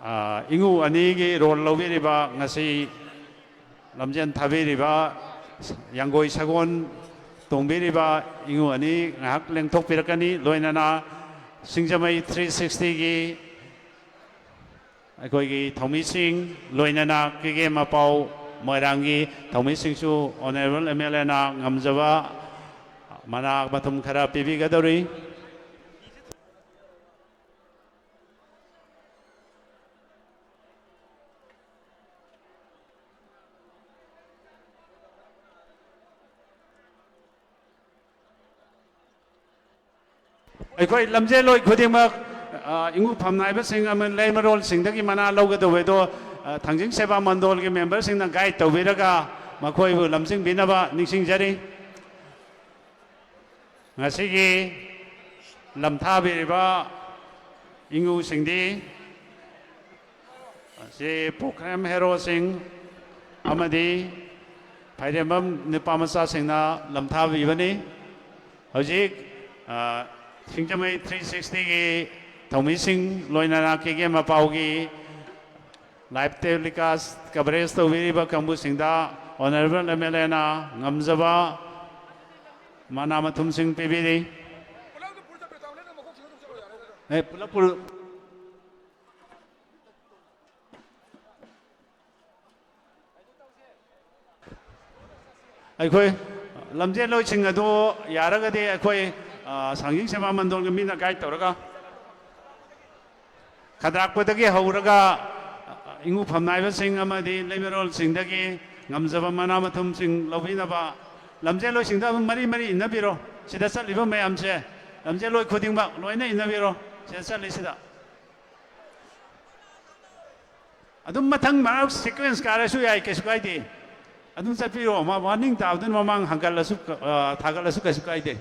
ꯑ, ꯏꯉꯨ ꯑꯅꯤꯒꯤ ꯔꯣꯜ ꯂꯧꯕꯤꯔꯤꯕ, ꯉꯁꯤ ꯂꯝꯖꯦꯟ ꯊꯥꯕꯤꯔꯤꯕ, ꯌꯥꯡꯒꯣꯏ ꯁꯒꯣꯜ ꯇꯣꯡꯕꯤꯔꯤꯕ ꯏꯉꯨ ꯑꯅꯤ ꯉꯥꯏꯍꯥꯛ ꯂꯦꯡꯊꯣꯛꯄꯤꯔꯛꯀꯅꯤ꯫ ꯂꯣꯏꯅꯅ ꯁꯤꯡꯖꯃꯩ ꯊ꯭ꯔꯤ ꯁꯤꯛꯁꯇꯤꯒꯤ ꯑꯩꯈꯣꯏꯒꯤ ꯊꯧꯃꯤꯁꯤꯡ, ꯂꯣꯏꯅꯅ ꯀꯦꯒꯦ ꯃꯄꯥꯎ ꯃꯣꯏꯔꯥꯡꯒꯤ ꯊꯧꯃꯤꯁꯤꯡꯁꯨ ꯑꯣꯅꯔꯦꯕꯜ ꯑꯦꯝ ꯑꯦꯜ ꯑꯦꯅ ꯉꯝꯖꯕ ꯃꯅꯥ ꯃꯊꯨꯝ ꯈꯔ ꯄꯤꯕꯤꯒꯗꯧꯔꯤ꯫ ꯑꯩꯈꯣꯏ ꯂꯝꯖꯦꯜꯂꯣꯏ ꯈꯨꯗꯤꯡꯃꯛ, ꯑ, ꯏꯉꯨ ꯐꯝꯅꯥꯏꯕꯁꯤꯡ ꯑꯃꯗꯤ ꯂꯩꯃꯔꯣꯜꯁꯤꯡꯗꯒꯤ ꯃꯅꯥ ꯂꯧꯒꯗꯧꯕꯗꯣ, ꯑ, ꯊꯥꯡꯖꯤꯡ ꯁꯦꯕꯥ ꯃꯟꯗꯣꯜꯒꯤ ꯃꯦꯝꯕꯔꯁꯤꯡꯅ ꯒꯥꯏꯗ ꯇꯧꯕꯤꯔꯒ ꯃꯈꯣꯏꯕꯨ ꯂꯝꯖꯤꯡꯕꯤꯅꯕ ꯅꯤꯡꯁꯤꯡꯖꯔꯤ꯫ ꯉꯁꯤꯒꯤ ꯂꯝꯊꯥꯕꯤꯔꯤꯕ ꯏꯉꯨꯁꯤꯡꯗꯤ ꯑꯁꯤ ꯄ꯭ꯔꯣꯒ꯭ꯔꯥꯝ ꯍꯦꯔꯣꯁꯤꯡ ꯑꯃꯗꯤ ꯐꯥꯏꯔꯦꯝꯕꯝ ꯅꯨꯄꯥ ꯃꯆꯥꯁꯤꯡꯅ ꯂꯝꯊꯥꯕꯤꯕꯅꯤ꯫ ꯍꯧꯖꯤꯛ, ꯑ, ꯁꯤꯡꯖꯃꯩ ꯊ꯭ꯔꯤ ꯁꯤꯛꯁꯇꯤꯒꯤ ꯊꯧꯃꯤꯁꯤꯡ, ꯂꯣꯏꯅꯅ ꯀꯦꯒꯦ ꯃꯄꯥꯎꯒꯤ ꯂꯥꯏꯚ ꯇꯦꯂꯤꯀꯥꯁ ꯀꯚꯔꯦꯖ ꯇꯧꯕꯤꯔꯤꯕ ꯀꯥꯡꯕꯨꯁꯤꯡꯗ ꯑꯣꯅꯔꯦꯕꯜ ꯑꯦꯝ ꯑꯦꯜ ꯑꯦꯅ ꯉꯝꯖꯕ ꯃꯅꯥ ꯃꯊꯨꯝꯁꯤꯡ ꯄꯤꯕꯤꯔꯤ꯫ ꯑꯦ, ꯄꯨꯂꯞ ꯄꯨꯔ-, ꯑꯩꯈꯣꯏ ꯂꯝꯖꯦꯜꯂꯣꯏꯁꯤꯡ ꯑꯗꯨ ꯌꯥꯔꯒꯗꯤ ꯑꯩꯈꯣꯏ, ꯑ, ꯁꯥꯡꯖꯤꯡ ꯁꯦꯕꯥ ꯃꯟꯗꯣꯜꯒꯤ ꯃꯤꯅ ꯒꯥꯏꯗ ꯇꯧꯔꯒ, ꯈꯗ꯭ꯔꯥꯛꯄꯗꯒꯤ ꯍꯧꯔꯒ ꯏꯉꯨ ꯐꯝꯅꯥꯏꯕꯁꯤꯡ ꯑꯃꯗꯤ ꯂꯩꯃꯔꯣꯜꯁꯤꯡꯗꯒꯤ ꯉꯝꯖꯕ ꯃꯅꯥ ꯃꯊꯨꯝꯁꯤꯡ ꯂꯧꯕꯤꯅꯕ ꯂꯝꯖꯦꯜꯂꯣꯏꯁꯤꯡꯗ ꯑꯗꯨꯝ ꯃꯔꯤ ꯃꯔꯤ ꯏꯟꯅꯕꯤꯔꯣ꯫ ꯁꯤꯗ ꯆꯠꯂꯤꯕ ꯃꯌꯥꯝꯁꯦ, ꯂꯝꯖꯦꯜꯂꯣꯏ ꯈꯨꯗꯤꯡꯃꯛ ꯂꯣꯏꯅ ꯏꯟꯅꯕꯤꯔꯣ꯫ ꯁꯤꯗ ꯆꯠꯂꯤꯁꯤꯗ꯫ ꯑꯗꯨꯝ ꯃꯊꯪ ꯃꯔꯛ ꯁꯤꯀ꯭ꯋꯦꯟꯁ ꯀꯥꯔꯁꯨ ꯌꯥꯏ, ꯀꯩꯁꯨ ꯀꯥꯏꯗꯦ꯫ ꯑꯗꯨꯝ ꯆꯠꯄꯤꯔꯣ꯫ ꯃ-, ꯃꯅꯤꯡ ꯇꯥꯕꯗꯨꯅ ꯃꯃꯥꯡ ꯍꯪꯒꯠꯂꯁꯨ, ꯑ, ꯊꯥꯒꯠꯂꯁꯨ ꯀꯩꯁꯨ ꯀꯥꯏꯗꯦ꯫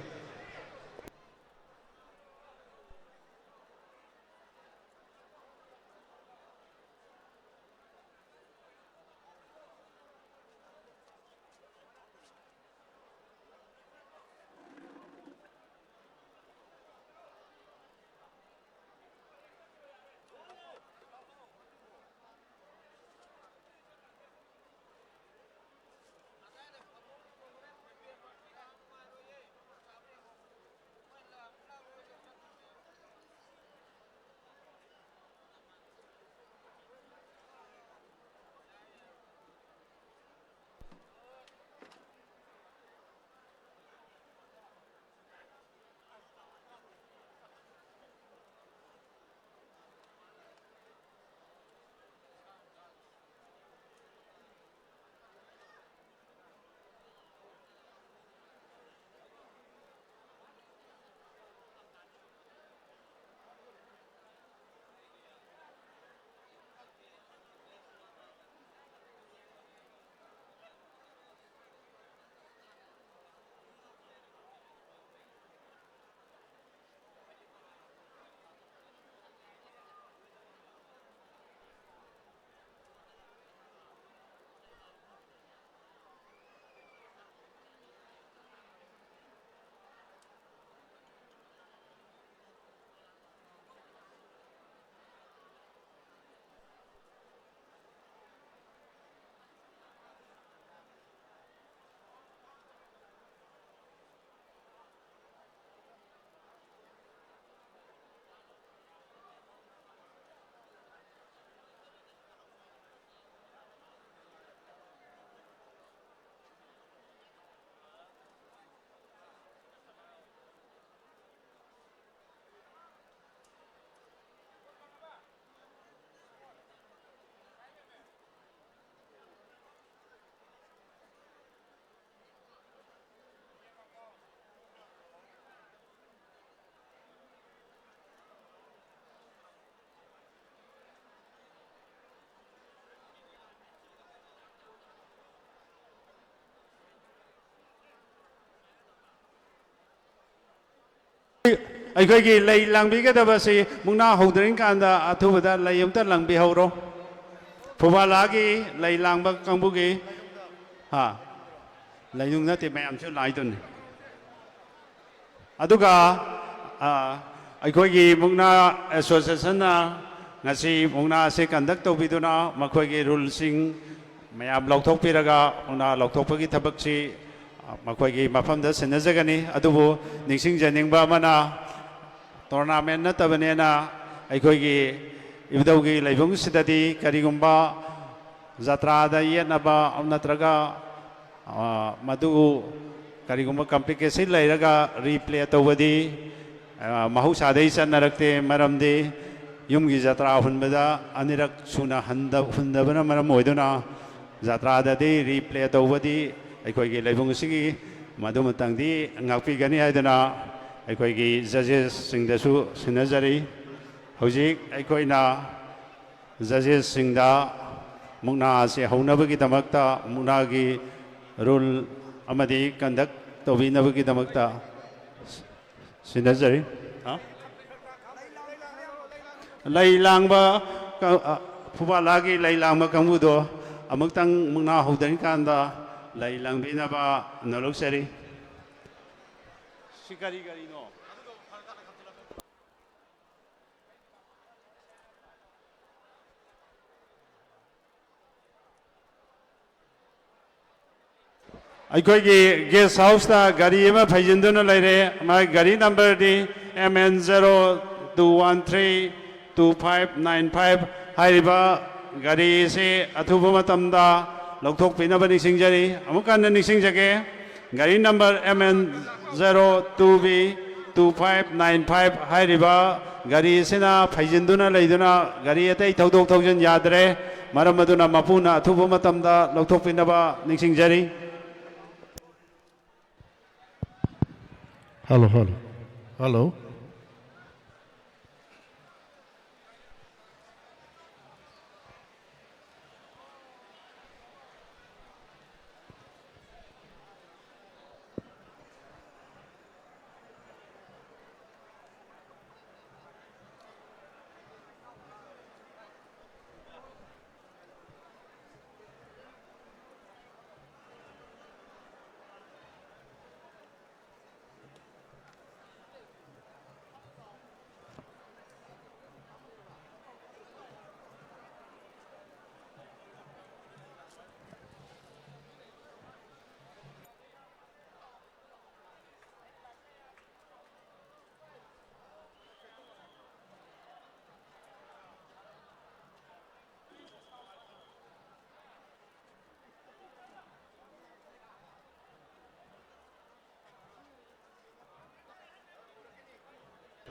ꯑꯩꯈꯣꯏꯒꯤ ꯂꯩ ꯂꯥꯡꯕꯤꯒꯗꯕꯁꯤ ꯃꯨꯛꯅꯥ ꯍꯧꯗ꯭ꯔꯤꯉꯩ ꯀꯥꯟꯗ ꯑꯊꯨꯕꯗ ꯂꯩ ꯑꯃꯇ ꯂꯥꯡꯕꯤꯍꯧꯔꯣ꯫ ꯐꯨꯕꯥꯂꯥꯒꯤ ꯂꯩ ꯂꯥꯡꯕ ꯀꯥꯡꯕꯨꯒꯤ, ꯍꯥ, ꯂꯩꯅꯨꯡ ꯅꯠꯇꯦ, ꯃꯌꯥꯝꯁꯨ ꯂꯥꯏꯗꯨꯅꯤ꯫ ꯑꯗꯨꯒ, ꯑ, ꯑꯩꯈꯣꯏꯒꯤ ꯃꯨꯛꯅꯥ ꯑꯦꯁꯣꯁꯤꯌꯦꯁꯟꯅ ꯉꯁꯤ ꯃꯨꯛꯅꯥ ꯑꯁꯤ ꯀꯟꯗꯛ ꯇꯧꯕꯤꯗꯨꯅ ꯃꯈꯣꯏꯒꯤ ꯔꯨꯜꯁꯤꯡ ꯃꯌꯥꯝ ꯂꯧꯊꯣꯛꯄꯤꯔꯒ ꯃꯨꯛꯅꯥ ꯂꯧꯊꯣꯛꯄꯒꯤ ꯊꯕꯛꯁꯤ, ꯑ, ꯃꯈꯣꯏꯒꯤ ꯃꯐꯝꯗ ꯁꯤꯟꯅꯖꯒꯅꯤ꯫ ꯑꯗꯨꯕꯨ ꯅꯤꯡꯁꯤꯡꯖꯅꯤꯡꯕ ꯑꯃꯅ, ꯇꯣꯔꯅꯥꯃꯦꯟ ꯅꯠꯇꯕꯅꯤꯅ ꯑꯩꯈꯣꯏꯒꯤ ꯏꯕꯨꯙꯧꯒꯤ ꯂꯩꯕꯨꯡꯁꯤꯗꯗꯤ ꯀꯔꯤꯒꯨꯝꯕ ꯖꯇ꯭ꯔꯥꯗ ꯌꯦꯠꯅꯕ ꯅꯠꯇ꯭ꯔꯒ, ꯑ, ꯃꯗꯨ ꯀꯔꯤꯒꯨꯝꯕ ꯀꯝꯄ꯭ꯂꯤꯀꯦꯁꯟ ꯂꯩꯔꯒ ꯔꯤꯄ꯭ꯂꯦ ꯇꯧꯕꯗꯤ, ꯑ, ꯃꯍꯧꯁꯥꯗꯒꯤ ꯆꯠꯅꯔꯛꯇꯦ꯫ ꯃꯔꯝꯗꯤ ꯌꯨꯝꯒꯤ ꯖꯇ꯭ꯔꯥ ꯍꯨꯟꯕꯗ ꯑꯅꯤꯔꯛ ꯁꯨꯅ ꯍꯟꯗ-, ꯍꯨꯟꯗꯕꯅ ꯃꯔꯝ ꯑꯣꯏꯗꯨꯅ ꯖꯇ꯭ꯔꯥꯗꯗꯤ ꯔꯤꯄ꯭ꯂꯦ ꯇꯧꯕꯗꯤ ꯑꯩꯈꯣꯏꯒꯤ ꯂꯩꯕꯨꯡ ꯑꯁꯤꯒꯤ ꯃꯗꯨꯃꯇꯪꯗꯤ ꯉꯥꯛꯄꯤꯒꯅꯤ ꯍꯥꯏꯗꯨꯅ ꯑꯩꯈꯣꯏꯒꯤ ꯖꯖꯦꯁꯁꯤꯡꯗꯁꯨ ꯁꯤꯟꯅꯖꯔꯤ꯫ ꯍꯧꯖꯤꯛ ꯑꯩꯈꯣꯏꯅ ꯖꯖꯦꯁꯁꯤꯡꯗ ꯃꯨꯛꯅꯥ ꯑꯁꯤ ꯍꯧꯅꯕꯒꯤꯗꯃꯛꯇ, ꯃꯨꯛꯅꯥꯒꯤ ꯔꯨꯜ ꯑꯃꯗꯤ ꯀꯟꯗꯛ ꯇꯧꯕꯤꯅꯕꯒꯤꯗꯃꯛꯇ ꯁꯤꯟꯅꯖꯔꯤ꯫ ꯍꯥ? ꯂꯩ ꯂꯥꯡꯕ ꯀ-, ꯑ, ꯐꯨꯕꯥꯂꯥꯒꯤ ꯂꯩ ꯂꯥꯡꯕ ꯀꯥꯡꯕꯨꯗꯣ ꯑꯃꯨꯛꯇꯪ ꯃꯨꯛꯅꯥ ꯍꯧꯗ꯭ꯔꯤꯀꯥꯟꯗ ꯂꯩ ꯂꯥꯡꯕꯤꯅꯕ ꯅꯣꯜꯂꯨꯛꯆꯔꯤ꯫ ꯁꯤ ꯀꯔꯤ ꯀꯔꯤꯅꯣ? ꯑꯩꯈꯣꯏꯒꯤ ꯒꯦꯁ ꯍꯥꯎꯁꯇ ꯒꯥꯔꯤ ꯑꯃ ꯐꯩꯖꯤꯟꯗꯨꯅ ꯂꯩꯔꯦ꯫ ꯃꯥꯒꯤ ꯒꯥꯔꯤ ꯅꯝꯕꯔꯗꯤ M N zero two one three two five nine five꯫ ꯍꯥꯏꯔꯤꯕ ꯒꯥꯔꯤ ꯑꯁꯤ ꯑꯊꯨꯕ ꯃꯇꯝꯗ ꯂꯧꯊꯣꯛꯄꯤꯅꯕ ꯅꯤꯡꯁꯤꯡꯖꯔꯤ꯫ ꯑꯃꯨꯛ ꯍꯟꯅ ꯅꯤꯡꯁꯤꯡꯖꯒꯦ, ꯒꯥꯔꯤ number M N zero two B two five nine five ꯍꯥꯏꯔꯤꯕ ꯒꯥꯔꯤ ꯑꯁꯤꯅ ꯐꯩꯖꯤꯟꯗꯨꯅ ꯂꯩꯗꯨꯅ ꯒꯥꯔꯤ ꯑꯇꯩ ꯊꯧꯗꯣꯛ ꯊꯧꯖꯤꯟ ꯌꯥꯗ꯭ꯔꯦ꯫ ꯃꯔꯝ ꯑꯗꯨꯅ ꯃꯄꯨꯅ ꯑꯊꯨꯕ ꯃꯇꯝꯗ ꯂꯧꯊꯣꯛꯄꯤꯅꯕ ꯅꯤꯡꯁꯤꯡꯖꯔꯤ꯫ Hello, hello, hello.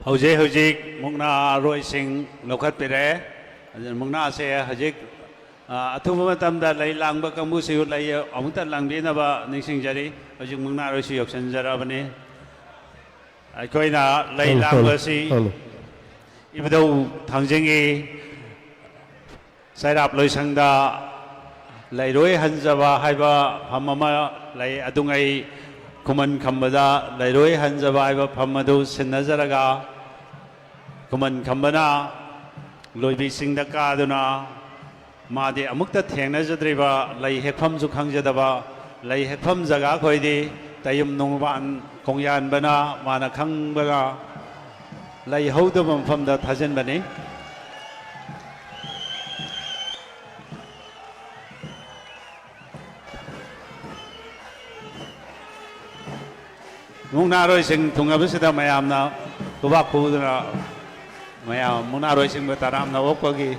ꯍꯧꯖꯤꯛ ꯍꯧꯖꯤꯛ ꯃꯨꯛꯅꯥꯔꯣꯏꯁꯤꯡ ꯂꯧꯈꯠꯄꯤꯔꯦ꯫ ꯑꯗꯨꯅ ꯃꯨꯛꯅꯥꯁꯦ ꯍꯧꯖꯤꯛ, ꯑ, ꯑꯊꯨꯕ ꯃꯇꯝꯗ ꯂꯩ ꯂꯥꯡꯕ ꯀꯥꯡꯕꯨꯁꯤꯁꯨ ꯂꯩ ꯑꯃꯨꯛꯇ ꯂꯥꯡꯕꯤꯅꯕ ꯅꯤꯡꯁꯤꯡꯖꯔꯤ꯫ ꯍꯧꯖꯤꯛ ꯃꯨꯛꯅꯥꯔꯣꯏꯁꯨ ꯌꯧꯁꯤꯟꯖꯔꯕꯅꯤ꯫ ꯑꯩꯈꯣꯏꯅ ꯂꯩ ꯍꯜꯂꯣ, ꯍꯜꯂꯣ, ꯂꯥꯡꯕꯁꯤ ꯍꯜꯂꯣ꯫ ꯏꯕꯨꯙꯧ ꯊꯥꯡꯖꯤꯡꯒꯤ ꯆꯩꯔꯥꯞ ꯂꯣꯏꯁꯪꯗ ꯂꯩꯔꯣꯏ ꯍꯟꯖꯕ ꯍꯥꯏꯕ ꯐꯝ ꯑꯃ ꯂꯩ꯫ ꯑꯗꯨꯉꯩ ꯈꯨꯃꯟ ꯈꯝꯕꯗ ꯂꯩꯔꯣꯏ ꯍꯟꯖꯕ ꯍꯥꯏꯕ ꯐꯝ ꯑꯗꯨ ꯁꯤꯟꯅꯖꯔꯒ, ꯈꯨꯃꯟ ꯈꯝꯕꯅ ꯂꯣꯏꯕꯤ ꯆꯤꯡꯗ ꯀꯥꯗꯨꯅ ꯃꯥꯗꯤ ꯑꯃꯨꯛꯇ ꯊꯦꯡꯅꯖꯗ꯭ꯔꯤꯕ, ꯂꯩ ꯍꯦꯛꯐꯝꯁꯨ ꯈꯪꯖꯗꯕ, ꯂꯩ ꯍꯦꯛꯐꯝ ꯖꯒꯥ ꯑꯩꯈꯣꯏꯗꯤ ꯇꯌꯨꯝ ꯅꯣꯡꯕꯥꯟ ꯈꯣꯡꯌꯥꯟꯕꯅ ꯃꯥꯅ ꯈꯪꯕꯒ ꯂꯩ ꯍꯧꯗꯕ ꯃꯐꯝꯗ ꯊꯥꯖꯤꯟꯕꯅꯤ꯫ ꯃꯨꯛꯅꯥꯔꯣꯏꯁꯤꯡ ꯊꯨꯡꯉꯕꯁꯤꯗ ꯃꯌꯥꯝꯅ ꯈꯨꯕꯥꯛ ꯈꯨꯗꯨꯅ ꯃꯌꯥꯝ ꯃꯨꯛꯅꯥꯔꯣꯏꯁꯤꯡꯕꯨ ꯇꯔꯥꯝꯅ ꯑꯣꯛꯄꯒꯤ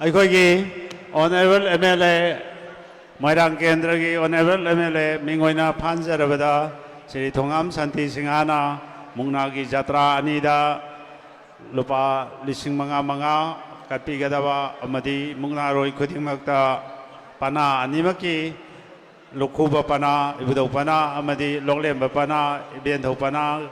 ꯑꯩꯈꯣꯏꯒꯤ ꯑꯣꯅꯔꯦꯕꯜ ꯑꯦꯝ ꯑꯦꯜ ꯑꯦ, ꯃꯣꯏꯔꯥꯡ ꯀꯦꯟꯗ꯭ꯔꯒꯤ ꯑꯣꯅꯔꯦꯕꯜ ꯑꯦꯝ ꯑꯦꯜ ꯑꯦ ꯃꯤꯡ ꯑꯣꯏꯅ ꯐꯥꯟꯖꯔꯕꯗ ꯁ꯭ꯔꯤ ꯊꯣꯉꯥꯝ ꯁꯥꯟꯇꯤ ꯁꯤꯡꯍꯅ ꯃꯨꯛꯅꯥꯒꯤ ꯖꯇ꯭ꯔꯥ ꯑꯅꯤꯗ ꯂꯨꯄꯥ ꯂꯤꯁꯤꯡ ꯃꯉꯥ ꯃꯉꯥ ꯀꯠꯄꯤꯒꯗꯕ ꯑꯃꯗꯤ ꯃꯨꯛꯅꯥꯔꯣꯏ ꯈꯨꯗꯤꯡꯃꯛꯇ ꯄꯅꯥ ꯑꯅꯤꯃꯛꯀꯤ, ꯂꯨꯈꯨꯕ ꯄꯅꯥ, ꯏꯕꯨꯙꯧ ꯄꯅꯥ ꯑꯃꯗꯤ ꯂꯣꯛꯂꯦꯝꯕ ꯄꯅꯥ, ꯏꯕꯦꯟꯙꯧ ꯄꯅꯥ,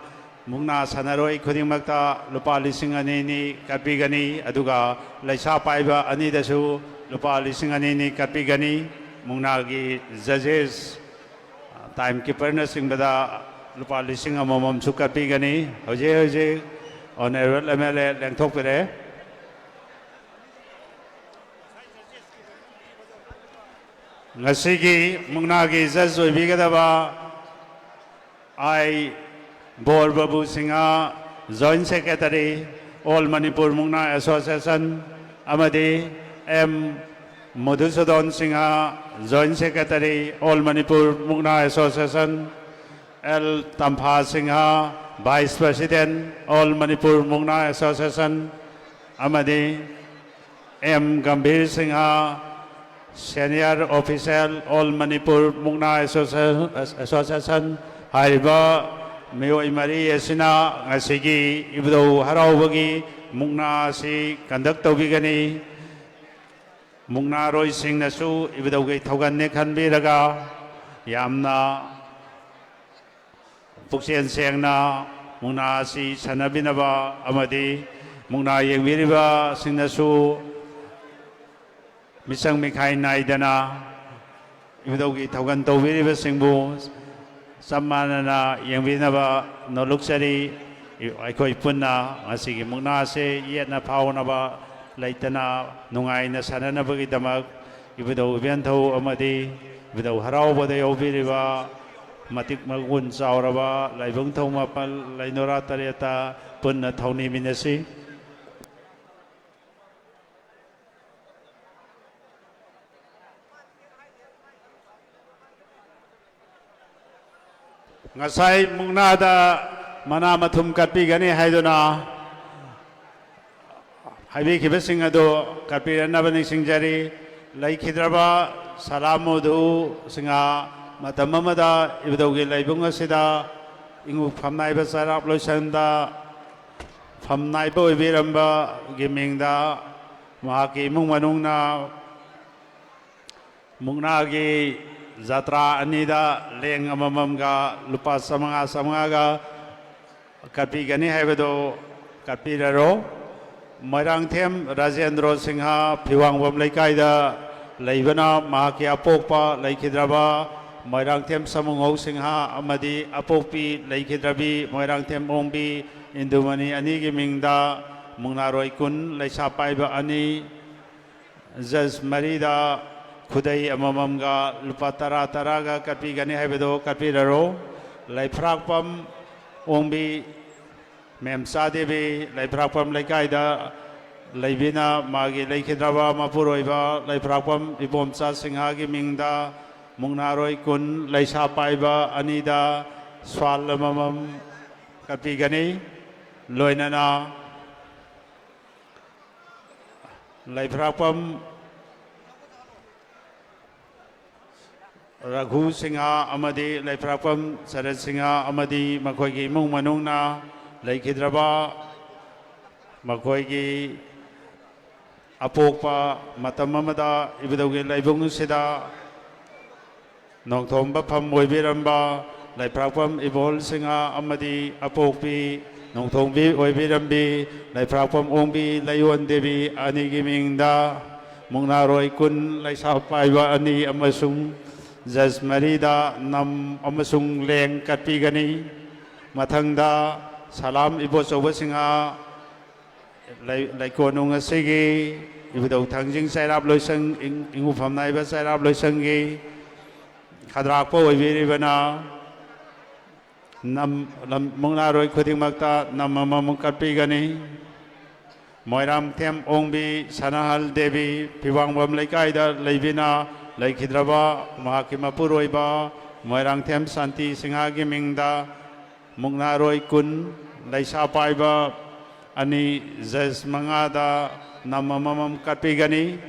ꯃꯨꯛꯅꯥ ꯁꯥꯟꯅꯔꯣꯏ ꯈꯨꯗꯤꯡꯃꯛꯇ ꯂꯨꯄꯥ ꯂꯤꯁꯤꯡ ꯑꯅꯤ ꯑꯅꯤ ꯀꯠꯄꯤꯒꯅꯤ꯫ ꯑꯗꯨꯒ ꯂꯩꯁꯥ ꯄꯥꯏꯕ ꯑꯅꯤꯗꯁꯨ ꯂꯨꯄꯥ ꯂꯤꯁꯤꯡ ꯑꯅꯤ ꯑꯅꯤ ꯀꯠꯄꯤꯒꯅꯤ꯫ ꯃꯨꯛꯅꯥꯒꯤ ꯖꯖꯦꯁ, ꯇꯥꯏꯝ ꯀꯤꯄꯔꯅꯆꯤꯡꯕꯗ ꯂꯨꯄꯥ ꯂꯤꯁꯤꯡ ꯑꯃꯃꯝꯁꯨ ꯀꯠꯄꯤꯒꯅꯤ꯫ ꯍꯧꯖꯤꯛ ꯍꯧꯖꯤꯛ ꯑꯣꯅꯔꯦꯕꯜ ꯑꯦꯝ ꯑꯦꯜ ꯑꯦ ꯂꯦꯡꯊꯣꯛꯄꯤꯔꯦ꯫ ꯉꯁꯤꯒꯤ ꯃꯨꯛꯅꯥꯒꯤ ꯖꯖ ꯑꯣꯏꯕꯤꯒꯗꯕ I Bor Babu Singh, joint secretary, all Manipur ꯃꯨꯛꯅꯥ ꯑꯦꯁꯣꯁꯤꯌꯦꯁꯟ, ꯑꯃꯗꯤ M Madhusudan Singh, joint secretary, all Manipur ꯃꯨꯛꯅꯥ association, L Tampha Singh, vice president, all Manipur ꯃꯨꯛꯅꯥ ꯑꯦꯁꯣꯁꯤꯌꯦꯁꯟ, ꯑꯃꯗꯤ M Gambhir Singh, senior official, all Manipur ꯃꯨꯛꯅꯥ ꯑꯦꯁꯣꯁꯤꯌꯦꯁꯟ, ꯍꯥꯏꯔꯤꯕ ꯃꯤꯑꯣꯏ ꯃꯔꯤ ꯑꯁꯤꯅ ꯉꯁꯤꯒꯤ ꯏꯕꯨꯙꯧ ꯍꯔꯥꯎꯕꯒꯤ ꯃꯨꯛꯅꯥ ꯑꯁꯤ ꯀꯟꯗꯛ ꯇꯧꯕꯤꯒꯅꯤ꯫ ꯃꯨꯛꯅꯥꯔꯣꯏꯁꯤꯡꯅꯁꯨ ꯏꯕꯨꯙꯧꯒꯤ ꯊꯧꯒꯜꯅꯤ ꯈꯟꯕꯤꯔꯒ ꯌꯥꯝꯅ ꯄꯨꯛꯆꯦꯜ ꯁꯦꯡꯅ ꯃꯨꯛꯅꯥ ꯑꯁꯤ ꯁꯥꯟꯅꯕꯤꯅꯕ ꯑꯃꯗꯤ ꯃꯨꯛꯅꯥ ꯌꯦꯡꯕꯤꯔꯤꯕꯁꯤꯡꯅꯁꯨ ꯃꯤꯆꯪ ꯃꯤꯈꯥꯏ ꯅꯥꯏꯗꯅ ꯏꯕꯨꯙꯧꯒꯤ ꯊꯧꯒꯜ ꯇꯧꯕꯤꯔꯤꯕꯁꯤꯡꯕꯨ ꯆꯞ ꯃꯥꯟꯅꯅ ꯌꯦꯡꯕꯤꯅꯕ ꯅꯣꯜꯂꯨꯛꯆꯔꯤ꯫ ꯑꯩꯈꯣꯏ ꯄꯨꯟꯅ ꯉꯁꯤꯒꯤ ꯃꯨꯛꯅꯥꯁꯦ ꯌꯦꯠꯅ ꯐꯥꯎꯅꯕ ꯂꯩꯇꯅ ꯅꯨꯡꯉꯥꯏꯅ ꯁꯥꯟꯅꯅꯕꯒꯤꯗꯃꯛ ꯏꯕꯨꯙꯧ ꯏꯕꯦꯟꯊꯧ ꯑꯃꯗꯤ ꯏꯕꯨꯙꯧ ꯍꯔꯥꯎꯕꯗ ꯌꯥꯎꯕꯤꯔꯤꯕ ꯃꯇꯤꯛ ꯃꯒꯨꯟ ꯆꯥꯎꯔꯕ ꯂꯥꯏꯕꯨꯡ ꯊꯧ ꯃꯥꯄꯜ, ꯂꯩꯅꯣꯔꯥ ꯇꯔꯦꯠꯇ ꯄꯨꯟꯅ ꯊꯧꯅꯤꯃꯤꯟꯅꯁꯤ꯫ ꯉꯁꯥꯏ ꯃꯨꯛꯅꯥꯗ ꯃꯅꯥ ꯃꯊꯨꯝ ꯀꯠꯄꯤꯒꯅꯤ ꯍꯥꯏꯗꯨꯅ ꯍꯥꯏꯕꯤꯈꯤꯕꯁꯤꯡ ꯑꯗꯨ ꯀꯠꯄꯤꯔꯛꯅꯕ ꯅꯤꯡꯁꯤꯡꯖꯔꯤ꯫ ꯂꯩꯈꯤꯗ꯭ꯔꯕ ꯁꯂꯥꯝ ꯃꯣꯙꯨ ꯁꯤꯡꯍ ꯃꯇꯝ ꯑꯃꯗ ꯏꯕꯨꯙꯧꯒꯤ ꯂꯥꯏꯕꯨꯡ ꯑꯁꯤꯗ ꯏꯉꯨ ꯐꯝꯅꯥꯏꯕ ꯆꯩꯔꯥꯛ ꯂꯣꯏꯁꯪꯗ ꯐꯝꯅꯥꯏꯕ ꯑꯣꯏꯕꯤꯔꯝꯕꯒꯤ ꯃꯤꯡꯗ ꯃꯍꯥꯛꯀꯤ ꯏꯃꯨꯡ ꯃꯅꯨꯡꯅ ꯃꯨꯛꯅꯥꯒꯤ ꯖꯇ꯭ꯔꯥ ꯑꯅꯤꯗ ꯂꯦꯡ ꯑꯃꯃꯝꯒ ꯂꯨꯄꯥ ꯆꯥꯃꯉꯥ ꯆꯥꯃꯉꯥꯒ ꯀꯠꯄꯤꯒꯅꯤ ꯍꯥꯏꯕꯗꯨ ꯀꯠꯄꯤꯔꯔꯣ꯫ ꯃꯣꯏꯔꯥꯡꯊꯦꯝ ꯔꯥꯖꯦꯟꯗ꯭ꯔꯣ ꯁꯤꯡꯍ, ꯐꯤꯋꯥꯡꯕꯝ ꯂꯩꯀꯥꯏꯗ ꯂꯩꯕꯅ, ꯃꯍꯥꯛꯀꯤ ꯑꯄꯣꯛꯄ ꯂꯩꯈꯤꯗ꯭ꯔꯕ ꯃꯣꯏꯔꯥꯡꯊꯦꯝ ꯁꯃꯨꯉꯧ ꯁꯤꯡꯍ ꯑꯃꯗꯤ ꯑꯄꯣꯛꯄꯤ ꯂꯩꯈꯤꯗ꯭ꯔꯕꯤ ꯃꯣꯏꯔꯥꯡꯊꯦꯝ ꯑꯣꯡꯕꯤ ꯏꯟꯗꯨꯃꯅꯤ ꯑꯅꯤꯒꯤ ꯃꯤꯡꯗ ꯃꯨꯛꯅꯥꯔꯣꯏ ꯀꯨꯟ, ꯂꯩꯁꯥ ꯄꯥꯏꯕ ꯑꯅꯤ, ꯖꯁ ꯃꯔꯤꯗ ꯈꯨꯗꯩ ꯑꯃꯃꯝꯒ ꯂꯨꯄꯥ ꯇꯔꯥ ꯇꯔꯥꯒ ꯀꯠꯄꯤꯒꯅꯤ ꯍꯥꯏꯕꯗꯨ ꯀꯠꯄꯤꯔꯔꯣ꯫ ꯂꯩꯐ꯭ꯔꯥꯛꯄꯝ ꯑꯣꯡꯕꯤ ꯃꯦꯝꯆꯥ ꯗꯦꯕꯤ, ꯂꯩꯐ꯭ꯔꯥꯛꯄꯝ ꯂꯩꯀꯥꯏꯗ ꯂꯩꯕꯤꯅ, ꯃꯥꯒꯤ ꯂꯩꯈꯤꯗ꯭ꯔꯕ ꯃꯄꯨꯔꯣꯏꯕ ꯂꯩꯐ꯭ꯔꯥꯛꯄꯝ ꯏꯕꯣꯝꯆꯥ ꯁꯤꯡꯍꯒꯤ ꯃꯤꯡꯗ ꯃꯨꯛꯅꯥꯔꯣꯏ ꯀꯨꯟ, ꯂꯩꯁꯥ ꯄꯥꯏꯕ ꯑꯅꯤꯗ ꯁ꯭ꯋꯥꯜ ꯑꯃꯃꯝ ꯀꯠꯄꯤꯒꯅꯤ꯫ ꯂꯣꯏꯅꯅ ꯂꯩꯐ꯭ꯔꯥꯛꯄꯝ ꯔꯘꯨ ꯁꯤꯡꯍ ꯑꯃꯗꯤ ꯂꯩꯐ꯭ꯔꯥꯛꯄꯝ ꯁꯔꯠ ꯁꯤꯡꯍ ꯑꯃꯗꯤ ꯃꯈꯣꯏꯒꯤ ꯏꯃꯨꯡ ꯃꯅꯨꯡꯅ ꯂꯩꯈꯤꯗ꯭ꯔꯕ ꯃꯈꯣꯏꯒꯤ ꯑꯄꯣꯛꯄ ꯃꯇꯝ ꯑꯃꯗ ꯏꯕꯨꯙꯧꯒꯤ ꯂꯥꯏꯕꯨꯡ ꯑꯁꯤꯗ ꯅꯣꯡꯊꯣꯝꯕ ꯐꯝ ꯑꯣꯏꯕꯤꯔꯝꯕ ꯂꯩꯐ꯭ꯔꯥꯛꯄꯝ ꯏꯕꯣꯜ ꯁꯤꯡꯍ ꯑꯃꯗꯤ ꯑꯄꯣꯛꯄꯤ ꯅꯣꯡꯊꯣꯝꯕꯤ ꯑꯣꯏꯕꯤꯔꯝꯕꯤ ꯂꯩꯐ꯭ꯔꯥꯛꯄꯝ ꯑꯣꯡꯕꯤ ꯂꯥꯏꯌꯣꯟ ꯗꯦꯕꯤ ꯑꯅꯤꯒꯤ ꯃꯤꯡꯗ ꯃꯨꯛꯅꯥꯔꯣꯏ ꯀꯨꯟ, ꯂꯩꯁꯥ ꯄꯥꯏꯕ ꯑꯅꯤ ꯑꯃꯁꯨꯡ ꯖꯁ ꯃꯔꯤꯗ ꯅꯝ ꯑꯃꯁꯨꯡ ꯂꯦꯡ ꯀꯠꯄꯤꯒꯅꯤ꯫ ꯃꯊꯪꯗ ꯁꯂꯥꯝ ꯏꯕꯣꯆꯧꯕ ꯁꯤꯡꯍ, ꯂꯩ-, ꯂꯩꯀꯣꯟꯅꯨꯡ ꯑꯁꯤꯒꯤ ꯏꯕꯨꯙꯧ ꯊꯥꯡꯖꯤꯡ ꯆꯩꯔꯥꯞ ꯂꯣꯏꯁꯪ, ꯏꯪ-, ꯏꯉꯨꯐꯝ ꯅꯥꯏꯕ ꯆꯩꯔꯥꯞ ꯂꯣꯏꯁꯪꯒꯤ ꯈꯗ꯭ꯔꯥꯛꯄ ꯑꯣꯏꯕꯤꯔꯤꯕꯅ ꯅꯝ-, ꯂꯝ-, ꯃꯨꯛꯅꯥꯔꯣꯏ ꯈꯨꯗꯤꯡꯃꯛꯇ ꯅꯝ ꯑꯃꯃꯝ ꯀꯠꯄꯤꯒꯅꯤ꯫ ꯃꯣꯏꯔꯥꯡꯊꯦꯝ ꯑꯣꯡꯕꯤ ꯁꯅꯥꯍꯜ ꯗꯦꯕꯤ ꯐꯤꯋꯥꯡꯕꯝ ꯂꯩꯀꯥꯏꯗ ꯂꯩꯕꯤꯅ ꯂꯩꯈꯤꯗ꯭ꯔꯕ ꯃꯍꯥꯛꯀꯤ ꯃꯄꯨꯔꯣꯏꯕ ꯃꯣꯏꯔꯥꯡꯊꯦꯝ ꯁꯥꯟꯇꯤ ꯁꯤꯡꯍꯒꯤ ꯃꯤꯡꯗ ꯃꯨꯛꯅꯥꯔꯣꯏ ꯀꯨꯟ, ꯂꯩꯁꯥ ꯄꯥꯏꯕ ꯑꯅꯤ, ꯖꯁ ꯃꯉꯥꯗ ꯅꯝ ꯑꯃꯃꯝ ꯀꯠꯄꯤꯒꯅꯤ꯫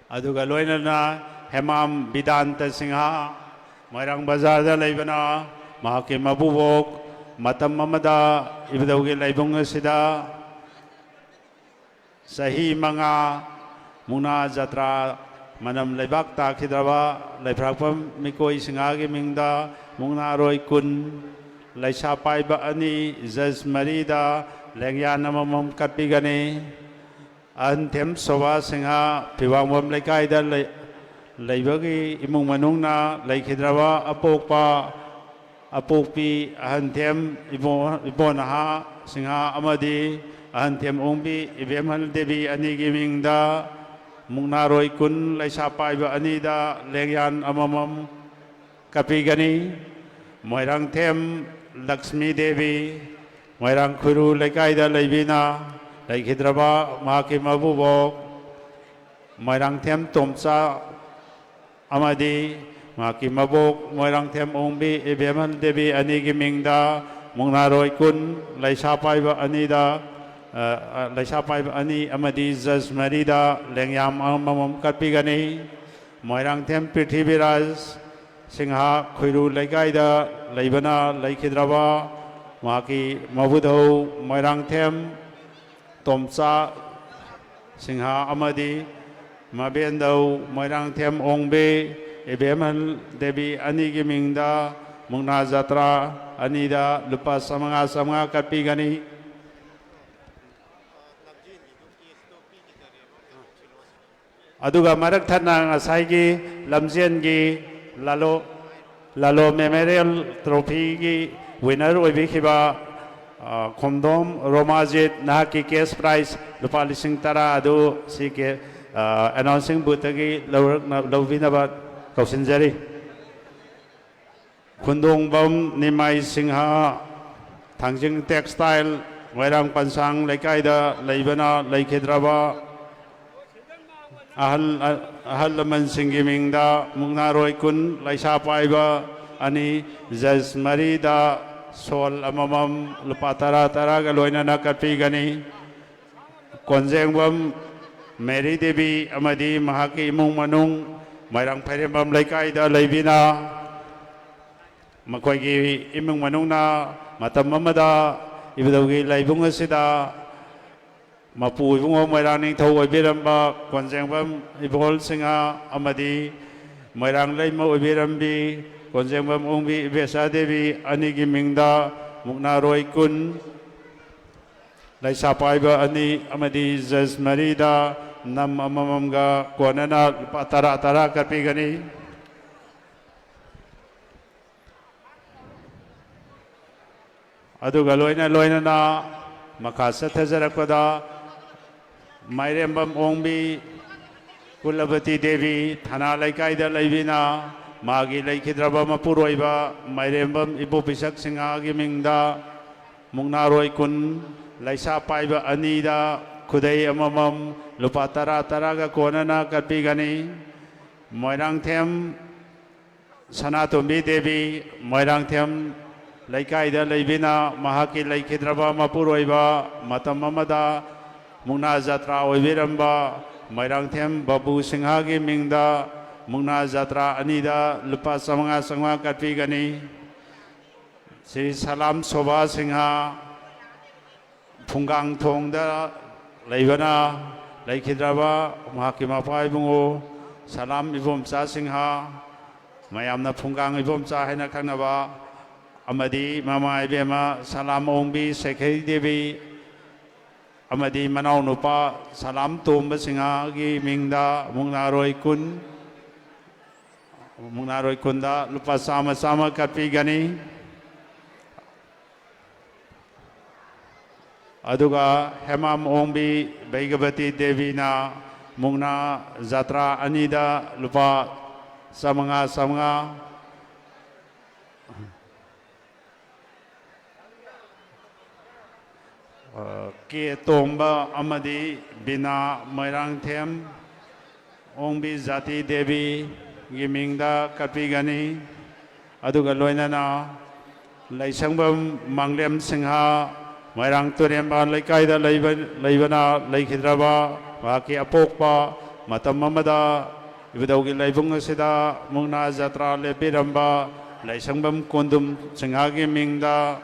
ꯑꯗꯨꯒ ꯂꯣꯏꯅꯅ ꯍꯦꯃꯥꯝ ꯕꯤꯗꯥꯟꯇ ꯁꯤꯡꯍ, ꯃꯣꯏꯔꯥꯡ ꯕꯖꯥꯔꯗ ꯂꯩꯕꯅ, ꯃꯍꯥꯛꯀꯤ ꯃꯄꯨꯕꯣꯛ ꯃꯇꯝ ꯑꯃꯗ ꯏꯕꯨꯙꯧꯒꯤ ꯂꯥꯏꯕꯨꯡ ꯑꯁꯤꯗ ꯆꯍꯤ ꯃꯉꯥ ꯃꯨꯛꯅꯥ ꯖꯇ꯭ꯔꯥ ꯃꯅꯝ ꯂꯩꯕꯥꯛ ꯇꯥꯈꯤꯗ꯭ꯔꯕ ꯂꯩꯐ꯭ꯔꯥꯛꯄꯝ ꯃꯤꯀꯣꯏ ꯁꯤꯡꯍꯥꯒꯤ ꯃꯤꯡꯗ ꯃꯨꯛꯅꯥꯔꯣꯏ ꯀꯨꯟ, ꯂꯩꯁꯥ ꯄꯥꯏꯕ ꯑꯅꯤ, ꯖꯁ ꯃꯔꯤꯗ ꯂꯦꯡꯌꯥꯟ ꯑꯃꯃꯝ ꯀꯠꯄꯤꯒꯅꯤ꯫ ꯑꯍꯟꯊꯦꯝ ꯁꯣꯚꯥ ꯁꯤꯡꯍ ꯐꯤꯋꯥꯡꯕꯝ ꯂꯩꯀꯥꯏꯗ ꯂꯩ-, ꯂꯩꯕꯒꯤ ꯏꯃꯨꯡ ꯃꯅꯨꯡꯅ ꯂꯩꯈꯤꯗ꯭ꯔꯕ ꯑꯄꯣꯛꯄ ꯑꯄꯣꯛꯄꯤ ꯑꯍꯟꯊꯦꯝ ꯏꯕꯣ-, ꯏꯕꯣꯅꯍꯥ ꯁꯤꯡꯍ ꯑꯃꯗꯤ ꯑꯍꯟꯊꯦꯝ ꯑꯣꯡꯕꯤ ꯏꯕꯦꯝꯍꯜ ꯗꯦꯕꯤ ꯑꯅꯤꯒꯤ ꯃꯤꯡꯗ ꯃꯨꯛꯅꯥꯔꯣꯏ ꯀꯨꯟ, ꯂꯩꯁꯥ ꯄꯥꯏꯕ ꯑꯅꯤꯗ ꯂꯦꯡꯌꯥꯟ ꯑꯃꯃꯝ ꯀꯠꯄꯤꯒꯅꯤ꯫ ꯃꯣꯏꯔꯥꯡꯊꯦꯝ ꯂꯛꯁꯃꯤ ꯗꯦꯕꯤ, ꯃꯣꯏꯔꯥꯡ ꯈꯨꯔꯨ ꯂꯩꯀꯥꯏꯗ ꯂꯩꯕꯤꯅ ꯂꯩꯈꯤꯗ꯭ꯔꯕ ꯃꯍꯥꯛꯀꯤ ꯃꯕꯨꯕꯣꯛ ꯃꯣꯏꯔꯥꯡꯊꯦꯝ ꯇꯣꯝꯆꯥ ꯑꯃꯗꯤ ꯃꯍꯥꯛꯀꯤ ꯃꯕꯣꯛ ꯃꯣꯏꯔꯥꯡꯊꯦꯝ ꯑꯣꯡꯕꯤ ꯏꯕꯦꯝꯍꯜ ꯗꯦꯕꯤ ꯑꯅꯤꯒꯤ ꯃꯤꯡꯗ ꯃꯨꯛꯅꯥꯔꯣꯏ ꯀꯨꯟ, ꯂꯩꯁꯥ ꯄꯥꯏꯕ ꯑꯅꯤꯗ, ꯑ, ꯑ, ꯂꯩꯁꯥ ꯄꯥꯏꯕ ꯑꯅꯤ ꯑꯃꯗꯤ ꯖꯁ ꯃꯔꯤꯗ ꯂꯦꯡꯌꯥꯝ ꯑꯃꯃꯝ ꯀꯠꯄꯤꯒꯅꯤ꯫ ꯃꯣꯏꯔꯥꯡꯊꯦꯝ ꯄ꯭ꯔꯤꯊꯤꯕꯤꯔꯥꯖ ꯁꯤꯡꯍ ꯈꯨꯏꯔꯨ ꯂꯩꯀꯥꯏꯗ ꯂꯩꯕꯅ ꯂꯩꯈꯤꯗ꯭ꯔꯕ ꯃꯍꯥꯛꯀꯤ ꯃꯕꯨꯙꯧ ꯃꯣꯏꯔꯥꯡꯊꯦꯝ ꯇꯣꯝꯆꯥ ꯁꯤꯡꯍ ꯑꯃꯗꯤ ꯃꯕꯦꯟꯗꯧ ꯃꯣꯏꯔꯥꯡꯊꯦꯝ ꯑꯣꯡꯕꯤ ꯏꯕꯦꯝꯍꯜ ꯗꯦꯕꯤ ꯑꯅꯤꯒꯤ ꯃꯤꯡꯗ ꯃꯨꯛꯅꯥ ꯖꯇ꯭ꯔꯥ ꯑꯅꯤꯗ ꯂꯨꯄꯥ ꯆꯥꯃꯉꯥ ꯆꯥꯃꯉꯥ ꯀꯠꯄꯤꯒꯅꯤ꯫ ꯑꯗꯨꯒ ꯃꯔꯛ ꯊꯠꯅ ꯉꯁꯥꯏꯒꯤ ꯂꯝꯖꯦꯟꯒꯤ ꯂꯥꯂꯣ, ꯂꯥꯂꯣ ꯃꯦꯃꯣꯔꯤꯌꯦꯜ ꯇ꯭ꯔꯣꯐꯤꯒꯤ ꯋꯤꯅꯔ ꯑꯣꯏꯕꯤꯈꯤꯕ, ꯑ, ꯈꯣꯝꯗꯣꯝ ꯔꯣꯃꯥꯖꯤꯠ, ꯅꯍꯥꯛꯀꯤ ꯀꯦꯁ ꯄ꯭ꯔꯥꯏꯖ ꯂꯨꯄꯥ ꯂꯤꯁꯤꯡ ꯇꯔꯥ ꯑꯗꯨ ꯁꯤ ꯀꯦ-, ꯑ, ꯑꯦꯅꯥꯎꯟꯁꯤꯡ ꯕꯨꯠꯇꯒꯤ ꯂꯧꯔꯛꯅ-, ꯂꯧꯕꯤꯅꯕ ꯀꯧꯁꯤꯟꯖꯔꯤ꯫ ꯈꯨꯟꯗꯣꯡꯕꯝ ꯅꯤꯃꯥꯏ ꯁꯤꯡꯍ, ꯊꯥꯡꯖꯤꯡ ꯇꯦꯛꯁꯇꯥꯏꯜ, ꯃꯣꯏꯔꯥꯡ ꯄꯟꯁꯥꯡ ꯂꯩꯀꯥꯏꯗ ꯂꯩꯕꯅ ꯂꯩꯈꯤꯗ꯭ꯔꯕ ꯑꯍꯜ, ꯑꯍꯜ ꯂꯃꯟꯁꯤꯡꯒꯤ ꯃꯤꯡꯗ ꯃꯨꯛꯅꯥꯔꯣꯏ ꯀꯨꯟ, ꯂꯩꯁꯥ ꯄꯥꯏꯕ ꯑꯅꯤ, ꯖꯁ ꯃꯔꯤꯗ ꯁꯣꯜ ꯑꯃꯃꯝ ꯂꯨꯄꯥ ꯇꯔꯥ ꯇꯔꯥꯒ ꯂꯣꯏꯅꯅ ꯀꯠꯄꯤꯒꯅꯤ꯫ ꯀꯣꯟꯖꯦꯡꯕꯝ ꯃꯦꯔꯤ ꯗꯦꯕꯤ ꯑꯃꯗꯤ ꯃꯍꯥꯛꯀꯤ ꯏꯃꯨꯡ ꯃꯅꯨꯡ ꯃꯣꯏꯔꯥꯡ ꯐꯩꯔꯦꯝꯕꯝ ꯂꯩꯀꯥꯏꯗ ꯂꯩꯕꯤꯅ ꯃꯈꯣꯏꯒꯤ ꯏꯃꯨꯡ ꯃꯅꯨꯡꯅ ꯃꯇꯝ ꯑꯃꯗ ꯏꯕꯨꯙꯧꯒꯤ ꯂꯥꯏꯕꯨꯡ ꯑꯁꯤꯗ ꯃꯄꯨ ꯏꯕꯨꯡꯉꯣ ꯃꯣꯏꯔꯥꯡ ꯅꯤꯡꯊꯧ ꯑꯣꯏꯕꯤꯔꯝꯕ ꯀꯣꯟꯖꯦꯡꯕꯝ ꯏꯕꯣꯜ ꯁꯤꯡꯍ ꯑꯃꯗꯤ ꯃꯣꯏꯔꯥꯡ ꯂꯩꯃ ꯑꯣꯏꯕꯤꯔꯝꯕꯤ ꯀꯣꯟꯖꯦꯡꯕꯝ ꯑꯣꯡꯕꯤ ꯏꯕꯦꯆꯥ ꯗꯦꯕꯤ ꯑꯅꯤꯒꯤ ꯃꯤꯡꯗ ꯃꯨꯛꯅꯥꯔꯣꯏ ꯀꯨꯟ, ꯂꯩꯁꯥ ꯄꯥꯏꯕ ꯑꯅꯤ ꯑꯃꯗꯤ ꯖꯖ ꯃꯔꯤꯗ ꯅꯝ ꯑꯃꯃꯝꯒ ꯀꯣꯟꯅꯅ ꯂꯨꯄꯥ ꯇꯔꯥ ꯇꯔꯥ ꯀꯠꯄꯤꯒꯅꯤ꯫ ꯑꯗꯨꯒ ꯂꯣꯏꯅ ꯂꯣꯏꯅꯅ ꯃꯈꯥ ꯆꯠꯊꯖꯔꯛꯄꯗ ꯃꯥꯏꯔꯦꯝꯕꯝ ꯑꯣꯡꯕꯤ ꯀꯨꯂꯕꯇꯤ ꯗꯦꯕꯤ ꯊꯅꯥ ꯂꯩꯀꯥꯏꯗ ꯂꯩꯕꯤꯅ ꯃꯥꯒꯤ ꯂꯩꯈꯤꯗ꯭ꯔꯕ ꯃꯄꯨꯔꯣꯏꯕ ꯃꯥꯏꯔꯦꯝꯕꯝ ꯏꯕꯣ ꯄꯤꯁꯛ ꯁꯤꯡꯍꯒꯤ ꯃꯤꯡꯗ ꯃꯨꯛꯅꯥꯔꯣꯏ ꯀꯨꯟ, ꯂꯩꯁꯥ ꯄꯥꯏꯕ ꯑꯅꯤꯗ ꯈꯨꯗꯩ ꯑꯃꯃꯝ ꯂꯨꯄꯥ ꯇꯔꯥ ꯇꯔꯥꯒ ꯀꯣꯟꯅꯅ ꯀꯠꯄꯤꯒꯅꯤ꯫ ꯃꯣꯏꯔꯥꯡꯊꯦꯝ ꯁꯅꯥꯇꯣꯝꯕꯤ ꯗꯦꯕꯤ ꯃꯣꯏꯔꯥꯡꯊꯦꯝ ꯂꯩꯀꯥꯏꯗ ꯂꯩꯕꯤꯅ ꯃꯍꯥꯛꯀꯤ ꯂꯩꯈꯤꯗ꯭ꯔꯕ ꯃꯄꯨꯔꯣꯏꯕ ꯃꯇꯝ ꯑꯃꯗ ꯃꯨꯛꯅꯥ ꯖꯇ꯭ꯔꯥ ꯑꯣꯏꯕꯤꯔꯝꯕ ꯃꯣꯏꯔꯥꯡꯊꯦꯝ ꯕꯥꯕꯨ ꯁꯤꯡꯍꯒꯤ ꯃꯤꯡꯗ ꯃꯨꯛꯅꯥ ꯖꯇ꯭ꯔꯥ ꯑꯅꯤꯗ ꯂꯨꯄꯥ ꯆꯥꯃꯉꯥ ꯆꯥꯃꯉꯥ ꯀꯠꯄꯤꯒꯅꯤ꯫ ꯁ꯭ꯔꯤ ꯁꯂꯥꯝ ꯁꯣꯚꯥ ꯁꯤꯡꯍ ꯐꯨꯡꯒꯥꯡ ꯊꯣꯡꯗ ꯂꯩꯕꯅ ꯂꯩꯈꯤꯗ꯭ꯔꯕ ꯃꯍꯥꯛꯀꯤ ꯃꯄꯥ ꯏꯕꯨꯡꯉꯣ ꯁꯂꯥꯝ ꯏꯕꯣꯝꯆꯥ ꯁꯤꯡꯍ, ꯃꯌꯥꯝꯅ ꯐꯨꯡꯒꯥꯡ ꯏꯕꯣꯝꯆꯥ ꯍꯥꯏꯅ ꯈꯪꯅꯕ, ꯑꯃꯗꯤ ꯃꯃꯥ ꯏꯕꯦꯝꯃ ꯁꯂꯥꯝ ꯑꯣꯡꯕꯤ ꯁꯦꯈꯩ ꯗꯦꯕꯤ, ꯑꯃꯗꯤ ꯃꯅꯥꯎꯅꯨꯄꯥ ꯁꯂꯥꯝ ꯇꯣꯝꯕ ꯁꯤꯡꯍꯒꯤ ꯃꯤꯡꯗ ꯃꯨꯛꯅꯥꯔꯣꯏ ꯀꯨꯟ, ꯃꯨꯛꯅꯥꯔꯣꯏ ꯀꯨꯟꯗ ꯂꯨꯄꯥ ꯆꯥꯝꯃ ꯆꯥꯝꯃ ꯀꯠꯄꯤꯒꯅꯤ꯫ ꯑꯗꯨꯒ ꯍꯦꯃꯥꯝ ꯑꯣꯡꯕꯤ ꯕꯩꯒꯕꯇꯤ ꯗꯦꯕꯤꯅ ꯃꯨꯛꯅꯥ ꯖꯇ꯭ꯔꯥ ꯑꯅꯤꯗ ꯂꯨꯄꯥ ꯆꯥꯃꯉꯥ ꯆꯥꯃꯉꯥ, ꯑ, ꯀꯦ ꯇꯣꯝꯕ ꯑꯃꯗꯤ ꯕꯤꯅꯥ ꯃꯣꯏꯔꯥꯡꯊꯦꯝ ꯑꯣꯡꯕꯤ ꯖꯥꯇꯤ ꯗꯦꯕꯤꯒꯤ ꯃꯤꯡꯗ ꯀꯠꯄꯤꯒꯅꯤ꯫ ꯑꯗꯨꯒ ꯂꯣꯏꯅꯅ ꯂꯩꯁꯪꯕꯝ ꯃꯥꯡꯂꯦꯝ ꯁꯤꯡꯍ, ꯃꯣꯏꯔꯥꯡ ꯇꯨꯔꯦꯝꯕꯥꯟ ꯂꯩꯀꯥꯏꯗ ꯂꯩꯕ, ꯂꯩꯕꯅ ꯂꯩꯈꯤꯗ꯭ꯔꯕ ꯃꯍꯥꯛꯀꯤ ꯑꯄꯣꯛꯄ ꯃꯇꯝ ꯑꯃꯗ ꯏꯕꯨꯙꯧꯒꯤ ꯂꯩꯕꯨꯡ ꯑꯁꯤꯗ ꯃꯨꯛꯅꯥ ꯖꯇ꯭ꯔꯥ ꯂꯦꯞꯄꯤꯔꯝꯕ ꯂꯩꯁꯪꯕꯝ ꯀꯣꯟꯗꯨꯝ ꯁꯤꯡꯍꯒꯤ ꯃꯤꯡꯗ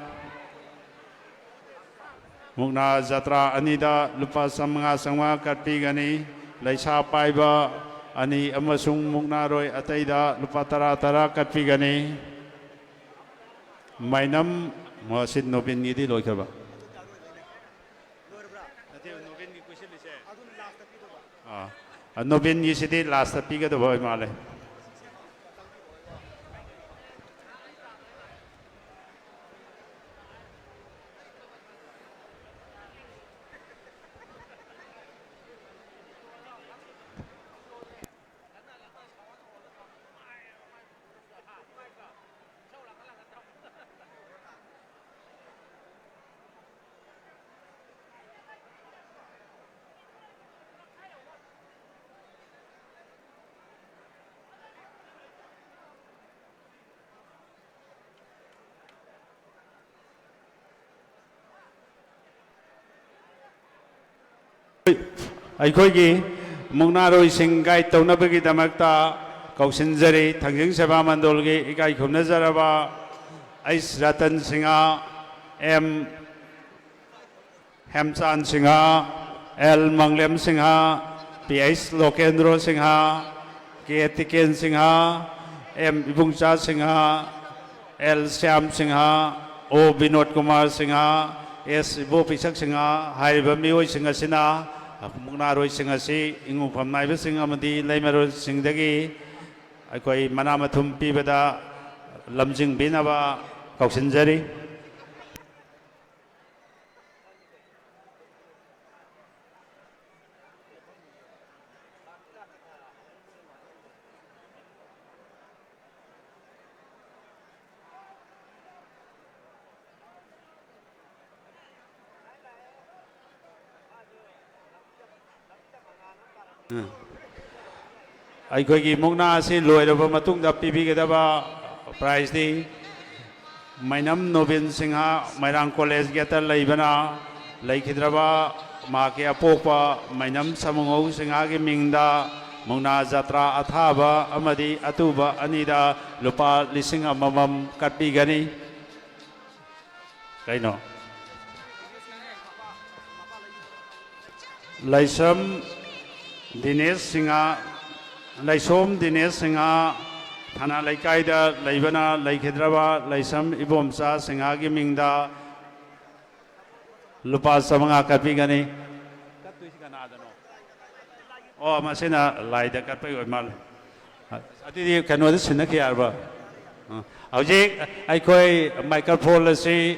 ꯃꯨꯛꯅꯥ ꯖꯇ꯭ꯔꯥ ꯑꯅꯤꯗ ꯂꯨꯄꯥ ꯆꯥꯝꯃꯉꯥ ꯆꯥꯝꯃꯉꯥ ꯀꯠꯄꯤꯒꯅꯤ꯫ ꯂꯩꯁꯥ ꯄꯥꯏꯕ ꯑꯅꯤ ꯑꯃꯁꯨꯡ ꯃꯨꯛꯅꯥꯔꯣꯏ ꯑꯇꯩꯗ ꯂꯨꯄꯥ ꯇꯔꯥ ꯇꯔꯥ ꯀꯠꯄꯤꯒꯅꯤ꯫ ꯃꯥꯏꯅꯝ, ꯑꯣ, ꯁꯤ ꯅꯣꯕꯤꯟꯒꯤꯗꯤ ꯂꯣꯏꯈ꯭ꯔꯕ? ꯑꯥ, ꯅꯣꯕꯤꯟꯒꯤꯁꯤꯗꯤ ꯂꯥꯁꯇ ꯄꯤꯒꯗꯕ ꯑꯣꯏ ꯃꯥꯜꯂꯦ꯫ ꯑꯩꯈꯣꯏꯒꯤ ꯃꯨꯛꯅꯥꯔꯣꯏꯁꯤꯡ ꯒꯥꯏꯗ ꯇꯧꯅꯕꯒꯤꯗꯃꯛꯇ ꯀꯧꯁꯤꯟꯖꯔꯤ, ꯊꯥꯡꯖꯤꯡ ꯁꯦꯕꯥ ꯃꯟꯗꯣꯜꯒꯤ ꯏꯀꯥꯏ ꯈꯨꯝꯅꯖꯔꯕ H Ratan Singh, M Hemchan Singh, L Manglem Singh, P H Lokendro Singh, K Tiken Singh, M Ibungcha Singh, L Shyam Singh, O Binod Kumar Singh, ꯑꯦꯁ ꯏꯕꯣ ꯄꯤꯁꯛ ꯁꯤꯡꯍ ꯍꯥꯏꯔꯤꯕ ꯃꯤꯑꯣꯏꯁꯤꯡ ꯑꯁꯤꯅ ꯃꯨꯛꯅꯥꯔꯣꯏꯁꯤꯡ ꯑꯁꯤ ꯏꯉꯨꯐꯝ ꯅꯥꯏꯕꯁꯤꯡ ꯑꯃꯗꯤ ꯂꯩꯃꯔꯣꯜꯁꯤꯡꯗꯒꯤ ꯑꯩꯈꯣꯏ ꯃꯅꯥ ꯃꯊꯨꯝ ꯄꯤꯕꯗ ꯂꯝꯖꯤꯡꯕꯤꯅꯕ ꯀꯧꯁꯤꯟꯖꯔꯤ꯫ ꯑꯩꯈꯣꯏꯒꯤ ꯃꯨꯛꯅꯥ ꯑꯁꯤ ꯂꯣꯏꯔꯕ ꯃꯇꯨꯡꯗ ꯄꯤꯕꯤꯒꯗꯕ ꯄ꯭ꯔꯥꯏꯖꯇꯤ ꯃꯩꯅꯝ ꯅꯣꯕꯤꯟ ꯁꯤꯡꯍ, ꯃꯣꯏꯔꯥꯡ ꯀꯣꯂꯦꯖ ꯒꯦꯠꯇ ꯂꯩꯕꯅ, ꯂꯩꯈꯤꯗ꯭ꯔꯕ ꯃꯍꯥꯛꯀꯤ ꯑꯄꯣꯛꯄ ꯃꯩꯅꯝ ꯁꯃꯨꯍꯧ ꯁꯤꯡꯍꯒꯤ ꯃꯤꯡꯗ ꯃꯨꯛꯅꯥ ꯖꯇ꯭ꯔꯥ ꯑꯊꯥꯕ ꯑꯃꯗꯤ ꯑꯇꯨꯕ ꯑꯅꯤꯗ ꯂꯨꯄꯥ ꯂꯤꯁꯤꯡ ꯑꯃꯃꯝ ꯀꯠꯄꯤꯒꯅꯤ꯫ ꯀꯩꯅꯣ? ꯂꯥꯏꯁ꯭ꯔꯝ ꯗꯤꯅꯦꯁ ꯁꯤꯡꯍ, ꯂꯥꯏꯁꯣꯝ ꯗꯤꯅꯦꯁ ꯁꯤꯡꯍ, ꯊꯅꯥ ꯂꯩꯀꯥꯏꯗ ꯂꯩꯕꯅ ꯂꯩꯈꯤꯗ꯭ꯔꯕ ꯂꯥꯏꯁ꯭ꯔꯝ ꯏꯕꯣꯝꯆꯥ ꯁꯤꯡꯍꯒꯤ ꯃꯤꯡꯗ ꯂꯨꯄꯥ ꯆꯥꯃꯉꯥ ꯀꯠꯄꯤꯒꯅꯤ꯫ ꯀꯠꯇꯣꯏꯁꯤ ꯀꯅꯥꯗꯅꯣ? ꯑꯣ, ꯃꯁꯤꯅ ꯂꯥꯏꯗ ꯀꯠꯄꯒꯤ ꯑꯣꯏ ꯃꯥꯜꯂꯦ꯫ ꯑꯗꯨꯗꯤ ꯀꯩꯅꯣꯗ ꯁꯤꯟꯅꯈꯤ ꯍꯥꯏꯔꯕ? ꯑ, ꯍꯧꯖꯤꯛ ꯑꯩꯈꯣꯏ ꯃꯥꯏꯀ꯭ꯔꯣꯐꯣꯟ ꯑꯁꯤ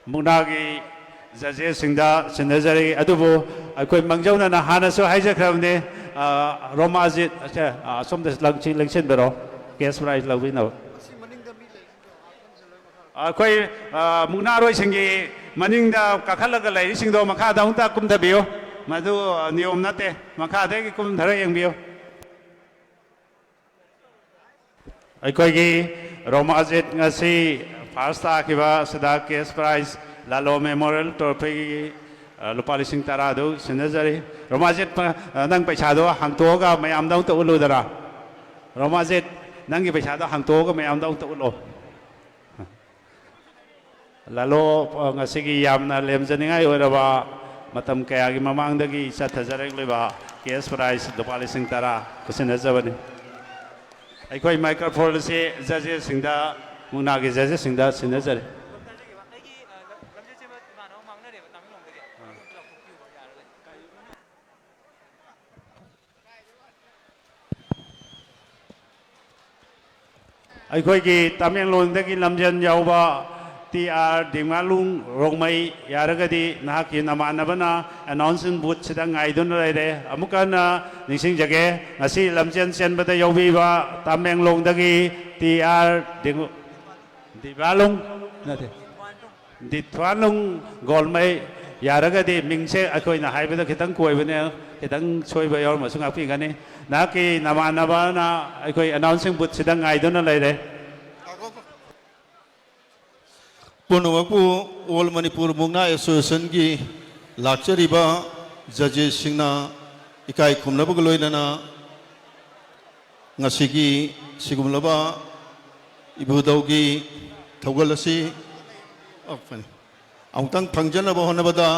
ꯃꯨꯛꯅꯥꯒꯤ ꯖꯖꯦꯁꯁꯤꯡꯗ ꯁꯤꯟꯅꯖꯔꯤ꯫ ꯑꯗꯨꯕꯨ ꯑꯩꯈꯣꯏ ꯃꯥꯡꯖꯧꯅꯅ ꯍꯥꯟꯅꯁꯨ ꯍꯥꯏꯖꯈ꯭ꯔꯕꯅꯤ, ꯑ, ꯔꯣꯃꯥꯖꯤꯠ ꯑꯁꯦ, ꯑ, ꯑꯁꯣꯝꯗ ꯂꯪꯁꯤ-, ꯂꯦꯡꯁꯤꯟꯕꯤꯔꯣ, ꯀꯦꯁ ꯄ꯭ꯔꯥꯏꯖ ꯂꯧꯕꯤꯅꯕ꯫ ꯑꯩꯈꯣꯏ, ꯑ, ꯃꯨꯛꯅꯥꯔꯣꯏꯁꯤꯡꯒꯤ ꯃꯅꯤꯡꯗ ꯀꯥꯈꯠꯂꯒ ꯂꯩꯔꯤꯁꯤꯡꯗꯣ ꯃꯈꯥꯗ ꯑꯃꯨꯛꯇ ꯀꯨꯝꯊꯕꯤꯌꯨ꯫ ꯃꯗꯨ, ꯑ, ꯅꯤꯌꯣꯝ ꯅꯠꯇꯦ꯫ ꯃꯈꯥꯗꯒꯤ ꯀꯨꯝꯊꯔ ꯌꯦꯡꯕꯤꯌꯨ꯫ ꯑꯩꯈꯣꯏꯒꯤ ꯔꯣꯃꯥꯖꯤꯠ ꯉꯁꯤ ꯐꯥꯔꯁ ꯇꯥꯈꯤꯕ ꯑꯁꯤꯗ ꯀꯦꯁ ꯄ꯭ꯔꯥꯏꯖ ꯂꯥꯂꯣ ꯃꯦꯃꯣꯔꯤꯌꯦꯜ ꯇ꯭ꯔꯣꯐꯤꯒꯤ, ꯑ, ꯂꯨꯄꯥ ꯂꯤꯁꯤꯡ ꯇꯔꯥꯗꯨ ꯁꯤꯟꯅꯖꯔꯤ꯫ ꯔꯣꯃꯥꯖꯤꯠ, ꯑ, ꯅꯪ ꯄꯩꯁꯥꯗꯣ ꯍꯥꯡꯇꯣꯛꯑꯒ ꯃꯌꯥꯝꯗ ꯑꯃꯨꯛꯇ ꯎꯠꯂꯨꯗꯅ꯫ ꯔꯣꯃꯥꯖꯤꯠ, ꯅꯪꯒꯤ ꯄꯩꯁꯥꯗꯣ ꯍꯥꯡꯇꯣꯛꯑꯒ ꯃꯌꯥꯝꯗ ꯑꯃꯨꯛꯇ ꯎꯠꯂꯣ꯫ ꯂꯥꯂꯣ, ꯉꯁꯤꯒꯤ ꯌꯥꯝꯅ ꯂꯦꯝꯖꯅꯤꯡꯉꯥꯏ ꯑꯣꯏꯔꯕ, ꯃꯇꯝ ꯀꯌꯥꯒꯤ ꯃꯃꯥꯡꯗꯒꯤ ꯆꯠꯊꯖꯔꯛꯂꯤꯕ ꯀꯦꯁ ꯄ꯭ꯔꯥꯏꯖ ꯂꯨꯄꯥ ꯂꯤꯁꯤꯡ ꯇꯔꯥ ꯈꯨꯠꯁꯤꯟꯅꯖꯕꯅꯤ꯫ ꯑꯩꯈꯣꯏ ꯃꯥꯏꯀ꯭ꯔꯣꯐꯣꯟ ꯑꯁꯤ ꯖꯖꯦꯁꯁꯤꯡꯗ, ꯃꯨꯛꯅꯥꯒꯤ ꯖꯖꯦꯁꯁꯤꯡꯗ ꯁꯤꯟꯅꯖꯔꯤ꯫ ꯑꯩꯈꯣꯏꯒꯤ ꯇꯃꯦꯡꯂꯣꯡꯗꯒꯤ ꯂꯝꯖꯦꯟ ꯌꯥꯎꯕ ꯇꯤ ꯑꯥꯔ ꯗꯤꯡꯃꯥꯂꯨꯡ ꯔꯣꯡꯃꯩ, ꯌꯥꯔꯒꯗꯤ ꯅꯍꯥꯛꯀꯤ ꯅꯃꯥꯟꯅꯕꯅ ꯑꯦꯅꯥꯎꯟꯁꯤꯡ ꯕꯨꯠꯁꯤꯗ ꯉꯥꯏꯗꯨꯅ ꯂꯩꯔꯦ꯫ ꯑꯃꯨꯛꯀ ꯍꯟꯅ ꯅꯤꯡꯁꯤꯡꯖꯒꯦ, ꯉꯁꯤ ꯂꯝꯖꯦꯟ ꯆꯦꯟꯕꯗ ꯌꯥꯎꯕꯤꯕ ꯇꯃꯦꯡꯂꯣꯡꯗꯒꯤ ꯇꯤ ꯑꯥꯔ ꯗꯤꯡ-, ꯗꯤꯕꯥꯂꯨꯡ ꯅꯠꯇꯦ, ꯗꯤꯊ꯭ꯋꯥꯂꯨꯡ ꯒꯣꯜꯃꯩ, ꯌꯥꯔꯒꯗꯤ ꯃꯤꯡꯁꯦ ꯑꯩꯈꯣꯏꯅ ꯍꯥꯏꯕꯗ ꯈꯤꯇꯪ ꯀꯣꯏꯕꯅꯦ, ꯈꯤꯇꯪ ꯁꯣꯏꯕ ꯌꯥꯎꯔꯝꯃꯁꯨ ꯉꯥꯛꯄꯤꯒꯅꯤ꯫ ꯅꯍꯥꯛꯀꯤ ꯅꯃꯥꯟꯅꯕꯅ ꯑꯩꯈꯣꯏ ꯑꯦꯅꯥꯎꯟꯁꯤꯡ ꯕꯨꯠꯁꯤꯗ ꯉꯥꯏꯗꯨꯅ ꯂꯩꯔꯦ꯫ ꯄꯨꯝꯅꯃꯛꯄꯨ ꯑꯣꯜ ꯃꯅꯤꯄꯨꯔ ꯃꯨꯛꯅꯥ ꯑꯦꯁꯣꯁꯤꯌꯦꯁꯟꯒꯤ ꯂꯥꯛꯆꯔꯤꯕ ꯖꯖꯦꯁꯁꯤꯡꯅ ꯏꯀꯥꯏ ꯈꯨꯝꯅꯕꯒ ꯂꯣꯏꯅꯅ ꯉꯁꯤꯒꯤ ꯁꯤꯒꯨꯝꯂꯕ ꯏꯕꯨꯙꯧꯒꯤ ꯊꯧꯒꯜ ꯑꯁꯤ ꯑꯃꯨꯛꯇꯪ ꯐꯪꯖꯅꯕ ꯍꯣꯠꯅꯕꯗ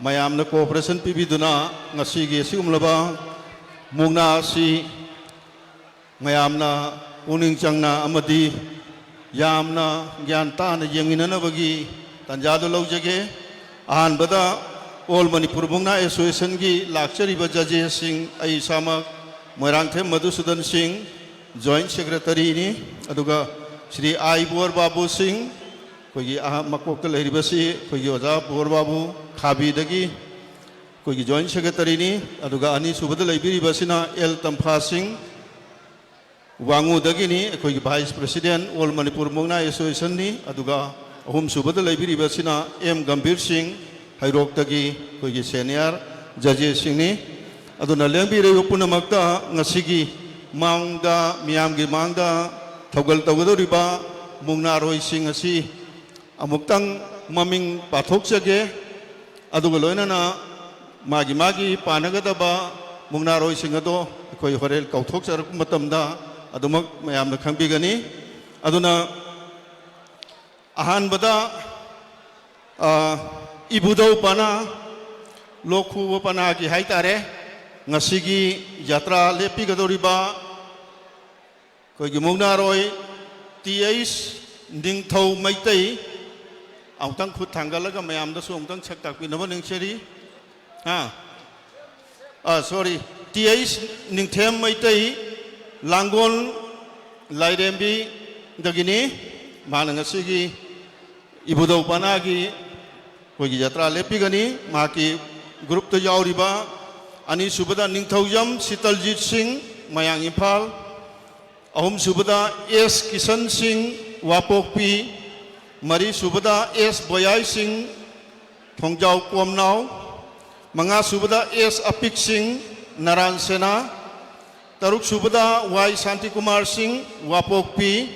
ꯃꯌꯥꯝꯅ cooperation ꯄꯤꯕꯤꯗꯨꯅ ꯉꯁꯤꯒꯤ ꯑꯁꯤꯒꯨꯝꯂꯕ ꯃꯨꯛꯅꯥ ꯑꯁꯤ ꯃꯌꯥꯝꯅ ꯄꯨꯛꯅꯤꯡ ꯆꯪꯅ ꯑꯃꯗꯤ ꯌꯥꯝꯅ ꯒ꯭ꯌꯥꯟ ꯇꯥꯅ ꯌꯦꯡꯃꯤꯟꯅꯅꯕꯒꯤ ꯇꯥꯟꯖꯥꯗꯨ ꯂꯧꯖꯒꯦ꯫ ꯑꯍꯥꯟꯕꯗ All Manipur Mukna Associationꯒꯤ ꯂꯥꯛꯆꯔꯤꯕ judgesꯁꯤꯡ, ꯑꯩ ꯏꯁꯥꯃꯛ ꯃꯣꯏꯔꯥꯡꯊꯦꯝ ꯃꯙꯨꯁꯨꯗꯟ ꯁꯤꯡ, Joint Secretaryꯅꯤ, ꯑꯗꯨꯒ ꯁ꯭ꯔꯤ ꯑꯥꯏ ꯕꯣꯔ ꯕꯥꯕꯨ ꯁꯤꯡ, ꯑꯩꯈꯣꯏꯒꯤ ꯑꯍ-, ꯃꯀꯣꯛꯇ ꯂꯩꯔꯤꯕꯁꯤ ꯑꯩꯈꯣꯏꯒꯤ ꯑꯣꯖꯥ ꯕꯣꯔ ꯕꯥꯕꯨ ꯈꯥꯕꯤꯗꯒꯤ ꯑꯩꯈꯣꯏꯒꯤ Joint Secretaryꯅꯤ, ꯑꯗꯨꯒ ꯑꯅꯤꯁꯨꯕꯗ ꯂꯩꯕꯤꯔꯤꯕꯁꯤꯅ ꯑꯦꯜ ꯇꯝꯐꯥ ꯁꯤꯡ, ꯋꯥꯉꯨꯗꯒꯤꯅꯤ, ꯑꯩꯈꯣꯏꯒꯤ Vice President, All Manipur Mukna Associationꯅꯤ, ꯑꯗꯨꯒ ꯑꯍꯨꯝꯁꯨꯕꯗ ꯂꯩꯕꯤꯔꯤꯕꯁꯤꯅ ꯑꯦꯝ ꯒꯝꯚꯤꯔ ꯁꯤꯡ, ꯍꯩꯔꯣꯛꯇꯒꯤ ꯑꯩꯈꯣꯏꯒꯤ senior judgesꯁꯤꯡꯅꯤ꯫ ꯑꯗꯨꯅ ꯂꯦꯡꯕꯤꯔꯤꯕ ꯄꯨꯝꯅꯃꯛꯇ ꯉꯁꯤꯒꯤ ꯃꯥꯡꯗ, ꯃꯤꯌꯥꯝꯒꯤ ꯃꯥꯡꯗ ꯊꯧꯒꯜ ꯇꯧꯒꯗꯧꯔꯤꯕ ꯃꯨꯛꯅꯥꯔꯣꯏꯁꯤꯡ ꯑꯁꯤ ꯑꯃꯨꯛꯇꯪ ꯃꯃꯤꯡ ꯄꯥꯊꯣꯛꯆꯒꯦ꯫ ꯑꯗꯨꯒ ꯂꯣꯏꯅꯅ ꯃꯥꯒꯤ ꯃꯥꯒꯤ ꯄꯥꯟꯅꯒꯗꯕ ꯃꯨꯛꯅꯥꯔꯣꯏꯁꯤꯡ ꯑꯗꯣ ꯑꯩꯈꯣꯏ ꯍꯣꯔꯦꯟ ꯀꯧꯊꯣꯛꯆꯔꯛꯄ ꯃꯇꯝꯗ ꯑꯗꯨꯃꯛ ꯃꯌꯥꯝꯅ ꯈꯪꯕꯤꯒꯅꯤ꯫ ꯑꯗꯨꯅ ꯑꯍꯥꯟꯕꯗ, ꯑ, ꯏꯕꯨꯙꯧ ꯄꯅꯥ, ꯂꯣꯛꯈꯨꯕ ꯄꯅꯥꯒꯤ ꯍꯥꯏꯇꯥꯔꯦ, ꯉꯁꯤꯒꯤ ꯖꯇ꯭ꯔꯥ ꯂꯦꯞꯄꯤꯒꯗꯧꯔꯤꯕ ꯑꯩꯈꯣꯏꯒꯤ ꯃꯨꯛꯅꯥꯔꯣꯏ ꯇꯤ ꯑꯩꯆ ꯅꯤꯡꯊꯧ ꯃꯩꯇꯩ, ꯑꯃꯨꯛꯇꯪ ꯈꯨꯠ ꯊꯥꯡꯒꯠꯂꯒ ꯃꯌꯥꯝꯗꯁꯨ ꯑꯃꯨꯛꯇꯪ ꯁꯛ ꯇꯥꯛꯄꯤꯅꯕ ꯅꯤꯡꯁꯤꯡꯔꯤ꯫ ꯑꯥ, ꯑꯥ, sorry, ꯇꯤ ꯑꯩꯆ ꯅꯤꯡꯊꯦꯝ ꯃꯩꯇꯩ, ꯂꯥꯡꯒꯣꯜ ꯂꯥꯏꯔꯦꯝꯕꯤꯗꯒꯤꯅꯤ꯫ ꯃꯥꯅ ꯉꯁꯤꯒꯤ ꯏꯕꯨꯙꯧ ꯄꯅꯥꯒꯤ ꯑꯩꯈꯣꯏꯒꯤ ꯖꯇ꯭ꯔꯥ ꯂꯦꯞꯄꯤꯒꯅꯤ꯫ ꯃꯍꯥꯛꯀꯤ groupꯇ ꯌꯥꯎꯔꯤꯕ ꯑꯅꯤꯁꯨꯕꯗ ꯅꯤꯡꯊꯧꯖꯝ ꯁꯤꯇꯜꯖꯤꯠ ꯁꯤꯡ, ꯃꯌꯥꯡ ꯏꯝꯐꯥꯜ, ꯑꯍꯨꯝꯁꯨꯕꯗ ꯑꯦꯁ ꯀꯤꯁꯟ ꯁꯤꯡ, ꯋꯥꯄꯣꯛꯄꯤ, ꯃꯔꯤꯁꯨꯕꯗ ꯑꯦꯁ ꯕꯣꯌꯥꯏ ꯁꯤꯡ, ꯊꯣꯡꯖꯥꯎ ꯀꯣꯝꯅꯥꯎ, ꯃꯉꯥꯁꯨꯕꯗ ꯑꯦꯁ ꯑꯄꯤꯛ ꯁꯤꯡ, ꯅꯔꯥꯟ ꯁꯦꯅꯥ, ꯇꯔꯨꯛꯁꯨꯕꯗ ꯋꯥꯏ ꯁꯥꯟꯇꯤꯀꯨꯃꯥꯔ ꯁꯤꯡ, ꯋꯥꯄꯣꯛꯄꯤ,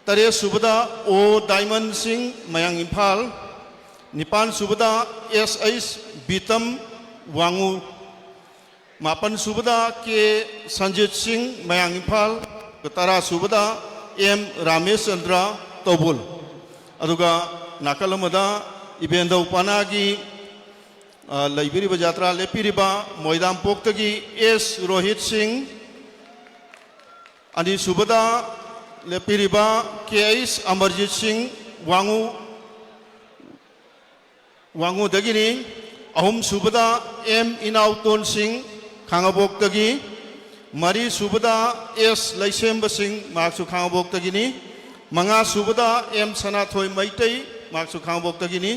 ꯇꯔꯦꯠꯁꯨꯕꯗ ꯑꯣ ꯗꯥꯏꯃꯟ ꯁꯤꯡ, ꯃꯌꯥꯡ ꯏꯝꯐꯥꯜ, ꯅꯤꯄꯥꯟꯁꯨꯕꯗ ꯑꯦꯁ ꯑꯩꯆ ꯕꯤꯇꯝ, ꯋꯥꯉꯨ, ꯃꯥꯄꯟꯁꯨꯕꯗ ꯀꯦ ꯁꯟꯖꯤꯠ ꯁꯤꯡ, ꯃꯌꯥꯡ ꯏꯝꯐꯥꯜ, ꯇꯔꯥꯁꯨꯕꯗ ꯑꯦꯝ ꯔꯥꯃꯦꯁ ꯆꯟꯗ꯭ꯔ, ꯇꯧꯕꯨꯜ꯫ ꯑꯗꯨꯒ ꯅꯥꯀꯜ ꯑꯃꯗ ꯏꯕꯦꯟꯗꯧ ꯄꯅꯥꯒꯤ ꯑ, ꯂꯩꯕꯤꯔꯤꯕ ꯖꯥꯇ꯭ꯔꯥ ꯂꯦꯞꯄꯤꯔꯤꯕ ꯃꯣꯏꯗꯥꯝꯄꯣꯛꯇꯒꯤ ꯑꯦꯁ ꯔꯣꯍꯤꯠ ꯁꯤꯡ, ꯑꯅꯤꯁꯨꯕꯗ ꯂꯦꯞꯄꯤꯔꯤꯕ ꯀꯦ ꯑꯩꯆ ꯑꯃꯔꯖꯤꯠ ꯁꯤꯡ, ꯋꯥꯉꯨ, ꯋꯥꯉꯨꯗꯒꯤꯅꯤ꯫ ꯑꯍꯨꯝꯁꯨꯕꯗ ꯑꯦꯝ ꯏꯅꯥꯎꯇꯣꯟ ꯁꯤꯡ, ꯈꯥꯉꯕꯣꯛꯇꯒꯤ꯫ ꯃꯔꯤꯁꯨꯕꯗ ꯑꯦꯁ ꯂꯩꯁꯦꯝꯕ ꯁꯤꯡ, ꯃꯍꯥꯛꯁꯨ ꯈꯥꯉꯕꯣꯛꯇꯒꯤꯅꯤ꯫ ꯃꯉꯥꯁꯨꯕꯗ ꯑꯦꯝ ꯁꯅꯥꯊꯣꯏ ꯃꯩꯇꯩ, ꯃꯍꯥꯛꯁꯨ ꯈꯥꯉꯕꯣꯛꯇꯒꯤꯅꯤ꯫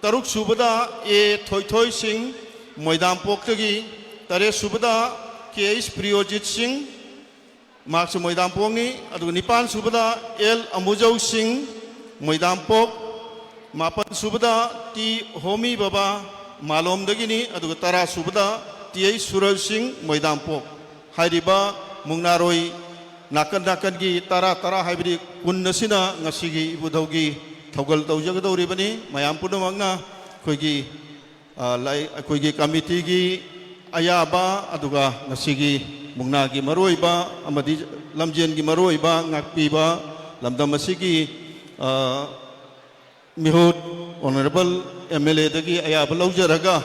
ꯇꯔꯨꯛꯁꯨꯕꯗ ꯑꯦ ꯊꯣꯏꯊꯣꯏ ꯁꯤꯡ, ꯃꯣꯏꯗꯥꯝꯄꯣꯛꯇꯒꯤ꯫ ꯇꯔꯦꯠꯁꯨꯕꯗ ꯀꯦ ꯑꯩꯆ ꯄ꯭ꯔꯤꯌꯣꯖꯤꯠ ꯁꯤꯡ, ꯃꯍꯥꯛꯁꯨ ꯃꯣꯏꯗꯥꯝꯄꯣꯛꯅꯤ꯫ ꯑꯗꯨꯒ ꯅꯤꯄꯥꯟꯁꯨꯕꯗ ꯑꯦꯜ ꯑꯃꯨꯖꯧ ꯁꯤꯡ, ꯃꯣꯏꯗꯥꯝꯄꯣꯛ꯫ ꯃꯥꯄꯟꯁꯨꯕꯗ ꯇꯤ ꯍꯣꯃꯤ ꯕꯕꯥ, ꯃꯥꯂꯣꯝꯗꯒꯤꯅꯤ꯫ ꯑꯗꯨꯒ ꯇꯔꯥꯁꯨꯕꯗ ꯇꯤ ꯑꯩꯆ ꯁꯨꯔꯖ ꯁꯤꯡ, ꯃꯣꯏꯗꯥꯝꯄꯣꯛ꯫ ꯍꯥꯏꯔꯤꯕ ꯃꯨꯛꯅꯥꯔꯣꯏ ꯅꯥꯀꯟ ꯅꯥꯀꯟꯒꯤ ꯇꯔꯥ ꯇꯔꯥ, ꯍꯥꯏꯕꯗꯤ ꯀꯨꯟ ꯑꯁꯤꯅ ꯉꯁꯤꯒꯤ ꯏꯕꯨꯙꯧꯒꯤ ꯊꯧꯒꯜ ꯇꯧꯖꯒꯗꯧꯔꯤꯕꯅꯤ꯫ ꯃꯌꯥꯝ ꯄꯨꯝꯅꯃꯛꯅ ꯑꯩꯈꯣꯏꯒꯤ, ꯑ, ꯂꯥꯏ-, ꯑꯩꯈꯣꯏꯒꯤ ꯀꯃꯤꯇꯤꯒꯤ ꯑꯌꯥꯕ, ꯑꯗꯨꯒ ꯉꯁꯤꯒꯤ ꯃꯨꯛꯅꯥꯒꯤ ꯃꯔꯨꯑꯣꯏꯕ ꯑꯃꯗꯤ ꯂꯝꯖꯦꯟꯒꯤ ꯃꯔꯨꯑꯣꯏꯕ ꯉꯥꯛꯄꯤꯕ ꯂꯝꯗꯝ ꯑꯁꯤꯒꯤ, ꯑ, ꯃꯤꯍꯨꯠ, ꯑꯣꯅꯔꯦꯕꯜ ꯑꯦꯝ ꯑꯦꯜ ꯑꯦꯗꯒꯤ ꯑꯌꯥꯕ ꯂꯧꯖꯔꯒ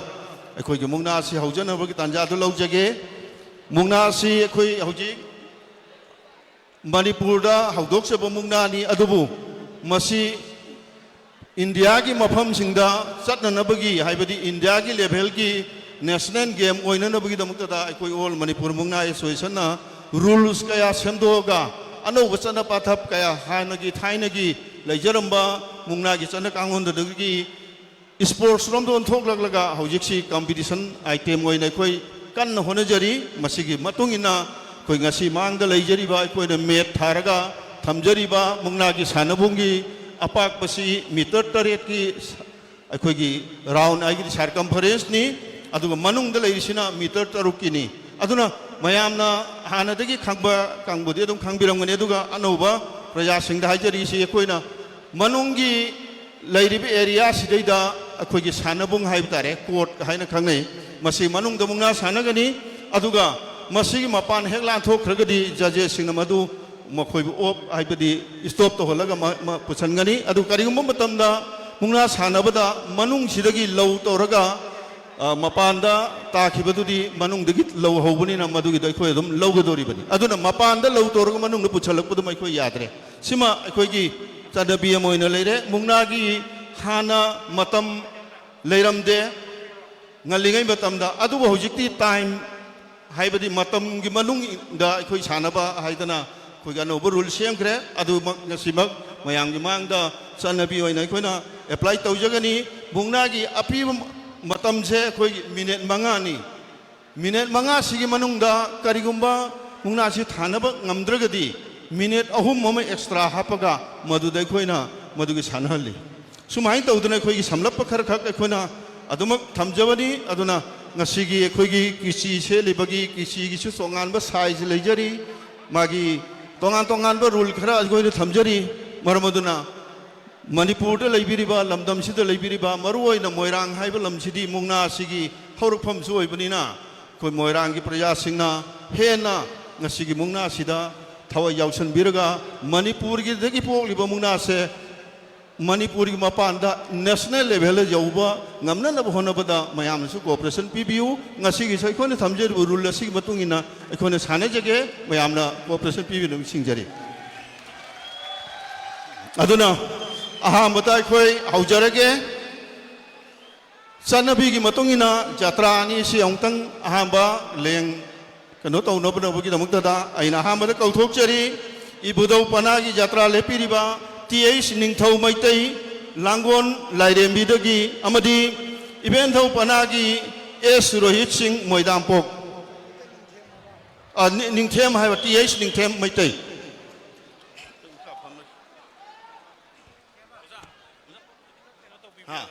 ꯑꯩꯈꯣꯏꯒꯤ ꯃꯨꯛꯅꯥ ꯑꯁꯤ ꯍꯧꯖꯅꯕꯒꯤ ꯇꯥꯟꯖꯥꯗꯨ ꯂꯧꯖꯒꯦ꯫ ꯃꯨꯛꯅꯥ ꯑꯁꯤ ꯑꯩꯈꯣꯏ ꯍꯧꯖꯤꯛ ꯃꯅꯤꯄꯨꯔꯗ ꯍꯧꯗꯣꯛꯆꯕ ꯃꯨꯛꯅꯥꯅꯤ, ꯑꯗꯨꯕꯨ ꯃꯁꯤ ꯏꯟꯗꯤꯌꯥꯒꯤ ꯃꯐꯝꯁꯤꯡꯗ ꯆꯠꯅꯅꯕꯒꯤ, ꯍꯥꯏꯕꯗꯤ ꯏꯟꯗꯤꯌꯥꯒꯤ ꯂꯦꯚꯦꯜꯒꯤ ꯅꯦꯁꯅꯦꯜ ꯒꯦꯝ ꯑꯣꯏꯅꯅꯕꯒꯤꯗꯃꯛꯇꯗ ꯑꯩꯈꯣꯏ ꯑꯣꯜ ꯃꯅꯤꯄꯨꯔ ꯃꯨꯛꯅꯥ ꯑꯦꯁꯣꯁꯤꯌꯦꯁꯟꯅ ꯔꯨꯜꯁ ꯀꯌꯥ ꯁꯦꯝꯗꯣꯛꯑꯒ ꯑꯅꯧꯕ ꯆꯠꯅ ꯄꯊꯥꯞ ꯀꯌꯥ, ꯍꯥꯟꯅꯒꯤ ꯊꯥꯏꯅꯒꯤ ꯂꯩꯖꯔꯝꯕ ꯃꯨꯛꯅꯥꯒꯤ ꯆꯠꯅ ꯀꯥꯡꯂꯣꯟꯗꯨꯗꯒꯤ ꯏꯁꯄꯣꯔꯠꯁ ꯔꯣꯝꯗ ꯑꯣꯟꯊꯣꯛꯂꯛꯂꯒ ꯍꯧꯖꯤꯛꯁꯤ ꯀꯝꯄꯤꯇꯤꯁꯟ ꯑꯥꯏꯇꯦꯝ ꯑꯣꯏꯅ ꯑꯩꯈꯣꯏ ꯀꯟꯅ ꯍꯣꯠꯅꯖꯔꯤ꯫ ꯃꯁꯤꯒꯤ ꯃꯇꯨꯡ ꯏꯟꯅ ꯑꯩꯈꯣꯏ ꯉꯁꯤ ꯃꯥꯡꯗ ꯂꯩꯖꯔꯤꯕ, ꯑꯩꯈꯣꯏꯅ ꯃꯦꯠ ꯊꯥꯔꯒ ꯊꯝꯖꯔꯤꯕ ꯃꯨꯛꯅꯥꯒꯤ ꯁꯥꯟꯅꯕꯨꯡꯒꯤ ꯑꯄꯥꯛꯄꯁꯤ ꯃꯤꯇꯔ ꯇꯔꯦꯠꯀꯤ ꯑꯩꯈꯣꯏꯒꯤ ꯔꯥꯎꯟ ꯍꯥꯏꯒꯗꯤ ꯁꯥꯔꯀꯝꯐꯔꯦꯟꯁꯅꯤ, ꯑꯗꯨꯒ ꯃꯅꯨꯡꯗ ꯂꯩꯔꯤꯁꯤꯅ ꯃꯤꯇꯔ ꯇꯔꯨꯛꯀꯤꯅꯤ꯫ ꯑꯗꯨꯅ ꯃꯌꯥꯝꯅ ꯍꯥꯟꯅꯗꯒꯤ ꯈꯪꯕ ꯀꯥꯡꯕꯨꯗꯤ ꯑꯗꯨꯝ ꯈꯪꯕꯤꯔꯝꯒꯅꯤ, ꯑꯗꯨꯒ ꯑꯅꯧꯕ ꯄ꯭ꯔꯖꯥꯁꯤꯡꯗ ꯍꯥꯏꯖꯔꯤꯁꯤ, ꯑꯩꯈꯣꯏꯅ ꯃꯅꯨꯡꯒꯤ ꯂꯩꯔꯤꯕ ꯑꯦꯔꯤꯌꯥꯁꯤꯗꯩꯗ ꯑꯩꯈꯣꯏꯒꯤ ꯁꯥꯟꯅꯕꯨꯡ ꯍꯥꯏꯕ ꯇꯥꯔꯦ, ꯀꯣꯔꯠ ꯍꯥꯏꯅ ꯈꯪꯅꯩ, ꯃꯁꯤ ꯃꯅꯨꯡꯗ ꯃꯨꯛꯅꯥ ꯁꯥꯟꯅꯒꯅꯤ꯫ ꯑꯗꯨꯒ ꯃꯁꯤꯒꯤ ꯃꯄꯥꯟ ꯍꯦꯛ ꯂꯥꯟꯊꯣꯛꯈ꯭ꯔꯒꯗꯤ ꯖꯖꯦꯁꯁꯤꯡꯅ ꯃꯗꯨ ꯃꯈꯣꯏꯕꯨ ꯑꯣꯞ, ꯍꯥꯏꯕꯗꯤ ꯁ꯭ꯇꯣꯞ ꯇꯧꯍꯜꯂꯒ ꯃ-, ꯃ-, ꯄꯨꯁꯟꯒꯅꯤ꯫ ꯑꯗꯨ ꯀꯔꯤꯒꯨꯝꯕ ꯃꯇꯝꯗ ꯃꯨꯛꯅꯥ ꯁꯥꯟꯅꯕꯗ ꯃꯅꯨꯡꯁꯤꯗꯒꯤ ꯂꯧ ꯇꯧꯔꯒ ꯑ, ꯃꯄꯥꯟꯗ ꯇꯥꯈꯤꯕꯗꯨꯗꯤ ꯃꯅꯨꯡꯗꯒꯤ ꯂꯧꯍꯧꯕꯅꯤꯅ ꯃꯗꯨꯒꯤꯗꯣ ꯑꯩꯈꯣꯏ ꯑꯗꯨꯝ ꯂꯧꯒꯗꯧꯔꯤꯕꯅꯤ꯫ ꯑꯗꯨꯅ ꯃꯄꯥꯟꯗ ꯂꯧ ꯇꯧꯔꯒ ꯃꯅꯨꯡꯗ ꯄꯨꯁꯜꯂꯛꯄꯗꯨꯃ ꯑꯩꯈꯣꯏ ꯌꯥꯗ꯭ꯔꯦ꯫ ꯁꯤꯃ ꯑꯩꯈꯣꯏꯒꯤ ꯆꯠꯅꯕꯤ ꯑꯃ ꯑꯣꯏꯅ ꯂꯩꯔꯦ꯫ ꯃꯨꯛꯅꯥꯒꯤ ꯍꯥꯟꯅ ꯃꯇꯝ ꯂꯩꯔꯝꯗꯦ ꯉꯜꯂꯤꯉꯩ ꯃꯇꯝꯗ, ꯑꯗꯨꯕꯨ ꯍꯧꯖꯤꯛꯇꯤ time, ꯍꯥꯏꯕꯗꯤ ꯃꯇꯝꯒꯤ ꯃꯅꯨꯡꯗ ꯑꯩꯈꯣꯏ ꯁꯥꯟꯅꯕ ꯍꯥꯏꯗꯅ ꯑꯩꯈꯣꯏꯒꯤ ꯑꯅꯧꯕ rule ꯁꯦꯝꯈ꯭ꯔꯦ꯫ ꯑꯗꯨꯃꯛ ꯉꯁꯤꯃꯛ ꯃꯌꯥꯝꯒꯤ ꯃꯥꯡꯗ ꯆꯠꯅꯕꯤ ꯑꯣꯏꯅ ꯑꯩꯈꯣꯏꯅ apply ꯇꯧꯖꯒꯅꯤ꯫ ꯃꯨꯛꯅꯥꯒꯤ ꯑꯄꯤꯕ ꯃꯇꯝꯁꯦ ꯑꯩꯈꯣꯏꯒꯤ minute ꯃꯉꯥꯅꯤ꯫ Minute ꯃꯉꯥꯁꯤꯒꯤ ꯃꯅꯨꯡꯗ ꯀꯔꯤꯒꯨꯝꯕ ꯃꯨꯛꯅꯥꯁꯤ ꯊꯥꯅꯕ ꯉꯝꯗ꯭ꯔꯒꯗꯤ, minute ꯑꯍꯨꯝ ꯑꯃ extra ꯍꯥꯞꯄꯒ ꯃꯗꯨꯗ ꯑꯩꯈꯣꯏꯅ ꯃꯗꯨꯒꯤ ꯁꯥꯟꯅꯍꯜꯂꯤ꯫ ꯁꯨꯃꯥꯏꯅ ꯇꯧꯗꯅ ꯑꯩꯈꯣꯏꯒꯤ ꯁꯝꯂꯞꯄ ꯈꯔꯈꯛ ꯑꯩꯈꯣꯏꯅ ꯑꯗꯨꯃꯛ ꯊꯝꯖꯕꯅꯤ꯫ ꯑꯗꯨꯅ ꯉꯁꯤꯒꯤ ꯑꯩꯈꯣꯏꯒꯤ ꯀꯤꯆꯤ ꯁꯦꯠꯂꯤꯕꯒꯤ ꯀꯤꯆꯤꯒꯤꯁꯨ ꯇꯣꯉꯥꯟꯕ size ꯂꯩꯖꯔꯤ, ꯃꯥꯒꯤ ꯇꯣꯉꯥꯟ ꯇꯣꯉꯥꯟꯕ rule ꯈꯔ ꯑꯩꯈꯣꯏꯅ ꯊꯝꯖꯔꯤ꯫ ꯃꯔꯝ ꯑꯗꯨꯅ ꯃꯅꯤꯄꯨꯔꯗ ꯂꯩꯕꯤꯔꯤꯕ, ꯂꯝꯗꯝꯁꯤꯗ ꯂꯩꯕꯤꯔꯤꯕ, ꯃꯔꯨꯑꯣꯏꯅ ꯃꯣꯏꯔꯥꯡ ꯍꯥꯏꯕ ꯂꯝꯁꯤꯗꯤ ꯃꯨꯛꯅꯥꯁꯤꯒꯤ ꯍꯧꯔꯛꯐꯝꯁꯨ ꯑꯣꯏꯕꯅꯤꯅ, ꯑꯩꯈꯣꯏ ꯃꯣꯏꯔꯥꯡꯒꯤ ꯄ꯭ꯔꯖꯥꯁꯤꯡꯅ ꯍꯦꯟꯅ ꯉꯁꯤꯒꯤ ꯃꯨꯛꯅꯥꯁꯤꯗ ꯊꯋꯥꯏ ꯌꯥꯎꯁꯟꯕꯤꯔꯒ ꯃꯅꯤꯄꯨꯔꯒꯤꯗꯒꯤ ꯄꯣꯛꯂꯤꯕ ꯃꯨꯛꯅꯥꯁꯦ ꯃꯅꯤꯄꯨꯔꯒꯤ ꯃꯄꯥꯟꯗ national level ꯗ ꯌꯧꯕ ꯉꯝꯅꯅꯕ ꯍꯣꯠꯅꯕꯗ ꯃꯌꯥꯝꯅꯁꯨ cooperation ꯄꯤꯕꯤꯌꯨ꯫ ꯉꯁꯤꯒꯤꯁꯨ ꯑꯩꯈꯣꯏꯅ ꯊꯝꯖꯔꯤꯕ rule ꯑꯁꯤꯒꯤ ꯃꯇꯨꯡ ꯏꯟꯅ ꯑꯩꯈꯣꯏꯅ ꯁꯥꯟꯅꯖꯒꯦ꯫ ꯃꯌꯥꯝꯅ cooperation ꯄꯤꯕꯤꯅꯕ ꯅꯤꯡꯁꯤꯡꯖꯔꯤ꯫ ꯑꯗꯨꯅ ꯑꯍꯥꯟꯕꯗ ꯑꯩꯈꯣꯏ ꯍꯧꯖꯔꯒꯦ꯫ ꯆꯠꯅꯕꯤꯒꯤ ꯃꯇꯨꯡ ꯏꯟꯅ ꯖꯇ꯭ꯔꯥ ꯑꯅꯤꯁꯤ ꯑꯃꯨꯛꯇꯪ ꯑꯍꯥꯟꯕ ꯂꯦꯡ ꯀꯩꯅꯣ ꯇꯧꯅꯕꯒꯤꯗꯃꯛꯇꯗ ꯑꯩꯅ ꯑꯍꯥꯟꯕꯗ ꯀꯧꯊꯣꯛꯆꯔꯤ꯫ ꯏꯕꯨꯙꯧ ꯄꯅꯥꯒꯤ ꯖꯇ꯭ꯔꯥ ꯂꯦꯞꯄꯤꯔꯤꯕ ꯇꯤ ꯑꯩꯆ ꯅꯤꯡꯊꯧ ꯃꯩꯇꯩ, ꯂꯥꯡꯒꯣꯜ ꯂꯥꯏꯔꯦꯝꯕꯤꯗꯒꯤ, ꯑꯃꯗꯤ ꯏꯕꯦꯟꯊꯧ ꯄꯅꯥꯒꯤ ꯑꯦꯁ ꯔꯣꯍꯤꯠ ꯁꯤꯡ ꯃꯣꯏꯗꯥꯝꯄꯣꯛ, ꯑ, ꯅꯤ-, ꯅꯤꯡꯊꯦꯝ ꯍꯥꯏꯕ, ꯇꯤ ꯑꯩꯆ ꯅꯤꯡꯊꯦꯝ ꯃꯩꯇꯩ꯫ ꯍꯥ?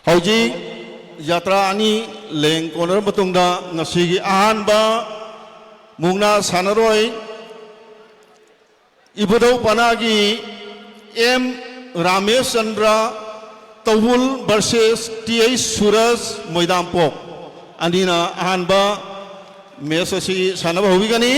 ꯍꯧꯖꯤꯛ ꯖꯇ꯭ꯔꯥ ꯑꯅꯤ ꯂꯦꯡ ꯀꯣꯟꯅꯔꯕ ꯃꯇꯨꯡꯗ ꯉꯁꯤꯒꯤ ꯑꯍꯥꯟꯕ ꯃꯨꯛꯅꯥ ꯁꯥꯟꯅꯔꯣꯏ ꯏꯕꯨꯙꯧ ꯄꯅꯥꯒꯤ M Ramesh Chandra, Thoubal versus T H Suraj, Moidampok ꯑꯅꯤꯅ ꯑꯍꯥꯟꯕ ꯃꯦꯆ ꯑꯁꯤ ꯁꯥꯟꯅꯕ ꯍꯧꯕꯤꯒꯅꯤ꯫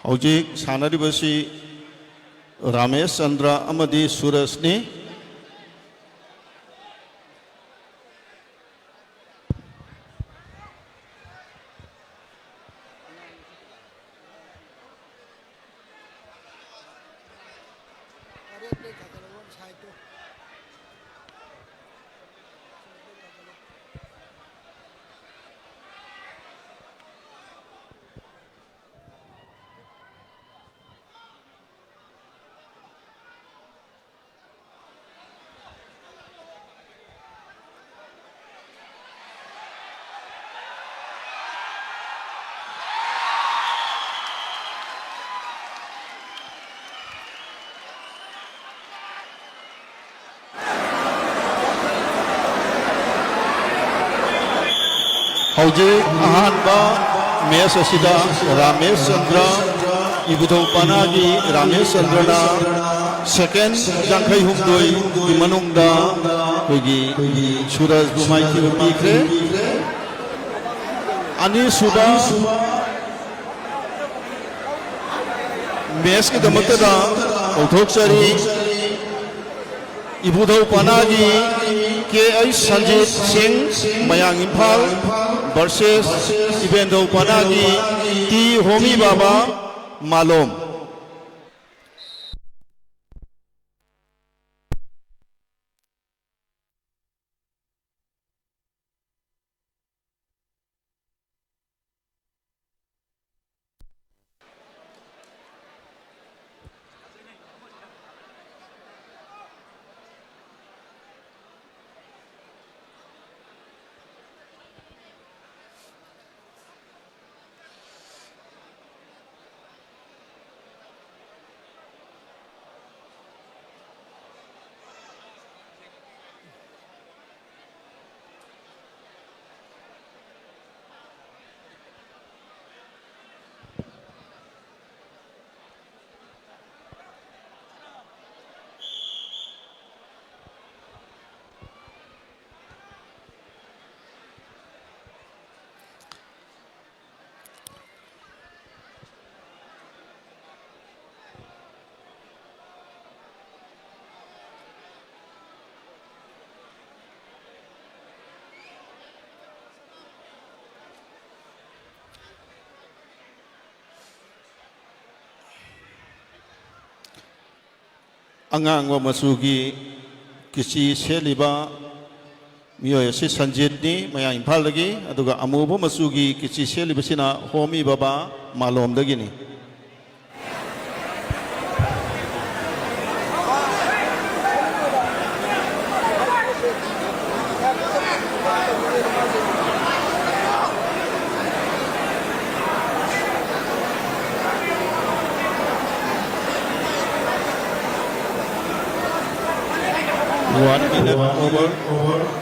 ꯍꯧꯖꯤꯛ ꯁꯥꯟꯅꯔꯤꯕꯁꯤ ꯔꯥꯃꯦꯁ ꯆꯟꯗ꯭ꯔ ꯑꯃꯗꯤ ꯁꯨꯔꯖꯅꯤ꯫ ꯍꯧꯖꯤꯛ ꯑꯍꯥꯟꯕ ꯃꯦꯆ ꯑꯁꯤꯗ ꯔꯥꯃꯦꯁ ꯆꯟꯗ꯭ꯔ, ꯏꯕꯨꯙꯧ ꯄꯅꯥꯒꯤ ꯔꯥꯃꯦꯁ ꯆꯟꯗ꯭ꯔꯅ ꯁꯦꯀꯦꯟ ꯌꯥꯡꯈꯩ ꯍꯨꯝꯗꯣꯏꯒꯤ ꯃꯅꯨꯡꯗ ꯑꯩꯈꯣꯏꯒꯤ ꯁꯨꯔꯖꯕꯨ ꯃꯥꯏꯊꯤꯕ ꯄꯤꯈ꯭ꯔꯦ꯫ ꯑꯅꯤꯁꯨꯕ ꯃꯦꯆꯀꯤꯗꯃꯛꯇꯗ ꯀꯧꯊꯣꯛꯆꯔꯤ꯫ ꯏꯕꯨꯙꯧ ꯄꯅꯥꯒꯤ ꯀꯦ ꯑꯩꯆ ꯁꯟꯖꯤꯠ ꯁꯤꯡ, ꯃꯌꯥꯡ ꯏꯝꯐꯥꯜ, versus ꯏꯕꯦꯟꯙꯧ ꯄꯅꯥꯒꯤ ꯇꯤ ꯍꯣꯃꯤ ꯕꯥꯕꯥ, ꯃꯥꯂꯣꯝ꯫ ꯑꯉꯥꯡꯕ ꯃꯆꯨꯒꯤ ꯀꯤꯆꯤ ꯁꯦꯠꯂꯤꯕ ꯃꯤꯑꯣꯏ ꯑꯁꯤ ꯁꯟꯖꯤꯠꯅꯤ, ꯃꯌꯥꯡ ꯏꯝꯐꯥꯜꯗꯒꯤ꯫ ꯑꯗꯨꯒ ꯑꯃꯨꯕ ꯃꯆꯨꯒꯤ ꯀꯤꯆꯤ ꯁꯦꯠꯂꯤꯕꯁꯤꯅ ꯍꯣꯃꯤ ꯕꯕꯥ, ꯃꯥꯂꯣꯝꯗꯒꯤꯅꯤ꯫ One minute over.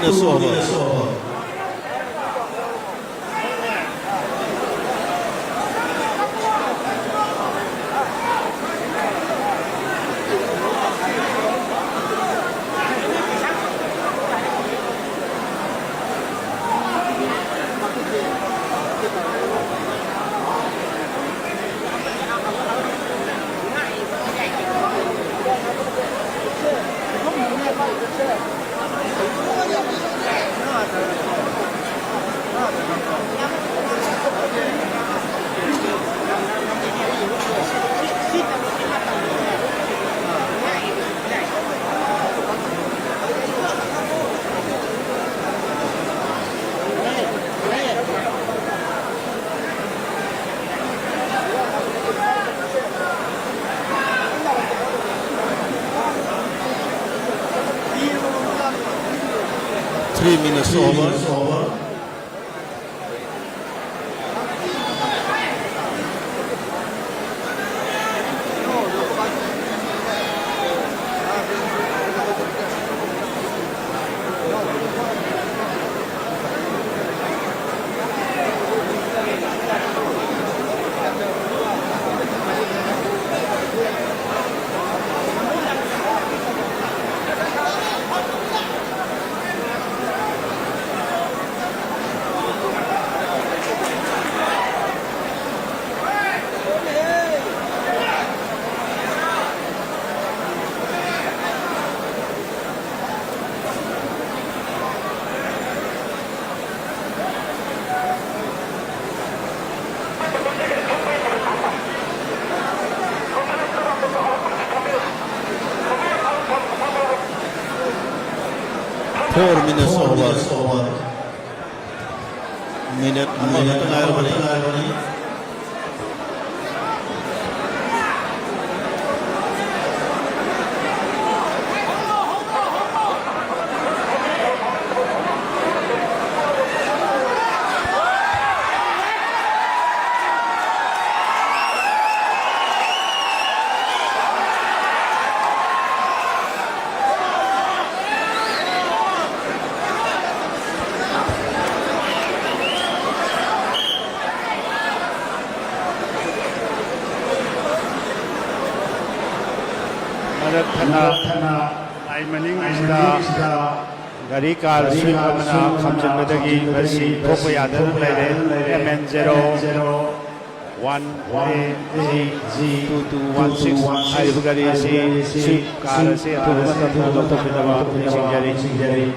Minus over. Three minutes over. Four minutes over. Minute ꯑꯃꯈꯛꯇ ꯉꯥꯏꯔꯕꯅꯤ꯫ ꯍꯟꯗꯛ ꯊꯅ ꯂꯥꯏ ꯃꯅꯤꯡꯁꯤꯗ ꯒꯥꯔꯤ ꯀꯥꯔ ꯁ꯭ꯋꯤꯞ ꯑꯃꯅ ꯈꯥꯝꯖꯤꯟꯕꯗꯒꯤ ꯃꯁꯤ ꯊꯣꯛꯄ ꯌꯥꯗꯅ ꯂꯩꯔꯦ꯫ M N zero one A G two two one six ꯍꯥꯏꯔꯤꯕ ꯒꯥꯔꯤ ꯑꯁꯤ ꯁ꯭ꯋꯤꯞ ꯀꯥꯔ ꯑꯁꯤ ꯑꯊꯨꯕ ꯃꯇꯝꯗ ꯂꯧꯊꯣꯛꯄꯤꯅꯕ ꯅꯤꯡꯁꯤꯡꯖꯔꯤ꯫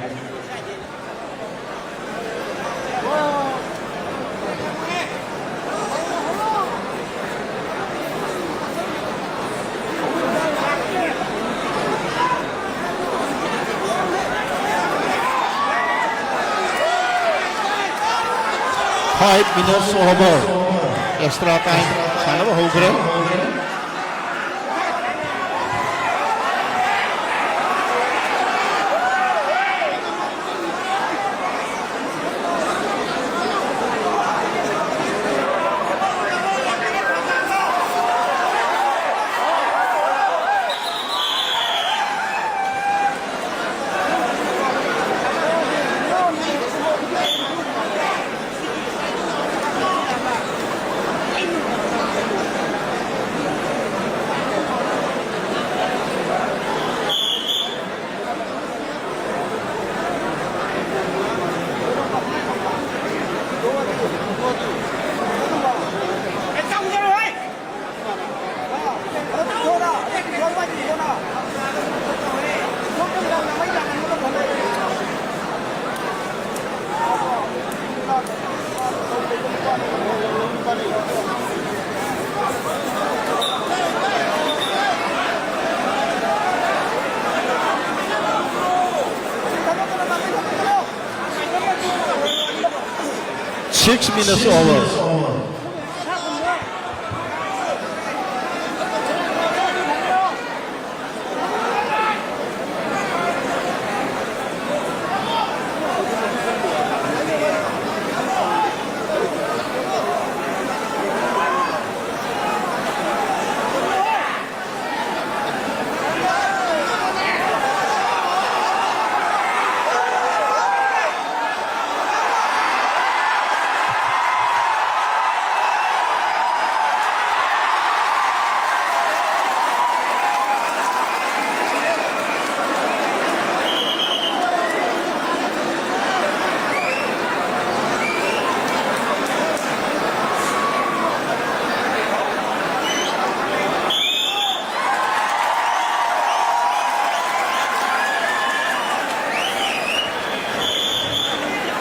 Five minutes over. Extra time ꯁꯥꯟꯅꯕ ꯍꯧꯈ꯭ꯔꯦ꯫ Six minutes over.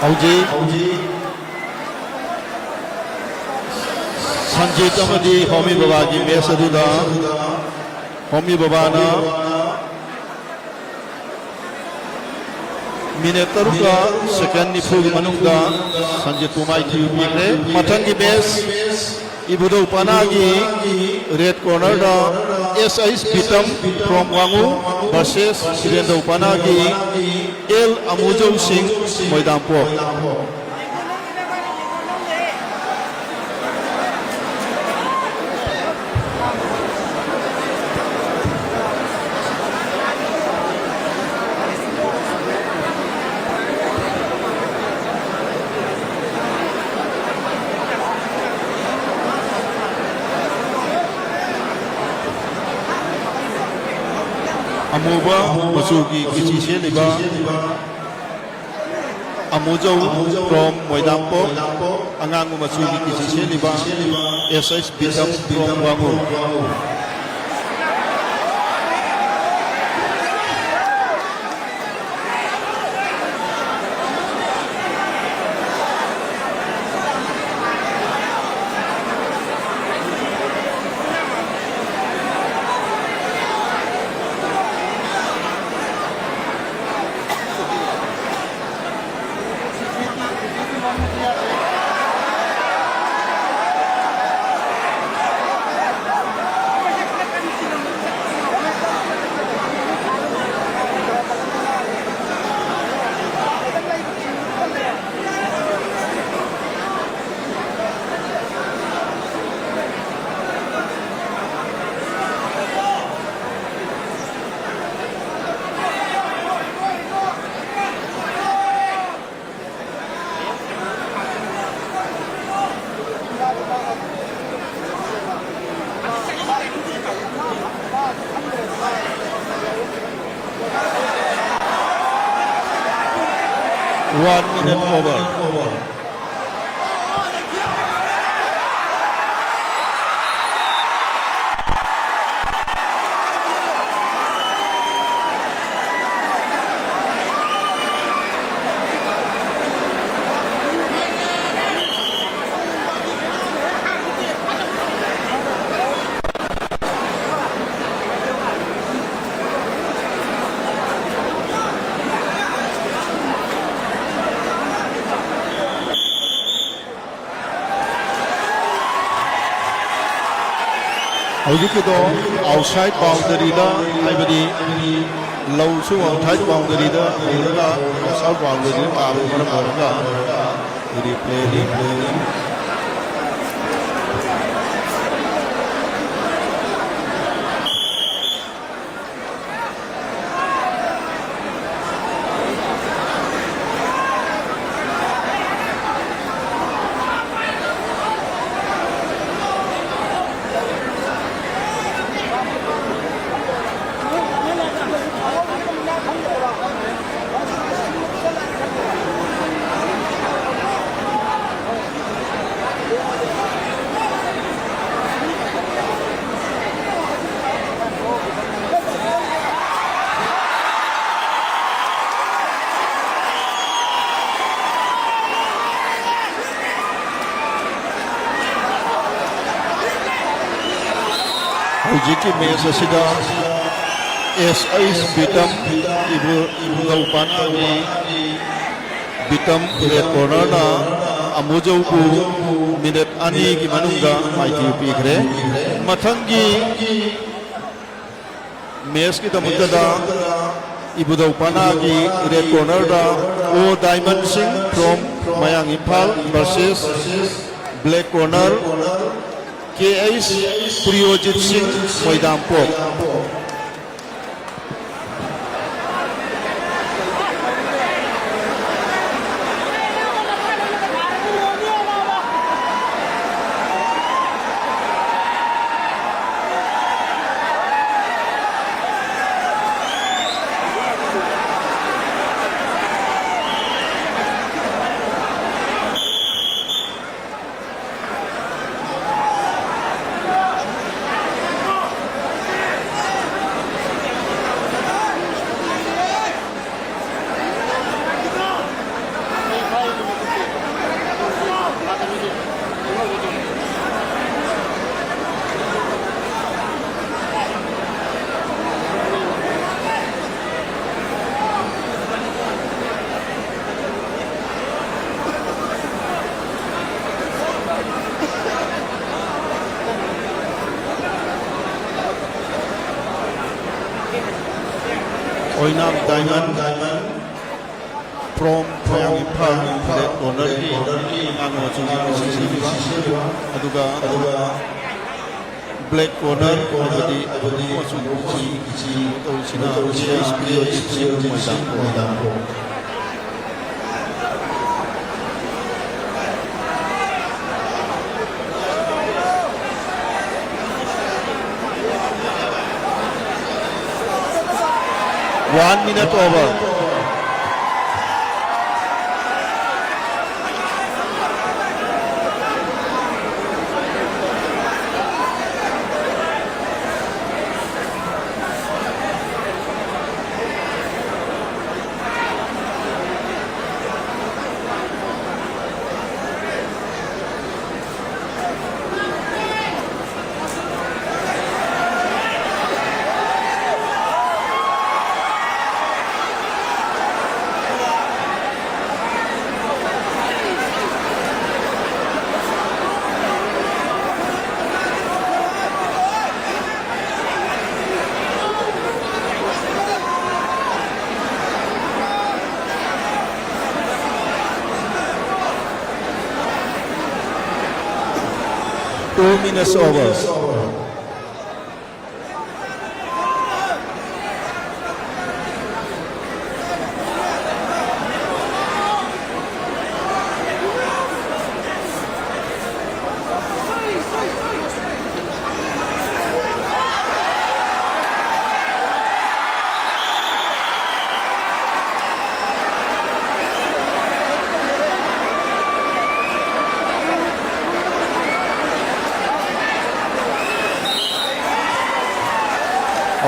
ꯍꯧꯖꯤꯛ ꯁꯟꯖꯤꯠ ꯑꯃꯗꯤ ꯍꯣꯃꯤ ꯕꯕꯥꯒꯤ ꯃꯦꯁ ꯑꯗꯨꯗ ꯍꯣꯃꯤ ꯕꯕꯥꯅ ꯃꯤꯅꯤꯠ ꯇꯔꯨꯛꯀ ꯁꯦꯀꯦꯟ ꯅꯤꯐꯨꯒꯤ ꯃꯅꯨꯡꯗ ꯁꯟꯖꯤꯠꯄꯨ ꯃꯥꯏꯊꯤꯕ ꯄꯤꯈ꯭ꯔꯦ꯫ ꯃꯊꯪꯒꯤ ꯃꯦꯁ ꯏꯕꯨꯙꯧ ꯄꯅꯥꯒꯤ ꯔꯦꯠ ꯀꯣꯔꯅꯔꯗ S H Bitam from Wangu versus ꯏꯔꯦꯟꯗꯧ ꯄꯅꯥꯒꯤ ꯑꯦꯜ ꯑꯃꯨꯖꯧ ꯁꯤꯡ ꯃꯣꯏꯗꯥꯝꯄꯣꯛ꯫ ꯑꯃꯨꯕ ꯃꯆꯨꯒꯤ ꯀꯤꯆꯤ ꯁꯦꯠꯂꯤꯕ ꯑꯃꯨꯖꯧ from ꯃꯣꯏꯗꯥꯝꯄꯣꯛ, ꯑꯉꯥꯡꯕ ꯃꯆꯨꯒꯤ ꯀꯤꯆꯤ ꯁꯦꯠꯂꯤꯕ S H Bitam from Wangu. One minute over. ꯍꯧꯖꯤꯛꯀꯤꯗꯣ ꯑꯥꯎꯠꯁꯥꯏꯠ ꯕꯥꯎꯟꯗꯔꯤꯗ, ꯍꯥꯏꯕꯗꯤ ꯂꯧꯁꯨ ꯑꯥꯎꯠꯁꯥꯏꯠ ꯕꯥꯎꯟꯗꯔꯤꯗ ꯎꯔꯒ ꯑꯥꯎꯠꯁꯥꯏꯠ ꯕꯥꯎꯟꯗꯔꯤꯗ ꯇꯥꯕꯅ ꯃꯔꯝ ꯑꯣꯏꯔꯒ ꯔꯤꯄ꯭ꯂꯦ, ꯔꯤꯄ꯭ꯂꯦ꯫ ꯍꯧꯖꯤꯛꯀꯤ ꯃꯦꯆ ꯑꯁꯤꯗ ꯑꯦꯁ ꯑꯩꯆ ꯕꯤꯇꯝ, ꯏꯕꯨ-, ꯏꯕꯨꯙꯧ ꯄꯥꯅꯥꯒꯤ ꯕꯤꯇꯝ ꯔꯦꯗ ꯀꯣꯔꯅꯔꯅ ꯑꯃꯨꯖꯧꯕꯨ ꯃꯤꯅꯤꯠ ꯑꯅꯤꯒꯤ ꯃꯅꯨꯡꯗ ꯃꯥꯏꯊꯤꯕ ꯄꯤꯈ꯭ꯔꯦ꯫ ꯃꯊꯪꯒꯤ ꯃꯦꯆꯀꯤꯗꯃꯛꯇꯗ ꯏꯕꯨꯙꯧ ꯄꯥꯅꯥꯒꯤ ꯔꯦꯗ ꯀꯣꯔꯅꯔꯗ ꯑꯣ diamond Singh from Mayang Imphal versus black corner K H Priyojit Singh, Moidampok. ꯑꯣꯏꯅꯥꯝ ꯗꯥꯏꯃꯟ, ꯗꯥꯏꯃꯟ, from ꯃꯣꯏꯔꯥꯡ ꯏꯝꯐꯥꯜ, ꯔꯦꯗ ꯀꯣꯔꯅꯔꯒꯤ ꯑꯉꯥꯡ ꯃꯆꯨꯒꯤ ꯀꯣꯆꯤꯡ ꯁꯤꯖꯤꯟꯅꯕ, ꯑꯗꯨꯒ ꯕ꯭ꯂꯦꯛ ꯀꯣꯔꯅꯔ, ꯍꯥꯏꯕꯗꯤ ꯑꯃꯨꯕ ꯃꯆꯨꯒꯤ ꯀꯣꯆꯤꯡ ꯇꯧꯔꯤꯁꯤꯅ ꯁꯤ ꯄꯤꯔꯤꯌꯣꯗꯤꯛ ꯁꯤ ꯃꯣꯏꯗꯥꯡ꯫ One minute over. Two minutes over.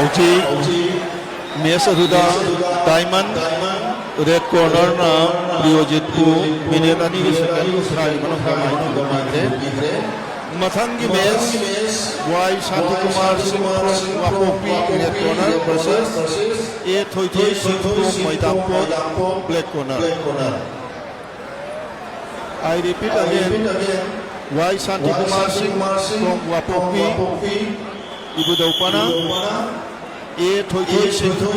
ꯍꯧꯖꯤꯛ ꯃꯦꯆ ꯑꯗꯨꯗ ꯗꯥꯏꯃꯟ, ꯔꯦꯗ ꯀꯣꯔꯅꯔꯅ ꯄ꯭ꯔꯤꯌꯣꯖꯤꯠꯄꯨ ꯃꯤꯅꯤꯠ ꯑꯅꯤꯒꯤ ꯁꯦꯀꯦꯟ ꯀꯨꯟꯊ꯭ꯔꯥꯒꯤ ꯃꯅꯨꯡꯗ ꯃꯥꯏꯊꯤꯕ ꯄꯤꯈ꯭ꯔꯦ꯫ ꯃꯊꯪꯒꯤ match Y Shantikumar Singh from Wapokpi, red corner, versus A Thoithoi Singh from Moidangpok, black corner. I repeat again, Y Shantikumar Singh from ꯋꯥꯄꯣꯛꯄꯤ, ꯏꯕꯨꯙꯧ ꯄꯅꯥ, ꯑꯦ ꯊꯣꯏꯊꯣꯏ ꯁꯤꯡ from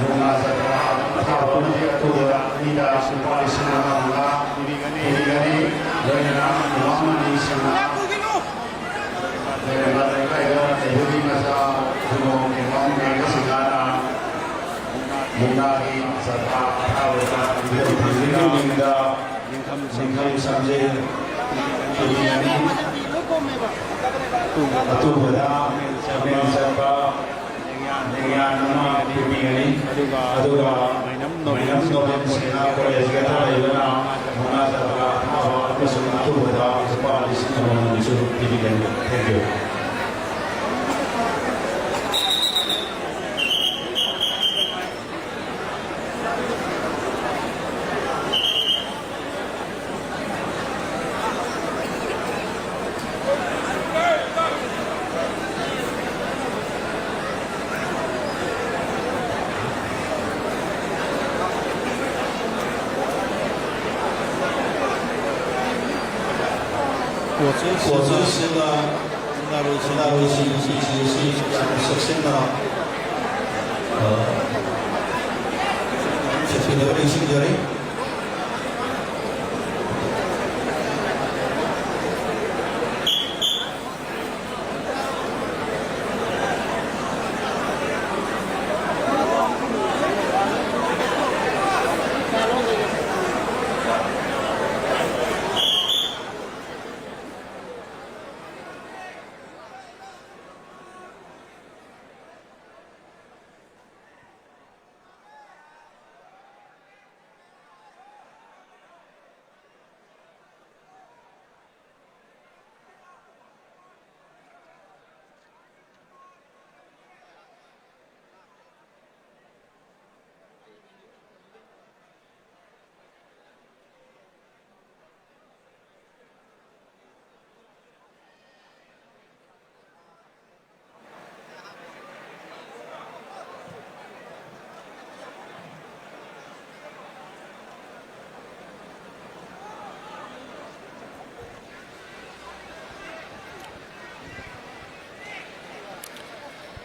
ꯃꯨꯛꯅꯥ ꯖꯇ꯭ꯔꯥ ꯑꯊꯥꯕ ꯑꯃꯗꯤ ꯑꯊꯨꯕꯗ ꯃꯤꯗ ꯂꯨꯄꯥ ꯂꯤꯁꯤꯡ ꯑꯃ ꯃꯉꯥ ꯄꯤꯕꯤꯒꯅꯤ꯫ ꯂꯣꯏꯅꯅ ꯃꯃꯥ ꯃꯅꯤꯁꯤꯡꯅ ꯂꯩꯔꯕ ꯂꯩꯀꯥꯏꯗ ꯂꯩꯕꯒꯤ ꯃꯆꯥ ꯈꯨꯡꯒꯪꯒꯤ ꯃꯃꯥ ꯃꯅꯤꯁꯤꯡꯅ ꯃꯨꯛꯅꯥꯒꯤ ꯖꯇ꯭ꯔꯥ ꯑꯊꯥꯕꯗ ꯃꯤꯡꯗ ꯅꯤꯡꯊꯝ ꯁꯝꯖꯦ ꯄꯤꯕꯤꯒꯅꯤ꯫ ꯑꯊꯨꯕꯗ ꯃꯦꯟ ꯆꯠꯄ ꯂꯦꯡꯌꯥꯟ ꯑꯃ ꯄꯤꯕꯤꯒꯅꯤ꯫ ꯑꯗꯨꯒ ꯃꯩꯅꯝ ꯅꯣꯕꯦꯟ ꯁꯦꯅꯥ ꯀꯣꯂꯦꯖꯀꯤ ꯑꯊꯥꯕ ꯂꯩꯕꯅ ꯃꯨꯛꯅꯥ ꯖꯇ꯭ꯔꯥ ꯑꯊꯥꯕ ꯑꯃꯁꯨꯡ ꯑꯊꯨꯕꯗ ꯂꯨꯄꯥ ꯂꯤꯁꯤꯡ ꯑꯃꯃꯝꯁꯨ ꯄꯤꯕꯤꯒꯅꯤ꯫ Thank you. ꯀꯣꯆꯁꯤꯅ, ꯀꯣꯆꯁꯤꯅ ꯁꯥꯟꯅꯔꯣꯏꯁꯤꯡ, ꯁꯥꯟꯅꯔꯣꯏꯁꯤꯡ ꯑꯁꯤ ꯌꯥꯝꯅ ꯆꯦꯛꯁꯤꯟꯅ, ꯑ, ꯆꯦꯛꯁꯤꯟꯅꯕ ꯅꯤꯡꯁꯤꯡꯖꯔꯤ꯫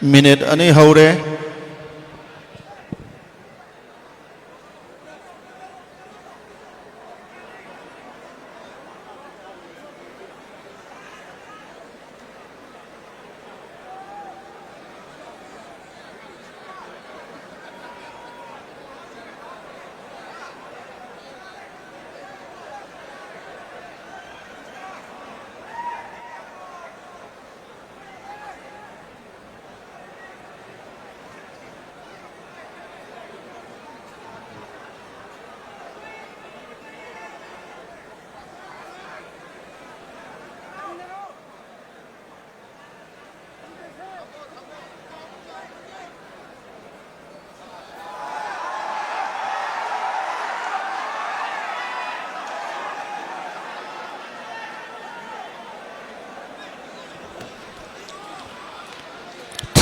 ꯃꯤꯅꯤꯠ ꯑꯅꯤ ꯍꯧꯔꯦ꯫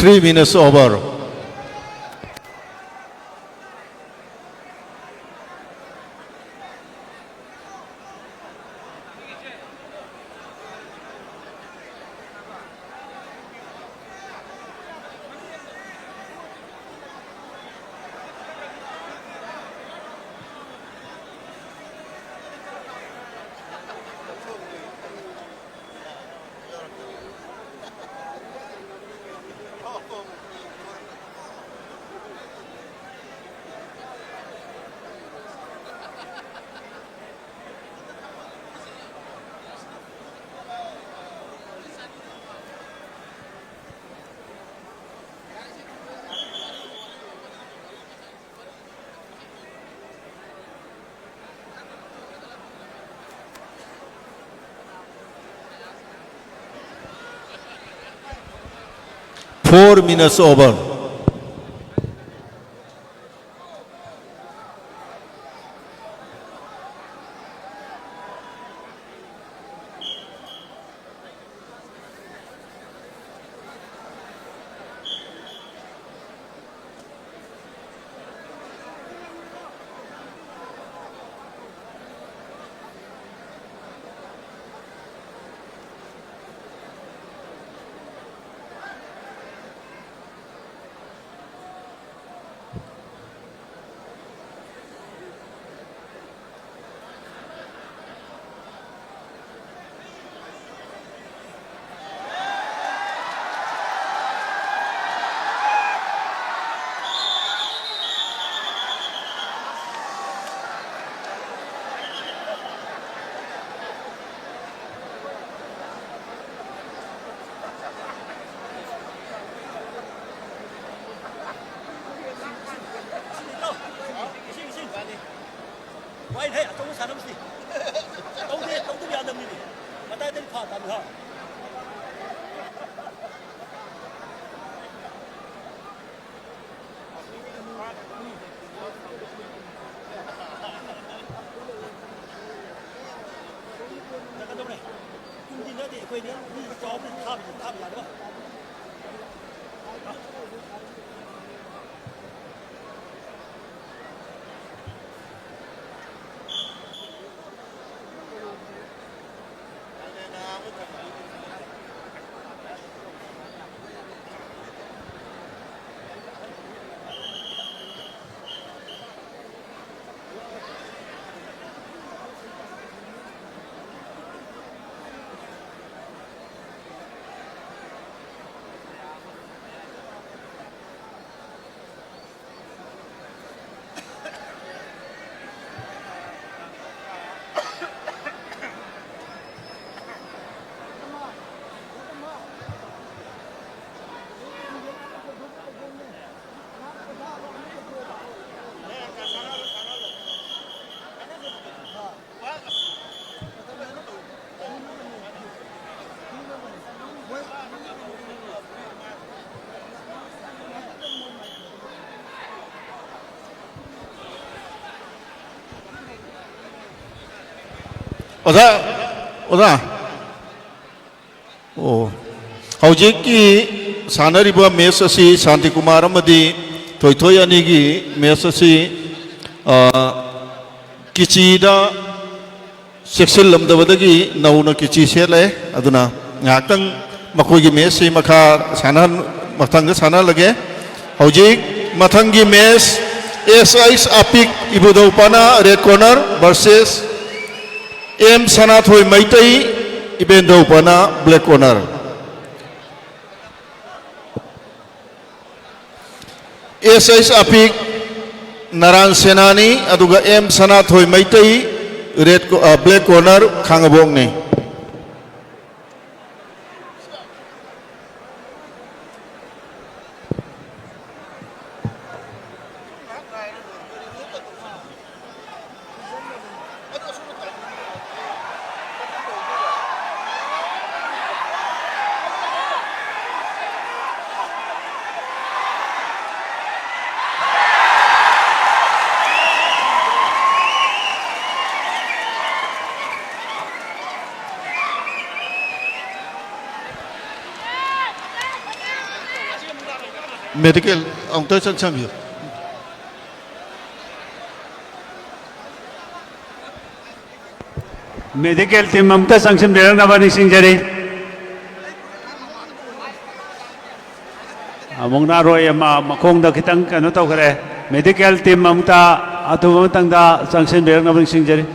Three minutes over. Four minutes over. ꯋꯥꯏꯍꯦ, ꯑꯆꯧꯕ ꯁꯥꯟꯅꯕꯁꯤꯗꯤ꯫ ꯇꯧꯗꯦ, ꯇꯧꯗꯕ ꯌꯥꯗꯕꯅꯤꯅꯦ꯫ ꯃꯇꯥꯏꯗꯗꯤ ꯐꯥ ꯇꯥꯕꯅꯤ, ꯍꯥ? ꯀꯩꯗꯧꯔꯦ? ꯌꯨꯝꯗꯤ ꯅꯠꯇꯦ, ꯑꯩꯈꯣꯏꯗꯤ ꯃꯤ ꯆꯥꯎꯕꯅꯤ, ꯊꯥꯕꯁꯨ ꯊꯥꯕ ꯌꯥꯗꯕ꯫ ꯑꯣꯖꯥ, ꯑꯣꯖꯥ꯫ ꯑꯣ, ꯍꯧꯖꯤꯛꯀꯤ ꯁꯥꯟꯅꯔꯤꯕ ꯃꯦꯠꯆ ꯑꯁꯤ ꯁꯥꯟꯇꯤꯀꯨꯃꯥꯔ ꯑꯃꯗꯤ ꯊꯣꯏꯊꯣꯏ ꯑꯅꯤꯒꯤ ꯃꯦꯠꯆ ꯑꯁꯤ, ꯑ, ꯀꯤꯆꯤꯗ ꯆꯦꯛꯁꯤꯜꯂꯝꯗꯕꯗꯒꯤ ꯅꯧꯅ ꯀꯤꯆꯤ ꯁꯦꯠꯂꯦ꯫ ꯑꯗꯨꯅ ꯉꯥꯏꯍꯥꯛꯇꯪ ꯃꯈꯣꯏꯒꯤ ꯃꯦꯠꯆꯁꯤ ꯃꯈꯥ ꯁꯥꯟꯅ-, ꯃꯊꯪꯗ ꯁꯥꯟꯅꯍꯜꯂꯒꯦ꯫ ꯍꯧꯖꯤꯛ ꯃꯊꯪꯒꯤ ꯃꯦꯠꯆ, ꯑꯦꯁ ꯑꯩꯆ ꯑꯄꯤꯛ, ꯏꯕꯨꯙꯧ ꯄꯅꯥ, red corner, versus M Sanathoi Meitei, ꯏꯕꯦꯟꯗꯧ ꯄꯅꯥ, black corner. S H Apik, ꯅꯔꯥꯟ ꯁꯦꯅꯥꯅꯤ, ꯑꯗꯨꯒ ꯑꯦꯝ ꯁꯅꯥꯊꯣꯏ ꯃꯩꯇꯩ, ꯔꯦꯗ ꯀꯣ-, ꯑ, ꯕ꯭ꯂꯦꯛ ꯀꯣꯔꯅꯔ, ꯈꯥꯡꯉꯕꯣꯛꯅꯤ꯫ ꯃꯦꯗꯤꯀꯦꯜ ꯑꯃꯨꯛꯇ ꯆꯪꯁꯟꯕꯤꯌꯨ꯫ ꯃꯦꯗꯤꯀꯦꯜ ꯇꯤꯝ ꯑꯃꯨꯛꯇ ꯆꯪꯁꯤꯟꯕꯤꯔꯛꯅꯕ ꯅꯤꯡꯁꯤꯡꯖꯔꯤ꯫ ꯑꯃꯨꯛꯅ ꯑꯔꯣꯏ ꯑꯃ ꯃꯈꯣꯡꯗ ꯈꯤꯇꯪ ꯀꯩꯅꯣ ꯇꯧꯈ꯭ꯔꯦ꯫ ꯃꯦꯗꯤꯀꯦꯜ ꯇꯤꯝ ꯑꯃꯨꯛꯇ ꯑꯊꯨꯕ ꯃꯇꯝꯗ ꯆꯪꯁꯤꯟꯕꯤꯔꯛꯅꯕ ꯅꯤꯡꯁꯤꯡꯖꯔꯤ꯫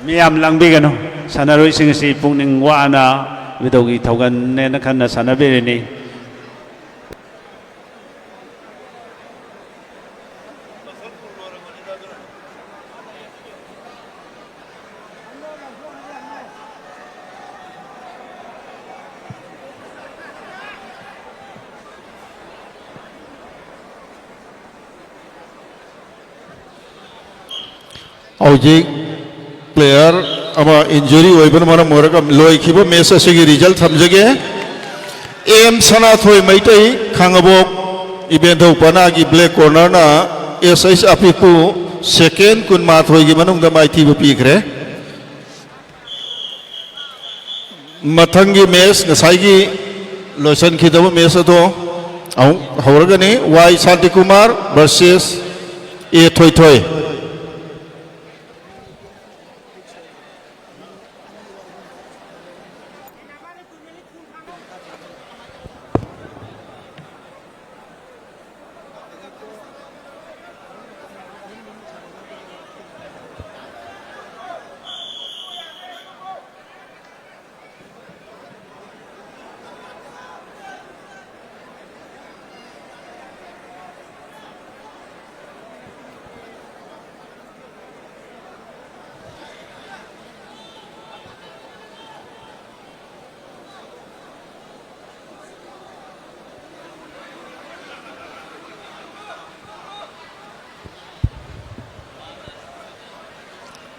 ꯃꯤꯌꯥꯝ ꯂꯥꯡꯕꯤꯒꯅꯨ꯫ ꯁꯥꯟꯅꯔꯣꯏꯁꯤꯡ ꯑꯁꯤ ꯄꯨꯛꯅꯤꯡ ꯋꯥꯅ ꯃꯤꯇꯧꯒꯤ ꯊꯧꯒꯜꯅꯦꯅ ꯈꯟꯅ ꯁꯥꯟꯅꯕꯤꯔꯤꯅꯤ꯫ ꯍꯧꯖꯤꯛ ꯄ꯭ꯂꯦꯌꯔ ꯑꯃ ꯏꯟꯖꯨꯔꯤ ꯑꯣꯏꯕꯅ ꯃꯔꯝ ꯑꯣꯏꯔꯒ ꯂꯣꯏꯈꯤꯕ ꯃꯦꯆ ꯑꯁꯤꯒꯤ ꯔꯤꯖꯜ ꯊꯝꯖꯒꯦ꯫ ꯑꯦꯝ ꯁꯅꯥꯊꯣꯏ ꯃꯩꯇꯩ, ꯈꯥꯉꯕꯣꯛ ꯏꯕꯦꯟꯊꯧ ꯄꯅꯥꯒꯤ ꯕ꯭ꯂꯦꯛ ꯀꯣꯔꯅꯔꯅ ꯑꯦꯁ ꯑꯩꯆ ꯑꯄꯤꯛꯄꯨ ꯁꯦꯀꯦꯟ ꯀꯨꯟꯃꯥꯊꯣꯏꯒꯤ ꯃꯅꯨꯡꯗ ꯃꯥꯏꯊꯤꯕ ꯄꯤꯈ꯭ꯔꯦ꯫ ꯃꯊꯪꯒꯤ ꯃꯦꯆ, ꯉꯁꯥꯏꯒꯤ ꯂꯣꯏꯁꯤꯟꯈꯤꯗꯕ ꯃꯦꯆ ꯑꯗꯣ ꯑꯃꯨꯛ ꯍꯧꯔꯒꯅꯤ꯫ ꯋꯥꯏ ꯁꯥꯟꯇꯤꯀꯨꯃꯥꯔ ꯚꯔꯁꯦꯁ ꯑꯦ ꯊꯣꯏꯊꯣꯏ꯫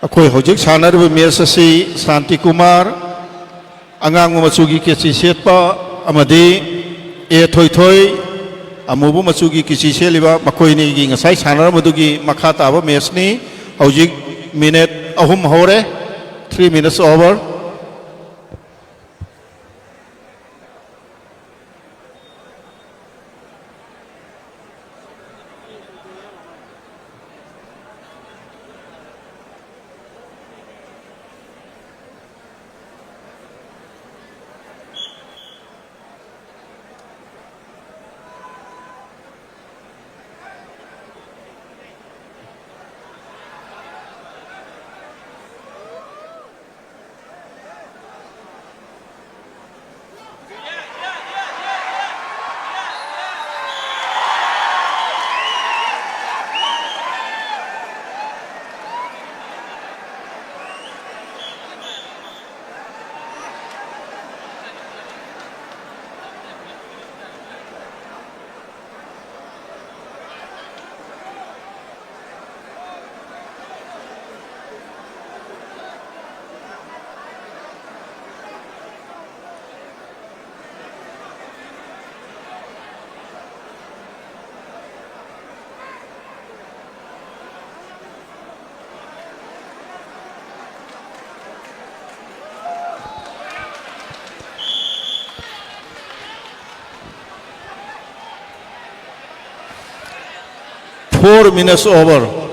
ꯑꯩꯈꯣꯏ ꯍꯧꯖꯤꯛ ꯁꯥꯟꯅꯔꯤꯕ ꯃꯦꯆ ꯑꯁꯤ ꯁꯥꯟꯇꯤ ꯀꯨꯃꯥꯔ, ꯑꯉꯥꯡꯕ ꯃꯆꯨꯒꯤ ꯀꯦꯆꯤ ꯁꯦꯠꯄ, ꯑꯃꯗꯤ ꯑꯦ ꯊꯣꯏꯊꯣꯏ, ꯑꯃꯨꯕ ꯃꯆꯨꯒꯤ ꯀꯤꯆꯤ ꯁꯦꯠꯂꯤꯕ, ꯃꯈꯣꯏꯅꯤꯒꯤ ꯉꯁꯥꯏ ꯁꯥꯟꯅꯔꯝꯕꯗꯨꯒꯤ ꯃꯈꯥ ꯇꯥꯕ ꯃꯦꯠꯁꯅꯤ꯫ ꯍꯧꯖꯤꯛ ꯃꯤꯅꯠ ꯑꯍꯨꯝ ꯍꯧꯔꯦ꯫ Three minutes over. Four minutes over.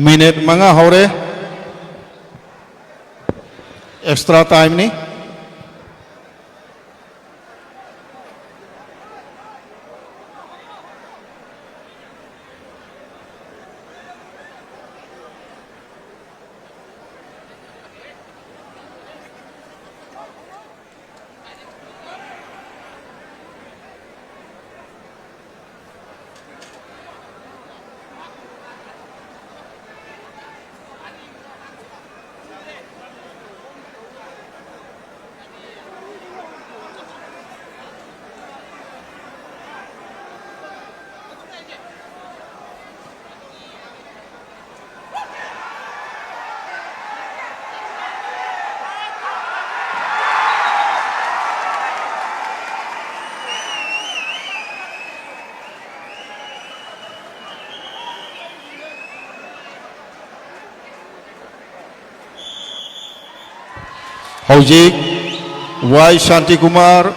Minute ꯃꯉꯥ ꯍꯧꯔꯦ꯫ ꯑꯦꯛꯁꯇ꯭ꯔꯥ ꯇꯥꯏꯝꯅꯤ꯫ ꯍꯧꯖꯤꯛ ꯋꯥꯏ ꯁꯥꯟꯇꯤꯀꯨꯃꯥꯔ,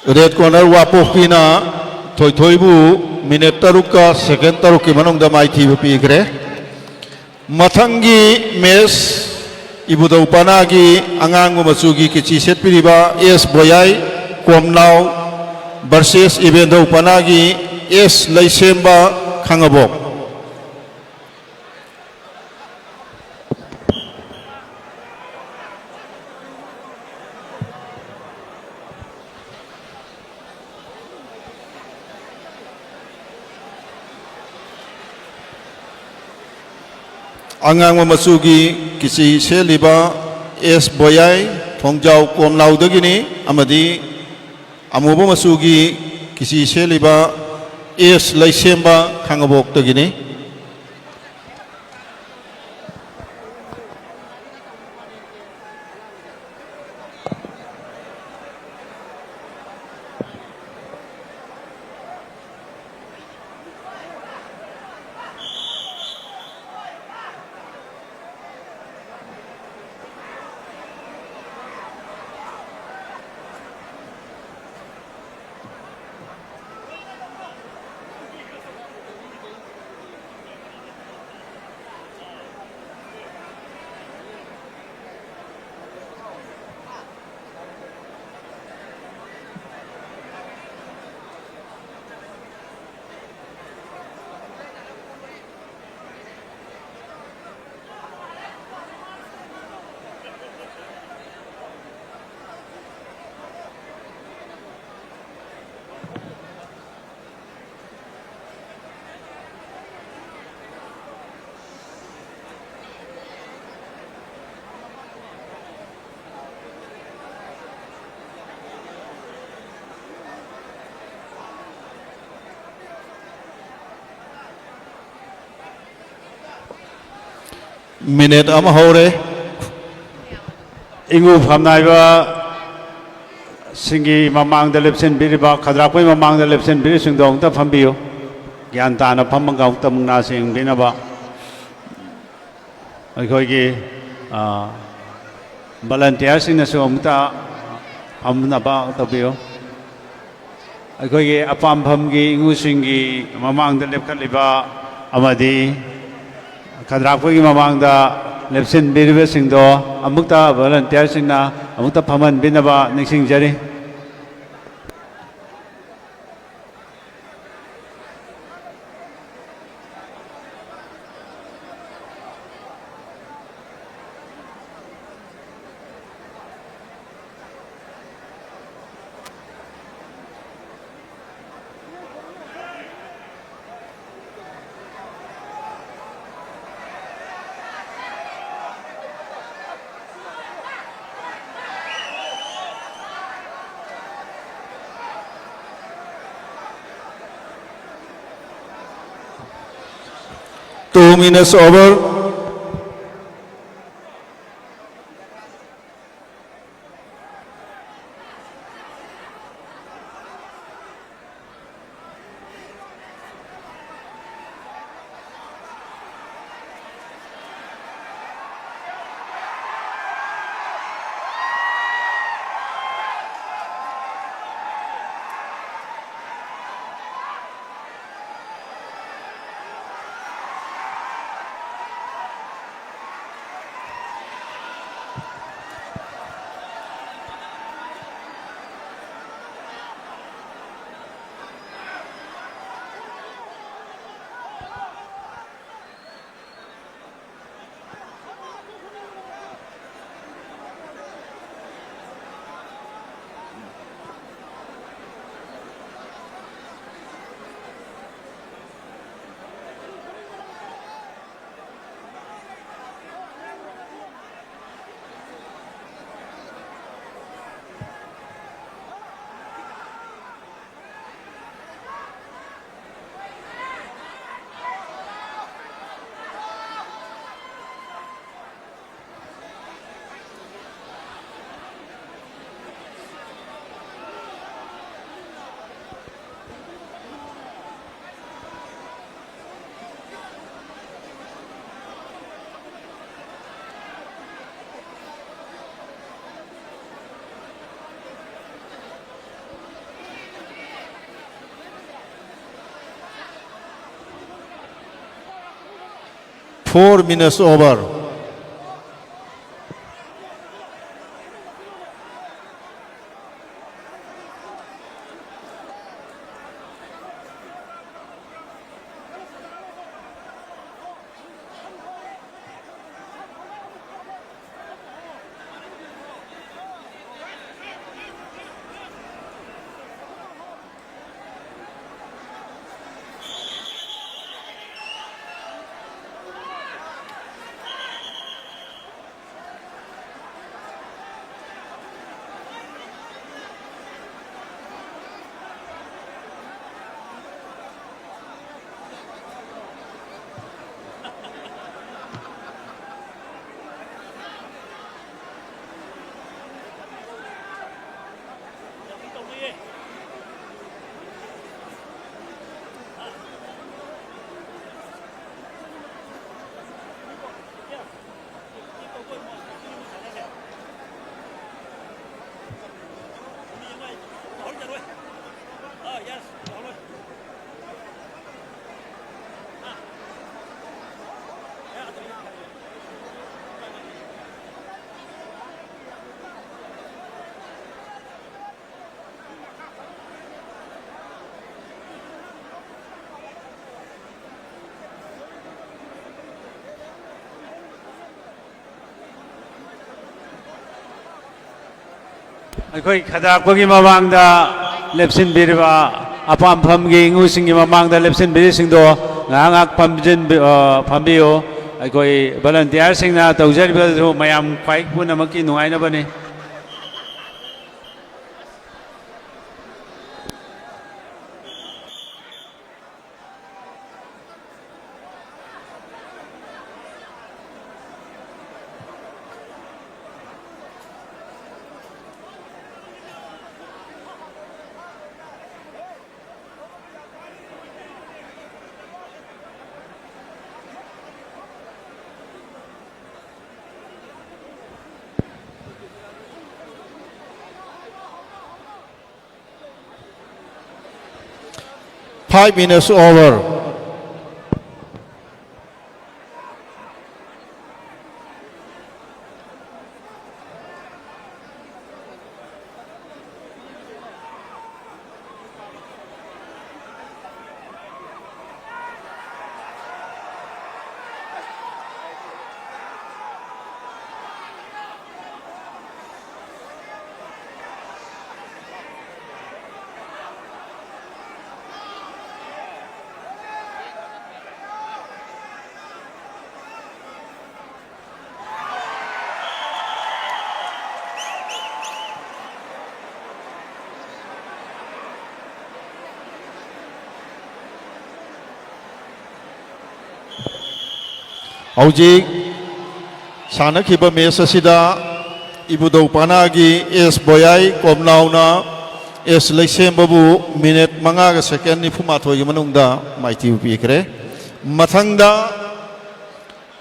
ꯔꯦꯗ ꯀꯣꯔꯅꯔ ꯋꯥꯄꯣꯛꯄꯤꯅ ꯊꯣꯏꯊꯣꯏꯕꯨ ꯃꯤꯅꯤꯠ ꯇꯔꯨꯛꯀ ꯁꯦꯀꯦꯟ ꯇꯔꯨꯛꯀꯤ ꯃꯅꯨꯡꯗ ꯃꯥꯏꯊꯤꯕ ꯄꯤꯈ꯭ꯔꯦ꯫ ꯃꯊꯪꯒꯤ ꯃꯦꯆ ꯏꯕꯨꯙꯧ ꯄꯅꯥꯒꯤ ꯑꯉꯥꯡꯕ ꯃꯆꯨꯒꯤ ꯀꯤꯆꯤ ꯁꯦꯠꯄꯤꯔꯤꯕ ꯑꯦꯁ ꯕꯣꯌꯥꯏ ꯀꯣꯝꯅꯥꯎ ꯚꯔꯁꯦꯁ ꯏꯕꯦꯟꯙꯧ ꯄꯅꯥꯒꯤ ꯑꯦꯁ ꯂꯩꯁꯦꯝꯕ ꯈꯥꯉꯕꯣꯛ꯫ ꯑꯉꯥꯡꯕ ꯃꯆꯨꯒꯤ ꯀꯤꯆꯤ ꯁꯦꯠꯂꯤꯕ ꯑꯦꯁ ꯕꯣꯌꯥꯏ ꯊꯣꯡꯖꯥꯎ ꯀꯣꯝꯂꯥꯎꯗꯒꯤꯅꯤ ꯑꯃꯗꯤ ꯑꯃꯨꯕ ꯃꯆꯨꯒꯤ ꯀꯤꯆꯤ ꯁꯦꯠꯂꯤꯕ ꯑꯦꯁ ꯂꯩꯁꯦꯝꯕ ꯈꯥꯉꯕꯣꯛꯇꯒꯤꯅꯤ꯫ ꯃꯤꯅꯤꯠ ꯑꯃ ꯍꯧꯔꯦ꯫ ꯏꯉꯨ ꯐꯝꯅꯥꯏꯕꯁꯤꯡꯒꯤ ꯃꯃꯥꯡꯗ ꯂꯦꯞꯁꯤꯟꯕꯤꯔꯤꯕ, ꯈꯗ꯭ꯔꯥꯛꯄꯒꯤ ꯃꯃꯥꯡꯗ ꯂꯦꯞꯁꯤꯟꯕꯤꯔꯤꯕꯁꯤꯡꯗꯣ ꯑꯃꯨꯛꯇ ꯐꯝꯕꯤꯌꯨ꯫ ꯒ꯭ꯌꯥꯟ ꯇꯥꯅ ꯐꯝꯃꯒ ꯑꯃꯨꯛꯇ ꯃꯨꯛꯅꯥ ꯌꯦꯡꯕꯤꯅꯕ꯫ ꯑꯩꯈꯣꯏꯒꯤ, ꯑ, ꯚꯣꯂꯟꯇꯤꯌꯔꯁꯤꯡꯅꯁꯨ ꯑꯃꯨꯛꯇ ꯐꯝꯅꯕ ꯇꯧꯕꯤꯌꯨ꯫ ꯑꯩꯈꯣꯏꯒꯤ ꯑꯄꯥꯝꯐꯝꯒꯤ ꯏꯉꯨꯁꯤꯡꯒꯤ ꯃꯃꯥꯡꯗ ꯂꯦꯞꯈꯠꯂꯤꯕ ꯑꯃꯗꯤ ꯈꯗ꯭ꯔꯥꯛꯄꯒꯤ ꯃꯃꯥꯡꯗ ꯂꯦꯞꯁꯤꯟꯕꯤꯔꯤꯕꯁꯤꯡꯗꯣ ꯑꯃꯨꯛꯇ ꯚꯣꯂꯟꯇꯤꯌꯔꯁꯤꯡꯅ ꯑꯃꯨꯛꯇ ꯐꯝꯍꯟꯕꯤꯅꯕ ꯅꯤꯡꯁꯤꯡꯖꯔꯤ꯫ Two minutes over. Four minutes over. ꯑꯩꯈꯣꯏ ꯈꯗꯥꯛꯄꯒꯤ ꯃꯃꯥꯡꯗ ꯂꯦꯞꯁꯤꯟꯕꯤꯔꯤꯕ ꯑꯄꯥꯝꯐꯝꯒꯤ ꯏꯉꯨꯁꯤꯡꯒꯤ ꯃꯃꯥꯡꯗ ꯂꯦꯞꯁꯤꯟꯕꯤꯔꯤꯁꯤꯡꯗꯣ ꯉꯥꯏꯍꯥꯛ ꯉꯥꯏꯍꯥꯛ ꯐꯝꯖꯤꯟꯕꯤ-, ꯑ, ꯐꯝꯕꯤꯌꯨ꯫ ꯑꯩꯈꯣꯏ ꯚꯣꯂꯟꯇꯤꯌꯥꯔꯁꯤꯡꯅ ꯇꯧꯖꯔꯤꯕꯗꯨ ꯃꯌꯥꯝ ꯈ꯭ꯋꯥꯏ ꯄꯨꯝꯅꯃꯛꯀꯤ ꯅꯨꯡꯉꯥꯏꯅꯕꯅꯤ꯫ Five minutes over. ꯍꯧꯖꯤꯛ ꯁꯥꯟꯅꯈꯤꯕ ꯃꯦꯆ ꯑꯁꯤꯗ ꯏꯕꯨꯙꯧ ꯄꯥꯅꯥꯒꯤ ꯑꯦꯁ ꯕꯣꯌꯥꯏ ꯀꯣꯝꯂꯥꯎꯅ ꯑꯦꯁ ꯂꯩꯁꯦꯝꯕꯕꯨ ꯃꯤꯅꯤꯠ ꯃꯉꯥꯒ ꯁꯦꯀꯦꯟ ꯅꯤꯐꯨ ꯃꯥꯊꯣꯏꯒꯤ ꯃꯅꯨꯡꯗ ꯃꯥꯏꯊꯤꯕ ꯄꯤꯈ꯭ꯔꯦ꯫ ꯃꯊꯪꯗ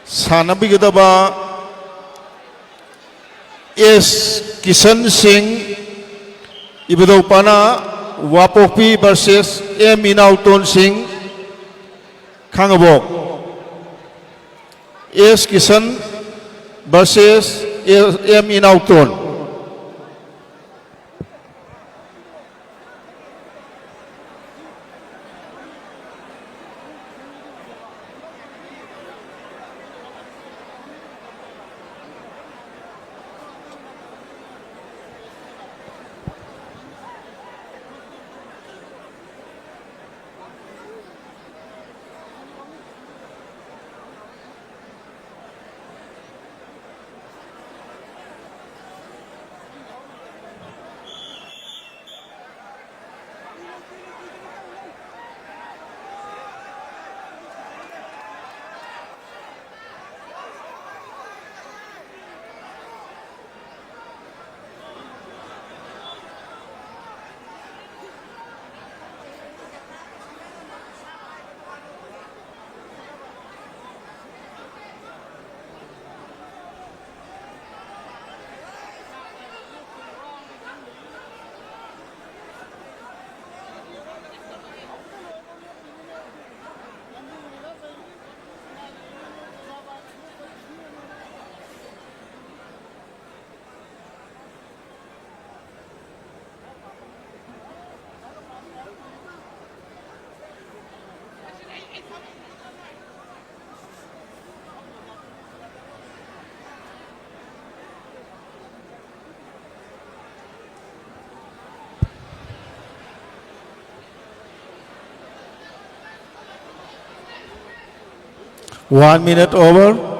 ꯁꯥꯟꯅꯕꯤꯒꯗꯕ ꯑꯦꯁ ꯀꯤꯁꯟ ꯁꯤꯡ, ꯏꯕꯨꯙꯧ ꯄꯥꯅꯥ, ꯋꯥꯄꯣꯛꯄꯤ versus M Inaoton Singh, Khangabok. S Kishan versus M Inaoton. One minute over.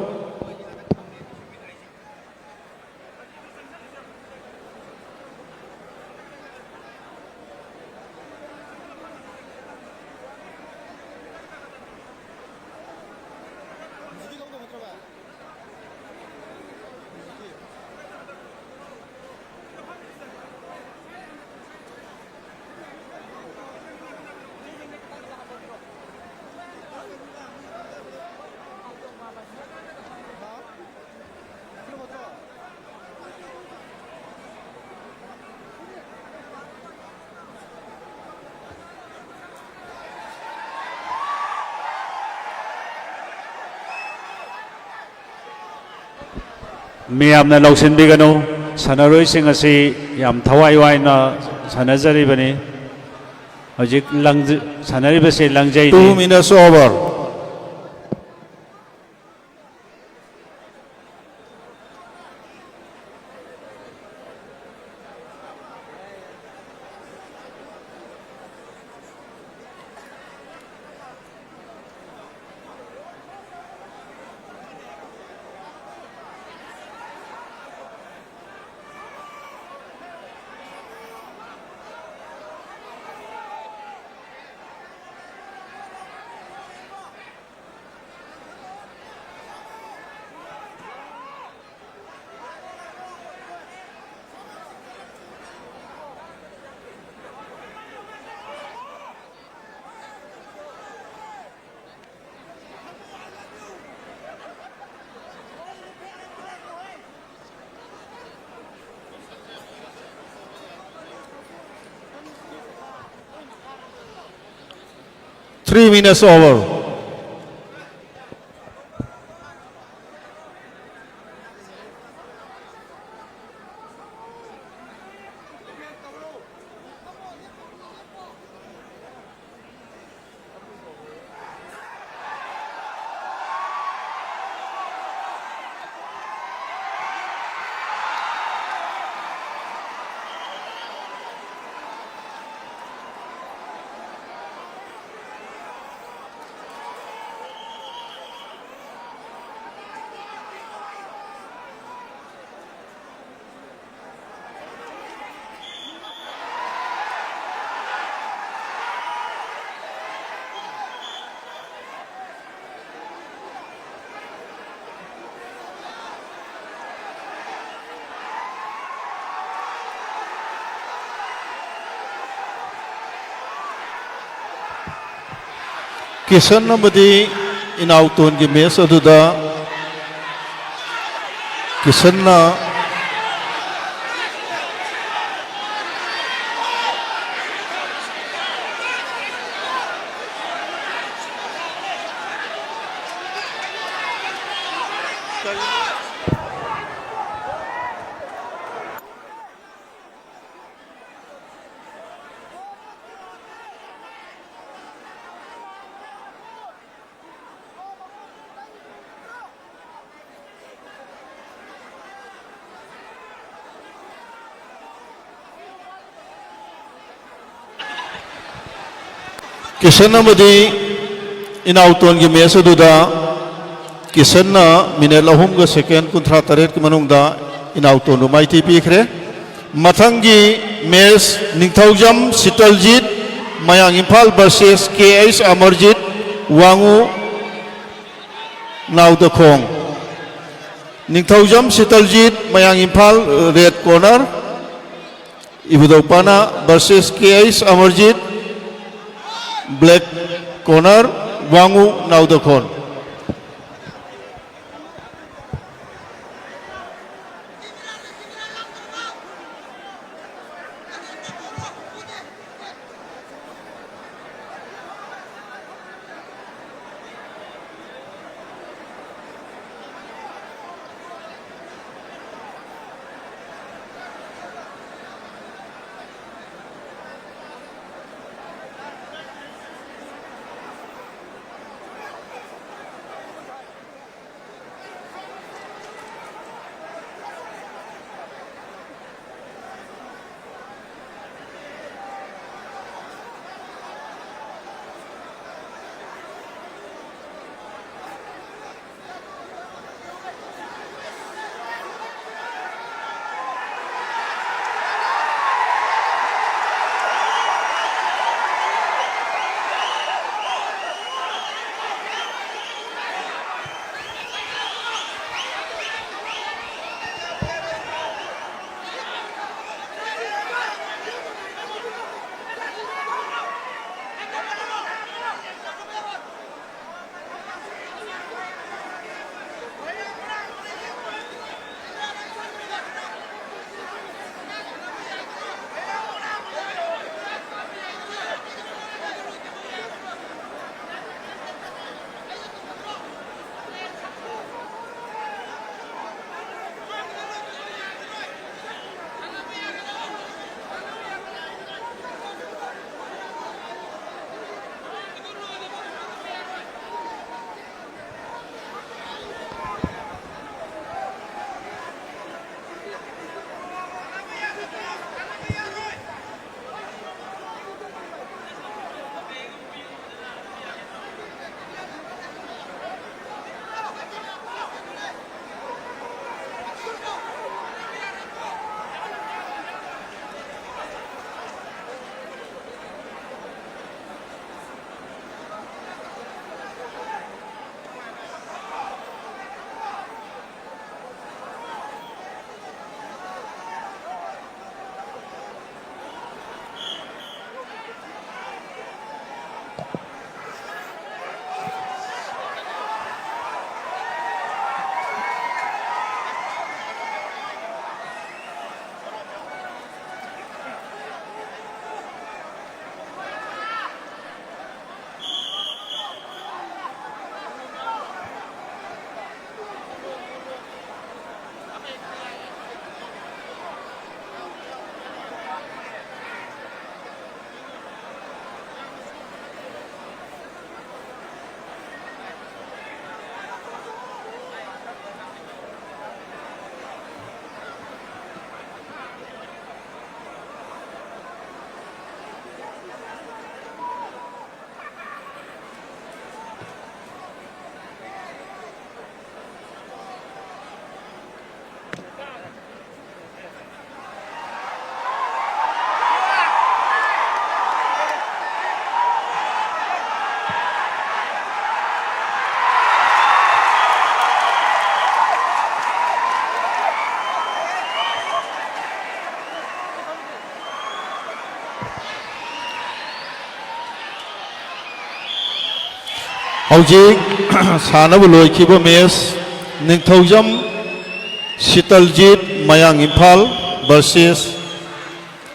ꯃꯤꯌꯥꯝꯅ ꯂꯧꯁꯤꯟꯕꯤꯒꯅꯨ, ꯁꯥꯟꯅꯔꯣꯏꯁꯤꯡ ꯑꯁꯤ ꯌꯥꯝ ꯊꯋꯥꯏ ꯋꯥꯏꯅ ꯁꯥꯟꯅꯖꯔꯤꯕꯅꯤ꯫ ꯍꯧꯖꯤꯛ ꯂꯪꯖ-, ꯁꯥꯟꯅꯔꯤꯕꯁꯤ ꯂꯪꯖꯩꯅꯤ꯫ Two minutes over. Three minutes over. Kisan ꯑꯃꯗꯤ ꯏꯅꯥꯎꯇꯣꯟꯒꯤ ꯃꯦꯁ ꯑꯗꯨꯗ ꯀꯤꯁꯟꯅ ꯀꯤꯁꯟ ꯑꯃꯗꯤ ꯏꯅꯥꯎꯇꯣꯟꯒꯤ ꯃꯦꯆ ꯑꯗꯨꯗ ꯀꯤꯁꯟꯅ ꯃꯤꯅꯤꯠ ꯑꯍꯨꯝꯒ ꯁꯦꯀꯦꯟ ꯀꯨꯟꯊ꯭ꯔꯥ ꯇꯔꯦꯠꯀꯤ ꯃꯅꯨꯡꯗ ꯏꯅꯥꯎꯇꯣꯟꯕꯨ ꯃꯥꯏꯊꯤ ꯄꯤꯈ꯭ꯔꯦ꯫ ꯃꯊꯪꯒꯤ ꯃꯦꯆ ꯅꯤꯡꯊꯧꯖꯝ ꯁꯤꯇꯜꯖꯤꯠ, ꯃꯌꯥꯡ ꯏꯝꯐꯥꯜ ꯚꯔꯁꯦꯁ ꯀꯦ ꯑꯩꯆ ꯑꯃꯔꯖꯤꯠ, ꯋꯥꯉꯨ ꯅꯥꯎꯗꯈꯣꯡ꯫ ꯅꯤꯡꯊꯧꯖꯝ ꯁꯤꯇꯜꯖꯤꯠ, ꯃꯌꯥꯡ ꯏꯝꯐꯥꯜ, ꯔꯦꯗ ꯀꯣꯔꯅꯔ꯫ ꯏꯕꯨꯙꯧ ꯄꯥꯅꯥ ꯚꯔꯁꯦꯁ ꯀꯦ ꯑꯩꯆ ꯑꯃꯔꯖꯤꯠ, ꯕ꯭ꯂꯦꯛ ꯀꯣꯔꯅꯔ, ꯋꯥꯉꯨ ꯅꯥꯎꯗꯈꯣꯟ꯫ ꯍꯧꯖꯤꯛ ꯁꯥꯟꯅꯕ ꯂꯣꯏꯈꯤꯕ ꯃꯦꯁ, ꯅꯤꯡꯊꯧꯖꯝ ꯁꯤꯇꯜꯖꯤꯠ, ꯃꯌꯥꯡ ꯏꯝꯐꯥꯜ, ꯚꯔꯁꯦꯁ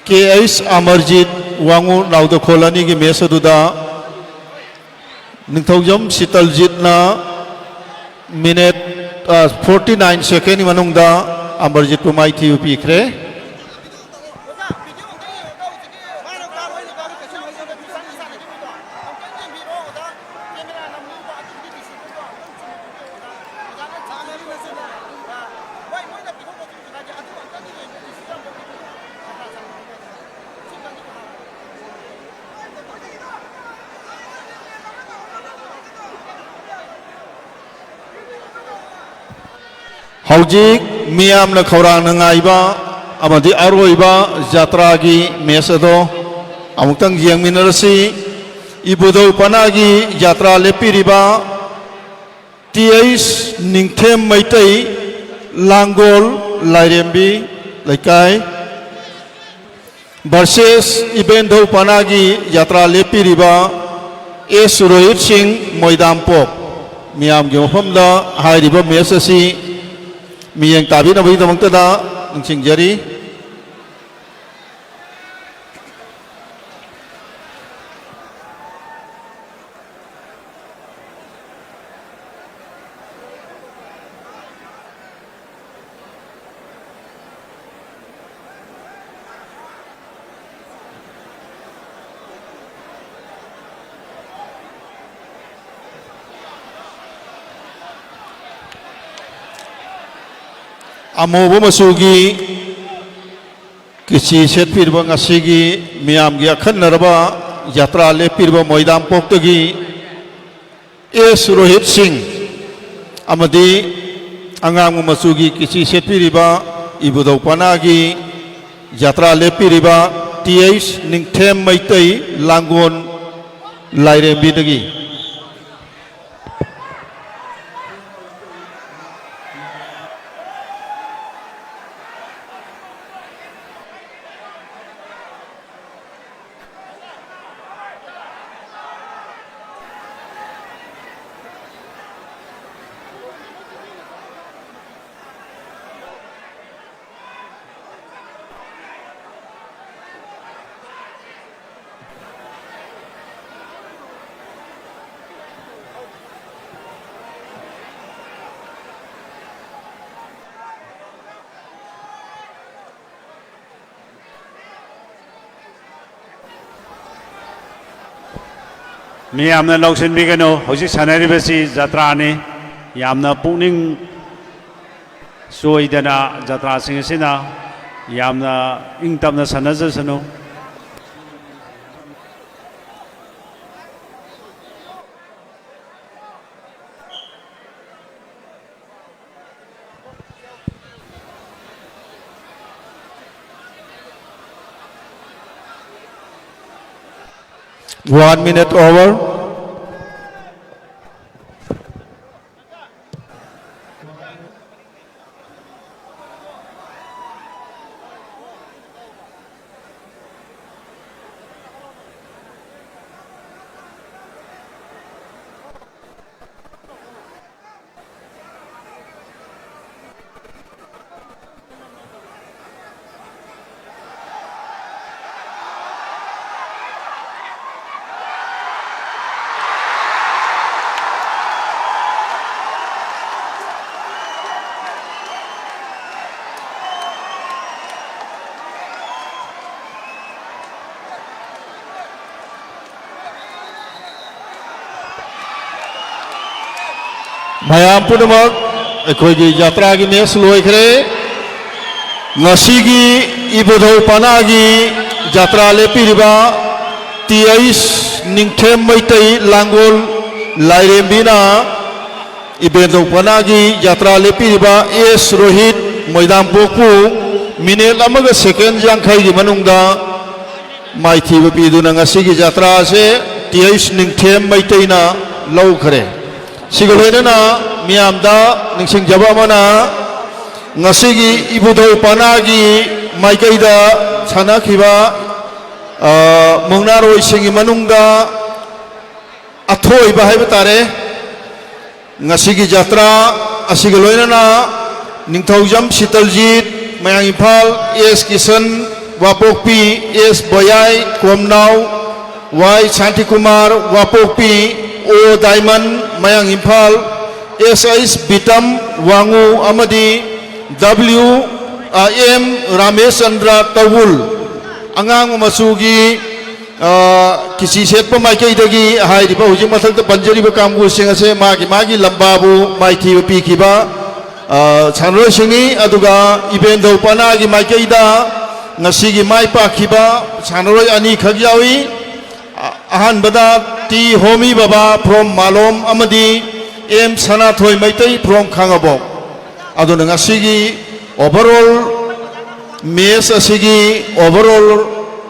ꯀꯦ ꯑꯩꯆ ꯑꯃꯔꯖꯤꯠ, ꯋꯥꯉꯨ ꯅꯥꯎꯗꯈꯣꯜ ꯑꯅꯤꯒꯤ ꯃꯦꯁ ꯑꯗꯨꯗ ꯅꯤꯡꯊꯧꯖꯝ ꯁꯤꯇꯜꯖꯤꯠꯅ ꯃꯤꯅꯤꯠ, ꯑ, ꯐꯣꯔꯇꯤ ꯅꯥꯏꯟ ꯁꯦꯀꯦꯟꯒꯤ ꯃꯅꯨꯡꯗ ꯑꯃꯔꯖꯤꯠꯄꯨ ꯃꯥꯏꯊꯤꯕ ꯄꯤꯈ꯭ꯔꯦ꯫ ꯍꯧꯖꯤꯛ ꯃꯤꯌꯥꯝꯅ ꯈꯧꯔꯥꯡꯅ ꯉꯥꯏꯕ ꯑꯃꯗꯤ ꯑꯔꯣꯏꯕ ꯖꯇ꯭ꯔꯥꯒꯤ ꯃꯦꯆ ꯑꯗꯣ ꯑꯃꯨꯛꯇꯪ ꯌꯦꯡꯃꯤꯟꯅꯔꯁꯤ꯫ ꯏꯕꯨꯙꯧ ꯄꯅꯥꯒꯤ ꯖꯇ꯭ꯔꯥ ꯂꯦꯞꯄꯤꯔꯤꯕ ꯇꯤ ꯑꯩꯆ ꯅꯤꯡꯊꯦꯝ ꯃꯩꯇꯩ, ꯂꯥꯡꯒꯣꯜ ꯂꯥꯏꯔꯦꯝꯕꯤ ꯂꯩꯀꯥꯏ, ꯚꯔꯁꯦꯁ ꯏꯕꯦꯟꯙꯧ ꯄꯅꯥꯒꯤ ꯖꯇ꯭ꯔꯥ ꯂꯦꯞꯄꯤꯔꯤꯕ ꯑꯦꯁ ꯔꯣꯍꯤꯠ ꯁꯤꯡ, ꯃꯣꯏꯗꯥꯝꯄꯣꯛ꯫ ꯃꯤꯌꯥꯝꯒꯤ ꯃꯐꯝꯗ ꯍꯥꯏꯔꯤꯕ ꯃꯦꯆ ꯑꯁꯤ ꯃꯤꯠꯌꯦꯡ ꯇꯥꯕꯤꯅꯕꯒꯤꯗꯃꯛꯇꯗ ꯅꯤꯡꯁꯤꯡꯖꯔꯤ꯫ ꯑꯃꯨꯕ ꯃꯆꯨꯒꯤ ꯀꯤꯆꯤ ꯁꯦꯠꯄꯤꯔꯤꯕ, ꯉꯁꯤꯒꯤ ꯃꯤꯌꯥꯝꯒꯤ ꯑꯈꯟꯅꯔꯕ ꯖꯇ꯭ꯔꯥ ꯂꯦꯞꯄꯤꯔꯤꯕ ꯃꯣꯏꯗꯥꯝꯄꯣꯛꯇꯒꯤ ꯑꯦꯁ ꯔꯣꯍꯤꯠ ꯁꯤꯡ ꯑꯃꯗꯤ ꯑꯉꯥꯡꯕ ꯃꯆꯨꯒꯤ ꯀꯤꯆꯤ ꯁꯦꯠꯄꯤꯔꯤꯕ ꯏꯕꯨꯙꯧ ꯄꯅꯥꯒꯤ ꯖꯇ꯭ꯔꯥ ꯂꯦꯞꯄꯤꯔꯤꯕ ꯇꯤ ꯑꯩꯆ ꯅꯤꯡꯊꯦꯝ ꯃꯩꯇꯩ, ꯂꯥꯡꯒꯣꯜ ꯂꯥꯏꯔꯦꯝꯕꯤꯗꯒꯤ꯫ ꯃꯤꯌꯥꯝꯅ ꯂꯧꯁꯤꯟꯕꯤꯒꯅꯨ, ꯍꯧꯖꯤꯛ ꯁꯥꯟꯅꯔꯤꯕꯁꯤ ꯖꯇ꯭ꯔꯥꯅꯤ꯫ ꯌꯥꯝꯅ ꯄꯨꯛꯅꯤꯡ ꯆꯣꯏꯗꯅ ꯖꯇ꯭ꯔꯥꯁꯤꯡ ꯑꯁꯤꯅ ꯌꯥꯝꯅ ꯏꯪ ꯇꯞꯅ ꯁꯥꯟꯅꯖꯁꯅꯨ꯫ One minute over. ꯃꯌꯥꯝ ꯄꯨꯝꯅꯃꯛ, ꯑꯩꯈꯣꯏꯒꯤ ꯖꯇ꯭ꯔꯥꯒꯤ ꯃꯦꯁ ꯂꯣꯏꯈ꯭ꯔꯦ꯫ ꯉꯁꯤꯒꯤ ꯏꯕꯨꯙꯧ ꯄꯅꯥꯒꯤ ꯖꯇ꯭ꯔꯥ ꯂꯦꯞꯄꯤꯔꯤꯕ ꯇꯤ ꯑꯩꯆ ꯅꯤꯡꯊꯦꯝ ꯃꯩꯇꯩ ꯂꯥꯡꯒꯣꯜ ꯂꯥꯏꯔꯦꯝꯕꯤꯅ ꯏꯕꯦꯟꯗꯧ ꯄꯅꯥꯒꯤ ꯖꯇ꯭ꯔꯥ ꯂꯦꯞꯄꯤꯔꯤꯕ ꯑꯦꯁ ꯔꯣꯍꯤꯠ ꯃꯣꯏꯗꯥꯝꯄꯣꯛꯄꯨ ꯃꯤꯅꯤꯠ ꯑꯃꯒ ꯁꯦꯀꯦꯟ ꯌꯥꯡꯈꯩꯒꯤ ꯃꯅꯨꯡꯗ ꯃꯥꯏꯊꯤꯕ ꯄꯤꯗꯨꯅ ꯉꯁꯤꯒꯤ ꯖꯇ꯭ꯔꯥ ꯑꯁꯦ ꯇꯤ ꯑꯩꯆ ꯅꯤꯡꯊꯦꯝ ꯃꯩꯇꯩꯅ ꯂꯧꯈ꯭ꯔꯦ꯫ ꯁꯤꯒ ꯂꯣꯏꯅꯅ ꯃꯤꯌꯥꯝꯗ ꯅꯤꯡꯁꯤꯡꯖꯕ ꯑꯃꯅ, ꯉꯁꯤꯒꯤ ꯏꯕꯨꯙꯧ ꯄꯅꯥꯒꯤ ꯃꯥꯏꯀꯩꯗ ꯁꯥꯟꯅꯈꯤꯕ, ꯑ, ꯃꯨꯛꯅꯥꯔꯣꯏꯁꯤꯡꯒꯤ ꯃꯅꯨꯡꯗ ꯑꯊꯣꯏꯕ ꯍꯥꯏꯕ ꯇꯥꯔꯦ꯫ ꯉꯁꯤꯒꯤ ꯖꯇ꯭ꯔꯥ ꯑꯁꯤꯒ ꯂꯣꯏꯅꯅ ꯅꯤꯡꯊꯧꯖꯝ ꯁꯤꯇꯜꯖꯤꯠ, ꯃꯌꯥꯡ ꯏꯝꯐꯥꯜ, ꯑꯦꯁ ꯀꯤꯁꯟ, ꯋꯥꯄꯣꯛꯄꯤ, ꯑꯦꯁ ꯕꯣꯌꯥꯏ, ꯀꯣꯝꯅꯥꯎ, ꯋꯥꯏ ꯁꯥꯟꯇꯤꯀꯨꯃꯥꯔ, ꯋꯥꯄꯣꯛꯄꯤ, ꯑꯣ ꯗꯥꯏꯃꯟ, ꯃꯌꯥꯡ ꯏꯝꯐꯥꯜ, ꯑꯦꯁ ꯑꯩꯆ ꯕꯤꯇꯝ, ꯋꯥꯉꯨ, ꯑꯃꯗꯤ ꯗꯕ꯭ꯂꯤꯎ ꯑꯦꯝ ꯔꯥꯃꯦꯁꯆꯟꯗ꯭ꯔ, ꯇꯧꯕꯨꯜ꯫ ꯑꯉꯥꯡꯕ ꯃꯆꯨꯒꯤ ꯑ, ꯀꯤꯆꯤ ꯁꯦꯠꯄ ꯃꯥꯏꯀꯩꯗꯒꯤ ꯍꯥꯏꯔꯤꯕ ꯍꯧꯖꯤꯛ ꯃꯊꯛꯇ ꯄꯟꯖꯔꯤꯕ ꯀꯥꯡꯕꯨꯁꯤꯡ ꯑꯁꯦ ꯃꯥꯒꯤ ꯃꯥꯒꯤ ꯂꯝꯕꯥꯕꯨ ꯃꯥꯏꯊꯤꯕ ꯄꯤꯈꯤꯕ, ꯑ, ꯁꯥꯟꯅꯔꯣꯏꯁꯤꯡꯅꯤ꯫ ꯑꯗꯨꯒ ꯏꯕꯦꯟꯗꯧ ꯄꯅꯥꯒꯤ ꯃꯥꯏꯀꯩꯗ ꯉꯁꯤꯒꯤ ꯃꯥꯏ ꯄꯥꯛꯈꯤꯕ ꯁꯥꯟꯅꯔꯣꯏ ꯑꯅꯤꯈꯛ ꯌꯥꯎꯏ꯫ ꯑ-, ꯑꯍꯥꯟꯕꯗ ꯇꯤ ꯍꯣꯃꯤ ꯕꯕꯥ from ꯃꯥꯂꯣꯝ ꯑꯃꯗꯤ ꯑꯦꯝ ꯁꯅꯥꯊꯣꯏ ꯃꯩꯇꯩ from ꯈꯥꯉꯕꯣꯛ꯫ ꯑꯗꯨꯅ ꯉꯁꯤꯒꯤ overall match ꯑꯁꯤꯒꯤ overall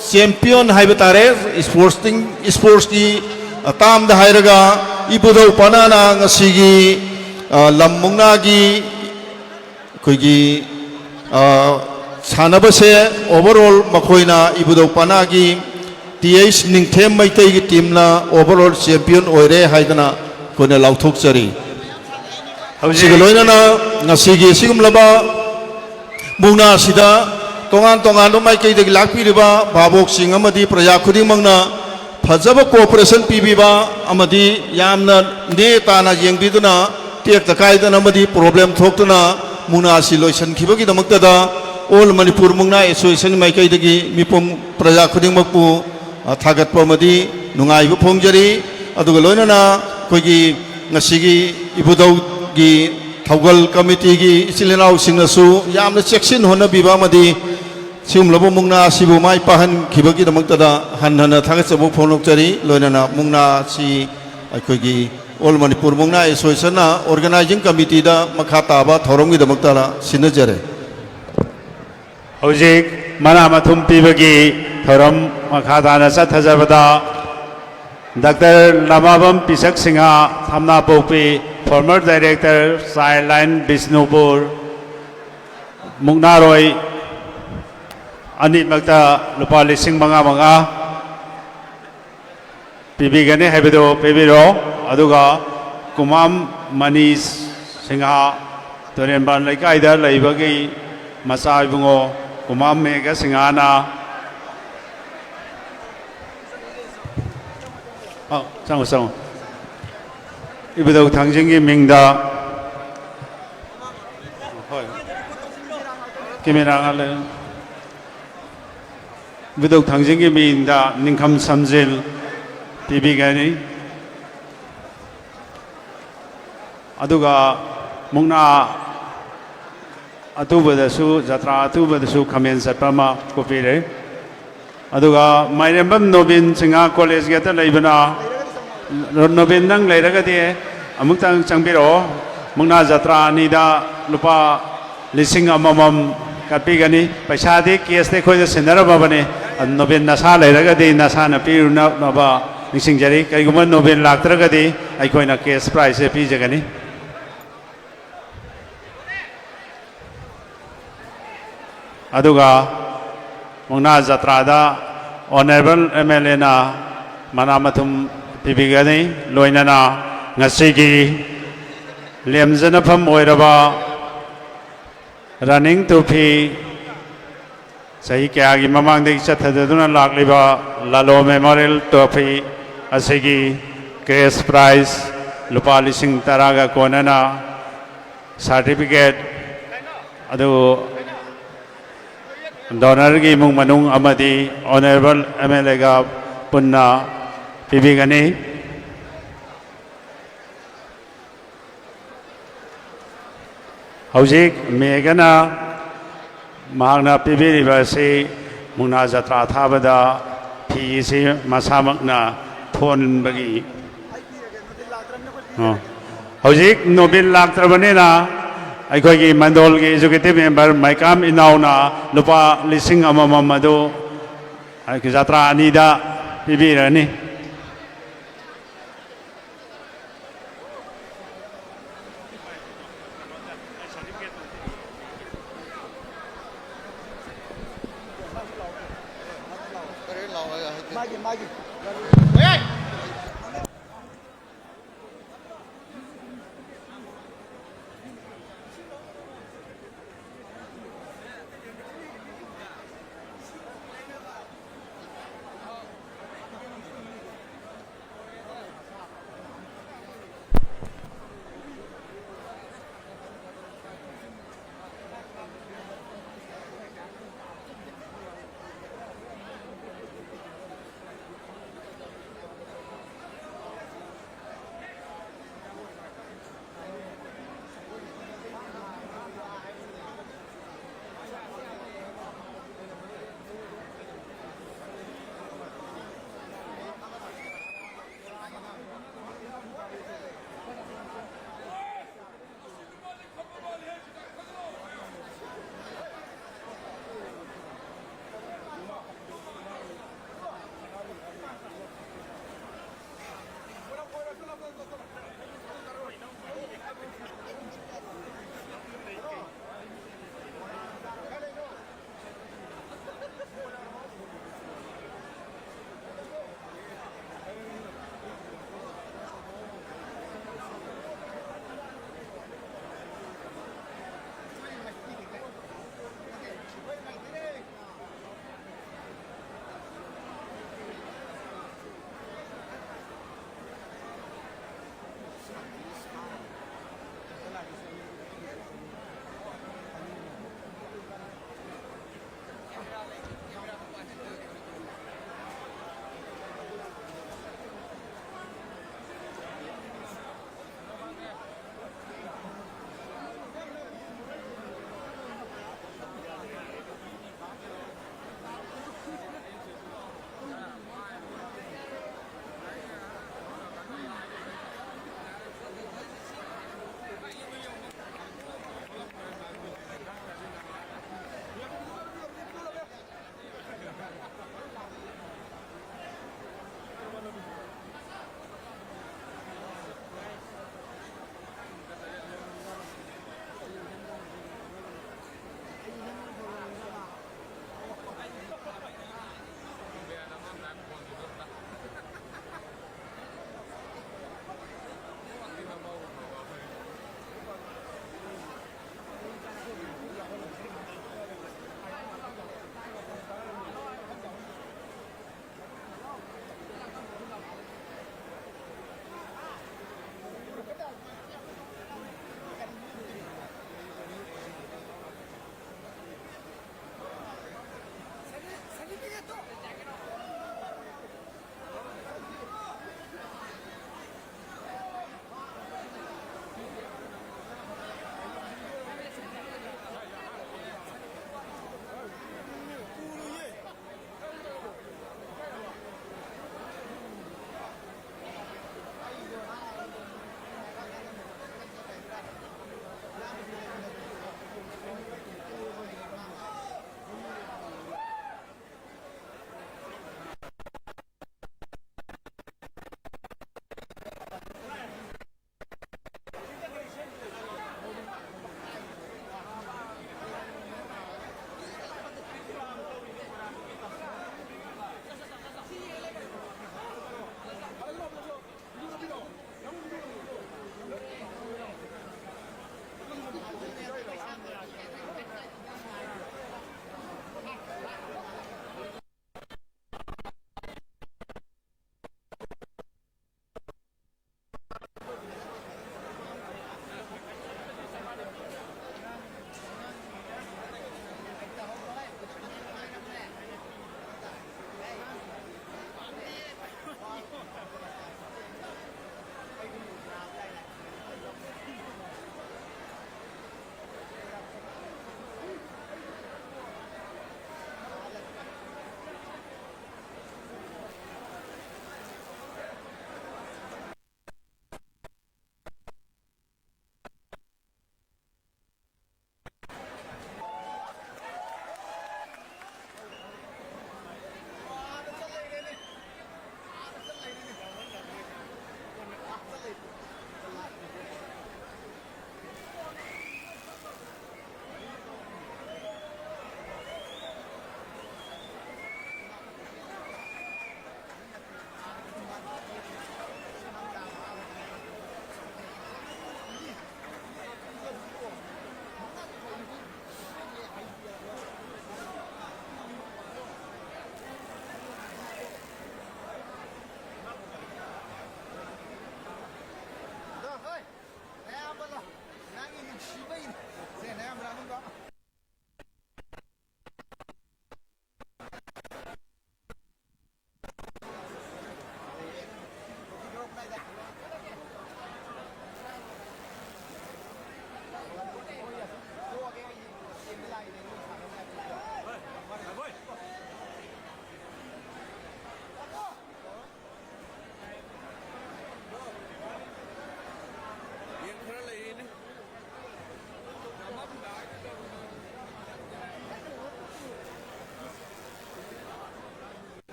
champion ꯍꯥꯏꯕ ꯇꯥꯔꯦ, sporting, sportsꯀꯤ ꯇꯥꯝꯗ ꯍꯥꯏꯔꯒ ꯏꯕꯨꯙꯧ ꯄꯅꯥꯅ ꯉꯁꯤꯒꯤ, ꯑ, ꯂꯝ ꯃꯨꯛꯅꯥꯒꯤ ꯑꯩꯈꯣꯏꯒꯤ, ꯑ, ꯁꯥꯟꯅꯕꯁꯦ overall ꯃꯈꯣꯏꯅ ꯏꯕꯨꯙꯧ ꯄꯅꯥꯒꯤ ꯇꯤ ꯑꯩꯆ ꯅꯤꯡꯊꯦꯝ ꯃꯩꯇꯩꯒꯤ teamꯅ overall champion ꯑꯣꯏꯔꯦ ꯍꯥꯏꯗꯅ ꯑꯩꯈꯣꯏꯅ ꯂꯥꯎꯊꯣꯛꯆꯔꯤ꯫ ꯍꯧꯖꯤꯛ ꯁꯤꯒ ꯂꯣꯏꯅꯅ ꯉꯁꯤꯒꯤ ꯑꯁꯤꯒꯨꯝꯂꯕ ꯃꯨꯛꯅꯥ ꯑꯁꯤꯗ ꯇꯣꯉꯥꯟ ꯇꯣꯉꯥꯟꯕ ꯃꯥꯏꯀꯩꯗꯒꯤ ꯂꯥꯛꯄꯤꯔꯤꯕ ꯚꯥꯕꯣꯛꯁꯤꯡ ꯑꯃꯗꯤ ꯄ꯭ꯔꯖꯥ ꯈꯨꯗꯤꯡꯃꯛꯅ ꯐꯖꯕ cooperation ꯄꯤꯕꯤꯕ ꯑꯃꯗꯤ ꯌꯥꯝꯅ ꯅꯦ ꯇꯥꯅ ꯌꯦꯡꯕꯤꯗꯨꯅ ꯇꯦꯛꯇ ꯀꯥꯏꯗꯅ ꯑꯃꯗꯤ problem ꯊꯣꯛꯇꯨꯅ ꯃꯨꯛꯅꯥ ꯑꯁꯤ ꯂꯣꯏꯁꯤꯟꯈꯤꯕꯒꯤꯗꯃꯛꯇꯗ All Manipur ꯃꯨꯛꯅꯥ Association ꯃꯥꯏꯀꯩꯗꯒꯤ ꯃꯤꯄꯨꯝ ꯄ꯭ꯔꯖꯥ ꯈꯨꯗꯤꯡꯃꯛꯄꯨ, ꯑ, ꯊꯥꯒꯠꯄ ꯑꯃꯗꯤ ꯅꯨꯡꯉꯥꯏꯕ ꯐꯣꯡꯖꯔꯤ꯫ ꯑꯗꯨꯒ ꯂꯣꯏꯅꯅ ꯑꯩꯈꯣꯏꯒꯤ ꯉꯁꯤꯒꯤ ꯏꯕꯨꯙꯧꯒꯤ ꯊꯧꯒꯜ committeeꯒꯤ ꯏꯆꯤꯜ ꯏꯅꯥꯎꯁꯤꯡꯅꯁꯨ ꯌꯥꯝꯅ ꯆꯦꯛꯁꯤꯟ ꯍꯣꯠꯅꯕꯤꯕ ꯑꯃꯗꯤ ꯁꯤꯒꯨꯝꯂꯕ ꯃꯨꯛꯅꯥ ꯑꯁꯤꯕꯨ ꯃꯥꯏ ꯄꯥꯛꯍꯟꯈꯤꯕꯒꯤꯗꯃꯛꯇꯗ ꯍꯟꯅ ꯍꯟꯅ ꯊꯥꯒꯠꯆꯕ ꯐꯣꯡꯗꯣꯛꯆꯔꯤ꯫ ꯂꯣꯏꯅꯅ ꯃꯨꯛꯅꯥ ꯑꯁꯤ ꯑꯩꯈꯣꯏꯒꯤ All Manipur ꯃꯨꯛꯅꯥ Associationꯅ organizing committeeꯗ ꯃꯈꯥ ꯇꯥꯕ ꯊꯧꯔꯝꯒꯤꯗꯃꯛꯇ ꯁꯤꯟꯅꯖꯔꯦ꯫ ꯍꯧꯖꯤꯛ ꯃꯅꯥ ꯃꯊꯨꯝ ꯄꯤꯕꯒꯤ ꯊꯧꯔꯝ ꯃꯈꯥ ꯇꯥꯅ ꯆꯠꯊꯖꯕꯗ, doctor Lamabam Pishak Singh, Thamnapokpi, former director, Childline Bishnupur, ꯃꯨꯛꯅꯥꯔꯣꯏ ꯑꯅꯤꯃꯛꯇ ꯂꯨꯄꯥ ꯂꯤꯁꯤꯡ ꯃꯉꯥ ꯃꯉꯥ ꯄꯤꯕꯤꯒꯅꯤ ꯍꯥꯏꯕꯗꯨ ꯄꯤꯕꯤꯔꯣ꯫ ꯑꯗꯨꯒ ꯀꯨꯃꯥꯝ ꯃꯅꯤꯁ ꯁꯤꯡꯍ, ꯇꯨꯔꯦꯟꯕꯥꯟ ꯂꯩꯀꯥꯏꯗ ꯂꯩꯕꯒꯤ ꯃꯆꯥ ꯏꯕꯨꯡꯉꯣ ꯀꯨꯃꯥꯝ ꯃꯦꯘ ꯁꯤꯡꯍꯅ, ꯑ, ꯆꯪꯉꯣ, ꯆꯪꯉꯣ꯫ ꯏꯕꯨꯙꯧ ꯊꯥꯡꯖꯤꯡꯒꯤ ꯃꯤꯡꯗ, ꯍꯣꯏ, camera ꯉꯥꯛ ꯂꯩꯌꯨ꯫ ꯏꯕꯨꯙꯧ ꯊꯥꯡꯖꯤꯡꯒꯤ ꯃꯤꯡꯗ ꯅꯤꯡꯈꯝ ꯁꯝꯖꯤꯜ ꯄꯤꯕꯤꯒꯅꯤ꯫ ꯑꯗꯨꯒ ꯃꯨꯛꯅꯥ ꯑꯇꯨꯕꯗꯁꯨ, ꯖꯇ꯭ꯔꯥ ꯑꯇꯨꯕꯗꯁꯨ ꯈꯥꯃꯦꯟ ꯆꯠꯄ ꯑꯃ ꯀꯨꯞꯄꯤꯔꯦ꯫ ꯑꯗꯨꯒ ꯃꯥꯏꯔꯦꯝꯕꯝ ꯅꯣꯕꯤꯟ ꯆꯤꯡꯉꯥ ꯀꯣꯂꯦꯖ ꯒꯦꯠꯇ ꯂꯩꯕꯅ, ꯅꯣꯕꯤꯟ, ꯅꯪ ꯂꯩꯔꯒꯗꯤ ꯑꯃꯨꯛꯇꯪ ꯆꯪꯕꯤꯔꯛꯑꯣ꯫ ꯃꯨꯛꯅꯥ ꯖꯇ꯭ꯔꯥ ꯑꯅꯤꯗ ꯂꯨꯄꯥ ꯂꯤꯁꯤꯡ ꯑꯃꯃꯝ ꯀꯠꯄꯤꯒꯅꯤ꯫ ꯄꯩꯁꯥꯗꯤ ꯀꯦꯁꯇ ꯑꯩꯈꯣꯏꯗ ꯁꯤꯟꯅꯔꯝꯃꯕꯅꯤ꯫ ꯑꯗꯨ ꯅꯣꯕꯤꯟ ꯅꯁꯥ ꯂꯩꯔꯒꯗꯤ ꯅꯁꯥꯅ ꯄꯤꯔꯨꯅꯕ ꯅꯤꯡꯁꯤꯡꯖꯔꯤ꯫ ꯀꯔꯤꯒꯨꯝꯕ ꯅꯣꯕꯤꯟ ꯂꯥꯛꯇ꯭ꯔꯒꯗꯤ ꯑꯩꯈꯣꯏꯅ ꯀꯦꯁ ꯄ꯭ꯔꯥꯏꯖꯁꯦ ꯄꯤꯖꯒꯅꯤ꯫ ꯑꯗꯨꯒ ꯃꯨꯛꯅꯥ ꯖꯇ꯭ꯔꯥꯗ ꯑꯣꯅꯔꯦꯕꯜ ꯑꯦꯝ ꯑꯦꯜ ꯑꯦꯅ ꯃꯅꯥ ꯃꯊꯨꯝ ꯄꯤꯕꯤꯒꯅꯤ꯫ ꯂꯣꯏꯅꯅ ꯉꯁꯤꯒꯤ ꯂꯦꯝꯖꯅꯐꯝ ꯑꯣꯏꯔꯕ ꯔꯟꯅꯤꯡ ꯇ꯭ꯔꯣꯐꯤ, ꯆꯍꯤ ꯀꯌꯥꯒꯤ ꯃꯃꯥꯡꯗꯒꯤ ꯆꯠꯊꯗꯨꯅ ꯂꯥꯛꯂꯤꯕ ꯂꯥꯂꯣ ꯃꯦꯃꯣꯔꯤꯌꯦꯜ ꯇ꯭ꯔꯣꯐꯤ ꯑꯁꯤꯒꯤ ꯀꯦꯁ ꯄ꯭ꯔꯥꯏꯖ ꯂꯨꯄꯥ ꯂꯤꯁꯤꯡ ꯇꯔꯥꯒ ꯀꯣꯟꯅꯅ ꯁꯥꯔꯇꯤꯐꯤꯀꯦꯠ ꯑꯗꯨ ꯗꯣꯅꯔꯒꯤ ꯏꯃꯨꯡ ꯃꯅꯨꯡ ꯑꯃꯗꯤ ꯑꯣꯅꯔꯦꯕꯜ ꯑꯦꯝ ꯑꯦꯜ ꯑꯦꯒ ꯄꯨꯟꯅ ꯄꯤꯕꯤꯒꯅꯤ꯫ ꯍꯧꯖꯤꯛ ꯃꯦꯒꯅ ꯃꯍꯥꯛꯅ ꯄꯤꯕꯤꯔꯤꯕ ꯑꯁꯤ ꯃꯨꯛꯅꯥ ꯖꯇ꯭ꯔꯥ ꯊꯥꯕꯗ ꯐꯤ ꯑꯁꯤ ꯃꯁꯥꯃꯛꯅ ꯊꯣꯟꯕꯒꯤ, ꯑꯣ꯫ ꯍꯧꯖꯤꯛ ꯅꯣꯕꯤꯟ ꯂꯥꯛꯇ꯭ꯔꯕꯅꯤꯅ ꯑꯩꯈꯣꯏꯒꯤ ꯃꯟꯗꯣꯜꯒꯤ ꯑꯦꯖꯨꯀꯦꯇꯤꯚ ꯃꯦꯝꯕꯔ ꯃꯩꯀꯥꯝ ꯏꯅꯥꯎꯅ ꯂꯨꯄꯥ ꯂꯤꯁꯤꯡ ꯑꯃꯃꯝ ꯑꯗꯨ ꯖꯇ꯭ꯔꯥ ꯑꯅꯤꯗ ꯄꯤꯕꯤꯔꯅꯤ꯫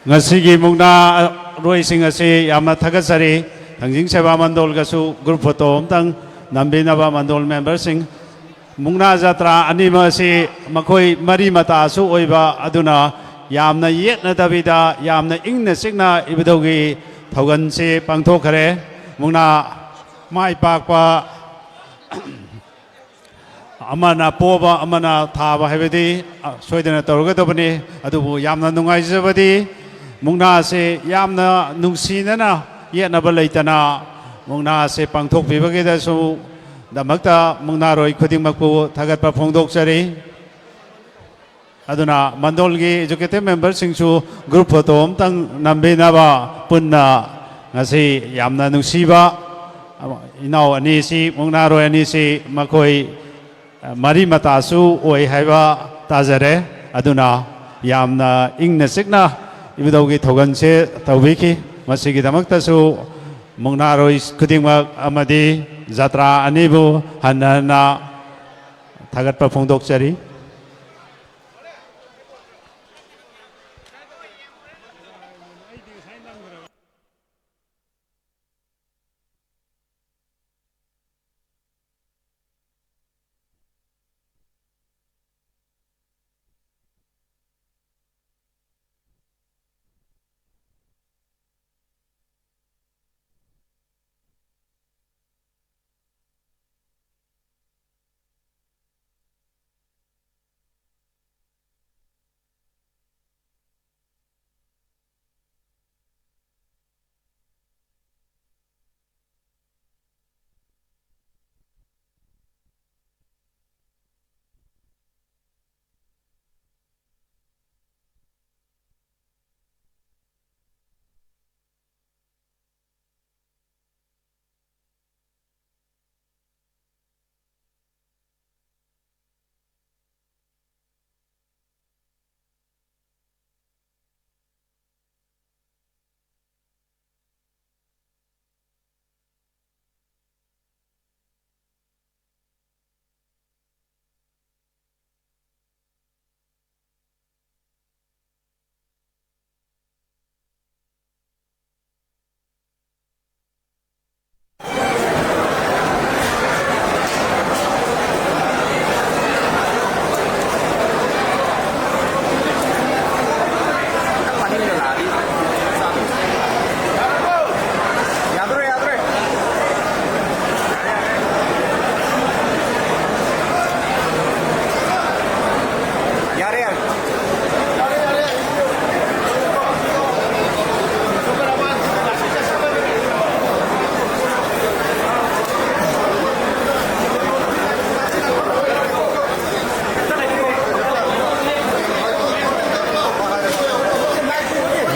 ꯉꯁꯤꯒꯤ ꯃꯨꯛꯅꯥꯔꯣꯏꯁꯤꯡ ꯑꯁꯤ ꯌꯥꯝꯅ ꯊꯥꯒꯠꯆꯔꯤ꯫ ꯊꯥꯡꯖꯤꯡ ꯁꯦꯕꯥ ꯃꯟꯗꯣꯜꯒꯁꯨ group photo ꯑꯃꯇꯪ ꯅꯝꯕꯤꯅꯕ ꯃꯟꯗꯣꯜ memberꯁꯤꯡ꯫ ꯃꯨꯛꯅꯥ ꯖꯇ꯭ꯔꯥ ꯑꯅꯤꯃꯛ ꯑꯁꯤ ꯃꯈꯣꯏ ꯃꯔꯤ ꯃꯇꯥꯁꯨ ꯑꯣꯏꯕ ꯑꯗꯨꯅ ꯌꯥꯝꯅ ꯌꯦꯠꯅꯗꯕꯤꯗ ꯌꯥꯝꯅ ꯏꯪꯅ ꯆꯤꯛꯅ ꯏꯕꯨꯙꯧꯒꯤ ꯊꯧꯒꯜꯁꯤ ꯄꯥꯡꯊꯣꯛꯈ꯭ꯔꯦ꯫ ꯃꯨꯛꯅꯥ ꯃꯥꯏ ꯄꯥꯛꯄ ꯑꯃꯅ ꯄꯣꯕ ꯑꯃꯅ ꯊꯥꯕ ꯍꯥꯏꯕꯗꯤ, ꯑ, ꯁꯣꯏꯗꯅ ꯇꯧꯔꯒꯗꯕꯅꯤ꯫ ꯑꯗꯨꯕꯨ ꯌꯥꯝꯅ ꯅꯨꯡꯉꯥꯏꯖꯕꯗꯤ ꯃꯨꯛꯅꯥꯁꯦ ꯌꯥꯝꯅ ꯅꯨꯡꯁꯤꯅꯅ ꯌꯦꯠꯅꯕ ꯂꯩꯇꯅ ꯃꯨꯛꯅꯥꯁꯦ ꯄꯥꯡꯊꯣꯛꯄꯤꯕꯒꯤꯗꯁꯨ ꯗꯃꯛꯇ ꯃꯨꯛꯅꯥꯔꯣꯏ ꯈꯨꯗꯤꯡꯃꯛꯄꯨ ꯊꯥꯒꯠꯄ ꯐꯣꯡꯗꯣꯛꯆꯔꯤ꯫ ꯑꯗꯨꯅ ꯃꯟꯗꯣꯜꯒꯤ executive memberꯁꯤꯡꯁꯨ group photo ꯑꯃꯇꯪ ꯅꯝꯕꯤꯅꯕ ꯄꯨꯟꯅ ꯉꯁꯤ ꯌꯥꯝꯅ ꯅꯨꯡꯁꯤꯕ ꯏꯅꯥꯎ ꯑꯅꯤꯁꯤ, ꯃꯨꯛꯅꯥꯔꯣꯏ ꯑꯅꯤꯁꯤ ꯃꯈꯣꯏ ꯃꯔꯤ ꯃꯇꯥꯁꯨ ꯑꯣꯏ ꯍꯥꯏꯕ ꯇꯥꯖꯔꯦ꯫ ꯑꯗꯨꯅ ꯌꯥꯝꯅ ꯏꯪꯅ ꯆꯤꯛꯅ ꯏꯕꯨꯙꯧꯒꯤ ꯊꯧꯒꯜꯁꯦ ꯇꯧꯕꯤꯈꯤ꯫ ꯃꯁꯤꯒꯤꯗꯃꯛꯇꯁꯨ ꯃꯨꯛꯅꯥꯔꯣꯏ ꯈꯨꯗꯤꯡꯃꯛ ꯑꯃꯗꯤ ꯖꯇ꯭ꯔꯥ ꯑꯅꯤꯕꯨ ꯍꯟꯅ ꯍꯟꯅ ꯊꯥꯒꯠꯄ ꯐꯣꯡꯗꯣꯛꯆꯔꯤ꯫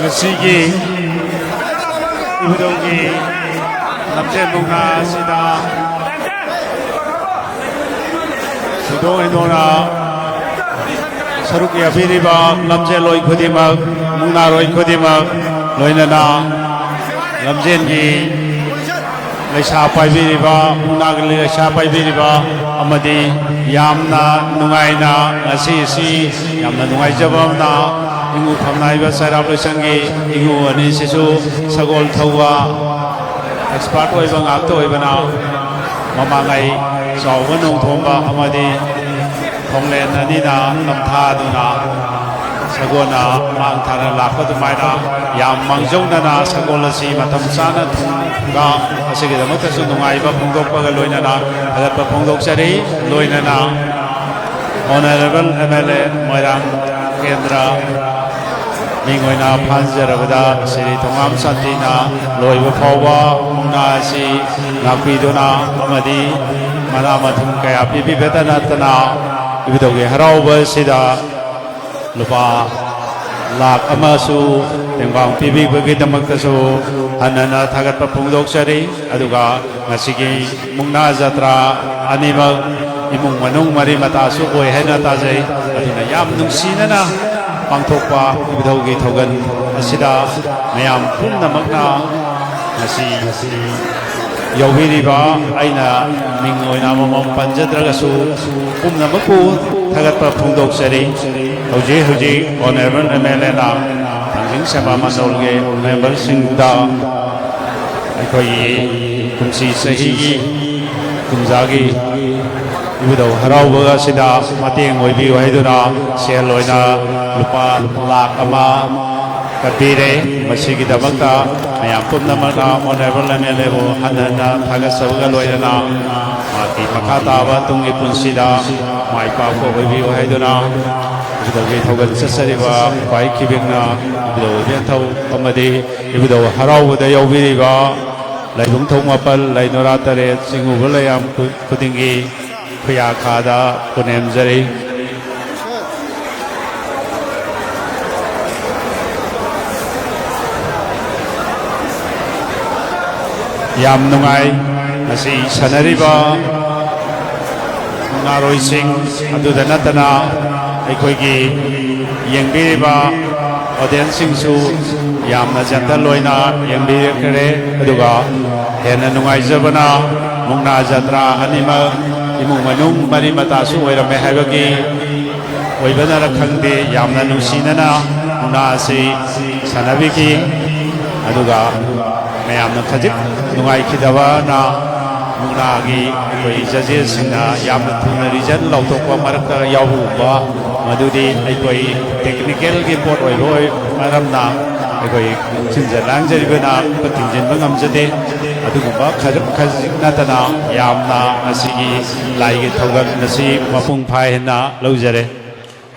ꯉꯁꯤꯒꯤ ꯏꯕꯨꯙꯧꯒꯤ ꯂꯝꯖꯦꯟ ꯃꯨꯛꯅꯥ ꯑꯁꯤꯗ ꯊꯣꯏꯗꯣꯛ ꯍꯦꯟꯗꯣꯛꯅ ꯁꯔꯨꯛ ꯌꯥꯕꯤꯔꯤꯕ ꯂꯝꯖꯦꯜꯂꯣꯏ ꯈꯨꯗꯤꯡꯃꯛ, ꯃꯨꯛꯅꯥꯔꯣꯏ ꯈꯨꯗꯤꯡꯃꯛ, ꯂꯣꯏꯅꯅ ꯂꯝꯖꯦꯜꯒꯤ ꯂꯩꯁꯥ ꯄꯥꯏꯕꯤꯔꯤꯕ, ꯃꯨꯛꯅꯥꯒꯤ ꯂꯩꯁꯥ ꯄꯥꯏꯕꯤꯔꯤꯕ ꯑꯃꯗꯤ ꯌꯥꯝꯅ ꯅꯨꯡꯉꯥꯏꯅ ꯉꯁꯤ ꯑꯁꯤ ꯌꯥꯝꯅ ꯅꯨꯡꯉꯥꯏꯖꯕ ꯑꯃꯅ ꯏꯉꯨ ꯐꯝꯅꯥꯏꯕ ꯆꯩꯔꯥꯛ ꯂꯣꯏꯁꯪꯒꯤ ꯏꯉꯨ ꯑꯅꯤꯁꯤꯁꯨ ꯁꯒꯣꯜ ꯊꯧꯕ expert ꯑꯣꯏꯕ ꯉꯥꯛꯇ ꯑꯣꯏꯕꯅ ꯃꯃꯥꯡꯉꯩ ꯆꯥꯎꯕ ꯅꯣꯡꯊꯣꯝꯕ ꯑꯃꯗꯤ ꯈꯣꯡꯂꯦꯟ ꯑꯅꯤꯅ ꯅꯝꯊꯥꯗꯨꯅ ꯁꯒꯣꯜꯅ ꯃꯥꯡ ꯊꯥꯅ ꯂꯥꯛꯄ ꯑꯗꯨꯃꯥꯏꯅ ꯌꯥꯝ ꯃꯥꯡꯖꯧꯅꯅ ꯁꯒꯣꯜ ꯑꯁꯤ ꯃꯇꯝ ꯆꯥꯅ ꯊꯨꯡꯕ ꯑꯁꯤꯒꯤꯗꯃꯛꯇꯁꯨ ꯅꯨꯡꯉꯥꯏꯕ ꯐꯣꯡꯗꯣꯛꯄꯒ ꯂꯣꯏꯅꯅ ꯊꯥꯒꯠꯄ ꯐꯣꯡꯗꯣꯛꯆꯔꯤ꯫ ꯂꯣꯏꯅꯅ Honourable M L A ꯃꯣꯏꯔꯥꯡ ꯀꯦꯟꯗ꯭ꯔ ꯃꯤꯡ ꯑꯣꯏꯅ ꯐꯥꯟꯖꯔꯕꯗ ꯁ꯭ꯔꯤ ꯊꯣꯉꯥꯝ ꯁꯥꯟꯇꯤꯅ ꯂꯣꯏꯕ ꯐꯥꯎꯕ ꯃꯨꯛꯅꯥ ꯑꯁꯤ ꯉꯥꯛꯄꯤꯗꯨꯅ ꯑꯃꯗꯤ ꯃꯅꯥ ꯃꯊꯨꯝ ꯀꯌꯥ ꯄꯤꯕꯤꯕꯇ ꯅꯠꯇꯅ ꯏꯕꯨꯙꯧꯒꯤ ꯍꯔꯥꯎꯕ ꯑꯁꯤꯗ ꯂꯨꯄꯥ ꯂꯥꯈ ꯑꯃꯁꯨ ꯇꯦꯡꯕꯥꯡ ꯄꯤꯕꯤꯕꯒꯤꯗꯃꯛꯇꯁꯨ ꯍꯟꯅ ꯍꯟꯅ ꯊꯥꯒꯠꯄ ꯐꯣꯡꯗꯣꯛꯆꯔꯤ꯫ ꯑꯗꯨꯒ ꯉꯁꯤꯒꯤ ꯃꯨꯛꯅꯥ ꯖꯇ꯭ꯔꯥ ꯑꯅꯤꯃꯛ ꯏꯃꯨꯡ ꯃꯅꯨꯡ ꯃꯔꯤ ꯃꯇꯥꯁꯨ ꯑꯣꯏ ꯍꯥꯏꯅ ꯇꯥꯖꯩ꯫ ꯑꯗꯨꯅ ꯌꯥꯝ ꯅꯨꯡꯁꯤꯅꯅ ꯄꯥꯡꯊꯣꯛꯄ ꯏꯕꯨꯙꯧꯒꯤ ꯊꯧꯒꯜ ꯑꯁꯤꯗ ꯃꯌꯥꯝ ꯄꯨꯝꯅꯃꯛꯅ ꯉꯁꯤ ꯌꯥꯎꯕꯤꯔꯤꯕ, ꯑꯩꯅ ꯃꯤꯡ ꯑꯣꯏꯅ ꯑꯃꯃꯝ ꯄꯟꯖꯗ꯭ꯔꯒꯁꯨ, ꯄꯨꯝꯅꯃꯛꯄꯨ ꯊꯥꯒꯠꯄ ꯐꯣꯡꯗꯣꯛꯆꯔꯤ꯫ ꯍꯧꯖꯤꯛ ꯍꯧꯖꯤꯛ Honourable M L A ꯅ ꯊꯥꯡꯖꯤꯡ ꯁꯦꯝꯕ ꯃꯟꯗꯣꯜꯒꯤ ꯃꯦꯝꯕꯔꯁꯤꯡꯗ ꯑꯩꯈꯣꯏꯒꯤ ꯀꯨꯝꯁꯤ ꯆꯍꯤꯒꯤ ꯀꯨꯝꯖꯥꯒꯤ ꯏꯕꯨꯙꯧ ꯍꯔꯥꯎꯕ ꯑꯁꯤꯗ ꯃꯇꯦꯡ ꯑꯣꯏꯕꯤꯌꯨ ꯍꯥꯏꯗꯨꯅ ꯁꯦꯜ ꯑꯣꯏꯅ ꯂꯨꯄꯥ ꯂꯥꯈ ꯑꯃ ꯀꯠꯄꯤꯔꯦ꯫ ꯃꯁꯤꯒꯤꯗꯃꯛꯇ ꯃꯌꯥꯝ ꯄꯨꯝꯅꯃꯛꯅ Honourable M L A ꯕꯨ ꯍꯟꯅ ꯍꯟꯅ ꯊꯥꯒꯠꯆꯕꯒ ꯂꯣꯏꯅꯅ ꯃꯍꯥꯛꯀꯤ ꯃꯈꯥ ꯇꯥꯕ ꯇꯨꯡꯒꯤ ꯄꯨꯟꯁꯤꯗ ꯃꯥꯏ ꯄꯥꯛꯄ ꯑꯣꯏꯕꯤꯌꯨ ꯍꯥꯏꯗꯨꯅ ꯏꯕꯨꯙꯧꯒꯤ ꯊꯧꯒꯜ ꯆꯠꯆꯔꯤꯕ ꯈ꯭ꯋꯥꯏ ꯈꯤꯕꯤꯛꯅ ꯏꯕꯨꯙꯧ ꯏꯕꯦꯟꯊꯧ ꯑꯃꯗꯤ ꯏꯕꯨꯙꯧ ꯍꯔꯥꯎꯕꯗ ꯌꯥꯎꯕꯤꯔꯤꯕ ꯂꯥꯏꯕꯨꯡ ꯊꯣꯡ ꯃꯥꯄꯜ, ꯂꯩꯅꯣꯔꯥ ꯇꯔꯦꯠ, ꯆꯤꯡꯉꯨꯕ ꯂꯩꯌꯥꯝ ꯈꯨ-, ꯈꯨꯗꯤꯡꯒꯤ ꯈꯨꯌꯥꯈꯥꯗ ꯄꯨꯅꯦꯝꯖꯔꯤ꯫ ꯌꯥꯝ ꯅꯨꯡꯉꯥꯏ꯫ ꯉꯁꯤ ꯁꯥꯟꯅꯔꯤꯕ ꯃꯨꯛꯅꯥꯔꯣꯏꯁꯤꯡ ꯑꯗꯨꯗ ꯅꯠꯇꯅ ꯑꯩꯈꯣꯏꯒꯤ ꯌꯦꯡꯕꯤꯔꯤꯕ ꯑꯣꯗꯤꯌꯦꯟꯁꯁꯤꯡꯁꯨ ꯌꯥꯝꯅ ꯖꯦꯟꯇꯜ ꯑꯣꯏꯅ ꯌꯦꯡꯕꯤꯔꯛꯈ꯭ꯔꯦ꯫ ꯑꯗꯨꯒ ꯍꯦꯟꯅ ꯅꯨꯡꯉꯥꯏꯖꯕꯅ, ꯃꯨꯛꯅꯥ ꯖꯇ꯭ꯔꯥ ꯑꯅꯤꯃꯛ ꯏꯃꯨꯡ ꯃꯅꯨꯡ ꯃꯔꯤ ꯃꯇꯥꯁꯨ ꯑꯣꯏꯔꯝꯃꯦ ꯍꯥꯏꯕꯒꯤ ꯑꯣꯏꯕꯅꯔ ꯈꯪꯗꯦ, ꯌꯥꯝꯅ ꯅꯨꯡꯁꯤꯅꯅ ꯃꯨꯛꯅꯥ ꯑꯁꯤ ꯁꯥꯟꯅꯕꯤꯈꯤ꯫ ꯑꯗꯨꯒ ꯃꯌꯥꯝꯅ ꯈꯖꯤꯛ ꯅꯨꯡꯉꯥꯏꯈꯤꯗꯕꯅ, ꯃꯨꯛꯅꯥꯒꯤ ꯑꯩꯈꯣꯏ ꯖꯖꯦꯁꯁꯤꯡꯅ ꯌꯥꯝꯅ ꯊꯨꯅ ꯔꯤꯖꯜ ꯂꯥꯎꯊꯣꯛꯄ ꯃꯔꯛꯇ ꯌꯥꯎꯕꯒꯨꯝꯕ, ꯃꯗꯨꯗꯤ ꯑꯩꯈꯣꯏ ꯇꯦꯛꯅꯤꯀꯦꯜꯒꯤ ꯄꯣꯠ ꯑꯣꯏꯕ ꯑꯣꯏ-, ꯃꯔꯝꯅ ꯑꯩꯈꯣꯏ ꯊꯤꯟꯖ ꯂꯥꯡꯖꯔꯤꯕꯅ ꯑꯃꯨꯛꯀ ꯊꯤꯡꯖꯤꯟꯕ ꯉꯝꯖꯗꯦ꯫ ꯑꯗꯨꯒꯨꯝꯕ ꯈꯖꯤꯛ ꯈꯖꯤꯛ ꯅꯠꯇꯅ ꯌꯥꯝꯅ ꯉꯁꯤꯒꯤ ꯂꯥꯏꯒꯤ ꯊꯧꯒꯜ ꯑꯁꯤ ꯃꯄꯨꯡ ꯐꯥꯏ ꯍꯥꯏꯅ ꯂꯧꯖꯔꯦ꯫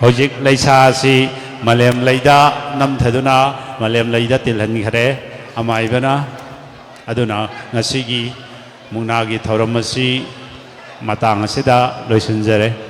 ꯍꯧꯖꯤꯛ ꯂꯩꯁꯥ ꯑꯁꯤ ꯃꯥꯂꯦꯝ ꯂꯩꯗ ꯅꯝꯊꯗꯨꯅ ꯃꯥꯂꯦꯝ ꯂꯩꯗ ꯇꯤꯜꯍꯟꯈꯔꯦ ꯑꯃꯥꯏꯕꯅ꯫ ꯑꯗꯨꯅ ꯉꯁꯤꯒꯤ ꯃꯨꯛꯅꯥꯒꯤ ꯊꯧꯔꯝ ꯑꯁꯤ ꯃꯇꯥꯡ ꯑꯁꯤꯗ ꯂꯣꯏꯁꯤꯟꯖꯔꯦ꯫